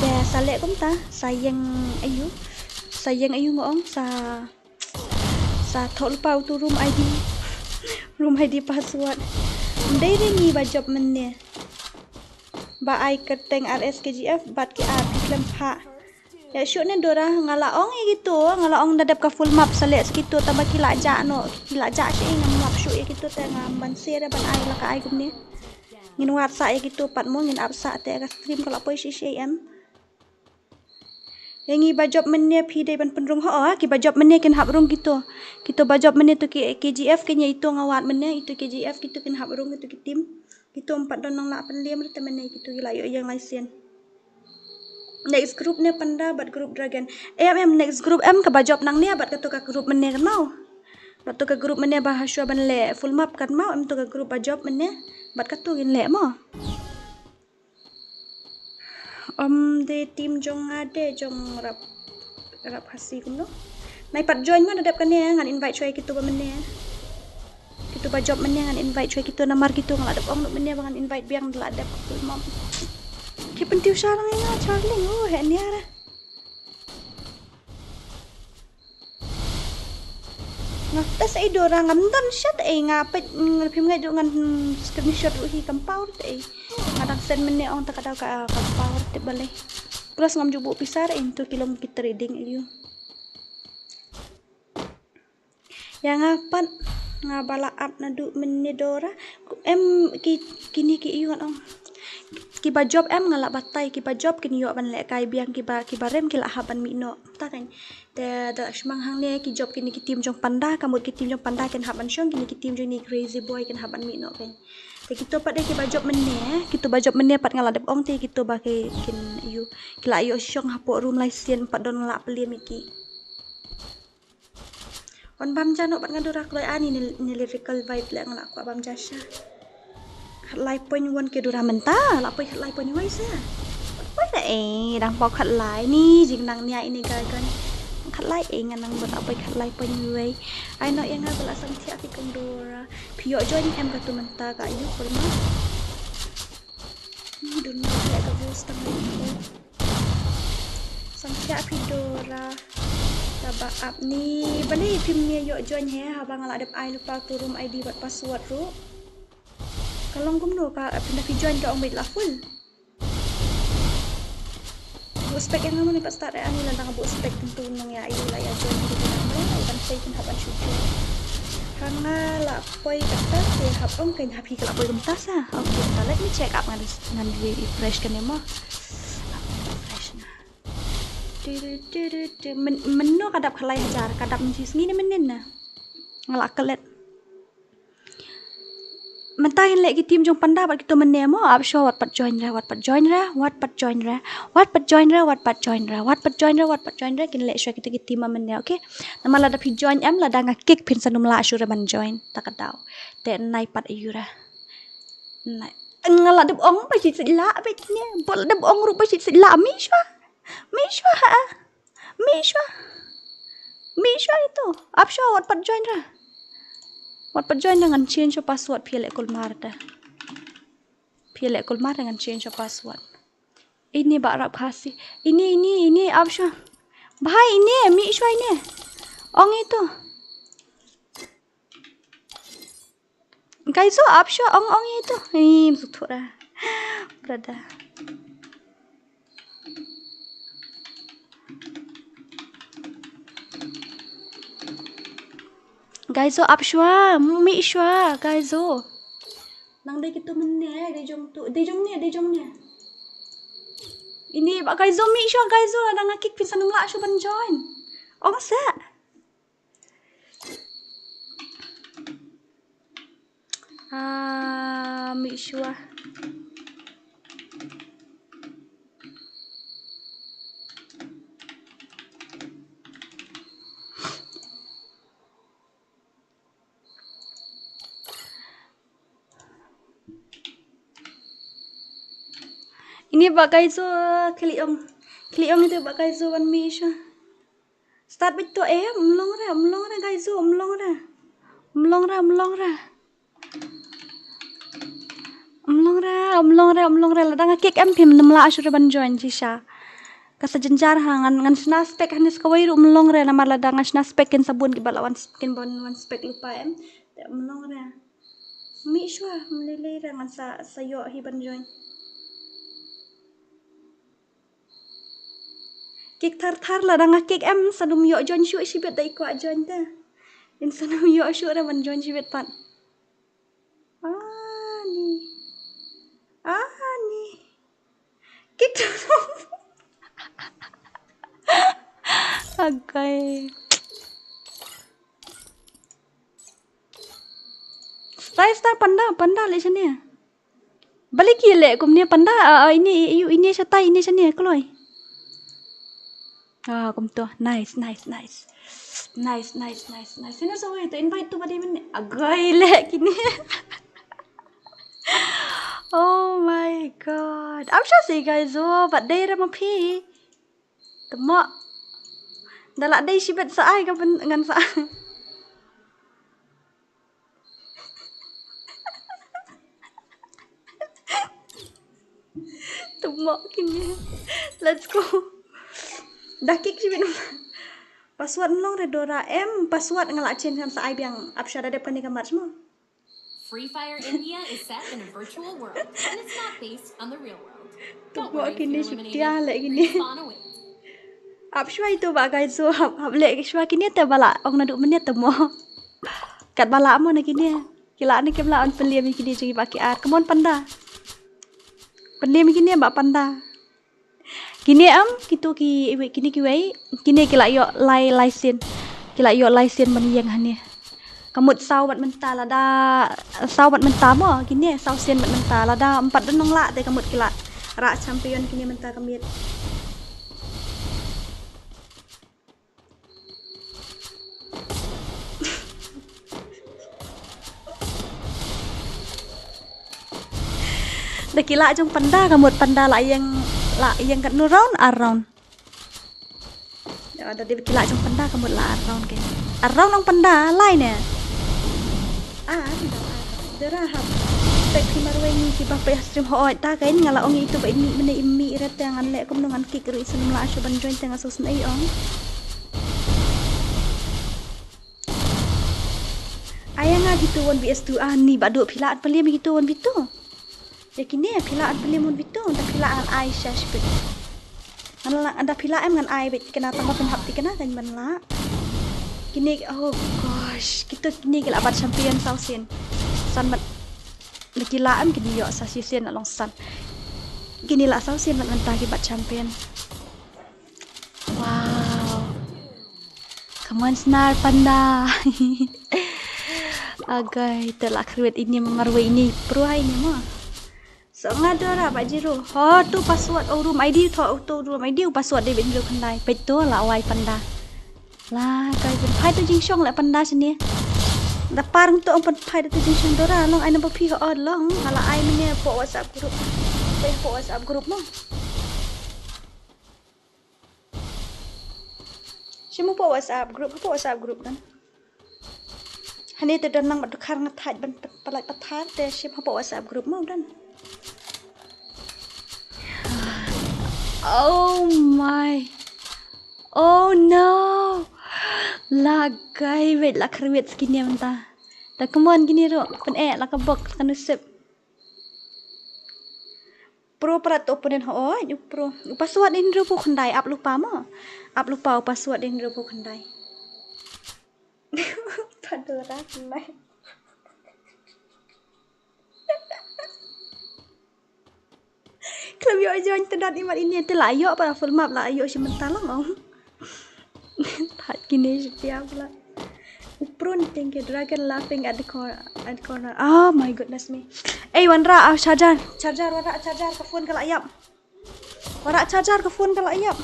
Te sa leh kumta, sa ïeng aïu. Sa ïeng aïu nga ong, sa, sa thoh lypa utu room I D. Room I D password. Ym dei re ngi ba jop mynne. Ba ai kyrteng R S K G F bad ki ar ki khlem pha. Ïa shuh ne Dora, nga la ong ïa kito, nga la ong da dep ka full map sa leh sa kito, tangba ki la jah noh, ki la jah sha ïing, ngam lap shuh ïa kito te ngam ban sir ban ai la ka ai kumne. Ngin wad sah ïa kito pat mo, ngin ap sah te ka stream ka la poi shisha em. Ïa ngi ba jop mynne phi dei ban pynrung ho, ah, ki ba jop mynne kin hap rung kito. Kito ba jop mynne to ki K G F, kine ito nga wad mynne, ito K G F, kito kin hap rung, kito ki team. Kito ym pat don nang lah pynliem te mynne kito ki la ïoh ïeng lai sien. Next group ne panda bad group dragon. Em, em, next group em ka ba jop nangne bad kato ka group mynne kan mo. Bad to ka group mynne ba hashwa ban leh full map kan mo, em to ka group ba jop mynne bad kato ngin leh mo. Em, de team jong nga de jong rap, rap Khasi kumno. Nai pat join mo da dep kane ngan invite shwa kito ba mynne. Kito ba jop mynne ngan invite shwa kito namar kito nga la dep ong mynne ba ngan invite biang da la dep kito mom. Ki pyntiew sha lang nga Charlie, oh, he nia re. Nga test ei Dora ngam don shat ei nga peit, mm, phim ngai du ngan, mm, screenshot ruh hi kam paw te ei. Nga dang send mynne ong ta ka daw ka, kam paw te balei. Plus ngam ju buh pisa ei to ki long ki trading ei. Ïa nga pat nga ba la ap naduh mynne Dora. Em ki, kine ki ïu ngan ong. Ki ba jop em nga la batai, ki ba jop kin ïoh ban lehkai biang, ki ba, ki ba rem ki la hap ban mih noh. Ta kan. Te da shmang hangne ki jop kine ki team jong panda, ka mut ki team jong panda kin hap ban shong, kine ki team jong ni crazy boy kin hap ban mih noh kan. Te kito pat de ki ba jop mynne, kito ba jop mynne pat nga la dep ong te kito ba ki kin ïu, ki la ïoh shong hapoh room lai sien pat don nga la pynliem ïa ki. Ban bam ja noh bad nga Dora kloi ani ne, ne lyrical vibe leh nga la kwah bam ja sha. Khatlai point one K Dora mynta, la poi khatlai point wei sa. Poi da eh, dang pau khatlai ni, jing nang nia ini gai kan. Khatlai eh nga nang bot apoi khatlai point wei. Ai noh ïa nga ba la sam thiah phi kong Dora. Phi ïoh join em katu mynta ka ayu kulma. Ni dun ma leh ka views tang leh ko. Sam thiah phi Dora. Taba ap ni balei phim ne ïoh join he haba nga la dep ai lypa tu room I D bad password ruh. Ka long kumno ka pynda phi join ka ong beit la full. Buh spek ïa nga mo ne pat start eh ani lada nga buh spek tentu nong ïa ayu la ïa join hi dei nang mo ai ban poi kin hap ban shu join. Ha nga la poi kata te hap ong kein hap hi ka la poi kumta sa. Okay, ta let me check up ngan ngan refresh kane mo. Refresh na. Du, du, du, du, du. Men, mynno ka dap khalai hajar, ka dap mynta sngi ne mynnin na. Nga la klet. Mynta ngin leh ki team jong panda bad kito mynne mo, ap shuwa wat pat join re, wat pat join re, wat pat join re, wat pat join re, wat pat join re, wat pat join re, wat pat join re, kin leh shuwa kito ki team mynne, okay? Namar lada phi join em, lada nga kick phin sa nym lah shuh re ban join, ta ka daw. Te nai pat ayu re. Nai. Nga la dep ong ba shi sila bet ne, bol dep ong ruh ba shi sila mi shuwa. Mi shuwa ha. Mi shuwa. Mi shuwa ito. Ap shuwa wat pat join ra. Wat pat join ra ngan change shuwa password phi leh kulmar da. Phi leh kulmar da ngan change shuwa password. Ini ba rap khasi. Ini, ini, ini ap shuwa. Bhai ini, mi shuwa ini. Ong ito. Guys, so ap shuwa ong ong ito. Ini msuk thura. Brother. Guys, so ap shuwa, mi shuwa, guys, so. Nang dei kito mynne, dei jong tu, dei jong ne, dei jong ne. Ini ba guys, so mi shuwa, guys, so, nang kick phin sa nym lah shuwa ban join. Ong sa. Ah, mi shuwa. Ini ba guys, so, kali ong. Kali ong ito ba guys, so, wan mi shuwa. Start beit to em, mlong re, mlong re, guys, so, mlong re. Mlong re, mlong re. Mlong re, mlong re, mlong re, lada nga kick em phim nym lah shuh re ban join shisha. Ka sa jynjar ha ngan, ngan shna spek hanis kawei ruh mlong re, namar lada ngan shna spek kin sa bun ki ba la wan kin ban wan spek lypa em. Te mlong re. Mi shuwa, mlei lei re ngan sa, sa ïoh hi ban join. Kick thar thar lada nga kick em sa nym ïoh join shuh shibit da i kwah join te. In sa nym ïoh shuh re ban join shibit pat. Ani. Ani. Kick thar. Agai. Stai stai panda, panda leh shane. Balei ki leh kumne panda, ah, ah, ini, ini, ini shatai, ini shane, kloi. Ah, kumto. Nice, nice, nice. Nice, nice, nice, nice. Sino sa wei to invite to badi men. Agai leh kine. Oh my God. Am sure si guys, oh, but dei re ma phi. Temo. Da lah dei shibit sa ai ka ben ngan sa. Temo kine. Let's go. Da kick shibit. Password mlong re Dora em. Password nga lah change ngan sa ai biang. Ap shuwa da dep kane ka match mo. Free Fire India is set in a virtual world, and it's not based on the real world. Don't worry if you're eliminated. Free spawn awaits. Ap shuwa ito ba guys, so hap, hap leh shuwa kine te ba lah ong naduh mynne te mo. Kat ba lah mo na kine. Ki lah ne kim lah ban pynlem ïa kine jong i ba ki ar. Come on panda. Pynlem ïa kine ba panda. Kine am, kito ki, kine kiwei, kine ki la ïoh lai, lai sien. Ki la ïoh lai sien ban ïeng hangne. Ka mut saw bad mynta lada, saw bad mynta mo, kine saw sien bad mynta lada, em pat don nonglah te ka mut ki la rah champion kine mynta ka miet. Da ki lah jong panda ka mut panda la ïeng, la ïeng katno round, ar round. Ya, da dei ki lah jong panda ka mut la ar round ke. Ar round long panda, lai ne. Ah, ar round, ar round. Dara hap. Pek phi marwei ngi kiba peit ha stream hooid ta kein nga la ong itu ba in mih mynne im mih ret te ngan leh kumno ngan kick ruh i snem la shu ban join te nga shu snei ong. Ai nga gitu one versus two ani ba duk phi lah pylliam gitu one versus two. Ya kine phi lah pylliam one versus two, da phi lah ngan ai sha shipit. Ngan la da phi lah em ngan ai beit kine tang ba pynhap ti kine kan ban lah. Kine, oh gosh, kito kine ki lah bat champion saw sien. San bat da ki lah em kine ïoh sa shisien na long san. Kine lah saw sien bat mynta ki bat champion. Wow. Come on, Snar Panda. Agai, te la khrwit ini marwei ini pro hai ini mo. So nga Dora ba zero. Ho tu password o room I D tho tu room I D u password dei beit hynriew khyndai. Peit tu la wai panda. La kai pynphai tu jingshong la panda sini. Da par tu ong pynphai tu jingshong Dora long ai number phi ho long. Ala ai mene po WhatsApp group. Peit po WhatsApp group mo. Shim hapoh WhatsApp group, hapoh WhatsApp group dan. Hani te don nang ba dkhar nga thait ban pat-, palat pathar te shim hapoh WhatsApp group mo dan. Oh my. Oh no. La kai wait la khrwit skin ïa mynta. Ta come on kine ruh. Pyn eh la ka bok la ka nusip. Pro para to opponent ho oi, u pro. U password in ruh phu khyndai ap lupa mo. Ap lupa u password in ruh phu khyndai. Padu rak nai. Klem yo join te dat imat ini te la yo para full map la yo shi mental lang ong. Thait kine shi tiap la. U prun teng ki dragon laughing at the corner, at the corner. Oh my goodness me. Ei wanrah ah charger, charger wanrah charger ka phone ka la ïap. Wanrah charger ka phone ka la ïap.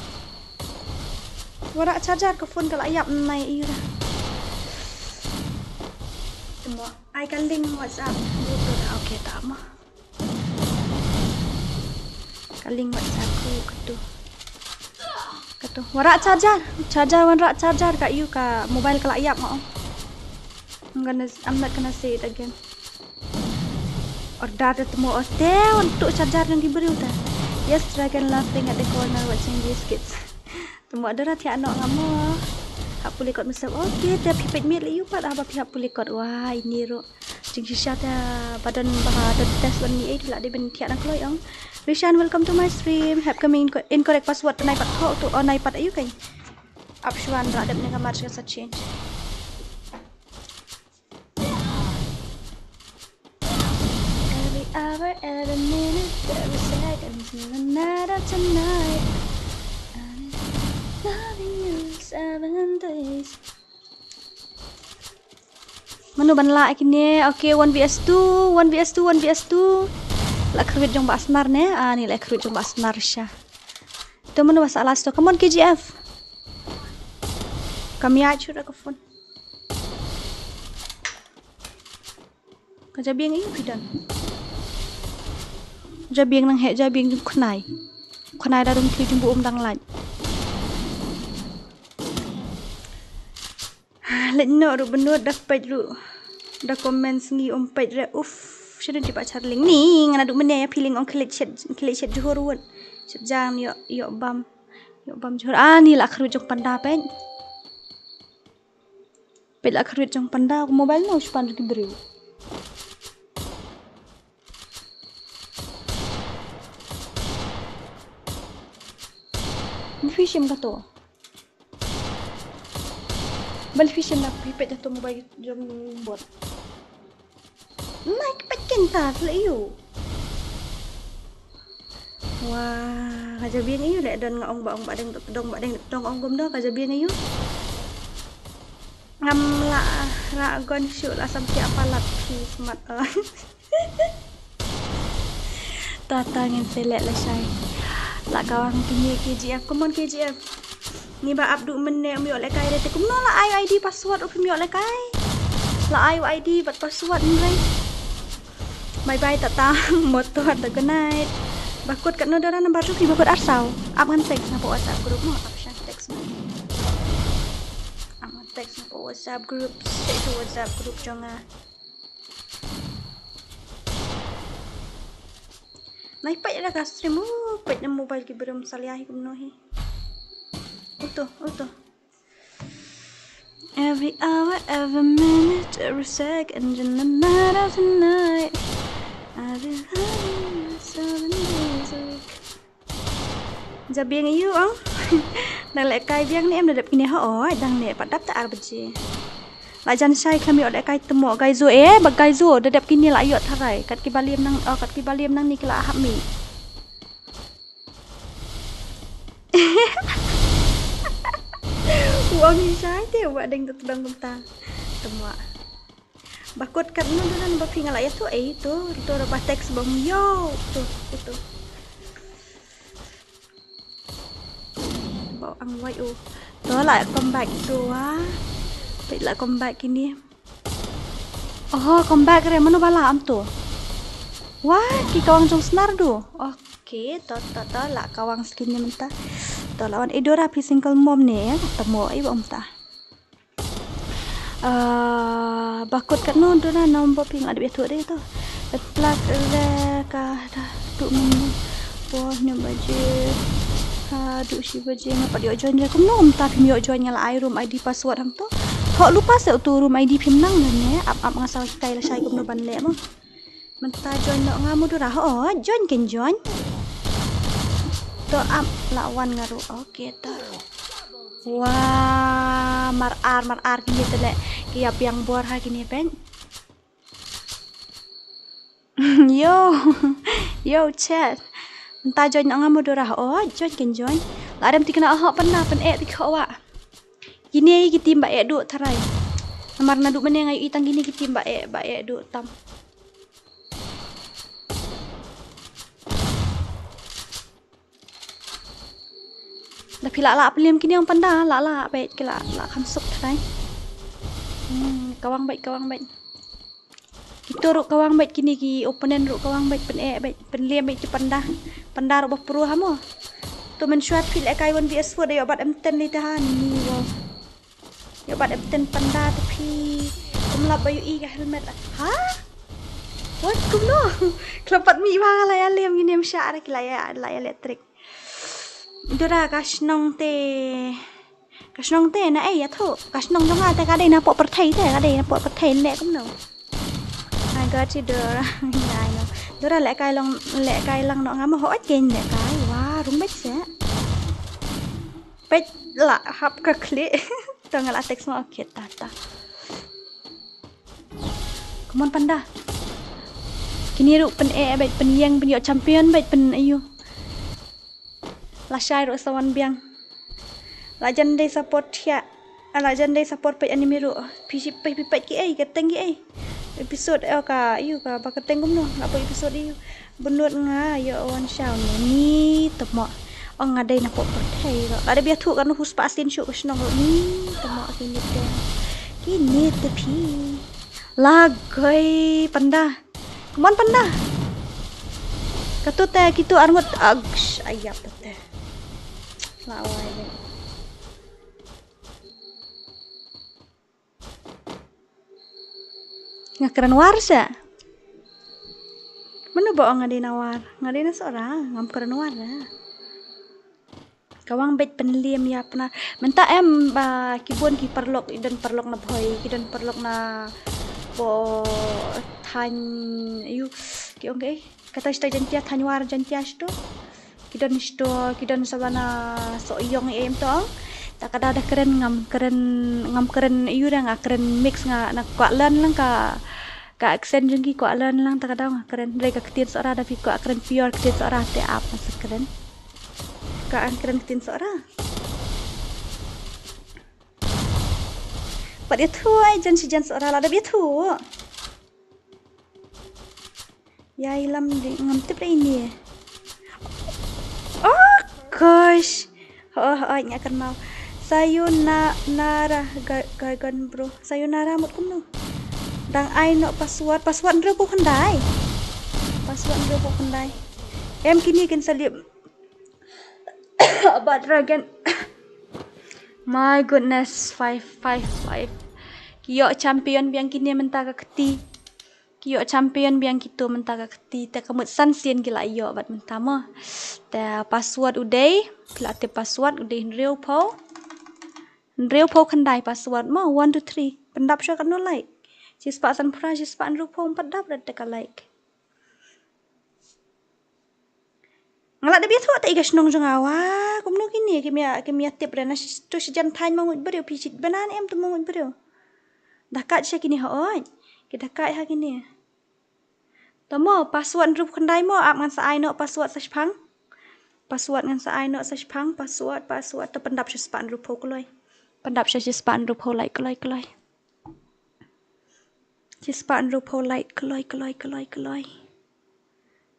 Wanrah charger ka phone ka la ïap nai ira. Temo ai ka link WhatsApp. Okay ta ma. Ka link WhatsApp ku katu. Katu. Wanrah charger. Charger wanrah charger ka ïu ka mobile ka la ïap nga ong. I'm gonna, I'm not gonna say it again. Order te temo oste untuk charger nang ki briew ta. Yes, dragon laughing at the corner watching these kids. Temo ada ra thiah nok ngam mo. Hap pule kot mesep. Okay, te phi peit miet le ïu pat haba phi hap pule kot. Wah, ini ruh. Jingshisha te ba don ba don test ban ni ei la dei ban thiah na kloi ong. Rishan, welcome to my stream. Hap ka main incorrect password nai pat tho tu oh nai pat ayu kan. Ap shuan ra dep ne ka mar sa change. Every hour, every minute, every second is another tonight. I'm loving you seven days. Mano ban lah kine? Okay, one versus two, one versus two, one versus two. La khrwit jong ba snar ne? Ah, ni la khrwit jong ba snar sha. To mano ba sa last to? Come on, K G F. Kam ïa chura ka phone. Ka jabieng ïu phi don. Jabieng nang heh jabieng jong khnai. Khnai da dum thli jong bu um dang lait. Leit noh ruh bynnud da peit ruh. Da comments ngi um peit re uf. Shadon tiba charling ni nga naduh mynne ïa feeling ong khleit shet khleit shet johor wot. Shet jam ïoh ïoh bam. Ïoh bam johor. Ah ni la khrwit jong panda peit. Peit la khrwit jong panda mobile no span ki briew. Fishim kato. Bal fishim na pipet kato mobile jong bot. Mike pet ken ta le yu. Wah, ka jabieng yu le don nga ong ba ong ba deng dong ba deng dong ong gum do ka jabieng yu. Ngam la ra gon shu la sam ki apa la phi smat on. Tata ngin select la shai. La kawang kini K G F, come on K G F. Ni ba abdu menne um yok lekai rete. Kumno la ai I D password um yok lekai. La ai I D bad password ni lai. Bye bye, tata. Motor, the good night. Bakut katno dara number two, ki bakut arsaw. Ap ngan text na po WhatsApp group mo, ap shan text mo. Ap ngan text na po WhatsApp group, sha WhatsApp group jong nga. Nai pait da ka stream, uh, pait na mobile ki brum salia hi kumno hi. Uto, uto. Every hour, every minute, every second in the night of the night. I'll be running seven days a week. Ja biang ïa u ong. Dang leh kai biang ne em, da dep kine ho, oi, dang leh pat dap ta ar baje. La jan shai khlem ïoh leh kai temo, guys, eh, ba guys, da dep kine la ïoh tharai. Kat ki ba liam nang, oh, kat ki ba liam nang ni ki la hap mi. U ong hi shai te, u ba deng tu tdong kumta. Temo. Bakut katno dara number phi nga la ïathuh ei to, to ra ba text bong yo, to, to, to. Ba ang wai u. To la come back to wa. Peit la come back kine. Oh, come back re, mano ba la am to. Wa, ki kawang jong Snar du. Okay, to, to, to, la kawang skin ne mynta. To la wan, eh, Dora phi single mom ne, eh, temo, eh, ba mynta. Ah, bakut katno dara number phi nga dep ïathuh de to. Plus le ka da tu menu. Poi hynñiew baje. Ha, du shi baje nga pat ïoh join re kumno mynta phim ïoh join, nga la ai room I D password hangto. Ho, lypa se uto room I D phim nang ne. Ap, ap nga sa hikai lashai kumno ban leh mo. Mynta join noh nga mo Dora, ho, join ken join. To ap la wan nga ruh. Okay to. Wa, mar ar, mar ar kine te leh. Ki ïa biang bor ha kine peit. Yo. Yo, chat. Mynta join noh nga mo Dora, ho, join ken join. La dem tikna, ho, pynda pyneh tik ho wa. Kine ki team ba eh duh tharai. Namar naduh mynne nga ïohi tang kine ki team ba eh, ba eh duh tam. Da phi lah lah pynliem kine ong pynda, lah lah beit ki lah lah kham suk tharai. Hmm, kawang beit, kawang beit. Kito ruh kawang beit kine ki opponent ruh kawang beit pyneh beit pynliem beit ki pynda. Pynda ruh ba pro ha mo. To mynshuwa phi leh kai one V S four da ïoh bat M ten lei te ha ni wow. Ïoh bat M ten pynda te phi. Kum lap ba ïohi ka helmet la. Ha? What kumno? Khlem pat mih ba nga la ïa lem ngin ym shah ra ki la ïa la ïa electric. Dora ka shnong te. Ka shnong te na ei ïathuh. Ka shnong jong nga te ka dei na pok pyrthei te ka dei na pok pyrthei ne kumno. I got you Dora. Yeah, I know. Dora leh kai long leh kai lang noh nga mo ho ot kein leh kai. Wa rung beit se. Peit la hap ka khlieh. To nga la text mo okay tata. Come on pynda. Kine ruh pyneh beit pynïeng pynïoh champion beit pyn ayu. Lashai ruh sa wan biang. La jan dei support thiah. Ah, la jan dei support peit enemy ruh. Phi shi peit phi peit ki ei ka teng ki ei. Episode eh ka ayu ka ba ka teng kumno la peit episode ayu. Bynnud nga ïoh wan shaw ni, ni temo. Ong nga dei na pok pyrthei ruh. La dei biang thuh ka nu hus pa asin shu ka shnong ruh ni temo ki ni te. Ki ni te phi. La goi pynda. Come on pynda. Katu te kitu arngut agsh ayap te. La wai de. Nga kren war sa. Mano ba ong nga dei na war? Nga dei na Sohra, ngam kren war da. Kawang beit pynliem ïa pynda. Mynta em ba ki bun ki paralok, i don paralok na Bhoi, ki don paralok na po thaiñ ayu ki ong ke. Kata shita Jaintia, thaiñ War Jaintia shito. Ki don shito, ki don sa ba na Sohiong em to. Ta ka daw da kren ngam kren ngam kren ayu da nga kren mix nga na kwah learn lang ka ka accent jong ki kwah learn lang ta ka daw nga kren. Dei ka ktien Sohra da phi kwah kren pure ktien Sohra te ap nga sa kren. Ka ang kren ktien Sohra. Pat ïathuh ai jan shi jan Sohra la da ïathuh. Ïa i lam dei ngam tip dei ini. Oh gosh. Oh, oh, nga kynmaw. Sayonara ga- Gargon bro. Sayonara mut kumno. Dang ai noh password, password hynriew phew khyndai. Password hynriew phew khyndai. Em kine kin sa lip. Bad Dragon. My goodness, five five five. Ki ïoh champion biang kine mynta ka kti. Ki ïoh champion biang kito mynta ka kti. Te ka mut san sien ki la ïoh bad mynta mo. Te password u dei, phi la tip password u dei hynriew phew. Hynriew phew khyndai password mo, one two three. Pyndap shuwa katno like. Shispah san phra, shispah hynriew phew, ym pat dap re te ka like. Nga la dep ïathuh te i ka shnong jong nga, wa, kumno kine, kim ïa, kim ïa tip re, na shi, to shi jan thaiñ mo nguid briew, phi shit bana ne em to mo nguid briew. Da kat sha kine hooid, ki da kat ha kine. To mo, password hynriew phew khyndai mo, ap ngan sa ai noh password sa shipang. Password ngan sa ai noh sa shipang, password, password, to pyndap shispah hynriew phew kloi. Pyndap sha shispah hynriew phew like kloi, kloi. Shispah hynriew phew like kloi, kloi, kloi, kloi.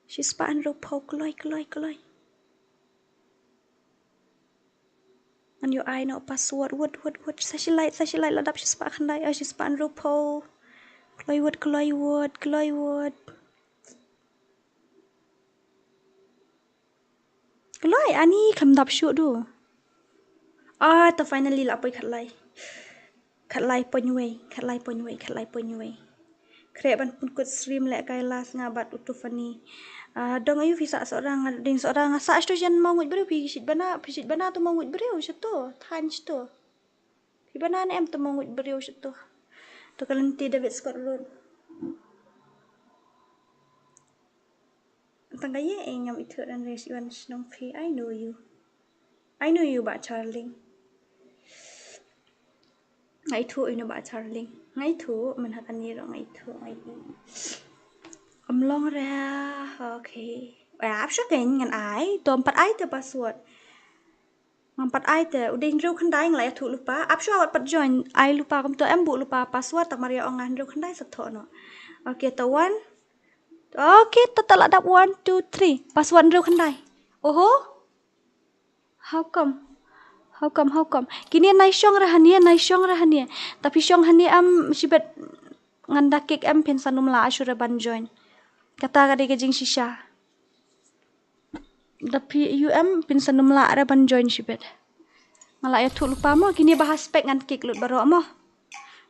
Shispah hynriew phew kloi, kloi, kloi. Ngan ïoh ai noh password, wut, wut, wut. Sa shi like, sa shi like, la dap shispah khyndai, ah, shispah hynriew phew. Kloi wut, kloi wut, kloi wut. Kloi, ani kam dap shuh du. Ah, to finally la poi khatlai. Khatlai point wei, khatlai point wei, khatlai point wei. Khreh ban pynkut stream lehkai la snga bad u Tufani. Ah, dong aïu phi sah sohra, nga ding sohra, nga sah shito shen mo nguid briew, phi shit bana, phi shit bana to mo nguid briew, shito, thaiñ shito. Phi bana ne em to mo nguid briew shito. To ka lynti David Scott Road. Tang ka ïa, eh, ngam ithuh ran re shi wan shnong phi, I know you. I know you, Bah Charling. Nga ithuh ïa u Bah Charling. Nga ithuh, mynta kane ruh nga ithuh, nga ithuh. Ym long re, okay. Eh, ap shuwa kein ngan ai, to ym pat ai te password. Ngam pat ai te, u dei hynriew khyndai nga la ïathuh lypa. Ap shuwa wat pat join, ai lypa kumto em buh lypa password, tang mar ïa ong nga hynriew khyndai sa thoh noh. Okay, to one. Okay, to, to la dap one, two, three. Password hynriew khyndai. Oho. How come? How come, how come? Kine nai shong re hangne, nai shong re hangne. Te phi shong hangne em shibit ngan da kick em phin sa nym lah shuh re ban join. Kata ka dei ka jingshisha. Da phi ïoh em phin sa nym lah re ban join shibit. Nga la ïathuh lypa mo, kine ba ha spec ngan kick lut baroh mo.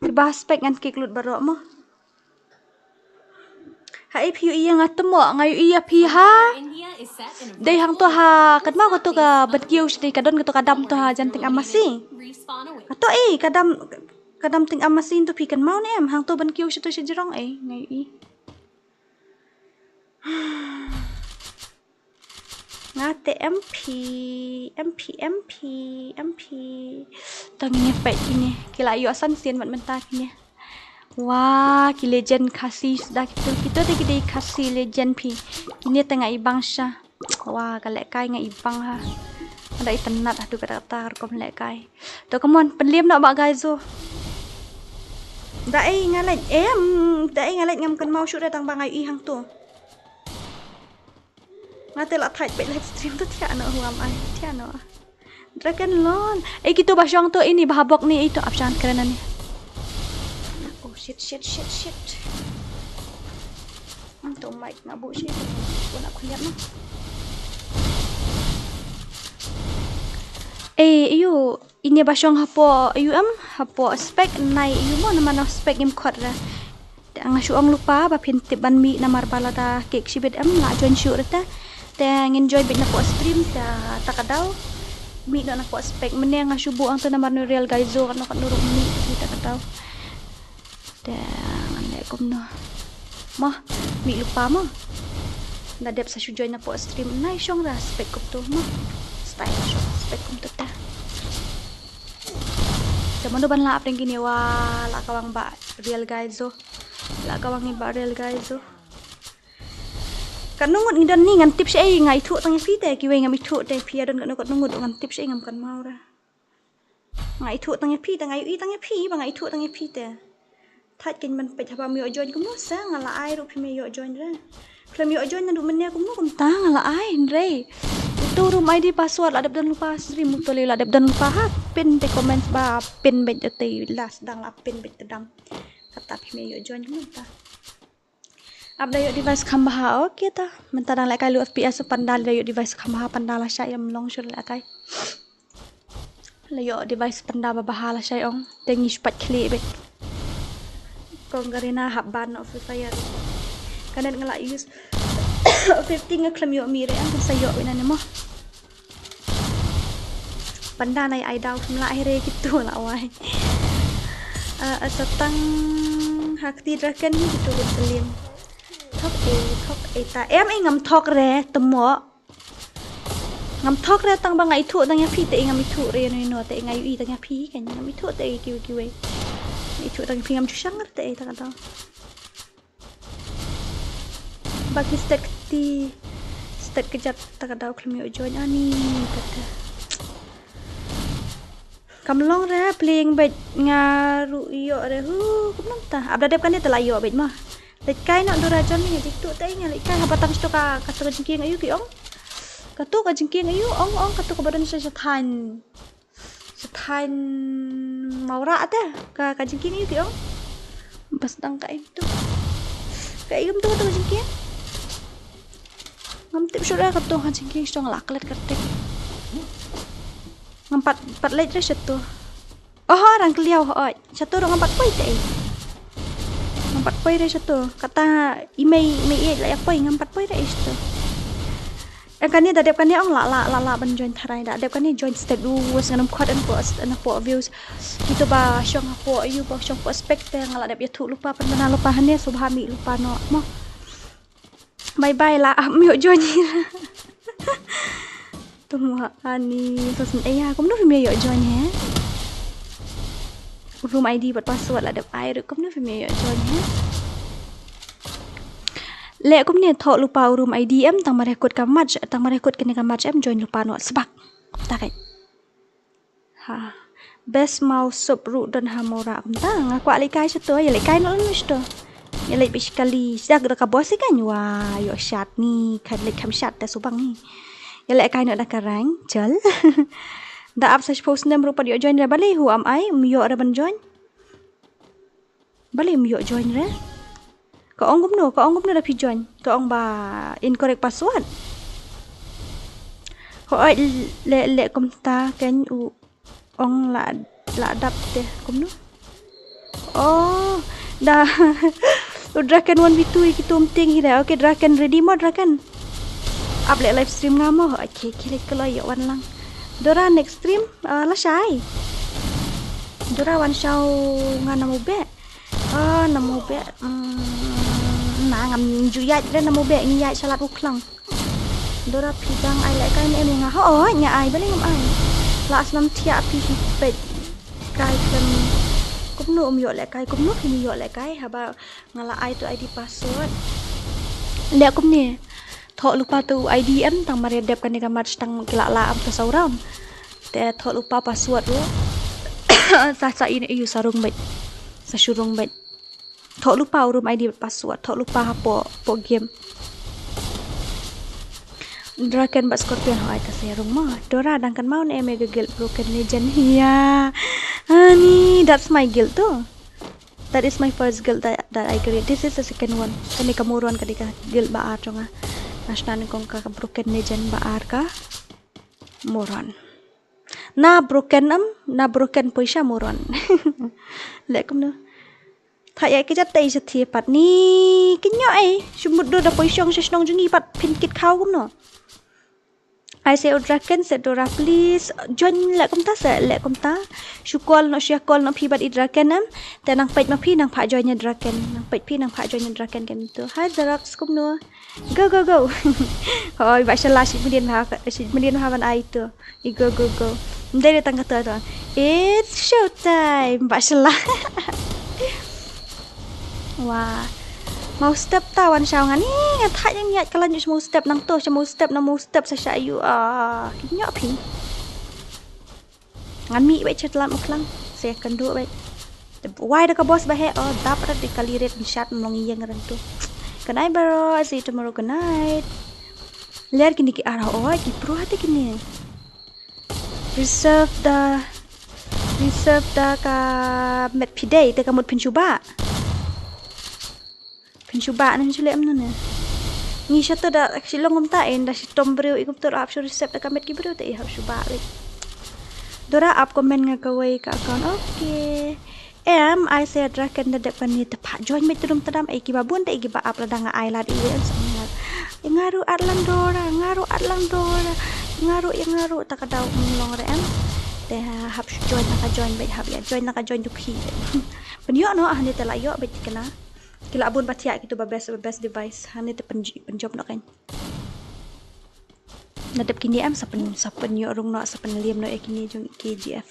Kine ba ha spec ngan kick lut baroh mo. Ha i phi ïoh ïa nga te mo, nga ïoh ïa phi ha. Dei hangto ha, kynmaw kato ka ban kiew shi dei ka don kato ka dam to ha jan teng amasi. Kato i ka dam, ka dam teng amasi to phi kynmaw ne em, hangto ban kiew shi to shi jrong i, nga ïoh i. Nga te M P, M P, M P, M P. Tang ïa peit kine. Ki la ïoh san sien mat mynta kine. Wa, ki legend Khasi da kito, kito te ki dei Khasi legend phi. Kine te nga i bang sha. Wa, ka lehkai nga i bang ha. Ada i tynat ha tu kata kata rukom lehkai. To, come on, pynliem noh ba guys, oh. Da ei nga leit, em, da ei nga leit ngam kynmaw shuh re tang ba nga i hangto. Nga te la thait peit live stream to thiah noh, who am I, thiah noh. Dragon Lord. Ei kito ba shong to ini ba habok ni ito ap shan kren ani. Oh shit, shit, shit, shit. Ang to mic na bu shit. Ko na kuliat na. Ei, iyo. Ine ba shong hapoh ïu em, hapoh spec nai ïu mo namar na spec ngim khot re. Te nga shu ong lypa ba phin tip ban mih namar ba lada kik shibit em la join shuh re te. Te ngin join beit napoh stream te ta ka daw. Mih noh napoh spec mynne nga shu buh hangto namar nu real guy zo katno katno ruh mih te ta ka daw. Te ngan leh kumno. Mo, mih lypa mo. Nga dep sa shu join napoh stream nai shong ra spec kumto mo. Style shong spec kumto ta. Te mano ban lah pdeng kine wa lah kawang ba real guy zo. Lah kawang ba real guy zo. Katno ngut ngi don ni ngan tip shi ei nga ithuh tang ïa phi te kiwei ngam ithuh te phi ïa don katno katno ngut ngan tip shi ei ngam kynmaw ra. Nga ithuh tang ïa phi te nga ïohi tang ïa phi ba nga ithuh tang ïa phi te. Thait kein ban peit haba ym ïoh join kumno sa nga la ai ruh phi me ïoh join re. Phi lem ïoh join naduh mynne kumno kumta nga la ai hynrei. Uto ruh my ID password la dep don lypa stream uto le la dep don lypa ha pin te comments ba pin beit te la sdang la pin beit te dam. Kata phi me ïoh join kumno kumta. Ap da ïoh device kham bha, okay ta. Mynta dang lehkai lu F P S, panda da ïoh device kham bha, panda lashai, ym long shuh lehkai. La ïoh device panda ba bha lashai ong. Te ngi shu pait khlieh beit. Kong Garena hap ban noh Free Fire. Ka net nga la use fifty nga khlem ïoh mih re, nga sa ïoh wei na ne mo. Panda nai ai daw khlem lah hi re, kitu la wai. Ah, ah, sa tang ha kti Draken hi kitu lut Selim. Thok ei, thok ei ta. Em ei ngam thok re, temo. Ngam thok re tang ba nga ithuh tang ïa phi te ei ngam ithuh re ïano ïano te ei nga ïohi tang ïa phi kan ngam ithuh te ei kiwei kiwei. Ngam ithuh tang ïa phi ngam ju shang re te ei tang ka daw. Ba ki stet kti, stet kjat tang ka daw khlem ïoh join ani kata. Kam long re playing beit nga ruh ïoh re hu kumno ta. Ap da dep kane te la ïoh beit mo. Leit kai noh Dora John ni nga jik tu te nga leit kai haba tang sto ka katu ka jingkieng aïu ki ong. Katu ka jingkieng aïu ong ong katu ka ba don sha sha thaiñ. Sha thaiñ Mawrah te ka ka jingkieng aïu ki ong. Bas dang ka im tu. Ka im tu katu ka jingkieng. Ngam tip shuh re katu ka jingkieng sha nga la klet kyrteng. Ngam pat pat leit re sha tu. Oho, rang kliaw hoi. Sha tu ruh ngam pat poi te ei. Ngam pat poi re sha tu. Kata i mei i mei i la ïa poi ngam pat poi re sha tu. Em kane da dep kane ong la la la la ban join tharai da dep kane join stet views ngan ym khot en po en po views. Kito ba shong hapoh ïu ba shong poh spek te nga la dep ïathuh lypa pynbna lypa hane sngewbha mih lypa noh mo. Bye bye la ap mih join hi. Tuma ani to sngewbha kumno phim ïoh join he. Room I D bad password la dep ai ruh kumno phim ïoh join he. Leh kumne thoh lypa u room I D em tang mareh kut ka match tang mareh kut kane ka match em join lypa noh sbak. Ta kai. Ha. Best maw sup ruh don ha Mawrah kumta nga kwah leit kai sha to ïa leit kai noh noh sha to. Ïa leit bishkali sha da ka boss kan wa ïoh shat ni khat leit kham shat ta subang ni. Ïa leit kai noh da ka rank jal. Da ap sa shiphew snem ruh pat ïoh join re balei hu am ai um ïoh re ban join. Balei um ïoh join re? Ka ong kumno, ka ong kumno da phi join? Ka ong ba incorrect password. Hooid leh leh kumta kein u ong la la dap te kumno? Oh, da u Draken one v two ïa ki tum ting hi re. Okay Draken ready mo Draken? Ap leh live stream nga mo. Okay, ki leh ka lo ïoh wan lang. Dora next stream. Ah, lashai. Dora wan shaw nga na mo beh. Ah, na mo beh. Mm, na ngam ju ïaid re na mo beh ngi ïaid shalat u khlang. Dora phi dang ai leh kai ne em nga ho oi nga ai balei ngam ai. La snam thiah phi hi peit kai khlem. Kumno um ïoh leh kai kumno phi ïoh leh kai haba nga la ai tu I D password. Leh kumne. Thoh lypa tu I D em tang mare dep kane ka match tang ki la la am ka saw round. Te thoh lypa password ruh. Sa sa in ayu sa rung beit. Sa shu rung beit. Thoh lypa u room I D bad password. Thoh lypa hapoh poh game. Draken bad Scorpion hoi ta se rung mo. Dora dang kan mau ne me guild Broken Legend. Ya. Ani that's my guild tu. That is my first guild that, that I create. This is the second one. Kane ka Moron ka dei ka guild ba ar jong nga. Nga shna nyngkong ka Broken Legend ba ar ka Moron. Na broken am, na broken poisa Moron. Leh kumno. Tha ïa ka jat tai sa thi pat ni. Kinyo ai. Shumut do da poisong sa shnong jong ngi pat phin kit khaw kumno. Ai se u Draken se Dora please join leh kumta se leh kumta. Shu call no shu call no phi bad i Draken em. Te nang peit ma phi nang pha join ïa Draken. Nang peit phi nang pha join ïa Draken kem tu. Hi Zerax kumno. Go go go. Hoi ba shala shi mdien ha shi mdien ha ban ai tu. I go go go. Ndai de tang kata tu. It's show time ba shala. Wah. Mau step ta wan shaw ngan ni ngan thaj nang ïaid kalan ju mau step nang to mau step nang mau step sa sha yu ah ki nyok phi. Ngan mi wei chet lam uklang se kan du wei. Wai da ka boss ba he oh dap rat di kali ret nshat mlong ïeng ran tu. Good night bro, I see you tomorrow, good night. Ler kini ki arah oh ki pro hati kini. Reserve da reserve da ka met pidei te ka mut pin chuba. Phin shu ba ne phin shu leh em ne. Ngi sha to da shi long kumta, in da shi tom briew i kumta hap shu reset da ka met ki briew te i hap shu ba leh. Dora ap comment nga kawei ka account. Okay. Em, ai se Draken da dep kan ni te pha join met tudum tadam, eh, ki ba bun te ki ba ap la da nga ai lad i em sa nga. Nga ruh at lang Dora, nga ruh at lang Dora. Nga ruh, ïa nga ruh ta ka daw, mm, long re em. Te ha, hap shu join na ka join bad hap ïa join na ka join du phi. Pynïoh noh, ah, ni te la ïoh bad kena. Ki la bun ba thiah kitu ba best, ba best device. Ha ni te pyn, pynjop noh kan. Na dep kini em sa pyn, sa pynïoh rung noh, sa pynliem noh ïa kini jong K G F.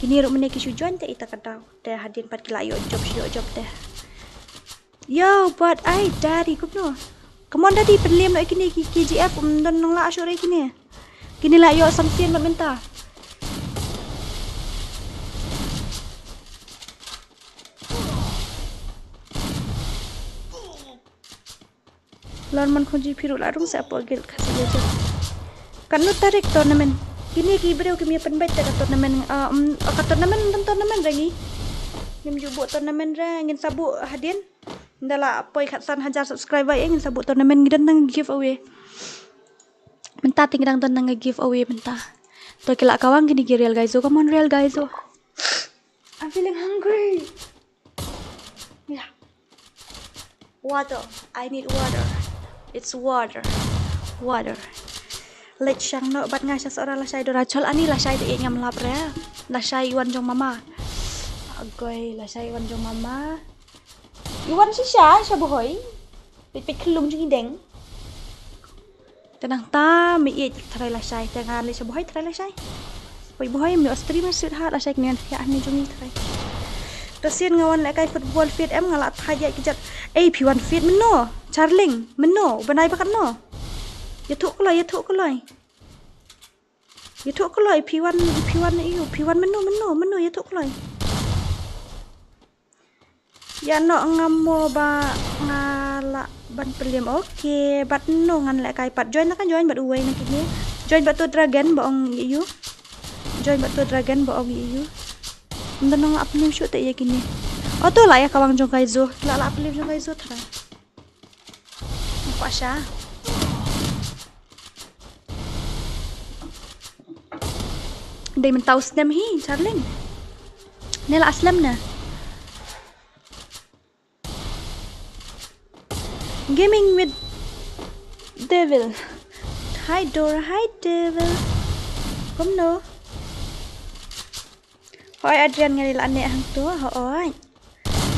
Kini ruh mynne ki shu join te ita ka daw. Te hadien pat ki la ïoh jop, shu ïoh jop te. Yo, but ai daddy, kumno? Come on daddy, pynliem noh ïa kini ki K G F, um, don nang la shu re kini. Kini la ïoh samsien bad mynta. Lor man khong ji phi ruh la rung sa hapoh guild Khasi Legend. Katno tarik tournament? Kine ki briew kim ïa pynbeit te ka tournament, ah, um, ka tournament, don tournament re ngi. Ngim ju buh tournament re, ngin sa buh hadien. Ynda la poi khatsan hajar subscriber ïa ngin sa buh tournament, ngi don tang giveaway. Mynta te ngi dang don tang giveaway mynta. To ki la kawang kine ki Real Guys, oh, come on Real Guys, oh. I'm feeling hungry. Yeah. Water. I need water. It's water. Water. Leit shang noh bad nga sha Sohra lashai Dora. Chol ani lashai te ïa ngam lap re. Lashai i wan jong mama. Agoi, lashai i wan jong mama. I wan shisha, sha Bohoi. Peit peit khyllung jong i deng. Te nangta me ïeit tharai lashai, te nga leit sha Bohoi tharai lashai. Wei Bohoi me ot stream sweetheart lashai kine ïa ni jong i tharai. Te sien nga wan lehkai football fit em nga la thait ïa ki jat. Ei phi wan fit mynno? Charling mynno? Bnai ba katno? Ïathuh kloi, ïathuh kloi. Ïathuh kloi phi wan, phi wan ïa u, phi wan mynno, mynno, mynno ïathuh kloi. Ïa noh ngam mo ba nga lah ban pynliem. Okay, bad no ngan lehkai pat. Join na ka join bad uwei na kine. Join bad to dragon ba ong ïa u. Join bad to dragon ba ong ïa u. Ynda nang lah pynliem shuh te ïa kine. Oh to lah ïa ka wang jong Kaizo. Lah lah pynliem jong Kaizo tharai. Kwah sha. Dei mynta u snem hi, Charling. Ne la slem ne. Gaming with Devil. Hi Dora, hi Devil. Kumno? Hoi Adrian, nga la ne hangto, hoi.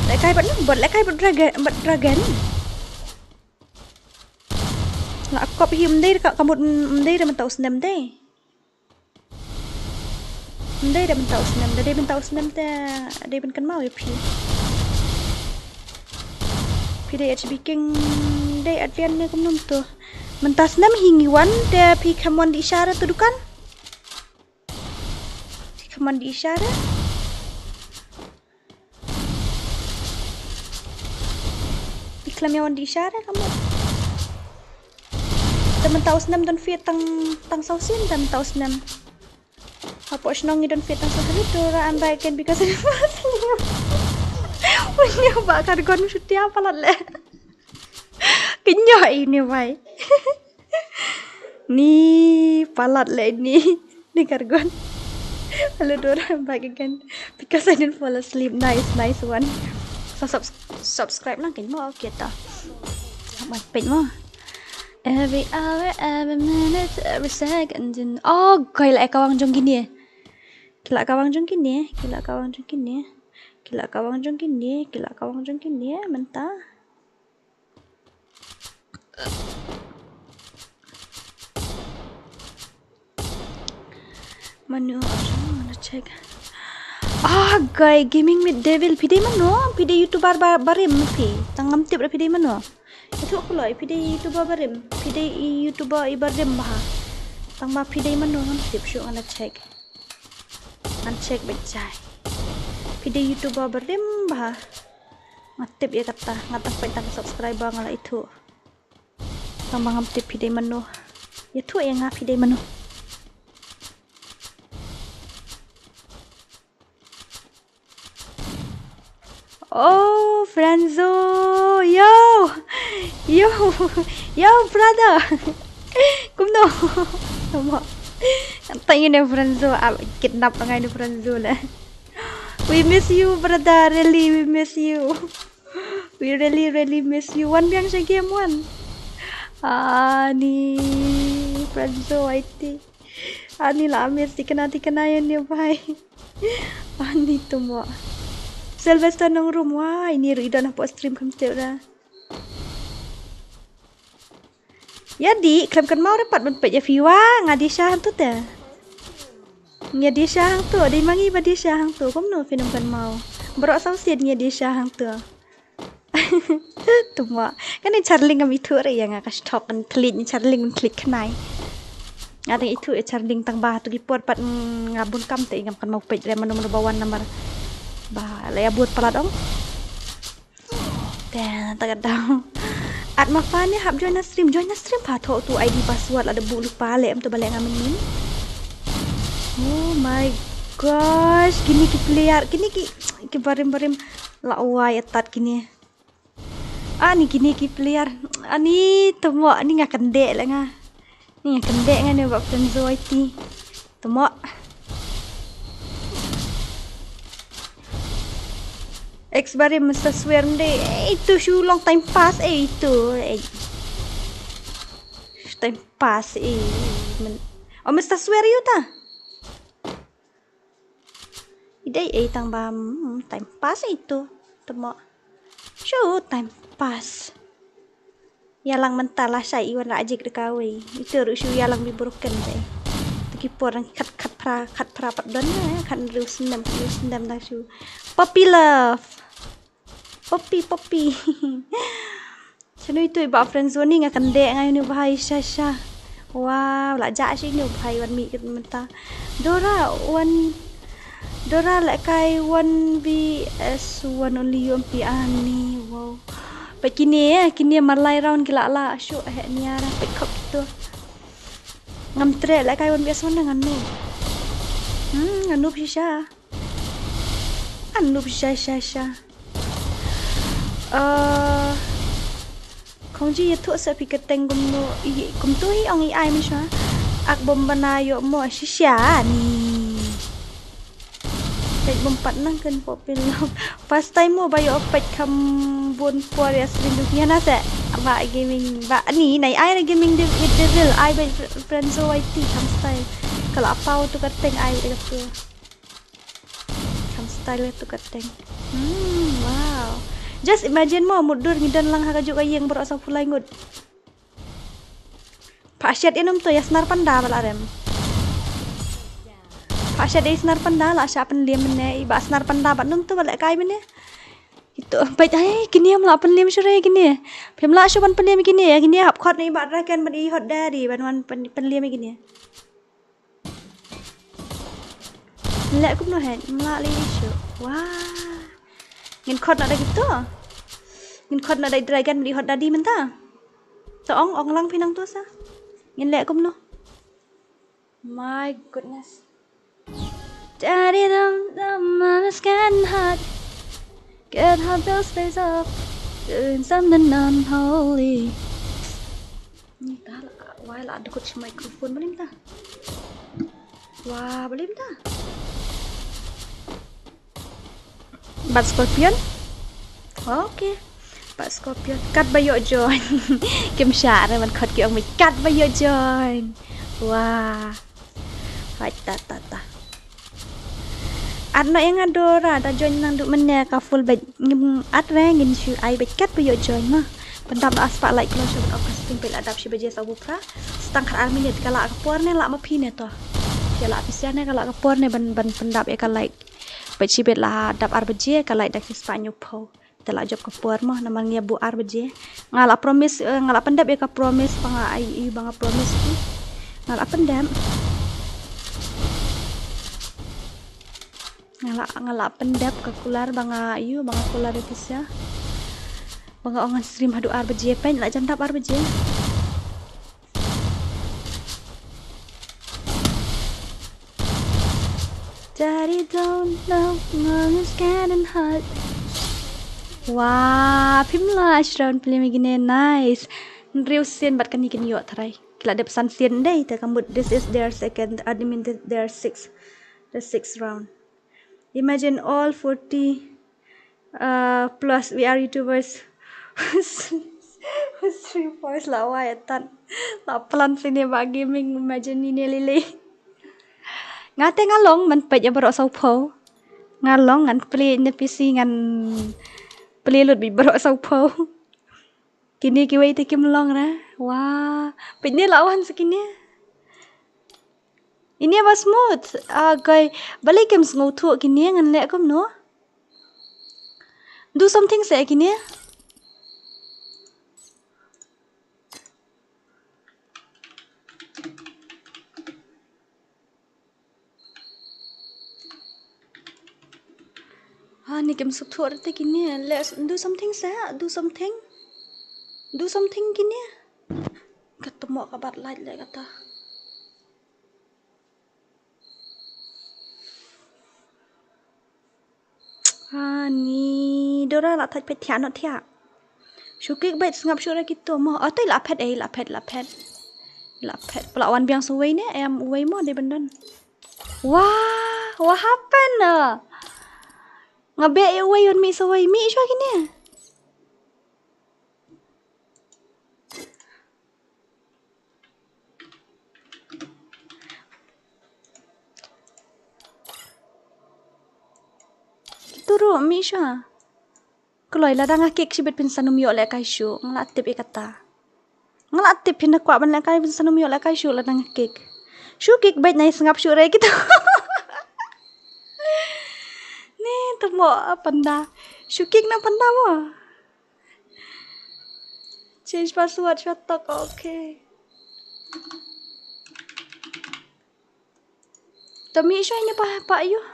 Lehkai bad no, bad lehkai bad dragon, bad dragon. La kop hi mdei ka, ka mut mdei da mynta u snem dei. Mdei da mynta u snem, da dei mynta u snem te dei ban kynmaw ïa phi. Phi dei H B King, dei Adrian ne kumno to. Mynta snem hi ngi wan te phi kham wan di ishara to dukan. Phi kham wan di ishara. Phi khlem ïa wan di ishara ka mut. Te mynta u snem don fit tang, tang saw sien te mynta u snem. Hapoh shnong ngi don fit tang saw sien. Dora, I'm back again because I fall asleep. Unya ba kar gon shutia palat le. Kynjoh ini bai. Ni palat le ni. Ni kar gon. Hello Dora, I'm back again. Because I didn't fall asleep. Nice, nice one. So subs-, subscribe lang kan mo, okay ta. Man page mo. Every hour, every minute, every second in. Oh, koi la ka wang jong kine. Ki la ka wang jong kine, ki la ka wang jong kine. Ki la ka wang jong kine, ki la ka wang jong kine mynta. Manu, I'm gonna check. Ah, guy, gaming with devil. Phi dei mano, phi dei YouTuber ba-, barim phi. Tang ngam tip ra phi dei mano. Ïathuh kloi, phi dei YouTuber barim. Phi dei i YouTuber i barim bha. Tang ba phi dei mano ngam tip, shuh ngan check. Ngan check beit jai. Phi dei YouTuber barim bha. Nga tip ïa kata, nga tang peit tang subscriber nga la ithuh. Tang ba ngam tip phi dei mano. Ïathuh ïa nga phi dei mano. Oh, Franzo, yo, yo, yo, brother. Kumno? Tamo. Tang ine Franzo, ah, kidnap ngai ne Franzo le. We miss you, brother. Really, we miss you. We really, really miss you. Wan biang sha game wan. Ani Franzo, aiti. Ani la miss tikna tikna ïa ne bhai. Ani tamo. Sylvester Nongrum, wah, ini ruh i don hapoh stream kham tip ra. Ïa dih, khlem kynmaw re pat ban peit ïa phi, wah, nga dih sha hangto te. Nga dih sha hangto, dei ma ngi ba dih sha hangto, kumno phin ym kynmaw. Baroh saw sien nga dih sha hangto. Tamo. Kane charling ngam ithuh re ïa nga, ka stok kan thlit, charling kan thlit khnai. Nga dang ithuh ïa charling tang ba hato ki por pat, mm, nga bun kam te ngam kynmaw peit re mano mano ba wan namar ba la ïa bud palat ong. Te ta ka daw. At ma pha ne hap join na stream, join na stream pha, thoh tu I D password lada buh lypa leh em tu ba leh nga mynnin. Oh my gosh, kine ki player, kine ki, ki barim barim la wai atat kine. Ani kine ki player, ani tamo, ani nga kyndeh leh nga. Ni nga kyndeh nga ne ba Franzo aiti. Tamo. Ex barim Mister Swear mdei. Eh, itu shu long time pass, eh, itu. Eh. Shu time pass, eh. Men-, oh, Mister Swear ïa uta. I dei ei tang ba, mm, time pass itu. Tamo. Shu time pass. Ïalang mynta lashai i wan rajik da kawei. Ito ruh shu ïalang bi broken dei. Te ki por nang khat, khat phra, khat phra pat don na, khat hynriew snem, hynriew snem da shu. Puppy love. Puppy, puppy. Shano ito i ba friend zone nga kyndeh nga ïa uni u bhai sha sha. Wow, la jah shi uni u bhai wan mih kit mynta. Dora wan, Dora lehkai one V S one only U M P ani. Wow. Peit kine, kine marlai round ki la la shu eh nia ra peit khop kito. Ngam treh lehkai one V S one ngan noob. Hmm, ngan noob shisha. An noob shisha shisha shisha. Eh, Khongji ïathuh sa phi kyrteng kumno, i, kumto hi ong i ai mynshuwa. Ak bym bana ïoh mo shisha ni. Peit bym pat nang kynpop phin long. First time mo ba ïoh peit kham bun por ïa stream jong phi hana se. Ba gaming ba ni nai ai na gaming de, with devil ai ba friendzo Y T kham style. Ka la paw tu kyrteng ai ba de tu. Kham style tu kyrteng. Hmm, wow. Just imagine mo mutdur ngi don lang ha kajuh ka ïing baroh sawphew lai ngut. Phah shet ïa num to ïa snar panda ba la rem. Phah shet ïa snar panda la shah pynliem mynne i ba snar panda ba num to ba lehkai mynne. Ito peit ai kine ym lah pynliem shuh re kine. Phim lah shuh ban pynliem kine ïa kine hap khot na i ba dragon ban i hot daddy ban wan pyn-, pynliem ïa kine. Leh kumno hen, mlah leh issue. Wah. Ngin khot na da kito. Ngin khot na da dragon bli hot daddy mynta. To ong, ong lang phi nangto sa. Ngin leh kumno. My goodness. Daddy dum dum, mama's getting hot. Get her bills pays off. Doing something unholy. Ni ta la, wai la dukut shi microphone balim ta. Wah, balim ta. Bat Scorpion. Okay. Bat Scorpion. Kat ba ïoh join. Kim shah re man khot ki ong mi kat ba ïoh join. Wah. Hai ta ta ta. At noh ïa nga Dora, da join nang duh mynne ka full bad ngim at re ngin shu ai bad kat ba ïoh join ma. Pyndap da spotlight khlong shu ban off casting bad la dap shi baje saw phew phra. Stang khat ar minit ka la ka por ne la ma phi ne to. Phi la phi sia ne ka la ka por ne ban ban pyndap ïa ka light. Bad shi bad la dap ar baje ka light da ki spah hynñiew phew. Te la jop ka por mo namar ngi ïa buh ar baje. Nga la promise, eh, nga la pyndep ïa ka promise ba nga ai, ïa ba nga promise ki. Nga la pyndep. Nga la, nga la pyndep ka kular ba nga ïa, ba nga kular ïa pisa. Ba nga ong ngan stream haduh ar baje pyn la jan dap ar baje. Daddy don't know, mom is getting hot. Wah, phim lah shuh ruh plie ma kine, nice. Hynriew sien bad kane kin ïoh tharai. Ki la dep san sien dei, te ka mut this is their second, I mean, this their six, the sixth round. Imagine all forty, uh, plus we are YouTubers. Three points la wai atan. La plan sini ba gaming, imagine ni ne lili. Nga te nga long man peit ïa baroh sawphew. Nga long ngan plie na P C ngan plie lut bad baroh sawphew. Kine kiwei te kim long ra. Wah, peit ne la wan sa kine. Ine ba smooth. Ah, koi, balei kim sngewthuh kine, ngan leh kumno? Do something se kine. Ha, ni kim suk thuh te kine. Let's do something se, do something. Do something kine. Ka tymmo ka bat light le kata. Ani, Dora la thait phet thiah noh thiah. Shu kick beit, sngap shuh re kito mo. Oh, to i la phet, eh, i la phet, i la phet. I la phet. Pala wan biang sa uwei ne, em uwei mo dei ban don. Wah, what happened? Nga beh ïa uwei, wan mih sa uwei, mih shuwa kine. Kito ruh mih shuwa. Kloi, lada nga kick shibit phin sa nym ïoh lehkai shuh. Nga la tip ïa kata. Nga la tip phin da kwah ban lehkai, phin sa nym ïoh lehkai shuh lada nga kick. Shu kick beit, nai sngap shuh re kito. Ni tymmo, ah, panda. Shu kick na panda mo. Change password, shu tok, okay. To mih shuwa ine pa, pa ïoh.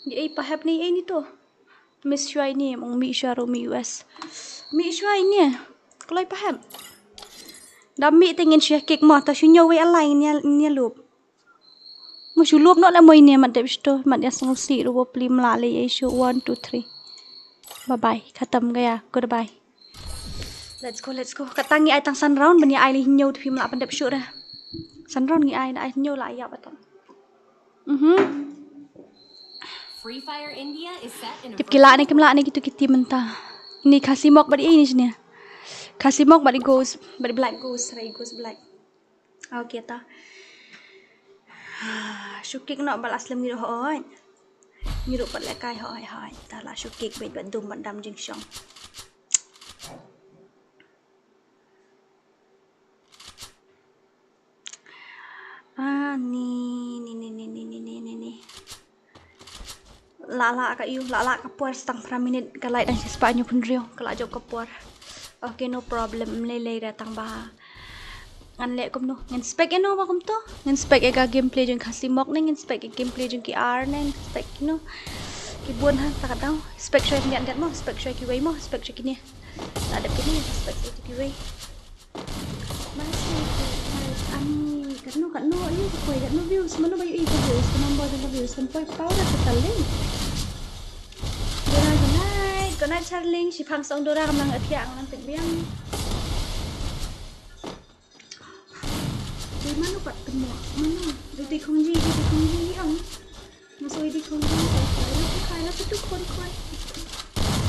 Di ei pa hep ni ei ni to. Miss shuwa ine, mong mih shuwa ruh mih U S. Mih shuwa ine. Kloi pa hep. Da mih te ngin shu kick mo, ta shu ñiew wei alai ngin ïa, ngin ïa lup. Mo shu lup noh le mo ine, mat dep shu to, mat ïa sngewsih ruh ba plie mla le ei shu, one, two, three. Bye bye, khatam gaya, goodbye. Let's go, let's go. Kata ngi ai tang san round ban ïa ai le hynñiew, te phim lah pyndep shuh re. San round ngi ai, na ai hynñiew la ïap atam. Mhm. Free Fire India is set in a Tip ki lah ne kim lah ne kito ki team mynta. Ni Khasi Mok bad i ni sini. Khasi Mok bad i Ghost, bad i Black Ghost, rai Ghost Black. Okay ta. Shu kick noh ba la slem ngi ruh hoi. Ngi ruh pat lehkai hoi hoi. Ta la shu kick beit bad dum bad dam jingshong. Ah, ni, ni, ni. La lah ka ïu, la lah ka por sa tang phra minit, ka light dang shispah hynñiewphew hynriew, ka la jop ka por. Okay, no problem, ym lei lei re tang ba ngan leh kumno, ngan spec ïano ba kumto, ngan spec ïa ka gameplay jong Khasi Mok ne, ngan spec ïa gameplay jong ki ar ne, ngan spec ïano, ki bun ha, ta ka daw, spec shuwa ïa ki ngat ngat mo, spec shuwa ïa kiwei mo, spec shuwa ïa kine. La dep kine, spec shuwa ïa kiwei. Mas, ani, katno, katno, ani, ka poi, katno views, mano ba ïohi ka views, ka number jong ka views, kan poi paw da ka tal dei. Dora, good night, good night, Charling, shiphang song Dora, kam nang ïa thiah, kam nang peit biang. Dei mano pat tymmo, mano, dei dei khongji, dei dei khongji, ang. Nga soi di khong khong khong khong khong khong khong khong khong.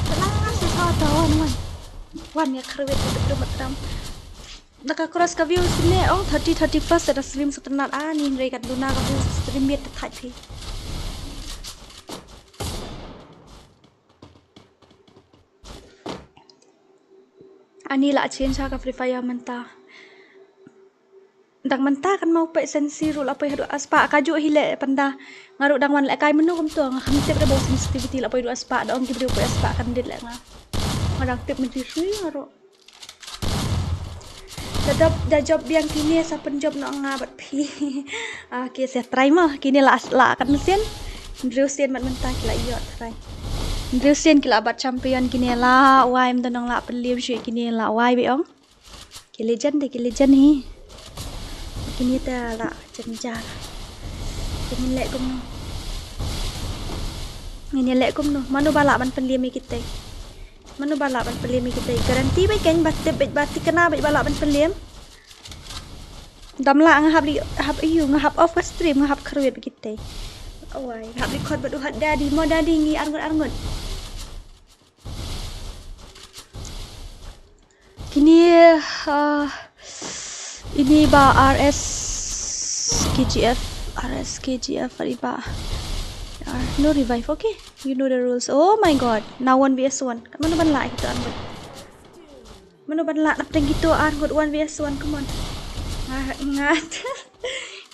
Tenang, sa sa ta wan wan. Wan ïa khrewit ïa khrewit mat tam. Da ka cross ka view sini ong thirty, thirty plus da stream sa tynat, ah, ni hynrei kat luna ka view stream miet ta thait phi. Ani la change ha ka Free Fire mynta. Dang mynta kan mau peit sensi ruh la poi haduh arspah, kajuh hi leh pynda. Nga ruh dang wan lehkai mynno kumto, nga kham tip da ba u sensitivity la poi haduh arspah, da ong ki briew poi arspah kan dit leh nga. Nga dang tip mynti sui nga ruh. Da jop, da jop biang kine sa pynjop noh nga bad phi. Ah, ki sa try mo, kine la, la kat mynsiem. Hynriew sien bad mynta ki la ïoh try. Hynriew sien ki la bat champion kine la wai, ym don nong la pynliem shuh kine la wai be ong. Ki legend de, ki legend hi. Kine te la jynjar. Ngin leh kumno? Ngin leh kumno? Mano ba lah ban pynliem ïa kita? Mano ba lah ban pynliem ïa kita? Guarantee bad kan ba tip bad ba tikna bad ba lah ban pynliem. Dam lah nga hap li hap ïa nga hap off ka stream nga hap kyrwit bad kita. Oi, hap record bad u hat daddy mo daddy ngi arngut arngut. Kini uh, ini ba R S K G F, R S K G F ari ba. No revive, okay. You know the rules. Oh my god. Now one v one. Mano ban lah kita arngut? Mano ban lah napteng kita arngut one v one? Come on. Nga nga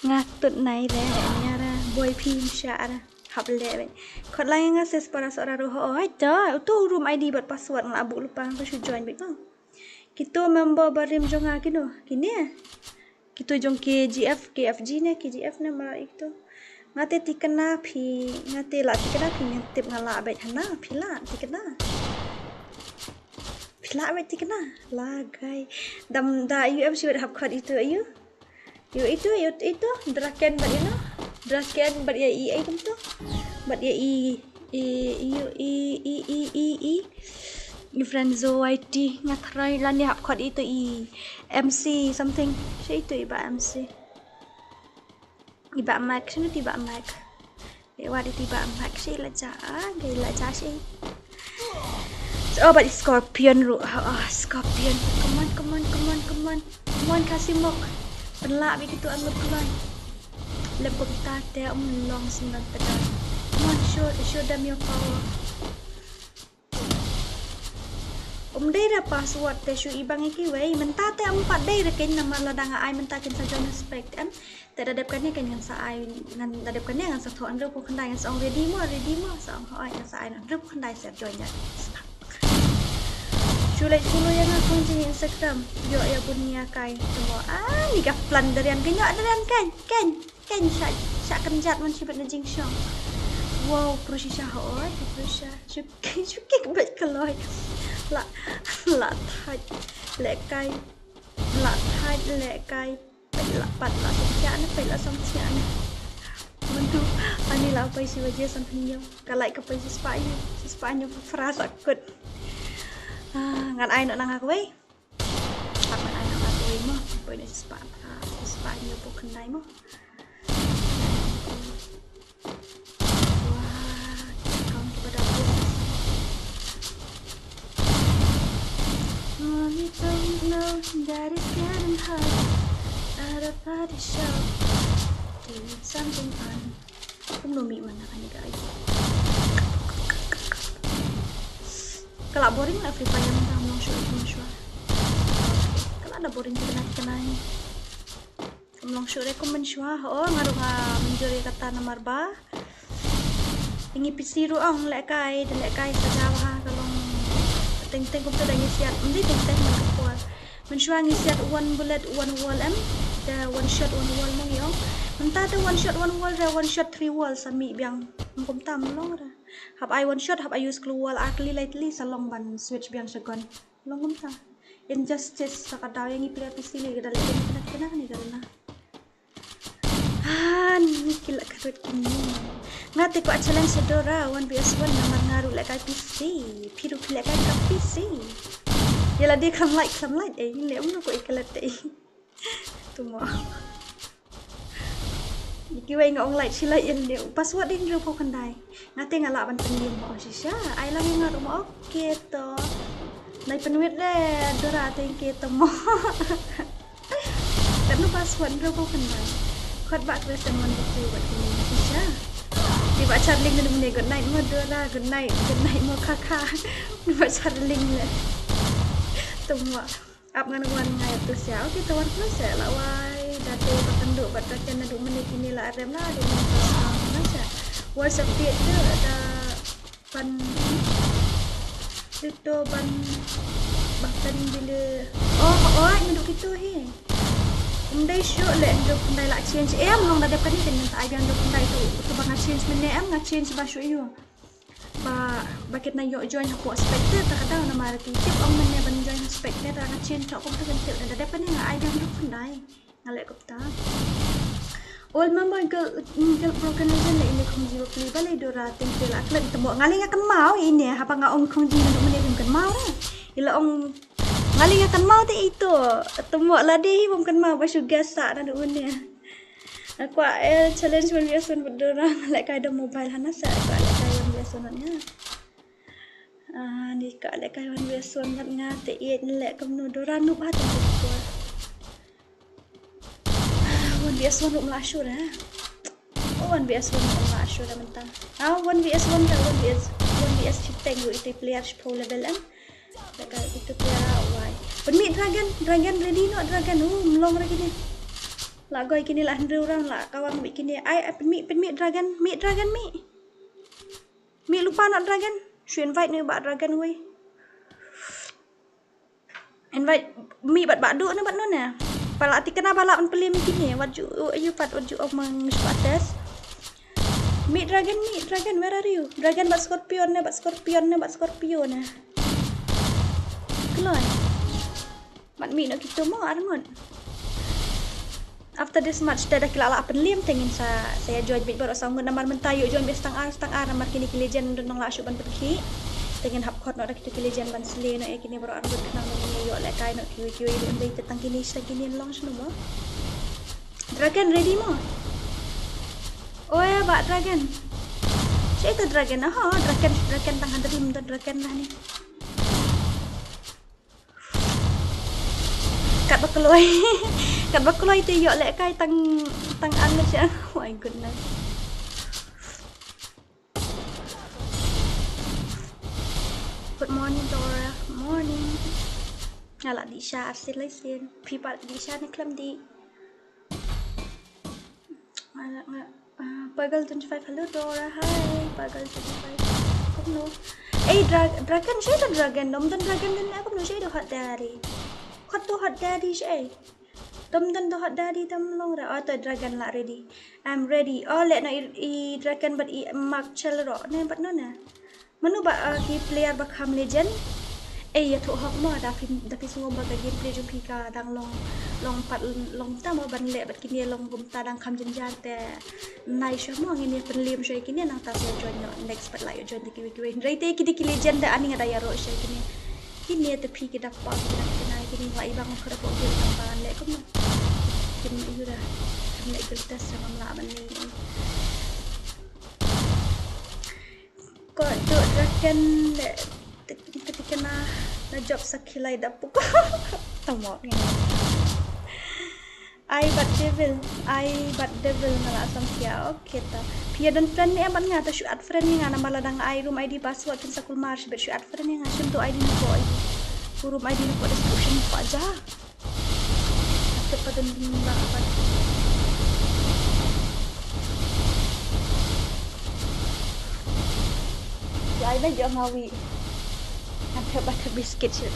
nga tut nai re. Nyara boy pim sha ara. Hap leh bad. Khot lang nga ses para sora ruh. Oh, ita. Utu room I D bad password nga la buh lypa nga shu join bad. Kito member barim jong nga kino. Kini. Kito jong K G F, K F G ne, K G F ne mara ito. Nga te tikna phi, nga te la tikna phi ngan tip nga la bad hana phi la tikna. Phi la bad tikna. La gai. Dam da U M C bad hap khot ito ayu. Ïa ito, ïa ito, Draken bad ïa no. Draken bad ïa i ai kumto. Bad ïa i i i i i i i i Friendzo Y T nga try lan ïa hap khot ito i M C something. Sha ito i ba M C. I ba Mac, sha no ti ba Mac. Ïa wat iti ba mak shi la ja, ah, gai la ja shi. Oh, but scorpion ru, ah, scorpion. Come on, come on, come on, come on. Come on, kasi mok. Pynlah bi kitu an luk kulon. Lem kumta te um long sim dan tedan. Come on, show, show them your power. Um dei da password te shu i bang iki wei. Mynta te um pat dei da ken namar la dang ai mynta ken sa join respect em. Te da dep kane kan ngan sa ai ngan da dep kane ngan sa thok hynriewphew khyndai ngan sa ong ready mo ready mo sa ong hooid ngan sa ai hynriewphew khyndai sa join ïa. Shu leit follow ïa nga kong jong Instagram. Ïoh ïa bun ïa kai. Temo ah ni ka plan darian kan ïoh darian kan kan kan sha sha kan jat man shi bet na jingshong. Wow prushisha hooid prushisha. Shu shu kik bet kaloi. La la thait le kai. La thait le kai. Peit la pat la song thiah ne, peit la song thiah ne. Mynta ani la pei shi baje san pynïew. Ka lai ka pei shi spah ïew, shi spah ïew phra sa kut. Ah, ngan ai noh na nga kawei. Ngan ai noh na nga kawei mo. Pei noh shi spah phra, shi spah ïew phew khyndai mo. Wah, kong kiba da bun. Mommy told me no, Daddy's getting hot. At a party shop, doing something on. Kumno mih mana kane ka ai. Ka la boring la Free Fire mynta, ym long shuh, ym long shuh. Ka la da boring ki kane ki kane. Ym long shuh re kum mynshuwa, hooid nga ruh nga mynjur ïa kata namar ba ïa ngi P C ruh ong lehkai, da lehkai sa jaw ha ka long teng teng kumta da ngi siat, ym dei teng teng man ka por. Mynshuwa ngi siat one bullet one wall em, da one shot one wall mo ngi ong. Mynta da one shot one wall re one shot three wall sa mih biang. Ym kumta ym long re. Hap ai one shot, hap ai use clue wall ar tylli lai tylli sa long ban switch biang sha gun. Long kumta. Injustice sa ka daw ïa ngi pila P C lei ka da leh ïa ngi kane kane kane ka da na. Ah, ni ki la ka rut kine. Nga te kwah challenge sa Dora one v one namar nga ruh lehkai P C. Phi ruh phi lehkai ka P C. Ïa la dei kham lait kham lait eh ngi leh um no ko i ka lait te. Tu mo. Kiwei nga ong lait shi lait ïa leh. Password dei hynriewphew khyndai. Nga te nga lah ban pynliem mo shisha. Ai lang ïa nga ruh mo. Okay to. Nai pynwit re Dora te ke to mo. Katno password hynriewphew khyndai. Khot ba Kristen mon ba tu ba kine shisha. Ki ba chat link ne good night mo Dora, good night, good night mo kaka. Ba chat link ne. Tu mo. Ap ngan wan ngai tu sia. Okay, to wan plus ya la wai. Da te ba kynduh ba da ken na du mene kini la rem la du mene ka na sia. Words of fear tu da ban tu ban ba kan bila. Oh, oh, ngi du kitu hi. Ym dei shuh le ngi du khyndai la change. Em long da dep kane kan ngan sa ai biang du khyndai tu. Tu ba nga change mene em nga change ba shuh ïu. Ba ba kit na ïoh join hapoh spectator ta ka daw namar ki tip ong mynne ban join spectator nga change to kumta kan tip da dep kane nga ai biang du khyndai. Nga leh kumta. Ol mama gel, gel broken legend la ine khongji ba pli ba lei Dora teng te la klek te mo ngali nga kan mau ine haba nga ong khongji na mane bim kan mau re. Ila ong ngali nga kan mau te ito. Te mo la de hi bim kan mau ba shu gas sa na mane. Aku eh challenge one v one bad Dora lek kai da mobile hana sa aku lek kai one v one nga. Ah, ni ka lek kai one v one bad nga te i lek kam no Dora nu ba te ko. One v one ruh mla sure. Oh, one v one ruh mla sure mentang. Ah, one v one ka one v one v one chiteng ruh ite player shiphew level em. Lek kai ite player wai. Pynmih dragon, dragon ready no dragon. Uh, mlong re kine. La goi kine la hynriew rang la kawang mih kine. Ai, ai pynmih, pynmih dragon, mih dragon mih. Mih lupa no dragon. Shu invite ni ba dragon wei. Invite mih bad ba du ne bad no ne. Pala ati kena bala un pelim kine. Wat ju ayu pat wat ju omang shu test. Mih dragon, mih dragon, where are you? Dragon bad scorpion ne, bad scorpion ne, bad scorpion ne. Keloi. Mat mih no kito mo arngut. After this match te da ki la lah pynlim te ngin sa, sa ïa join bit baroh saw ngut namar mynta ïoh join bit stang ar, stang ar namar kine ki legend don nang lah shuh ban pynkhih. Te ngin hap khot noh da kito ki legend ban slay noh ïa kine baroh arngut khnang ba ngin ïoh lehkai noh kiwei kiwei ruh ynda ite tang kine shi tang kine long shano mo. Dragon ready mo. Oe ba dragon. Shi ita dragon, aha, dragon, dragon tang hadrim da dragon lah ni. Kat ba kloi. Kat ba kloi te ïoh lehkai tang, tang an na siang. Oh my goodness. Good morning, Dora. Morning. Nga la dih sha arsien lai sien. Phi pat dih sha ne khlem dih. Nga la nga, ah, Pagal twenty-five, hello Dora, hi. Pagal twenty-five. Kumno? Eh, dra-, dragon, shi ita dragon. Dom don dragon don ne kumno shi ita hot daddy. Hot to hot daddy shi. Dom don to hot daddy dam long ra. Oh, to dragon la ready. I'm ready. Oh, leh no i, i dragon bad i mark chel ro ne bad no ne. Mano ba, ah, ki player ba kham legend. Eh, ïathuh hok mo da phi, da phi sngew ba ka gameplay jong phi ka dang long, long pat long ta mo ban leh bad kine long kumta dang kham jynjar te. Nai shuh mo ngin ïa pynlim shuh ïa kine nangta sa join noh next pat la ïoh join da kiwei kiwei. Hynrei te kine ki legend da ani nga da ïaroh shuh ïa kine. Kine te phi ki da pang ki da kine kine wa i bang khara ko game nang ban leh kumno. Kim ïu da. Kim leh guild test sa ngam lah ban ni. Ko duk draken de ketika na na job sa khilai da puk. Tamo ngi. Ai bad devil, ai bad devil nga la sam kia. Okay ta. Phi ïa don friend ne em bad nga, ta shu add friend ïa nga namar la dang ai room I D password phin sa kulmar shibit, shu add friend ïa nga. Shim tu I D na ko, room I D na ko description pa ja. Te pa don ding ba apat. Ya, ai ba jong awi. Ante ba te biscuit sih.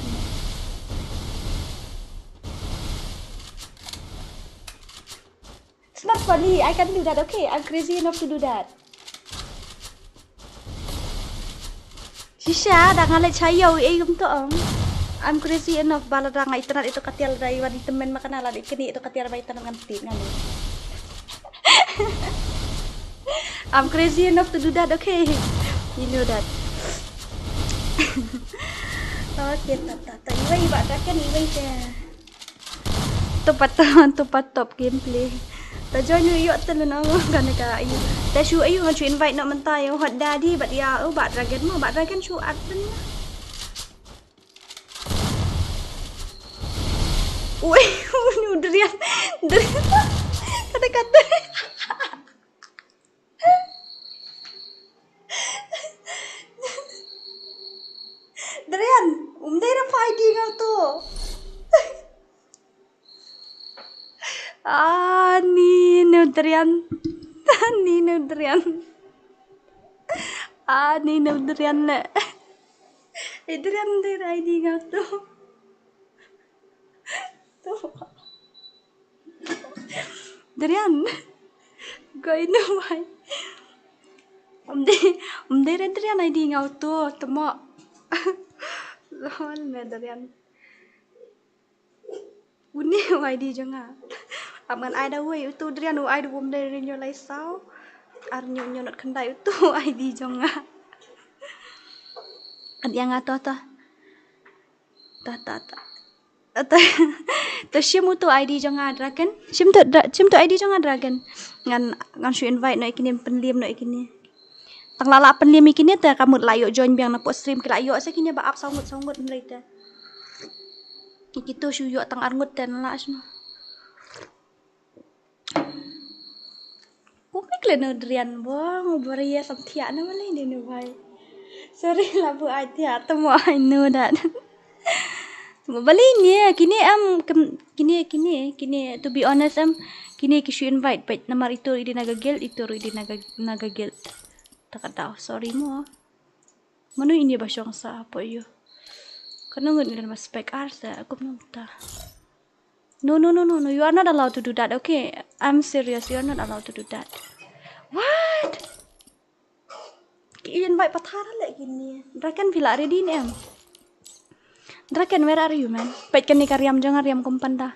It's not funny. I can do that, okay? I'm crazy enough to do that. Shisha, da nga leit sha ïew ei kumto ong. I'm crazy enough ba lada nga itynnad ito ka tiar, lada i wan i tymmen ma kane, lada i knieh ito ka tiar ba itynnad ngan tied ngan. I'm crazy enough to do that, okay? You know that. Okay, ta ta ta. Iwei ba draken iwei te. To pat, to pat top gameplay. Ta join ïoh te lun ong kane ka ïoh. Ta shu ïoh ngan shu invite noh mynta ïa hot daddy bad ïa u ba dragon mo, ba dragon shu add pyn. Ui, ui, durian. Durian. Kata kata. Durian, um dei ra phai di ngau tu. Ah, ni nu durian. Ni nu durian. Ah, ni nu durian le. Eh, durian dei ra di ngau tu. Tu. Durian. Goi nu mai. Um dei, um dei re durian ai di ngau tu, temo. Lol me durian. Uni ai di jong nga. Pap ngan ai da wei utu Drian u ai da wom dei rin yo lai saw. Ar nyo nyo not khandai utu I D jong nga. An yang ato to. Ta ta ta. Ta. To shim utu I D jong nga Dragon. Shim tu dra-, shim tu I D jong nga Dragon. Ngan ngan shu invite no ikini pynlim no ikini. Tang la la pynlim ikini te ka mut la ïoh join biang na pok stream ki la ïoh sa kini ba ap saw ngut saw ngut hynrei te. Kitu shu ïoh tang ar ngut te na la shno. Kumne kle no Drian bong bria sam thiah na malai ni no bhai. Sorry la bu ai thiah tamo I know that. Tamo bali ni kini am kem-, kini kini kini to be honest am kini ki shu invite peit namar itu idi naga guild itu idi naga naga guild. Takadau sorry mo. Manu ini ba shong sa apo yu. Kanu ngut ngilan ba spek ar sa akum nung ta. No, no, no, no, no, you are not allowed to do that, okay? I'm serious, you are not allowed to do that. What? Ki invite pathar le kini. Draken phi la ready ne em? Draken, where are you, man? Peit kani ka riam jong nga riam kum panda.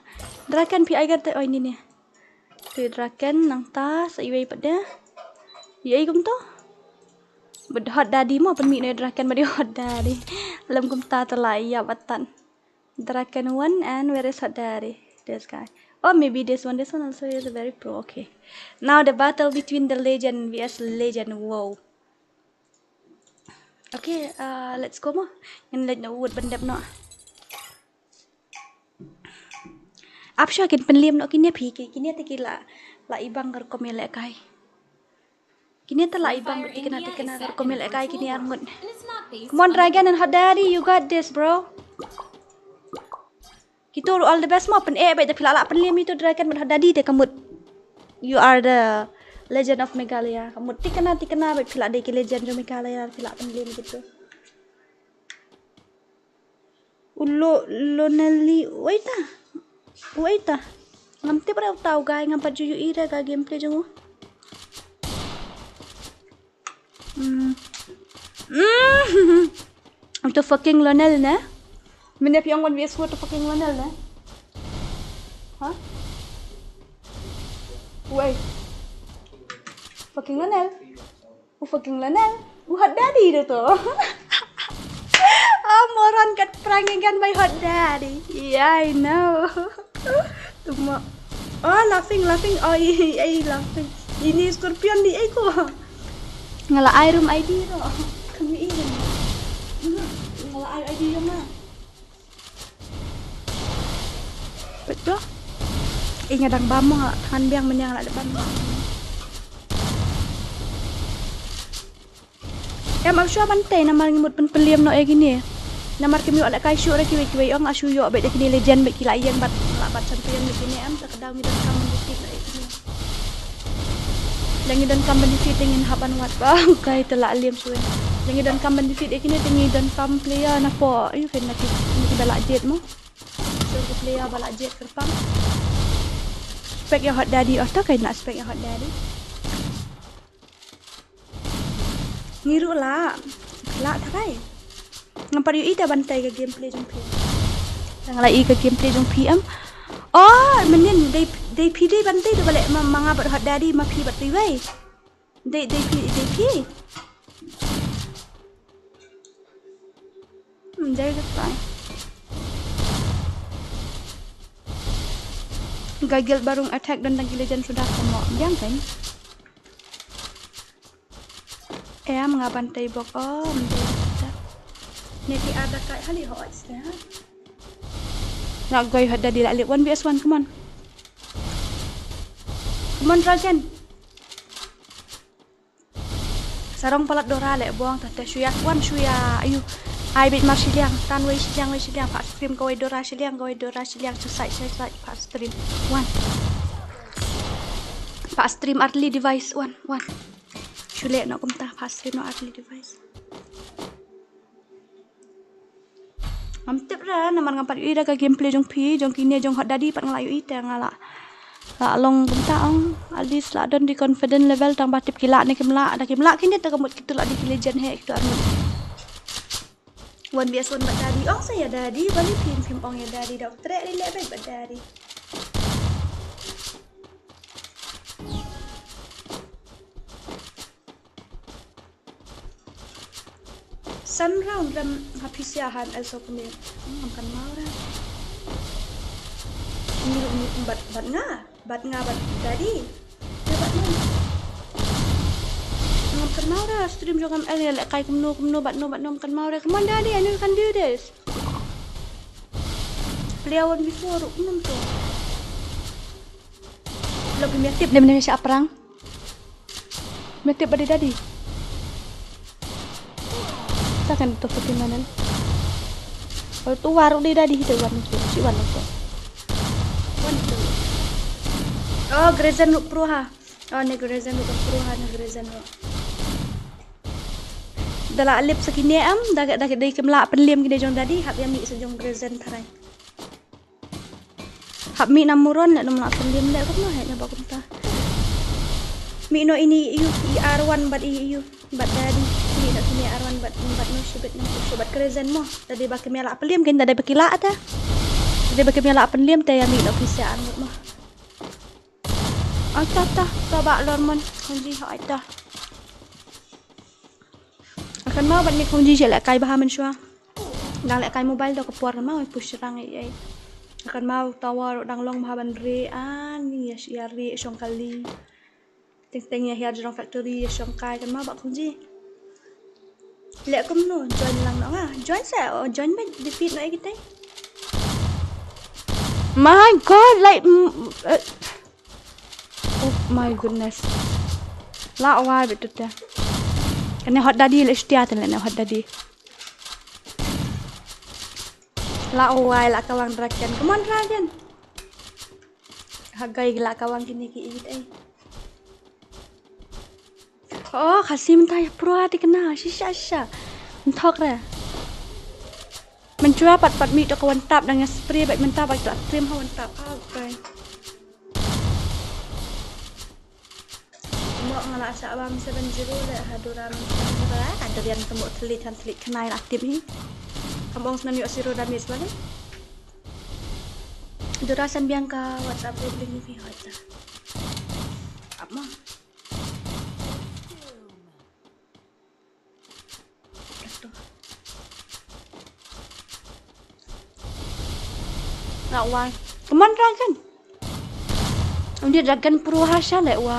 Draken phi ai gat oi ni ne. Te Draken nang ta sa iwei pat de. Iwei kum to. Bad hot daddy mo pynmih ne Draken bad hot daddy. Lem kum ta ta la ïa batan. Draken one and where is hot daddy? This guy. Oh, maybe this one. This one also is a very pro. Okay. Now the battle between the legend V S legend. Wow. Okay, uh, let's go mo. Ngin leit na wut ban dep no. Ap sha kin pynlim no kine phi ki kine te ki la la ibang kar kom ïa lehkai. Kine te la ibang tikna tikna kar kom ïa lehkai kine ar ngut. Come on Dragon and hot daddy, you got this, bro. Kitu all the best mo pyn eh bad da phi la la pynlim itu Dragon bad hot daddy te ka mut. You are the legend of Meghalaya. Ka mut tikna tikna bad phi la dei ki legend jong Meghalaya phi la pynlim kitu. U lo lonely wait ah. Wait ah. Ngam tip re uta u guy ngam pat ju ïohi re ka gameplay jong u. Hmm. Hmm. Uto fucking Lonel ne? Mene phi ong one V S one uto fucking Lonel ne? Ha? Wait. Fucking Lonel. U fucking Lonel. U hot daddy de to. Ah, moron kat prank again by hot daddy. Yeah, I know. Tuma. Oh, laughing, laughing. Oh, ei, ei, laughing. Ini scorpion ni ei ko. Ngala ai room I D to. Kami ini. Ngala ai I D yang mana? Betul. Eh, nga dang bam mo nga la than biang mynne nga la dep bam. Em, am shuwa ban tei namar ngi mut pynpylliam noh ïa kine. Namar kim ïoh lehkai shuh re kiwei kiwei ong a shu ïoh beit ïa kine legend beit ki la ïeng bad la bad champion beit kine em, te ka daw ngi donkam ban defeat noh ïa kine. Lada ngi donkam ban defeat te ngin hap ban wad ba kai te la liam shuwa. Lada ngi donkam ban defeat ïa kine te ngi donkam player na po. Ayu ken na ki ba la jied mo. Sur ki player ba la jied kyrpang. Spek ïa hot daddy oh to kai na spek ïa hot daddy. Ngi ruh la la tharai. Ngam pat ïohi da ban tei ka gameplay jong phi. Tang la i ka gameplay jong phi em. Oh, mynnin dei dei phi dei ban tei da ba leh ma nga bad hot daddy ma phi bad phi wei. Dei dei phi dei phi. Hmm, dei ka tai. Ka guild ba rung attack don dang ki legend suda ka mo. Biang kan. Em nga ban tei bok om de. Ne ki ar da kai hali hoi sta. Nga goi hot daddy la lip one V S one, come on. Come on dragon. Sarong palat Dora le bong ta te shuya wan shuya ayu. Ai bit mar shiliang tan wei shiliang wei shiliang pa stream kawei Dora shiliang kawei Dora shiliang susai susai pa stream. Wan. Pa stream early device wan wan. Shule no kumta pa stream no early device. Ngam tip ra namar ngam pat ïohi da ka gameplay jong phi jong kine jong hot daddy pat nga la ïohi te nga la la long kumta ong at least la don di confident level tang ba tip ki lah ne kim lah da kim lah kine te ka mut kitu lah di ki legend he kitu armut. One V S one bad daddy ong sa ïa daddy bali phim phim ong ïa daddy da trek ri leh bad daddy. San round rem ha P C R han el so kene. Hmm, kan mau ra. Ni ni bat bat nga, bat nga bat daddy. Ya bat no. Ngam kan mau ra stream jong am el ya leh kai kumno kumno bat no bat no kan mau ra. Come on daddy, I know you can do this. Play one before kumno to. Lo ki me tip ne mene sha aprang. Me tip ba dei daddy. Ta kan to pati manan. Ol tu waru dei daddy hita wan tu. Si wan tu. Wan tu. Oh, Grazen ruh pro ha. Oh, ne Grazen ruh pro ha, ne Grazen ruh. Da la lip sa kine am, da da dei kem la pynliem kine jong daddy, hap ïa mih sa jong Grazen tharai. Hap mih na muron leh, nym lah pynliem leh kumno, heh, na ba kumta. Mih noh ine i R one bad i, i bad daddy. Mih noh kine R one bad, bad no shibit no shibit bad Grazen mo. Daddy ba kem ïa lah pynliem ken, daddy ba ki lah ta. Daddy ba kem ïa lah pynliem te ïa mih noh ki sa an mo. Ata ta, ta ba lor mon, kongji ha ata. Akan mau bad ni kongji je leh kai ba ha mynshuwa. Dang leh kai mobile do ka por kan mau push rang ei ei. Akan mau tower dang long ba ha ban re an ni ya ya re shong kali. Teng teng ya hiar jong factory ya shong kai kan mau ba kongji. Leh kumno join lang no nga. Join sa o join ba defeat no ei kitai. My god, like mm, uh, oh my goodness. La wai betul ta. Kane hot daddy le shtia ta le ne hot daddy. La wai la kawang dragon. Come on dragon. Hagai la kawang kini ki it ai. Oh, kasi mynta ya pro ati kena. Shisha shisha. Ntok re. Menchua pat pat mi to ka one tap dang ya spray bad mynta bad la trim ha one tap. Okay. Mo nga la sa bam seven zero le ha Dora men seven zero ha Dorian kemo thlit han thlit khnai la tip hi. Kam ong snam yo zero damage bale. Dora san biang ka WhatsApp group link ni fi hoi ta. Ap mo. Nak wai. Come on dragon. Dia dragon pro ha sha le wa.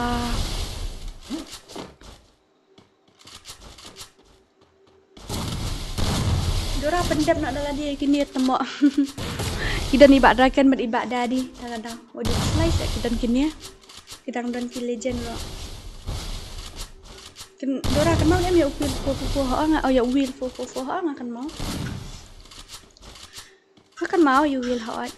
Dora pendem nak dalam dia kini temok. Kita ni bak dragon bad ibak daddy. Dalam dah. Waduh slice kita kini. Kita don ki legend lo. Ken Dora kenal em ya wheel four four four ha nga, oh ya wheel four four four ha nga kan mau. Ka kan mau ya wheel ha oi.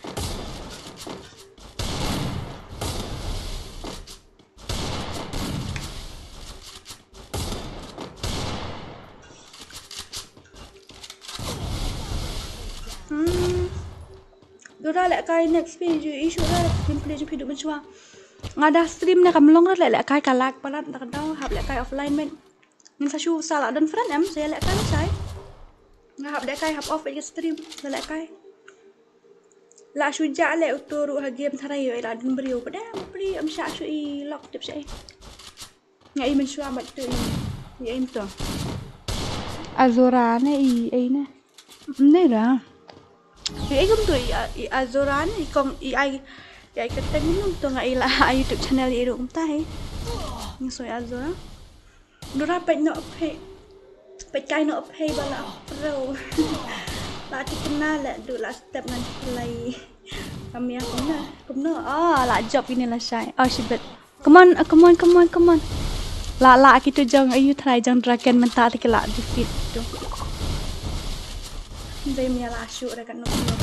Hmm. Dora leh kai next page issue la gameplay ju phi du menchwa. Nga da stream ne kam long rat leh leh kai ka lag palat da ka dau hap leh kai offline met. Ngin sa shu sa la don friend em sa leh kai sai. Nga hap leh kai hap off ka stream sa leh kai. La shu ja leh uto ruh ha game tharai oi la don briew pade pli am sha shu i lock tip sha. Nga i menchwa mat tu i. I em to. Azora ne i ei ne. Ne ra. I ei gum tu i, i Azora ne i kong i ai. I ai ka teng gum tu nga i la ai YouTube channel i ru kumta he. Nga soi Azora. Dora pek no pek. Pek kai no pek bala pro. La ti kena le du la step ngan play. Kami aku na. Kumno. Ah, la job ini la shai. Oh, shibet. Come on, uh, come on, come on, come on. La la kitu jong ayu try jong dragon mynta te ki la defeat tu. Dei mia la shu re kan no no.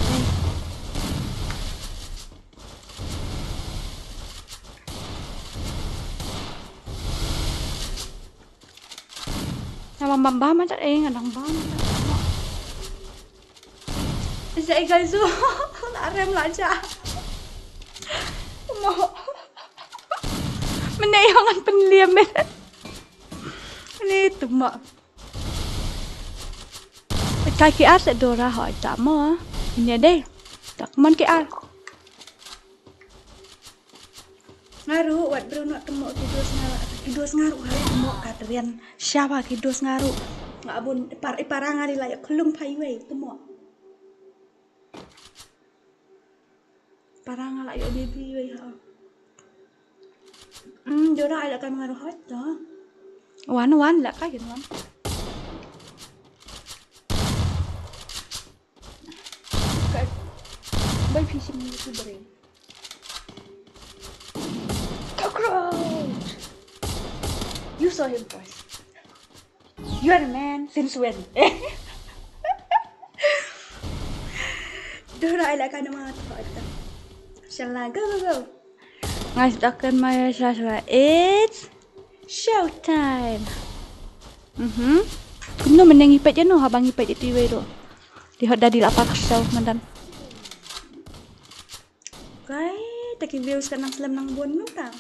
Nama bam bam aja eh ngadang bam. Is that guys? La rem la ja. Mo. Mene yang an penliam men. Ni tu mo. Kai ki ar se Dora ho ta mo. Ini deh. Tak man ki ar. Ngaru wat bro no temo ki dos ngaru ki dos ngaru ha temo ka trian. Siapa ki dos ngaru? Nga bun i para, i para nga ri la ïa khulum pha iwei, te mo. Para nga la ïa baby iwei ha. Hmm, Dora ai la ka nga rohot to. Wan, wan, la ka yin wan. Ka, bai phi shim ni tu bere. Cockroach! You saw him first. You are a man since when? Dora ai la ka nama tu ata. Shala, go, go, go. Nga sdok kan maya shala, shala. It's show time. Mhm. Kumno mynne ngi peit ïa no, haba ngi peit ïa tu iwei ruh. Te hot daddy la pat show myndan. Kai, ta ki views ka nang slem nang bun mynta.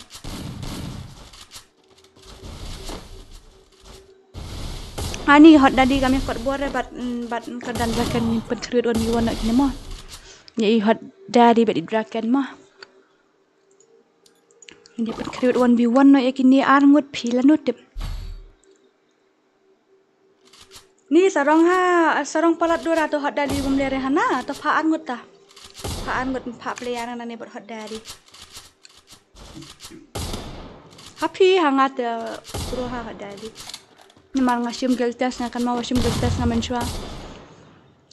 Ani hot daddy kam ïa kot bor eh, bad, mm, bad ka Dan Draken ngin pynkhreh one v one noh kine mo. Ïa i hot daddy bad i Draken mo. Ngin ïa pynkhreh one v one noh ïa kine ar ngut, phi lano tip. Ni sarong ha, sarong palat Dora, to hot daddy bym leh re hana, to pha ar ngut ta. Pha ar ngut, pha player na ne bad hot daddy. Ha phi ha nga te pro ha hot daddy. Namar nga shim guild test, nga kynmaw shim guild test nga mynshuwa.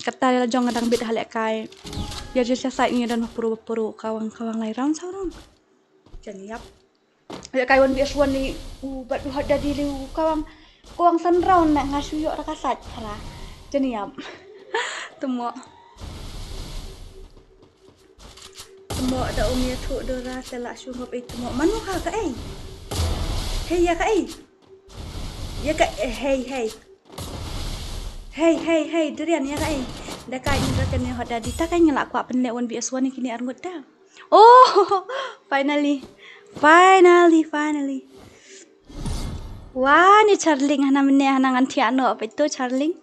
Kata la jong nga dang bit ha lehkai. Ïa jia sha side ngi don pro pro, kawang, kawang lai round sa round. Jan ïap. Ïa kai one v one li u bad u hot daddy li u kawang, kawang san round na nga shu ïoh ra ka side para. Jan ïap. Te mo. Te mo da um ïathuh Dora te la shu ngop ei te mo. Mano ka kaei? Hei ïa kaei? Ïa ka, eh, hei, hei. Hei, hei, hei, Dorian ïa kaei? Da kai ni Dorian ïa hot daddy ta kai ngi la kwah pynleh one v one ïa kine ar ngut ta. Oh, finally. Finally, finally. Wah, ni Charling hana mynne hana ngan thiah noh peit to Charling.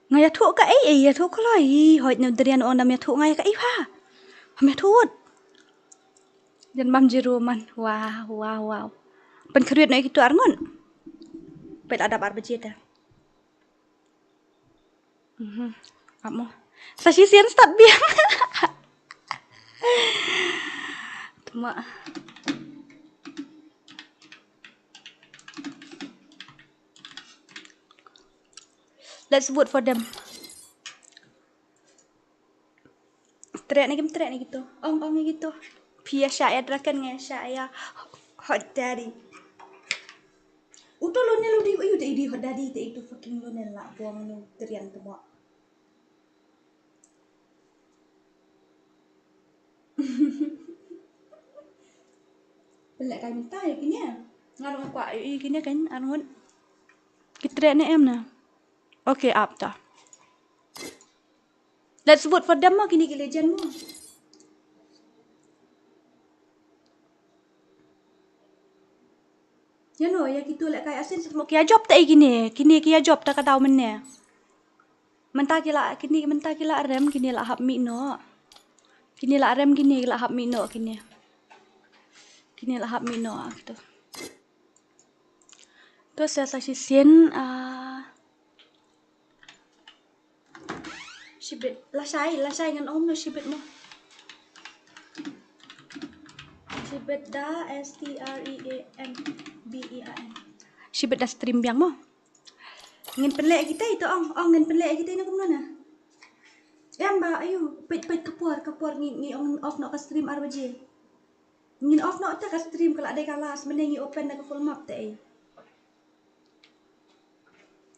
Nga ïathuh kaei, eh, ïathuh kloi. Hoi no Dorian ong dam ïathuh nga ïa kaei ha. Ham ïathuh wut. Jan bam jiru man. Wow, wow, wow. Pynkhreh noh ïa kito ar ngut. Peit la dap ar baje ta. Mhm. Ap mo. Sa shisien start biang. Te mo. Let's vote for them. Treh ne kim treh ne kito. Ong ong ne kito. Phi ïa shah ïa Draken, nga ïa shah ïa hot daddy. Uto Lonel u dei, u dei, u dei hot daddy te itu fucking Lonel la buang nu Dorian te mo. Pynleh kai mynta ïa kine. Nga ruh nga kwah ïa kine kan ar ngut. Ki treh ne em na. Okay, ap ta. Let's vote for them mo, kine ki legend mo. Ïa no, ïa kito lehkai asin sat mo ki ïa jop ta ei kine, kine ki ïa jop ta ka daw mynne. Mynta ki la, kine mynta ki la rem, kine la hap mih noh. Kine la rem, kine ki la hap mih noh, kine. Kine la hap mih noh, ah, kito. To sa sa shisien, ah, Shibit. Lashai, lashai ngan ong no shibit mo. Shibit da, S T R E A M B E R M. Shibit da stream biang mo. Ngin pynleh kita ito ong, ong ngin pynleh kita ina kumno na. Em ba, ayu, peit, peit ka por, ka por ngi, ngi ong off noh ka stream ar baje. Ngin off noh ta ka stream ka la dei ka last, mynne ngi open da ka full map te ei.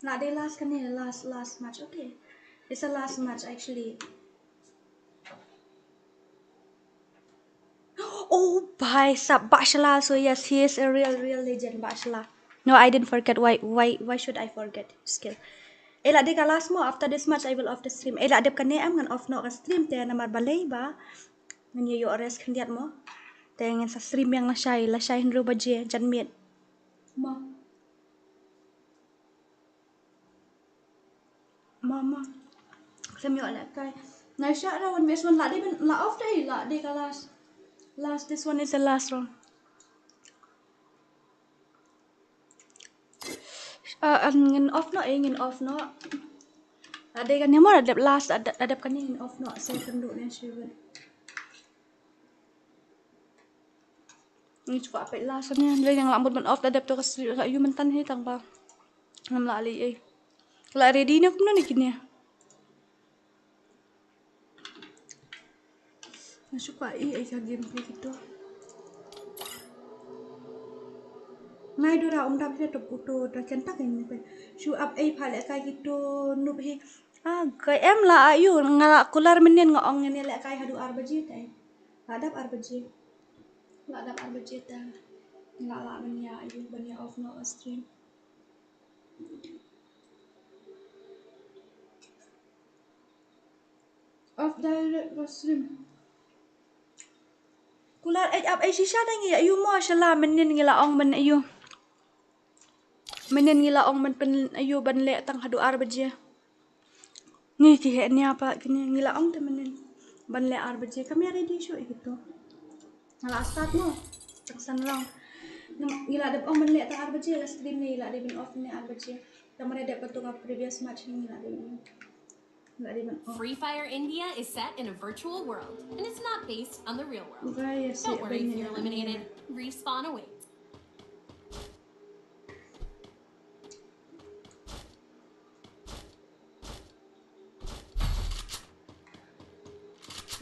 La dei last kane, last, last match. Okay. It's a last match actually. Oh, bhai sab, Bah Shala. So yes, he is a real, real legend, Bah Shala. No, I didn't forget. Why, why, why should I forget his skill? Eh, la dei ka last mo, after this match I will off the stream. Eh, la dep kane em ngan off noh ka stream te namar balei ba ngan ïa ïoh rest khyndiat mo. Te ngan sa stream biang lashai, lashai hynriew baje janmiet. Mo. Mo, mo. Khlem ïoh lehkai. Ngai shah ra one v one la dei ban, la off dei, la dei ka last. Last, this one is the last round. Ah, ah, ngin off noh, eh, ngin off noh. Ada kan ni mo, ada last, ada, ada kan ni ngin off noh. Saya tendu ni sih. Ngi shu kwah peit last ne, lei nga la mut ban off da dep to ka stream ka ïu mynta hi tang ba ngam lah lei ei. La ready ne kumno ne kine. Nga shu kwah ei ei ka game phi kito. Nai dura um dap hi to puto da kenta ka ïu peit. Shu ap ei pha leh kai kito nup hi. Ah, ka em la ïu nga la kular mynnin nga ong ngin leh kai haduh ar baje tai. La dap ar baje. La dap ar baje ta. La la ban ïa ïu ban ïa off noh stream. Off direct stream. Kular ei ap ei shisha da ngi ïa ïu mo shala mynnin ngi la ong ban ïu. Mynnin ngi la ong ban pyn ïu ban leh tang haduh ar baje. Ngi ki heh nia pat kine ngi la ong te mynnin ban leh ar baje kam ïa ready shuh ïa kito. Nga la start mo. Tang san round. Ngi la dep ong ban leh tang ar baje la stream ngi la dep ban off ne ar baje. Tang mare dep ka tu ka previous match ngi la dep ban off. Free Fire India is set in a virtual world, and it's not based on the real world. Don't worry if you're eliminated. Respawn awaits.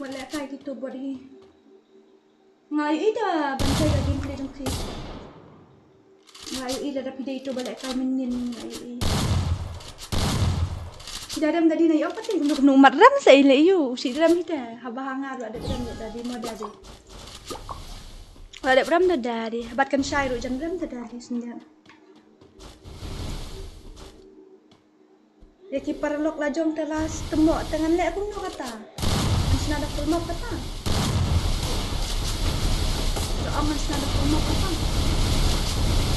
Wat leh kai kito bot hi. Nga ïohi da ban kai ka gameplay jong phi. Nga ïohi da phi dei to ba leh kai mynnin nga ïohi. Phi da rem da dei na ïoh pat kumno kumno mat rem sa i leh ïoh. Shi rem hi te haba ha nga ruh da rem da dei mo da dei. Ruh da rem da dei. Bad kan shai ruh jan rem da dei sendal. Ïa ki paralok la jong te la stemok te ngan leh kumno kata. Ngan sna da full map kata. Ka ong ngan sna da full map kata.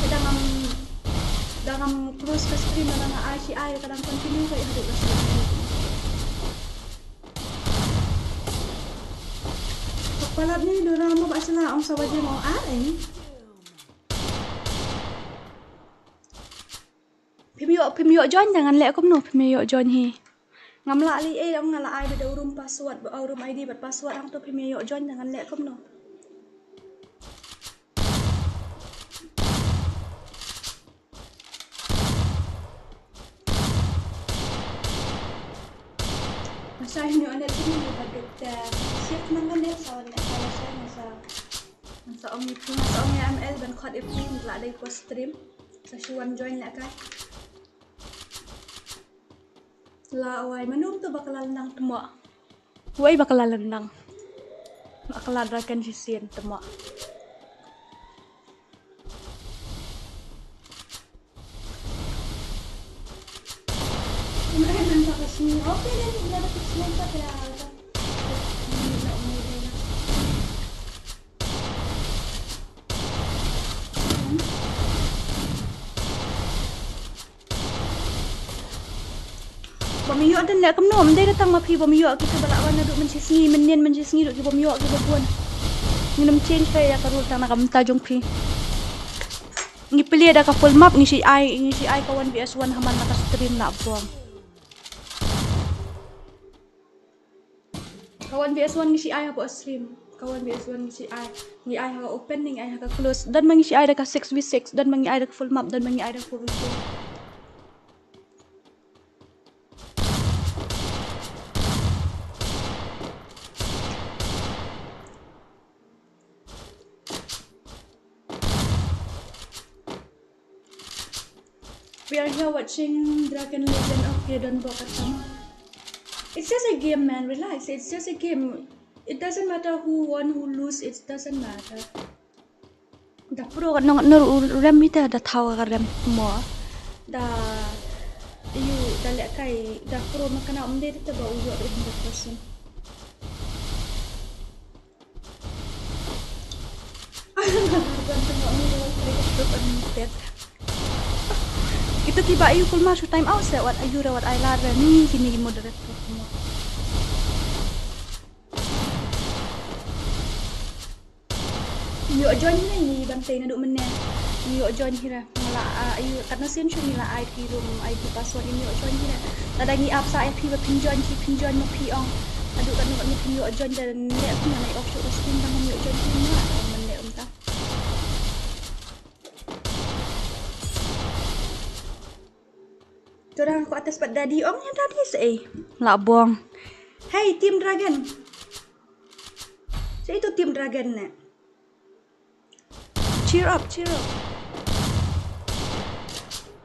Ka dang ngam, dang ngam close ka stream, dang nga ai shi ai ka dang continue ka ïa haduh ka stream. Ka palat ni dura mo ba sna ong sa baje mo ar eh. Phim ïoh, phim ïoh join da ngan leh kumno phim ïoh join hi. Ngam lah lei ei ong nga la ai bad u room password, u room I D bad password hangto phim ïoh join da ngan leh kumno. Nga sa hi ne on net kumno ba duk te shift nang kan ne sa on net sa la sa nga sa. Nga sa ong ïa phi, nga sa ong ïa M L ban khot ïa phi, la dei ko stream. Sa shu wan join leh kai. La wai mano to ba ka la lynnang tmoh. Wai ba ka la lynnang. Ba ka la dragon shisien tmoh. Bym ïoh dang leh kumno, ym dei da tang ma phi bym ïoh, kito ba la wan naduh mynshisngi, mynnin mynshisngi ruh ki bym ïoh ki ba bun. Ngin ym change phi ïa ka rule tang na ka bynta jong phi. Ngi plie da ka full map, ngi shi ai, ngi shi ai ka one V S one ha man la ka stream la bong. Ka one V S one ngi shi ai hapoh stream. Ka one V S one ngi shi ai. Ngi ai ha ka open, ngi ai ha ka close. Don ma ngi shi ai da ka six V six, don ma ngi ai da ka full map, don ma ngi ai da ka four V four. We are here watching Dragon Legend. Okay, don't bok atam. It's just a game, man. Relax. It's just a game. It doesn't matter who won, who lose. It doesn't matter. Da pro ka nong nor u rem ita da thaw ka rem mo. Da yu da leh kai da pro ma kana um de te ba u yo hundred percent. Kito ki ba ayu kulma shu time out se wat ayu re wat ai lar re ni kini ki moderator mo. Yo join hi ni ban tei na du mene. Yo join hi re. Ah, ayu, katno sien shu ngi la ai phi room I D password, ngim ïoh join phi ne. Lada ngi ap sa ai phi ba phin join, phi phin join ma phi ong. Haduh katno katno phin ïoh join, da ne phi ngan ai off shuh ka screen, da ngam ïoh join phi ma ong man ne um ta. To dang ko atas pat Daddy, ong ïa Daddy sei. La bong. Hey, Team Dragon. Sei to Team Dragon ne. Cheer up, cheer up.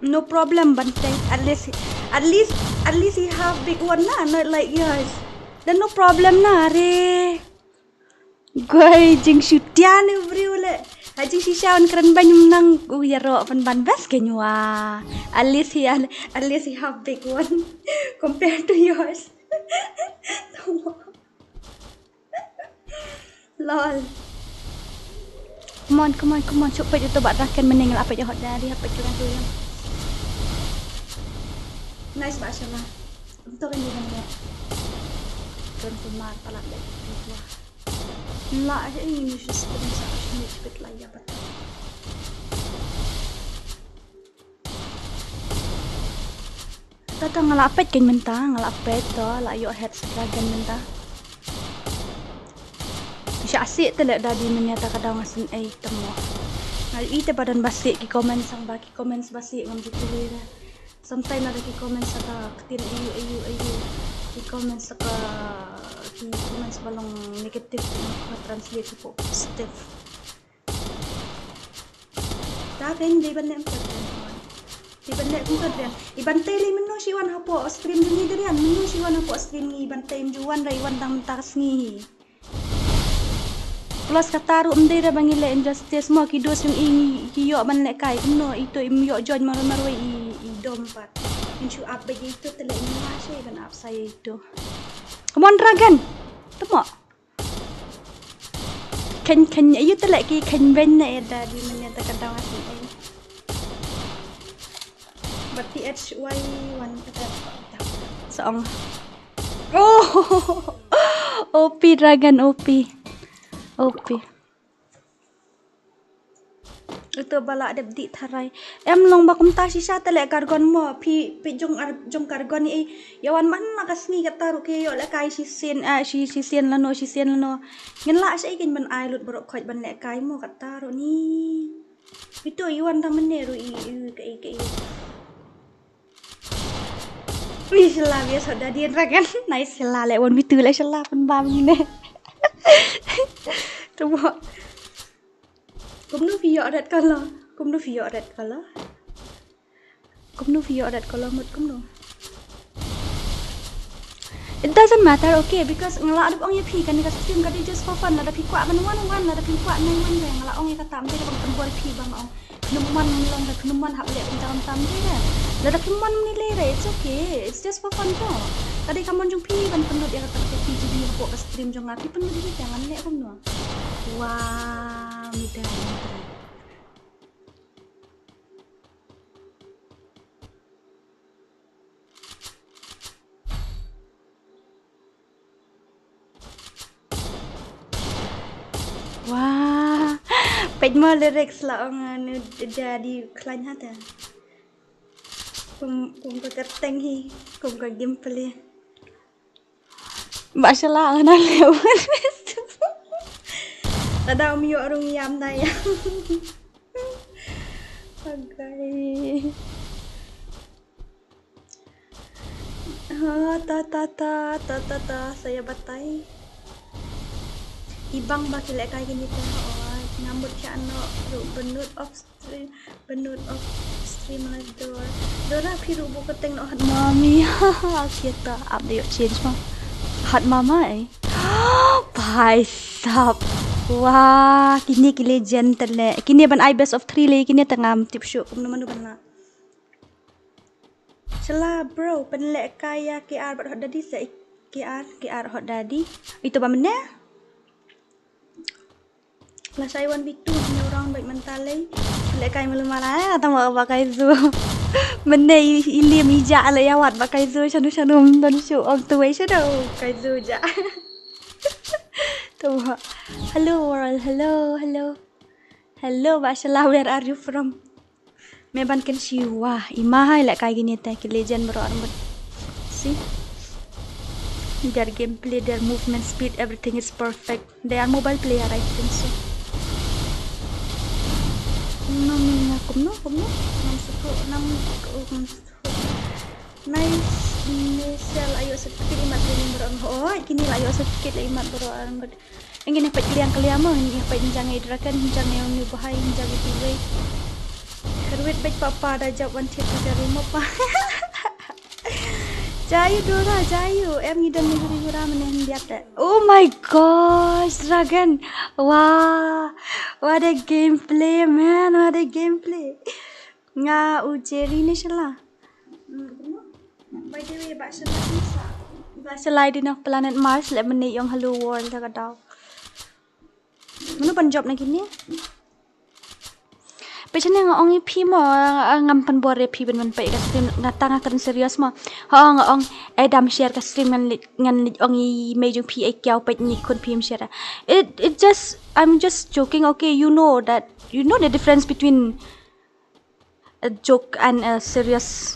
No problem, Bante. At least, at least, at least he have big one na, not like yours. Then no problem na, re. Goi jing shu tian u briew le. Ha jing shisha un kren ban nang u ïaroh ban ban best ke nyua. At least he, at least he have big one compared to yours. Lol. Come on, come on, come on. Shu peit uto ba Dragon mynne, nga la peit hot Daddy, ha peit kena tu ya. Nice ba Shama. Uto kan dia kan dia. Kan kumar pala deh. La aja ini ni shu screen sa shu ni cepet lah ya pat. Tata nga la peit kan mynta, nga la peit to, la ïoh head sa Dragon mynta. Sha sih te leh Daddy mynne ta ka daw nga sngewthuh mo. Nga ïohi te ba don ba sih ki comments, sngewbha ki comments ba sih ngam ju pule re. Sometimes ada ki comments sa ka ktien ayu ayu ayu. Ki comments sa ka, ki comments ba long negative, ki translate hapoh positive. Ta ken dei ban leh mkot rian. Dei ban leh mkot rian. I Bante lei mynno shi wan hapoh stream jong ngi, Darian, mynno shi wan hapoh stream ngi, i Bante im ju wan, ra i wan tang mynta ka sngi hi. Plus kata ruh ym dei ra ba ngi leh injustice mo, ki dos jong i ngi, ki ïoh ban lehkai kumno, ito im ïoh join marwei marwei i, i dom pat. Ngin shu ap beit ito te leh, ngin lah sha i ban ap sa ito. Come on Dragon. Temo. Khein khein ayu te leh ki khein beiñ na eda di mynne ta ka daw ngi sngewthuh. But T H Y one kata sa ong. Oh. O P Dragon, O P. O P. Uto ba la dep dih tharai. Em long ba kumta shisha te leh Kargon mo, phi, phi jong ar, jong Kargon i. Ïa wan man la ka sngi kata ruh ki ïoh lehkai shisien, eh, shi, shisien lano, shisien lano. Ngin lah sha i kin ban ai lut baroh khoit ban lehkai mo kata ruh ni. Phi to i wan tang mynne ruh i, i, ka i, ka i. Ui, shala, biasa dah dia rakan. Nice, shala, leh wan bitu leh shala pynbam ne. Temo. Kumno phi ïoh red color? Kumno phi ïoh red color? Kumno phi ïoh red color mut kumno? It doesn't matter, okay, because nga la dep ong ïa phi kane ka stream ka dei just for fun, lada phi kwah ban wan wan, lada phi kwah nai wan re, nga la ong ïa kata, ym dei ban pynbor ïa phi ba nga ong. Khlem mon long da khlem mon hap leh pynjam tam de re. Lada khlem mon mni leh re, it's okay. It's just for fun to. Ka dei ka mon jong phi ban pynlut ïa kata ka P G D hapoh ka stream jong nga. Phi pynlut ïa ka ngan leh kumno. Wow, mi dei mi dei. Wah, peit mo lyrics la ong anu da di khlaiñ hata. Kum, kum ka kyrteng hi, kum ka gameplay. Ba shala la na le wan. Lada um ïoh rung ïam da ïa. Agai. Ha, ta, ta, ta, ta, ta, ta, sa ïa batai. I bang ba ki lehkai kine te, oh, ngam bud khia noh ruh, bynnud off stream, bynnud off stream la dor. Dora phi ruh buh kyrteng noh hat mami. Ha, ha, okay ta, ap da ïoh change ma. Hat mama eh. Bhai sahab. Wah, kine ki legend te leh. Kine ban ai best of three leh, kine te ngam tip shuh kumno mano ban lah. Shala bro, pynlehkai ïa K R bad Hot Daddy sa, K R, K R Hot Daddy. Ito ba mynne? Lashai wan bitu new round bad mynta lei. Lehkai malu mala, eh, tama ba kai zu. Mynne i, i lim i ja leh ïa wat ba kai zu, shanu shanu, don shu ong tu wei shanu, kai zu ja. Tama. Hello world, hello, hello. Hello, ba shala, where are you from? Me ban kynshi, wah, i ma hai leh kai kine te ki legend baroh arngut. See? Their gameplay, their movement speed, everything is perfect. They are mobile player, I think so. No, me nga kumno, kumno? Ngam sngewthuh, ngam sngewthuh. Nice, Michelle, ayo certificate imat kine baroh arngut. Oh, kine la ayo certificate la imat baroh arngut. Ngin ïa peit liang ka liang mo, ngin ïa peit jang i Dragon, jang i Ong Yu Bahai, jang i Tiwei. Kyrwit beit papa da jop wan thied ka jari mo pa. Jayu Dora, jayu. Em ngi don ni huri hura mane hyndiat de. Oh my gosh, Dragon. Wah. What a gameplay, man. What a gameplay. Nga u Jerry ne shala. Hmm, kumno? By the way, ba shala ni sa. Ba shala di na planet Mars, le mane yong hello world ka daw. Mano ban jop na kine? Pechane nga ong i phi mo, ah, ngam pynbor ïa phi ban, ban peit ka stream, nga tang nga kren serious mo. Ho nga ong, eh, dam share ka stream ngan leit, ngan leit ong i mei jong phi, eh, kiaw peit ni khun phi em share. It, it just, I'm just joking, okay? You know that, you know the difference between a joke and a serious,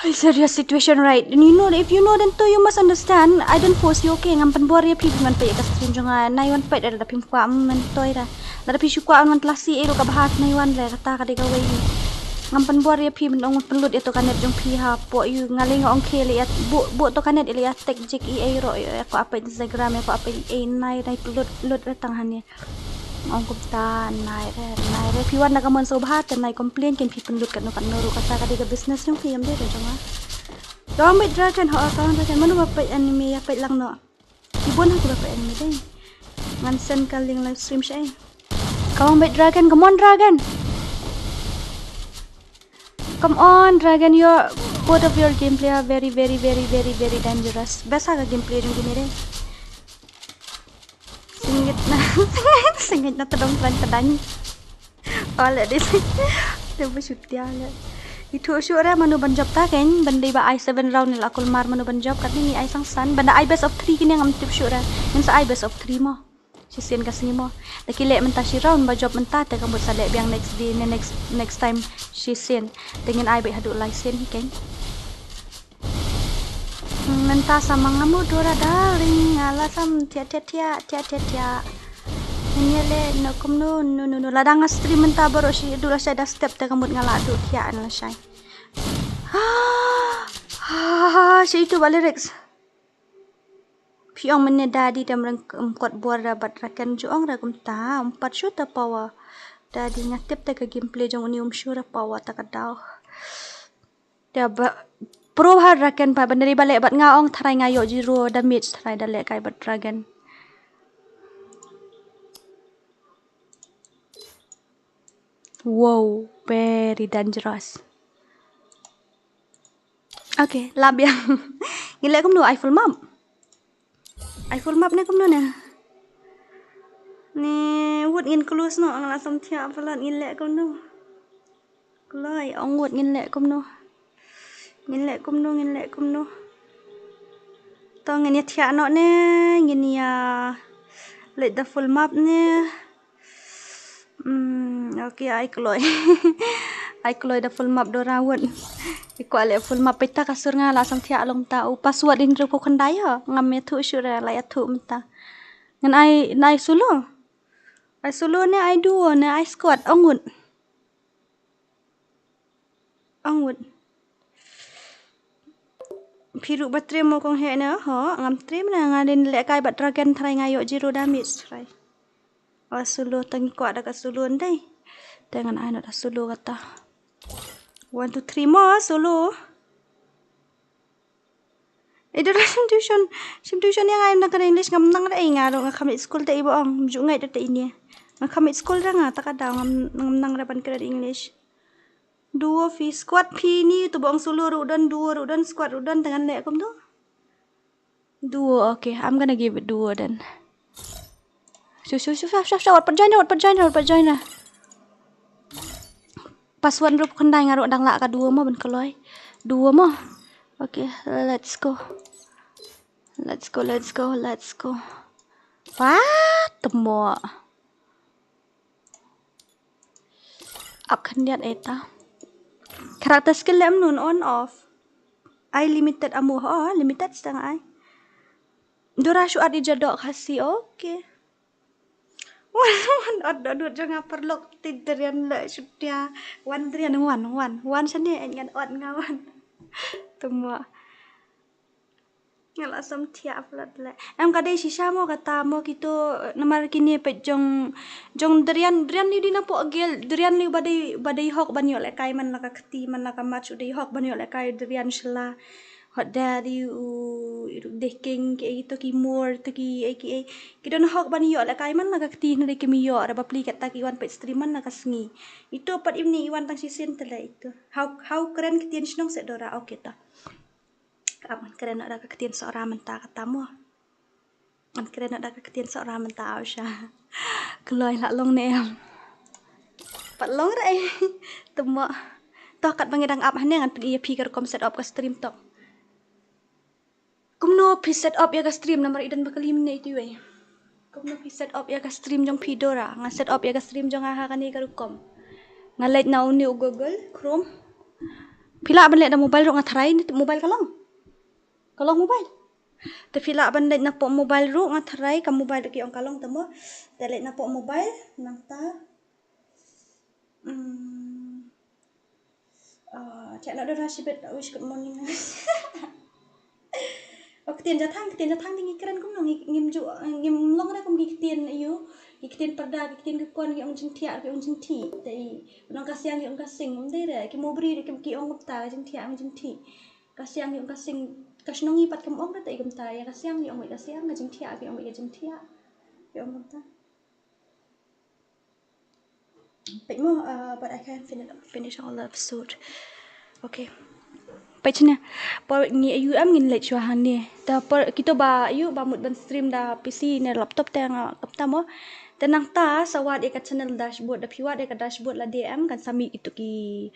a serious situation, right? And you know, if you know, then too, you must understand. I don't force you, okay? Ngam pynbor ïa phi ban peit ka stream jong nga. Nai wan peit da phim kwah, mm, man toi da. Da phi shu kwah man tlasi ïa ruh ka bha, nai wan re, kata ka dei kawei. Ngam pynbor ïa phi ban ong pynlut ïa to ka net jong phi hapoh ïa nga, lei nga ong khie lei ïa buh, buh to ka net lei ïa tek jik i ei ruh, ïa ko apeit Instagram, ïa ko apeit ei, nai, nai pynlut, lut re tang hangne. Ong kumta, nai re, nai re. Phi wan da ka mon sngewbha te nai complain, kin phi pynlut katno katno ruh, kata ka dei ka business jong phi, em dei re jong nga. Ka Ong Beit Dragon, ho, Ka Ong Beit Dragon, mano ba peit anime, ïa peit lang noh. Ki bun ha kiba peit anime dei. Ngan send ka link live stream sha ei. Ka Ong Beit Dragon, come on Dragon. Come on Dragon, your, both of your gameplay are very, very, very, very, very dangerous. Best ha ka gameplay jong kine dei. Sngewbha na, sngewbha na tdong klan kdang. Ole di. Te bu shutia le. Ithuh shuh re mano ban jop ta kein, ban dei ba ai seven round la kulmar mano ban jop, katni ngi ai sangsan, ban da ai best of three kine ngam tip shuh re. Ngin sa ai best of three mo. Shisien ka sngi mo. Da ki leh mynta shi round ba jop mynta te ka mut sa leh biang next day ne next, next time shisien. Te ngin ai beit haduh lai sien hi kein. Mynta sa ma nga mo Dora darling, nga la sam thiah thiah thiah thiah thiah thiah. Ngin ïa leh no kumno no no no. Lada nga stream mynta baroh shi dula shai da step te ka mut nga la duh thiah la shai. Ha ha ha, shi itu ba lyrics. Phi ong mynne daddy dam rang, em, kot bor da bad Raken ju ong ra kumta, um pat shu ta power. Daddy nga tip te ka gameplay jong uni um shu ra power ta ka daw. Te ba pro ha Raken pa ban ri ba leh bad nga ong tharai nga ïoh zero damage tharai da leh kai bad Raken. Wow, very dangerous. Okay, la biang. Ngin leh kumno, ai full map. Ai full map ne kumno ne. Ne wut ngin close noh, nga la sam thiah palat ngin leh kumno. Kloi, ong wut ngin leh kumno. Ngin leh kumno, ngin leh kumno. To ngin ïa thiah noh ne, ngin ïa leh da full map ne. Hmm, okay, ai kloi. Ai kloi da full map Dora wut. I kwah leh full map peit ta ka sur nga la sam thiah long ta. U password in ruh ko khyndai ha. Ngam ïathuh shuh re, la ïathuh mynta. Ngan ai, ngan ai solo. Ai solo ne ai duo ne ai squad, ong wut. Ong wut. Phi ruh ba trei mo kong heh ne, ho, ngam trei ne, nga dei leh kai bad Raken tharai nga ïoh zero damage tharai. Wa solo tang i kwah da ka solo ndai. Te ngan ai noh da solo kata. One, two, three mo solo. Eh, Dora shim tuition, shim tuition ïa nga, em na ka English ngam nang re, eh, nga ruh nga kham leit school te i ba ong, ju ngai te i ne. Nga kham leit school re nga, ta ka daw ngam, ngam nang re ban kren English. Duo phi, squad phi ni, to ba ong solo ruh don, duo ruh don, squad ruh don, te ngan leh kumno. Duo, okay, I'm gonna give it duo then. Shu, shu, shu, shu, shu, shu, wat pat join, wat pat join, wat pat join. Password ruh khyndai nga ruh dang lah ka duo mo ban kloi. Duo mo. Okay, let's go. Let's go, let's go, let's go. Wah, temo. Ap khyndiat eta. Character skill lem nun on off. Ai limited amu ho, limited stang ai. Dora shu at i jadok hasi, okay. Wan, wan, ot dodut jong nga parlok ti derian le shutia. Wan derian wan, wan, wan sani en ngan ot nga wan. Tumwa. Nga la som thiah plat le. Em ka dei shisha mo kata mo kito, eh, namar kine peit jong, jong derian, derian liu di na pok gel, derian liu ba dei, ba dei hok ban ïoh lehkai man la ka kti, man la ka mat shu dei hok ban ïoh lehkai derian shla. Hot da di u, u dehking ki ei to ki mor to ki ei ki ei. Ki don hok ban ïoh lehkai man la ka kti hynrei kim ïoh da ba pli kata ki wan peit stream man la ka sngi. Ito pat imni i wan tang shisien te le ito. How, how kren ktien shnong se Dora, okay ta. Ap ngan kren noh da ka ktien Sohra mynta kata mo. Ngan kren noh da ka ktien Sohra mynta au sha. Kloi la long ne em. Pat long re. Te mo. To kat ba ngi dang ap hangne ngan pyni ïa phi ka rukom set up ka stream to. Kumno phi set up ïa ka stream namar i don ba kylli mynne itu wei. Kumno phi set up ïa ka stream jong phi Dora. Nga set up ïa ka stream jong nga ha kane ka rukom. Nga leit na une u Google Chrome. Phi lah ban leit na mobile ruh nga tharai ni mobile ka long. Ka long mobile. Te phi lah ban leit na pok mobile ruh nga tharai ka mobile ruh ki ong ka long te mo. Te leit na pok mobile nangta. Hmm. Ah, cak nak dah nasib bet wish good morning. Oh, ktien Jathang, ktien Jathang ni ngi kren kumno ngi, ngim ju, ngim long re kum ngi ktien ayu, ngi ktien Pyrda, ngi ktien ki kon, ngi ong jingthiah, ngi ong jingthi. Te i nong Ka Siang, ngi ong Ka Sing, ym dei re, ki Mowbray, ki, ki ong kumta, jingthiah, ngi jingthi. Ka Siang, ngi ong Ka Sing, ka shnong ngi pat kam ong re, te i kumta, ïa Ka Siang, ngi ong wei Ka Siang, ka jingthiah, ngi ong wei ka jingthiah. Ngi ong kumta. Peit mo, uh, but I can't finish, finish all the episode. Okay. Peit shane. Por ngi ayu em ngin leit shuwa hangne. Ta por kito ba ayu ba mut ban stream da P C ne laptop te nga kap ta mo. Te nangta sa wad ïa ka channel dashboard, da phi wad ïa ka dashboard lade em kan sa mih kito ki,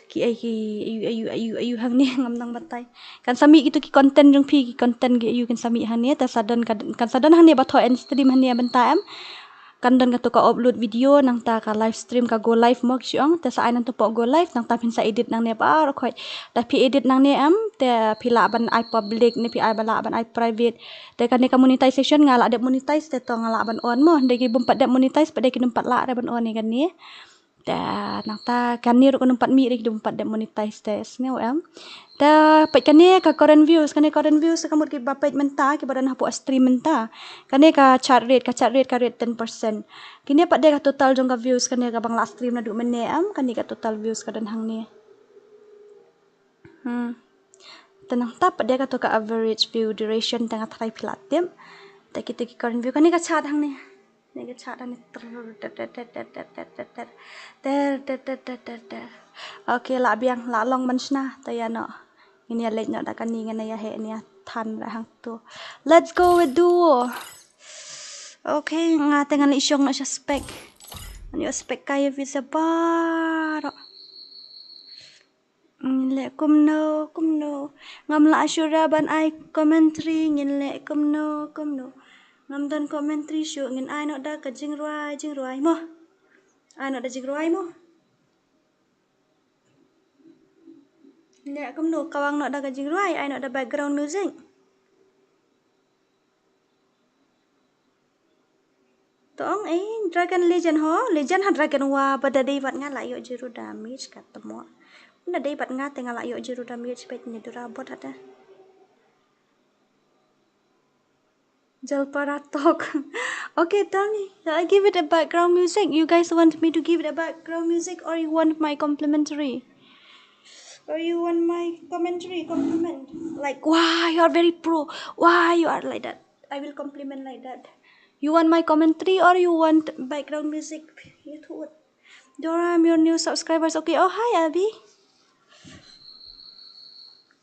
ki ai ki ayu, ayu, ayu, ayu hangne ngam nang batai. Kan sa mih kito ki content jong phi, ki content ki ayu kan sa mih hangne, te sa don ka, kan sa don hangne ba thoh end stream hangne bynta em. Kan don kato ka upload video, nangta ka live stream, ka go live mo ki ong, te sa ai nangta pok go live, nangta phin sa edit nangne baroh khoit. Da phi edit nangne em, te phi lah ban ai public ne phi ai ba lah ban ai private. Te kane ka monetization nga lah dep monetize te to nga lah ban on mo, de ki bym pat dep monetize, pat de ki bym pat lah re ban on ïa kane. Te nangta kane ruh kan ym pat mih re ki dum pat dep monetize te sngew em. Te peit kane ka current views, kane current views ka mut ki ba peit mynta ki ba don hapoh stream mynta. Kane ka chat rate, ka chat rate ka rate ten percent. Kine pat de ka total jong ka views kane ka bang la stream naduh mynne em, kane ka total views ka don hangne. Hmm. Te nangta pat de kato ka average view duration te nga tharai phi la tip. Te kito ki current view kane ka chat hangne. Ne ka chat hangne. Ter, ter, ter, ter. Okay, la biang, la long ban shna. Te ïa noh. Ngin ïa leit noh da kane ngin ïa heh ne ïa than da hangto. Let's go with duo. Okay, nga te ngan leit shong noh sha spec. Ngan ïoh spec ka ïa visa baroh. Ngin leh kumno, kumno. Ngam lah shuh ra ban ai commentary, ngin leh kumno, kumno. Ngam don commentary shuh, ngin ai noh da ka jingrwai, jingrwai mo. Ai noh da jingrwai mo. Ngin leh kumno, kawang noh da ka jingrwai, ai noh da background music. To ong ei Dragon Legend ho, Legend ha Dragon wa ba da dei bad nga la ïoh zero damage ka tamo. Da dei bad nga te nga la ïoh zero damage peit ne dura bot hata. Jalpara talk. Okay, tell me. Shall I give it a background music? You guys want me to give it a background music or you want my complimentary? Or you want my commentary, compliment? Like, wow, you are very pro. Wow, you are like that. I will compliment like that. You want my commentary or you want background music? You thought. Dora, I'm your new subscribers. Okay. Oh, hi, Abby.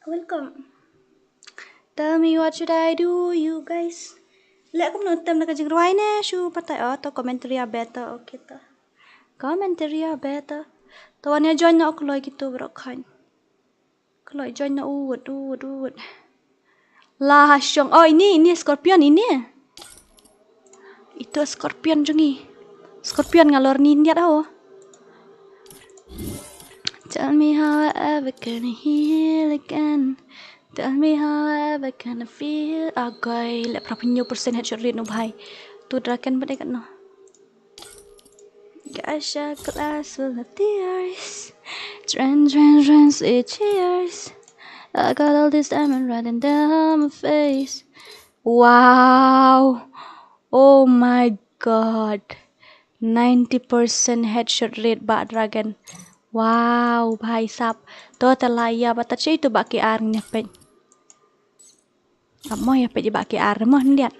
Welcome. Tell me what should I do, you guys. Leh kumno tem na ka jingrwai ne shu patai. Oh, to commentary are better. Okay to. Commentary are better. To wan ïa join na kloi kito bro khan. Kloi join na u wut, u wut, u wut. La ha shong. Oh, ini, ini scorpion ini. Ito scorpion jong i. Scorpion ngalor ni niat ho. Tell me how I ever gonna heal again. Tell me how I ever gonna feel. Agai, leh phra phew percent headshot rate no bhai. Tu dragon bad ikat no. Gosh, a glass full of tears. Drench, drench, drench, say cheers. I got all this diamond running down my face. Wow. Oh my god. Ninety percent headshot rate ba dragon. Wow, bhai sab. To ta la ïa ba ta chei tu ba ki ar nya pej. Ap mo ïa pej ba ki ar mo ndiat.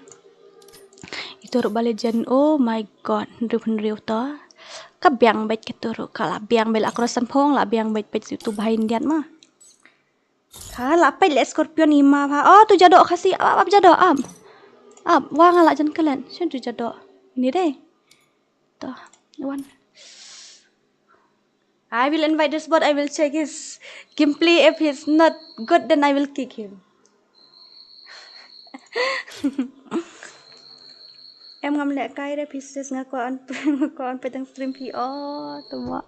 Itu ruh ba legend. Oh my god. Hynriew hynriew to. Ka biang bej kitu ruh ka la biang bej la cross san phong la biang bej pej situ bhai ndiat mo. Ha la pej leh scorpion i ma bha. Oh tu jadoh khasi ap ap jadoh ap. Ap wa nga la jan kalen. Shen tu jadoh. Ini deh. To. Wan. I will invite this bot, I will check his gameplay. If he's not good, then I will kick him. Em ngam lehkai re pieces nga ko an ko an petang stream pi oh tuma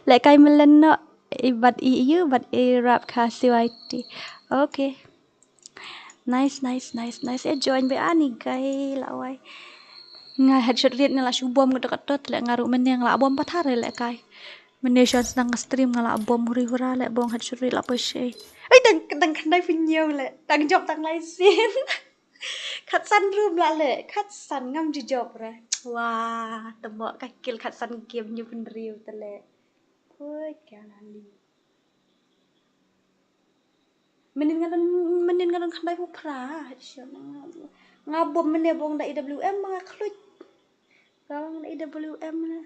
lehkai melen no ibat i yu bat i rap ka C Y T. Okay. Nice, nice, nice, nice. Eh, join be ani gai la wai. Nga headshot rate ne la shu bom ka dekat tot le nga ru meneng la bom pathar le kai. Mene shon snang ka stream nga la bom huri hura le bong headshot rate la pa shei. Ai dang dang khandai pynyew le. Dang job tang lai sin. Khat san room la le. Khat san ngam ju job re. Wah, tembok ka kill khat san game nyu pynriu te le. Oi, ka la li. Menin nga don menin nga don khandai pu phra. Nga bom mene bong da E W M nga khluit. Bong da E W M na.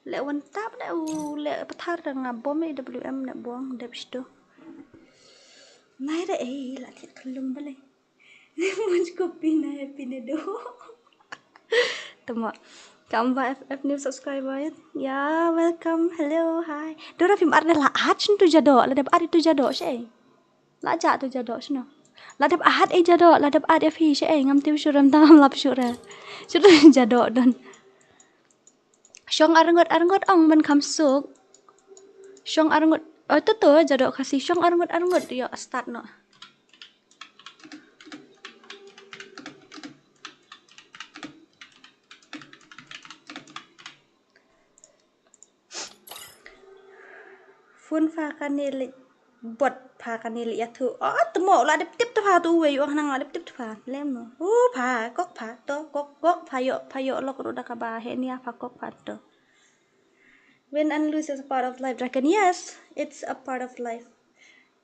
Le wan tap na u le pathar da nga bom E W M na bong dep sto. Nai re ei la thit khlum bale. Much ko pina hai pina do. Tama. Kam ba F F new subscriber. Ya, welcome. Hello, hi. Dora phim ar da la at shin tu jado, la dep at tu jado she. La ja tu jado shino. La dep at e jado, la dep at e phi she ngam tiu shuram tangam lap shura. Shutu jado don. Shong arngot arngot ong ban kham suk. Shong arngot. Oh tu tu jado khasi shong arngot arngot yo start no. Phone pha kane le bot pha kane le yathu. Oh tmo la dep tip tu pha tu wei oh nang la dep tip tu pha lem no. Oh pha kok pha to kok kok pha yo pha yo lok ru da ka ba he nia pha kok pha to. Win and lose is a part of life, Dragon. Yes, it's a part of life.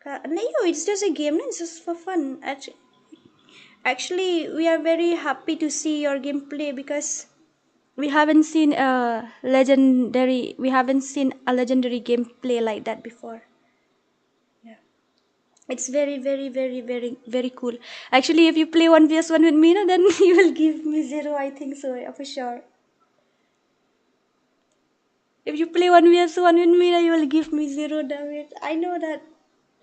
Ka, no, it's just a game, no? It's just for fun. Actu- Actually, we are very happy to see your gameplay because we haven't seen a legendary we haven't seen a legendary gameplay like that before. Yeah. It's very, very, very, very, very cool. Actually, if you play one v one with me, no, then you will give me zero, I think so, yeah, for sure. If you play one v one with me, you will give me zero damage. I know that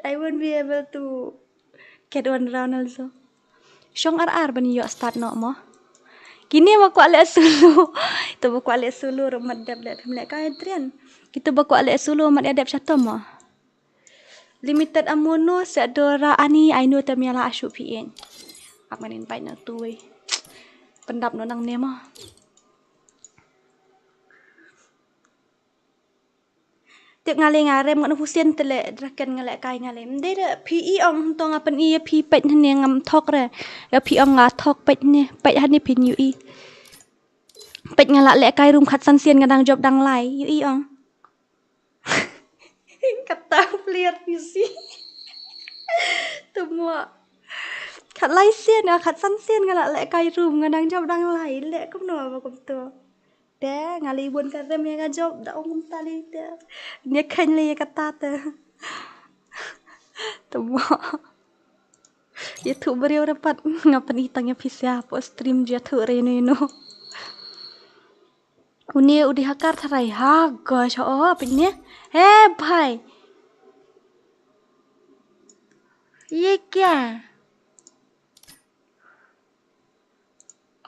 I won't be able to get one round also. Shong ar ar ban yo start no mo. Kini ba kwah le solo. Ito ba kwah le solo ro mat dep le phim le ka Adrian. Kito ba kwah le solo mat ya dep shato mo. Limited amono se dora ani I know te miala ashu pi en. Ap ngan invite no tu wei. Pendap no nang ne mo. Tip nga le nga rem ngan husian te le draken nga le kai nga le. Mde de phi i ong to nga pen i phi pet hne ngam thok re. Ya phi ong nga thok pet hne pet hne phin yu i. Pet nga la le kai rum khat san sian nga dang job dang lai yu i ong. Kata player P C. Tuma khat lai sian khat san sian nga la le kai rum nga dang job dang lai le kum no ba kum to. Te nga li bun ka rem ya nga job da ong ta li te. Nya khan li ka ta te. Te mo. Ya thu beriu rapat nga pen itang ya pisa po stream ya thu re no no. Uni udi hakar tharai ha gosh oh pin ne. He bhai. Ye kya?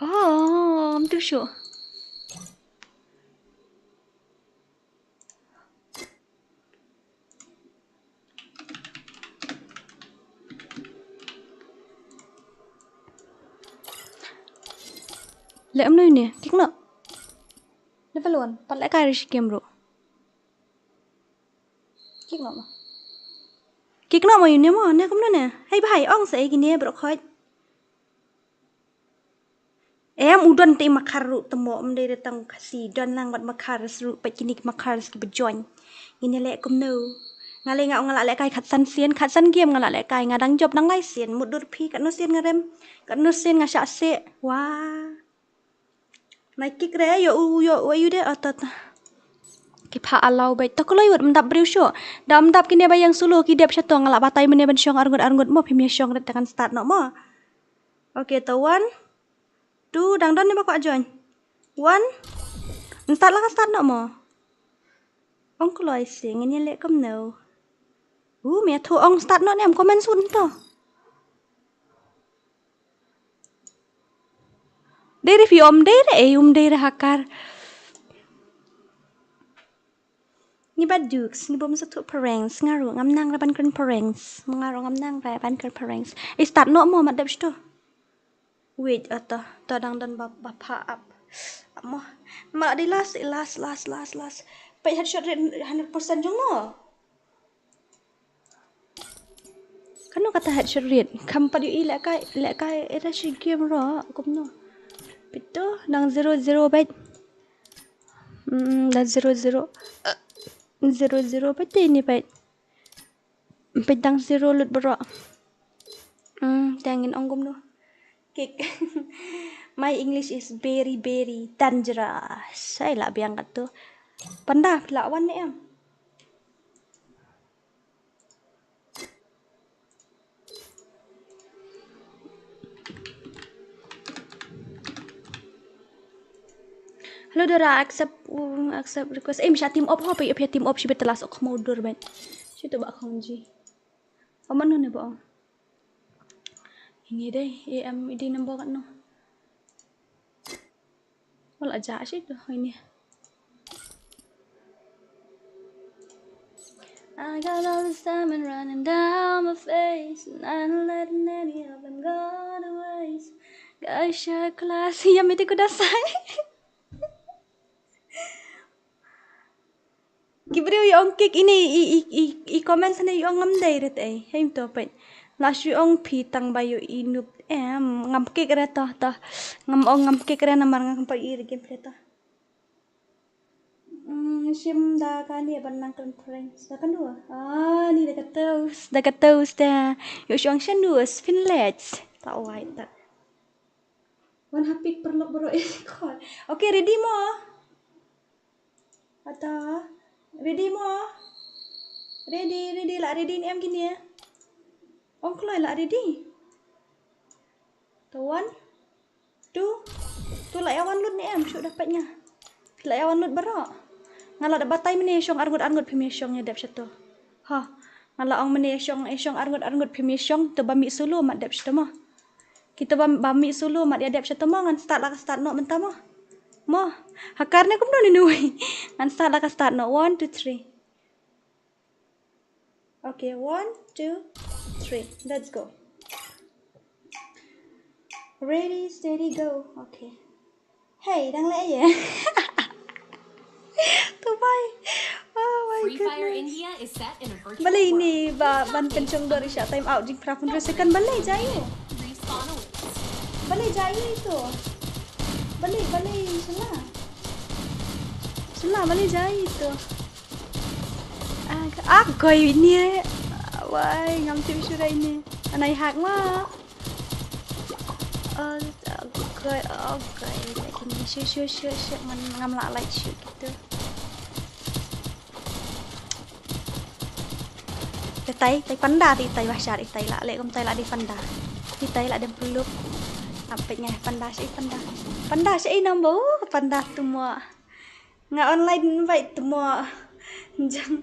Oh, I'm too sure. Leh kumno ïa une? Kick noh. Level one. Pat lehkai re shi game ruh. Kick noh mo. Kick noh mo ïa une mo. Ne kumno ne? Hei bhai, ong sa ei kine baroh khoit. Em, u don te i Makhar ruh te mo, ym dei re tang Khasi, don lang bad Makhar ruh, peit kine ki Makhar ki ba join. Ngin ïa leh kumno? Nga leh nga, nga la lehkai khatsan sien, khatsan game nga la lehkai, nga dang jop dang lai sien, mut dur phi katno sien nga rem, katno sien nga shah seh. Wah. Nai kick re, ïoh u, ïoh u, ïoh u de, oh, ta, ta. Ki pha alaw beit, to kloi wut, ym dap briew shuh. Da ym dap kine ba ïeng solo, ki dep shato, nga la batai mynne ban shong arngut arngut mo, phim ïa shong re te kan start noh mo. Okay, to one, two, dang don ne ba kwah join. One, start la ka start noh mo. Ong kloi seh, ngin ïa leh kumno. U, me thu ong start noh ne em comment sut to. Dei re phi ym dei re, ei ym dei re Hakar. Ngi ba duk, ngi bym sa thuh pranks, nga ruh ngam nang ra ban kren pranks, nga ruh ngam nang ra ban kren pranks. I start noh mo mat dep shto. Wait, ato, to dang don ba, ba pha ap. Ap mo. Ma di last, last, last, last, last. Peit headshot rate hundred percent jong no. Kano kata headshot rate? Kham pat ïohi lehkai, lehkai era shi game ruh, kumno. Pito, dang zero zero beit. Hmm, dang zero zero. Zero zero beit te ini beit. Beit dang zero lut baroh. Hmm, te ngin ong kumno. Kick. My English is very, very dangerous. Ai la biang katto. Panda, la wan ne em? Hello Dora, accept, uh, accept request. Em, sha team op ho, pa ïoh phi team op, shi bit telas ok mo dur beit. Shi to ba khong ji. Ong mano ne ba ong. Ini dei, A M I D number katno. Wala ja shi to, ini. I got all this diamond running down my face, and I ain't letting any of them go to waste. Guys, share class. Yamete kudasai. Ki briew ïa ong kick ini i, i, i, i comment ne ïa ong ngam dei re te ei. Hei to peit. La shu ong phi tang ba ïohi noob em. Ngam kick re to, to. Ngam ong ngam kick re namar ngam pat ïohi re gameplay to. Mm, shim da kane ban nang kren pranks. Da kano? Ah, ni da ka toast. Da ka toast da. Ïoh shu ong shanus, finlets. Ta wai ta. Wan ha pick paralok baroh eh. Okay, ready mo? Ata. Ready mo? Ready, ready, la ready ne em kine? Ong kloi la ready. To one, two. To la ïa wan lut ne em, shu da peit nga. La ïa wan lut baroh. Nga la da batai mynne shong arngut arngut phim ïa shong ïa dep shato. Ha. Nga la ong mynne shong, shong arngut arngut phim ïa shong, to ba mih solo mat dep shato mo. Kito ba, ba mih solo mat ïa dep shato mo, ngan start la ka start noh mynta mo. Mo, Hakar ne kumno ne nui. Ngan start la ka start noh. One, two, three. Okay, one, two, three. Let's go. Ready, steady, go. Okay. Hey, dang leh ïa. To bai. Oh my Free Fire goodness. India is set in a virtual Balei world. Ni ba ban pynshong dor sha time out jingphra pynroi second balei jai. Respawn awaits. Balei jai to. Balei, balei shala. Shala balei jai to. Ag-, agoi ni. Wai, ngam tip shurai ni. Anai hak ma. Oh, agoi, agoi. Lagi ni shu, shu, shu, shu. Ngam, ngam lah like shu gitu. Te tai, tai panda te tai bashar, tai la leh kum tai la di panda. Te tai la dem peluk. Ampet ngai panda shi panda. Panda shi number, uh, panda tu mo. Nga online invite tu mo. Jang.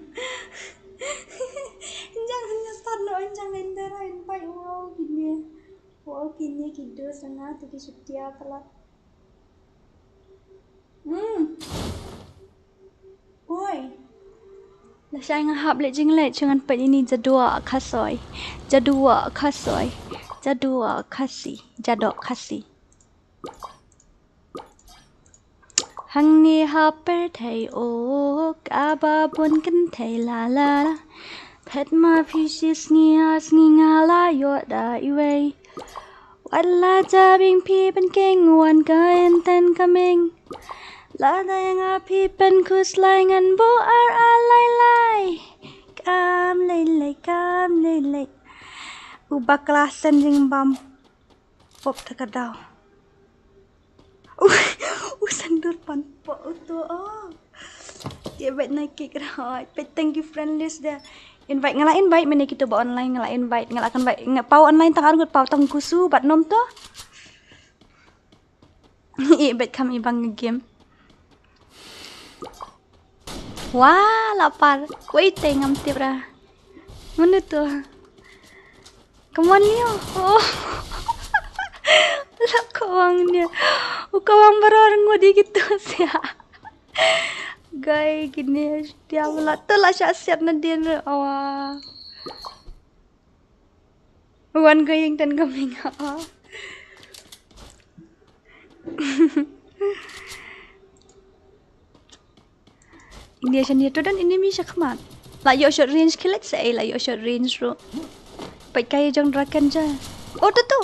Jang hanya start no jang ender invite wow kine. Wow kine kido sana tu ki sutia pala. Hmm. Oi. Lashai nga hap leh jingleh, shu ngan peit ini jadua khasoi. Jadua khasoi. Jadua khasi. Jadok khasi. Hangne ha pyrthei o, kaba bun kynthei la la la. Phet ma phi shi sngi ar sngi nga la ïoh da iwei. Wat la ja biang phi ban kynwan ka ïing ten ka meng. Lada ïa nga phi pynkhuslai ngan buh ar ar lai lai. Kam lei lei, kam lei lei. U bakla seng jingbam. Pop ta ka daw. U, u seng dur pan pop u to, oh. Ïa bad na kick ra hoi. Peit thank you friend list da. Invite nga la invite mynne kito ba online nga la invite nga la kan invite nga pau online tang arngut pau tang kusu bad nom to. I bet kam i bang game. Wah, lapar. Wait, te ngam tip ra. Mana tu? Come on, Leo. Oh. La kawang dia. U kawang baroh ngudi gitu sia. Gai gini dia la tu la sya siat na dia. Awa. Wan ka ïing ten ka meng ha. Ini sha ni to don enemy sha khmat. La ïoh short range kilit sa ei la ïoh short range ru. Peit ka ïa jong draken ja. Oh tu tu.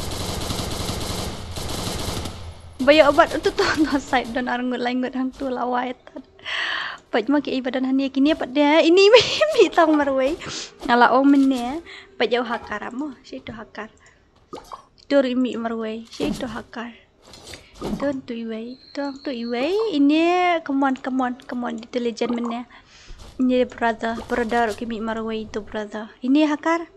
Ba ïoh bat tu tu no side don ar ngut lai ngut hang tu la wai tad. Peit ma ki ei ba don hani kine pat de ini mi mi tang marwei. Nga la ong mynne peit ïa u hakar mo shi tu hakar. Tur imi marwei shi tu hakar. Don tu iwei, don tu iwei. Ini come on, come on, come on. Di tu legend mynne. Ini brother, brother ki mi marwei tu brother. Ini hakar.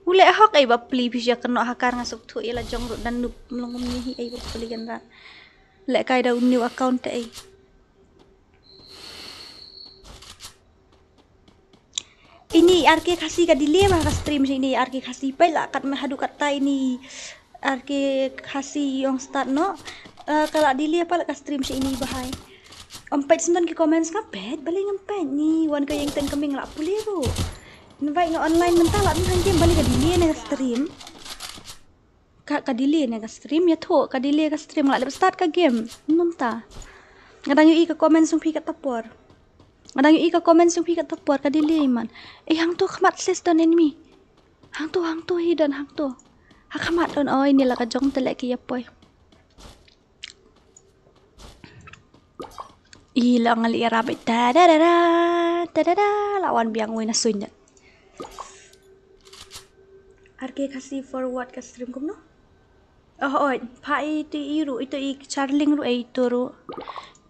U leh hok ei ba pli phi sha kano hakar nga suk thu ïa la jong ruh dan nup mlong ni hi ei ba pli kan rat. Leh kai da u new account te ei. Ini R K Khasi ka delay ma ka stream sha ini R K Khasi peit la kat ma haduh katta ini R K Khasi ong start noh. Eh, ka la delay pa la ka stream sha ini bahai. Om peit sendon ki comments ka peit bali ngam peit ni wan ka ïing ten ka meng la pule ruh. Invite nga online mynta la tang game bali ka delay na ka stream. Ka, ka delay ne ka stream ïa thoh ka delay ka stream la dep start ka game. Mynta. Nga dang ïohi ka comment sung phi kata por. Nga dang ïohi ka comment sung phi kata por ka delay man. Eh hang to khmat sis don enemy. Hang to hang to hi don hang to. Ha khmat don oi ni la ka jong te leh ki ïa poi. I la ngali ïarap ta da da da ta da da la wan biang wei na sunya. R K Khasi forward ka stream kumno? Oh oi, pha i tu i ru, i tu i charling ru, i tu ru.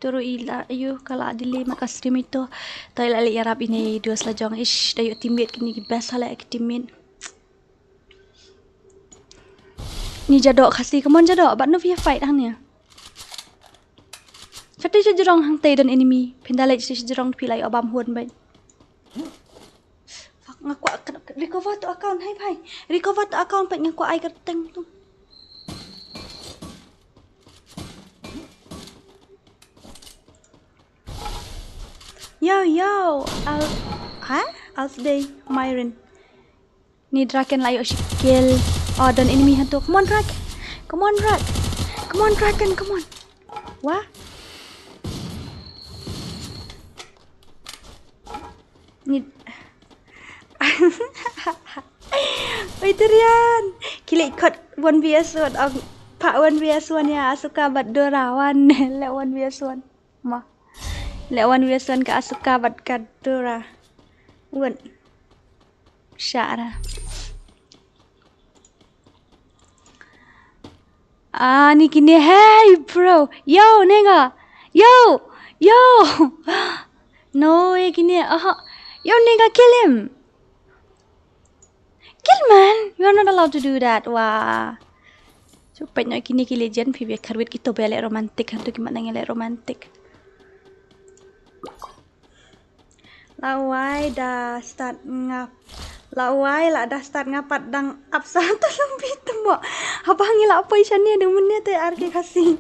Tu ru i la, ayu ka la delay ma ka stream i tu. Ta i la li ïarap ini dos la jong ish, da yu teammate kini ki best hala ki teammate. Ni jadok Khasi, come on jadok, bat no phi fight hang ni. Shatei sha jrong hang tei don enemy, pynda leit sha jrong phi lai obam hon bai. Fuck, nga kwah recover to account, hai bhai. Recover to account, peit nga kwah ai kyrteng tu. Yo, yo, Al, ha? Al Sdei, Myron. Ni draken la ïoh shi kill. Oh, don enemy hantu. Come on, Drak. Come on, Drak. Come on, draken, come on. Wah. Ni. Oi, Darian. Kilik kot one V S one. Oh, pa one V S one ya. Asuka bad Dora one. Le one V S one. Ma. Le one V S one ka Asuka bad ka Dora. Won. Shara. Ah, ni kine, hey, bro. Yo, nigga. Yo. Yo. No, ye kine. Aha. Yo, nigga, kill him. Kill man. You are not allowed to do that. Wah. Chupet no kine ki legend phi be kharwit ki to be le romantic hantu ki manang le romantic. La wai da start ngap. La wai la da start ngap pat dang ap sa tu lum bi temo. Haba ngi la poi shane de munne te R K Khasi.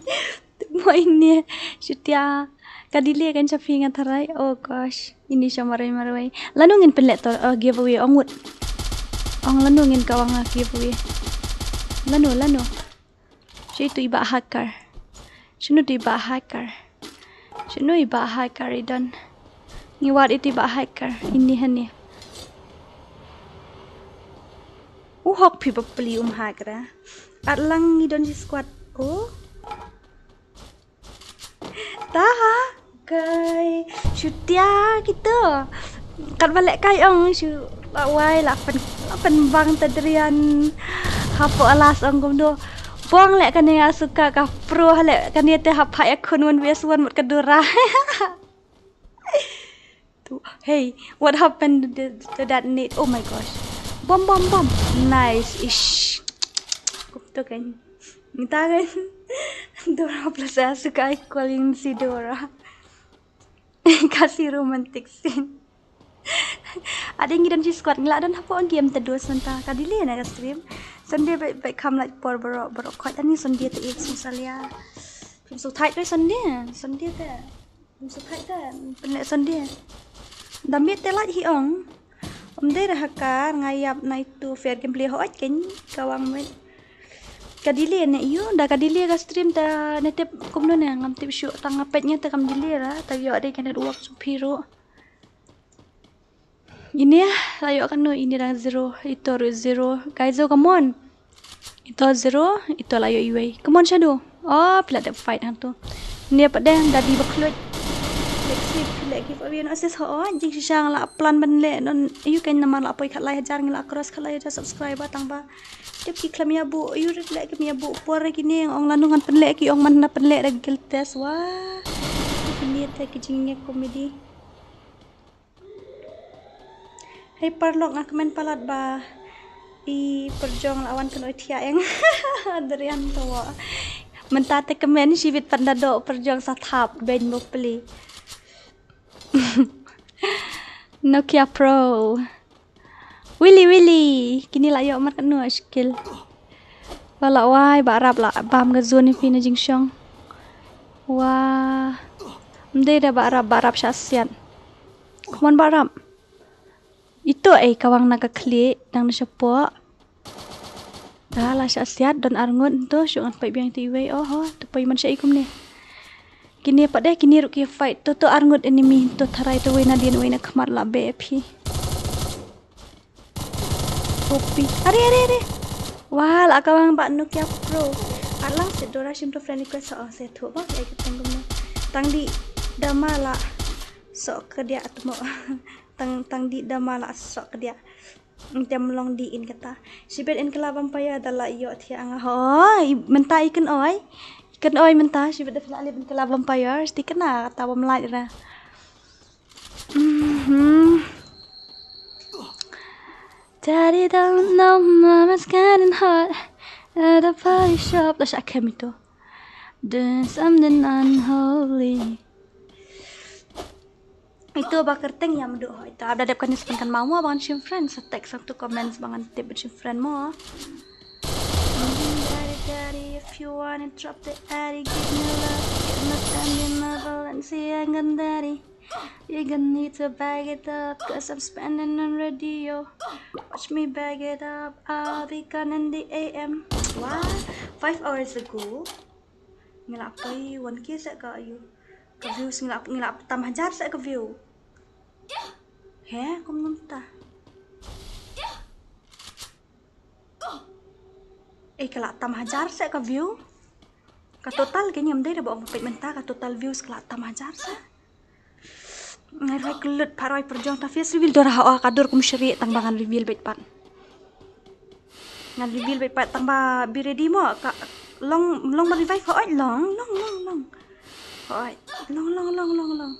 Temo ini shutia. Ka delay kan sha phi nga tharai. Oh gosh. Ini sha marai marai. Lanu ngin pynlet to, uh, giveaway ong wut. Ong lanu ngin kawang, uh, giveaway. Lanu, lanu. Shu itu iba hacker. Shunu tu iba hacker. Nui ba hacker i don. Ngi wad iti ba hacker ini hani. U hok phi ba pli um hacker. At lang ngi don ji squad. Oh. Ta ha. Kai. Shutia kita. Kat balik kai ong shu. Lawai lapan lapan bang tadrian. Hapo alas ong kumdo. Bong lek kane nga suka ka pro lek kane te hap ha ya khun wan bias wan mut ka Dora. Tu, hey, what happened to, the, to that net? Oh my gosh. Bom, bom, bom. Nice. Ish. Kumto kan. Minta kan. Dora plus ya suka equaling si Dora. Kasi romantic scene. Ada ngi don ji squad ngi la don hapo game te dos mynta ka delay na ka stream. Sunday ba ba kam lait por bro bro khot ani Sunday te ik sung salia. Phim su thait re Sunday. Sunday te. Phim su thait te. Pynleh Sunday. Da miet te lait hi ong. Um dei re hakar nga yap nai tu fair gameplay hot ken ka wang met. Ka delay ne yu da ka delay ka stream ta ne tip kumno ne ngam tip shu tang nga pet nge te kam delay ra ta yo dei ka network su phi ru. Ini la yo kanu ini dang zero ito ru zero guys, come on. Ito zero ito la yo iwei, come on Shadow. Oh pila dep fight hang tu. Ni apa deh dadi baklut. Let's see pila give away no assist ho jing shisha la plan ban le non yu kan namar la poi khat lai hajar ngi la cross khat lai hajar subscriber tang ba. Tip ki khlem ïa buh ïu rit leh ki ïa buh por ki ne ong lanu ngan pynleh ki ong man na pynleh da guild test wah. Ki ne te ki jingïa comedy. Hei parlok nga kmen palat ba i perjong la wan kano i thiah eng. Derian to. Mynta te kmen shibit pat da do perjong sa thap ben mo peli. Nokia Pro. Willy Willy, kini la ïoh mat kanu skill. Wala wai ba rap la bam ga zone phi na jingshong. Wah. Mdei da ba rap ba rap sha siat. Come on ba rap. Ito ei kawang na ka khlieh dang na shapoh. Da la sha siat don arngut nto shu ngan pai biang ti wei oh ho tu pai man sha ikum ni. Kini pat deh kini ruk ki fight to to arngut enemy to tharai to wei na din wei na khmat la be phi. Kopi. Are are are. Wah la kawang ba Nokia Pro. Alang se Dora shim to friend request oh se thu ba ya ki tang gum. Tang di dama la sok ke dia atmo. Tang tang di dama la sok ke dia. Tem long di in kata. Shibet in kala vampire da la yo thia nga ho. Menta ikan oi. Ikan oi menta shibet da pila in kala vampire. Sti kena kata bom light ra. Mhm. Daddy don't know mama's getting hot at the party shop. Dah syak kem itu. Doing something unholy. Itu ba kerteng ya mdu ho itu. Abda dep kan ispan kan mau bang shim friend sa text satu comments bang tip shim friend mo. Daddy, daddy, if you wanna drop the addy, give me love. Get my Fendi, my Balenciaga, daddy. You gonna need to bag it up, cause I'm spending on radio. Watch me bag it up, I'll be gone in the A M. Wah, five hours ago. Ngi la poi one K seh ka ïu. Ka views ngi la ngi la tam hajar seh ka view. He, kum num ta. Eh, ka la tam hajar seh ka view. Ka total ke nyam dei da ba ong peit mynta ka total views ka la tam hajar seh. Ngai roi klut pat roi perjong ta face reveal dor ha ka dur kum shri tang ba ngan reveal beit pat. Ngan reveal beit pat tang ba be ready mo ka long long ba revive hoi long long long long. Hoi long long long long long.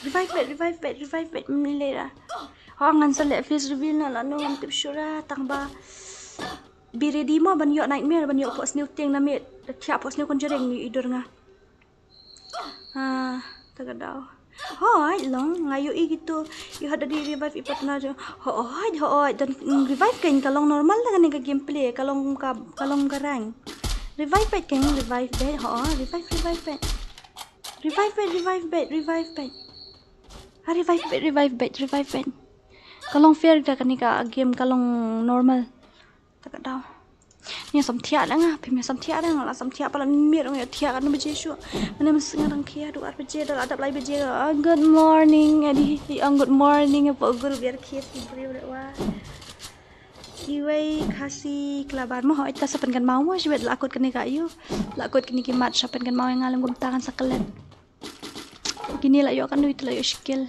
Revive beit revive beit revive beit mlera. Ho ngan sa leh face reveal na la no ngam tip shura tang ba be ready mo ban ïoh nightmare ban ïoh pok sniew tieng na miet. Thiah pok sniew conjuring ni i dur nga. Ah, ta ka daw. Hoi long nga ïohi gitu. Ïoh da di revive i pat na jo. Hoi hoi don revive kan ka long normal da kane ka gameplay ka long ka long ka rank. Revive beit kan revive beit ho revive revive beit. Revive beit revive beit revive beit. Ah revive beit revive beit revive beit. Ka long fair da kane ka game ka long normal. Ta ka daw. Ïa samthiah da nga, phi ïa samthiah da nga, la samthiah palat miet, ïa thiah katno baje shuh. Mane mynta nga dang khia, dua ar baje, da la dap lai baje. Ah, good morning, adi, ah, good morning, hapoh group ïa khia ki briew da wa. Iwei Khasi Klabar mo, hoi ta sa pynkynmaw mo, shibit la kut kane ka ïu. La kut kine ki mat sa pynkynmaw ïa nga lem kumta kan sa klet. Kine la ïoh katno, ito la ïoh shi kill.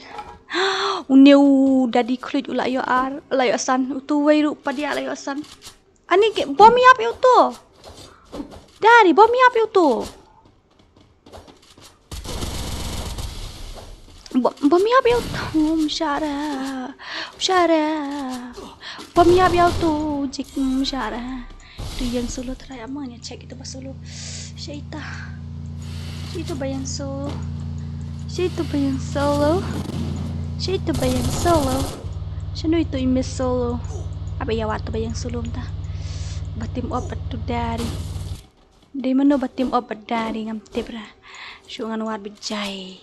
Une u Daddy Khluit u la ïoh ar, la ïoh san, utu wei ruh pat ïa la ïoh san. Ani ki bom ïap ïa utu. Daddy, bom ïap ïa utu. Bom, bom ïap ïa utu, um shara. Um shara. Bom ïap ïa utu, jik, um shara. Tu ïeng solo trai amang ïa check ito ba solo. Shaita. Shaita ba ïeng solo. Shaita ba ïeng solo. Shaita ba ïeng solo. Shano ito i miss solo. Aba ïa wat ba ïeng solo mynta. Ba team up bad tu Daddy. Dei mano ba team up bad Daddy ngam tip ra. Shu ngan wad bejai.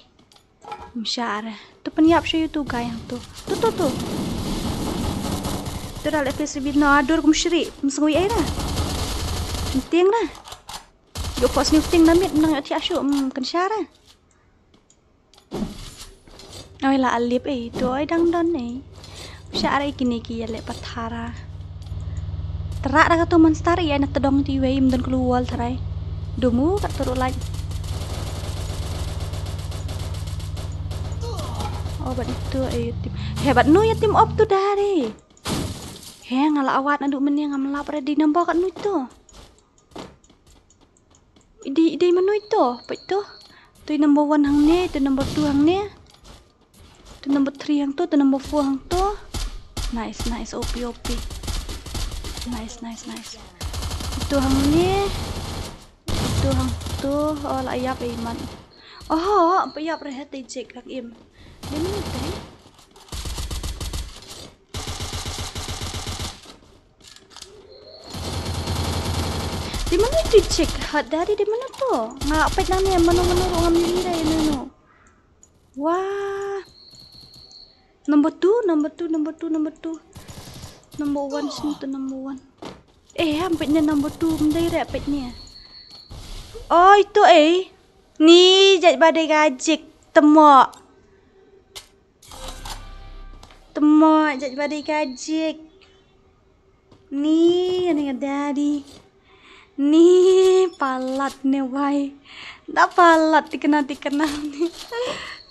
Mshar. Tu pynïap shu ïa utu guy hangtu. Tu, tu, tu. Tu da leh face reveal na adur kum shri. Msngui ai ra. Mting ra. Yo pos ni ting na mit nang ïa thiah shu. Mm, kynshar ra. Oi la alip eh, tu oi dang don eh. Sha ara kine ki ïa leh pathara. Trak ra ka tu monster ïa na tdong ti wei im don klu wall tharai. Dumu ka turu lait. Oh, bad itu eh, team. He, bad nu ïa team up tu Daddy. He, nga la awat na du menia ngam lap ready number kat nu tu. Dei, dei mano ito? Peit to. To i number one hangne, to number two hangne. To number three hangto, to number four hangto. Nice, nice, O P, O P. Nice, nice, nice. Ito hangne. Ito hangto. Oh, la ïap eh imat. Oh, pa ïap rehet eh jek rak im. Dei mano ito eh? Dei mano tu jek? Hot Daddy dei mano tu? Nga peit nangne mano mano ruh ngam ïohi da ïa mano. Wah. Number two, number two, number two, number two. Number one sini tu number one. Eh, am peit ne number two, mdei re peit ne. Oh, ito eh. Ni jait ba dei ka jek temo. Temo jait ba dei ka jek. Ni, ni nga Daddy. Ni palat ne wai. Da palat tikna tikna ni.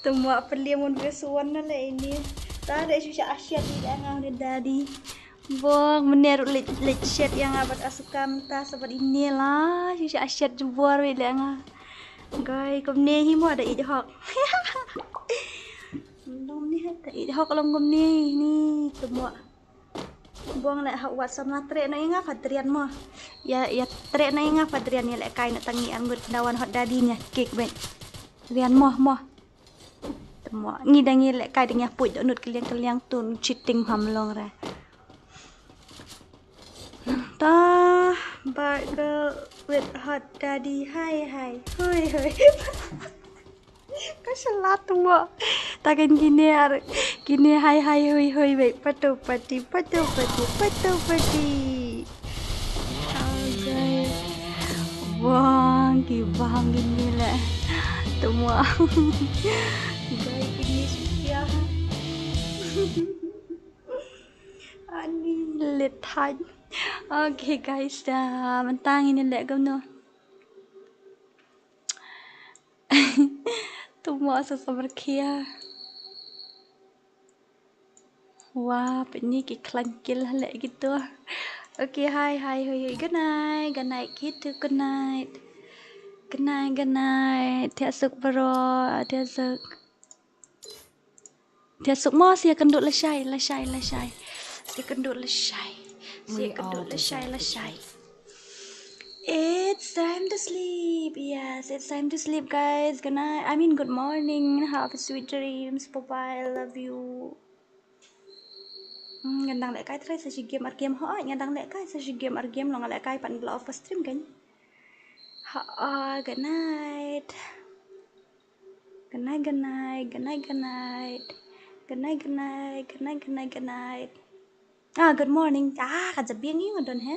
Temo peliam un besuan na le ini. Ta da shu sha asiat ni da nga ne Daddy. Bong, mener leit leit shet ïa nga bad asukam ta sabat ine la shisha shet jubor wei le nga. Gai kumne hi mo da ij hok. Long ni ha da ij hok long kumne ni tu mo. Bong le ha wat sam na tre na ïa nga Fadrian mo. Ïa ïa tre na ïa nga Fadrian ïa le kai na tangi angut dawan hot Daddy nya kik bet. Rian mo mo. Temo ngi dang ngi leh kai dang ïa puit doh nut kylliang kylliang tun cheating ham long re. Ta ba girl with hot Daddy hi hi hoi hoi. Ka shala temo. Ta kan kine ar kine hi hi hoi hoi wei patu pati patu pati patu pati. Bang ki bang ini le. Temo. Gai ini shisha. Ani le thai. Okay guys, da mantang ini le gam no. Temo sa sabar kia. Wah, pynni ki khlaiñ kill haleh kito. Okay, hi hi hi hi. Good night, good night kito, good night. Good night, good night. Thiah suk bro, thiah suk. Thiah suk mo, sia kyndut lashai, lashai, lashai. Sia kyndut lashai. Sia kyndut lashai, lashai. It's time to sleep. Yes, it's time to sleep, guys. Good night. I mean, good morning. Have sweet dreams. Bye bye. Love you. Hmm, ngan dang leh kai trai sa shi game ar game ho. Ngan dang leh kai sa shi game ar game long leh kai pan bla off stream kan. Ha, good night. Good night, good night, good night, good night. Good night, good night, good night, good night, good night. Ah, good morning. Ah, ka jabiang ïa nga don he.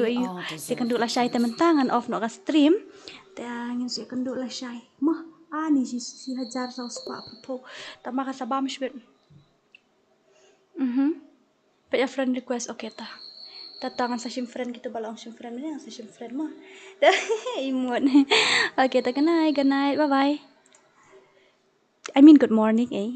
kynduh ïa u. Te kynduh lashai te mynta ngan off noh ka stream. Te ngin sa kynduh lashai. Mo, ani shi shi hajar saw spah pyrthuh. Tangba ka sa bam shibit. Mhm. Peit ïa friend request, okay ta. Ta ta ngan sa shim friend, kito ba la ong shim friend, ngan sa shim friend mo. Imut. Okay ta, good night, good night, bye bye. I mean good morning eh.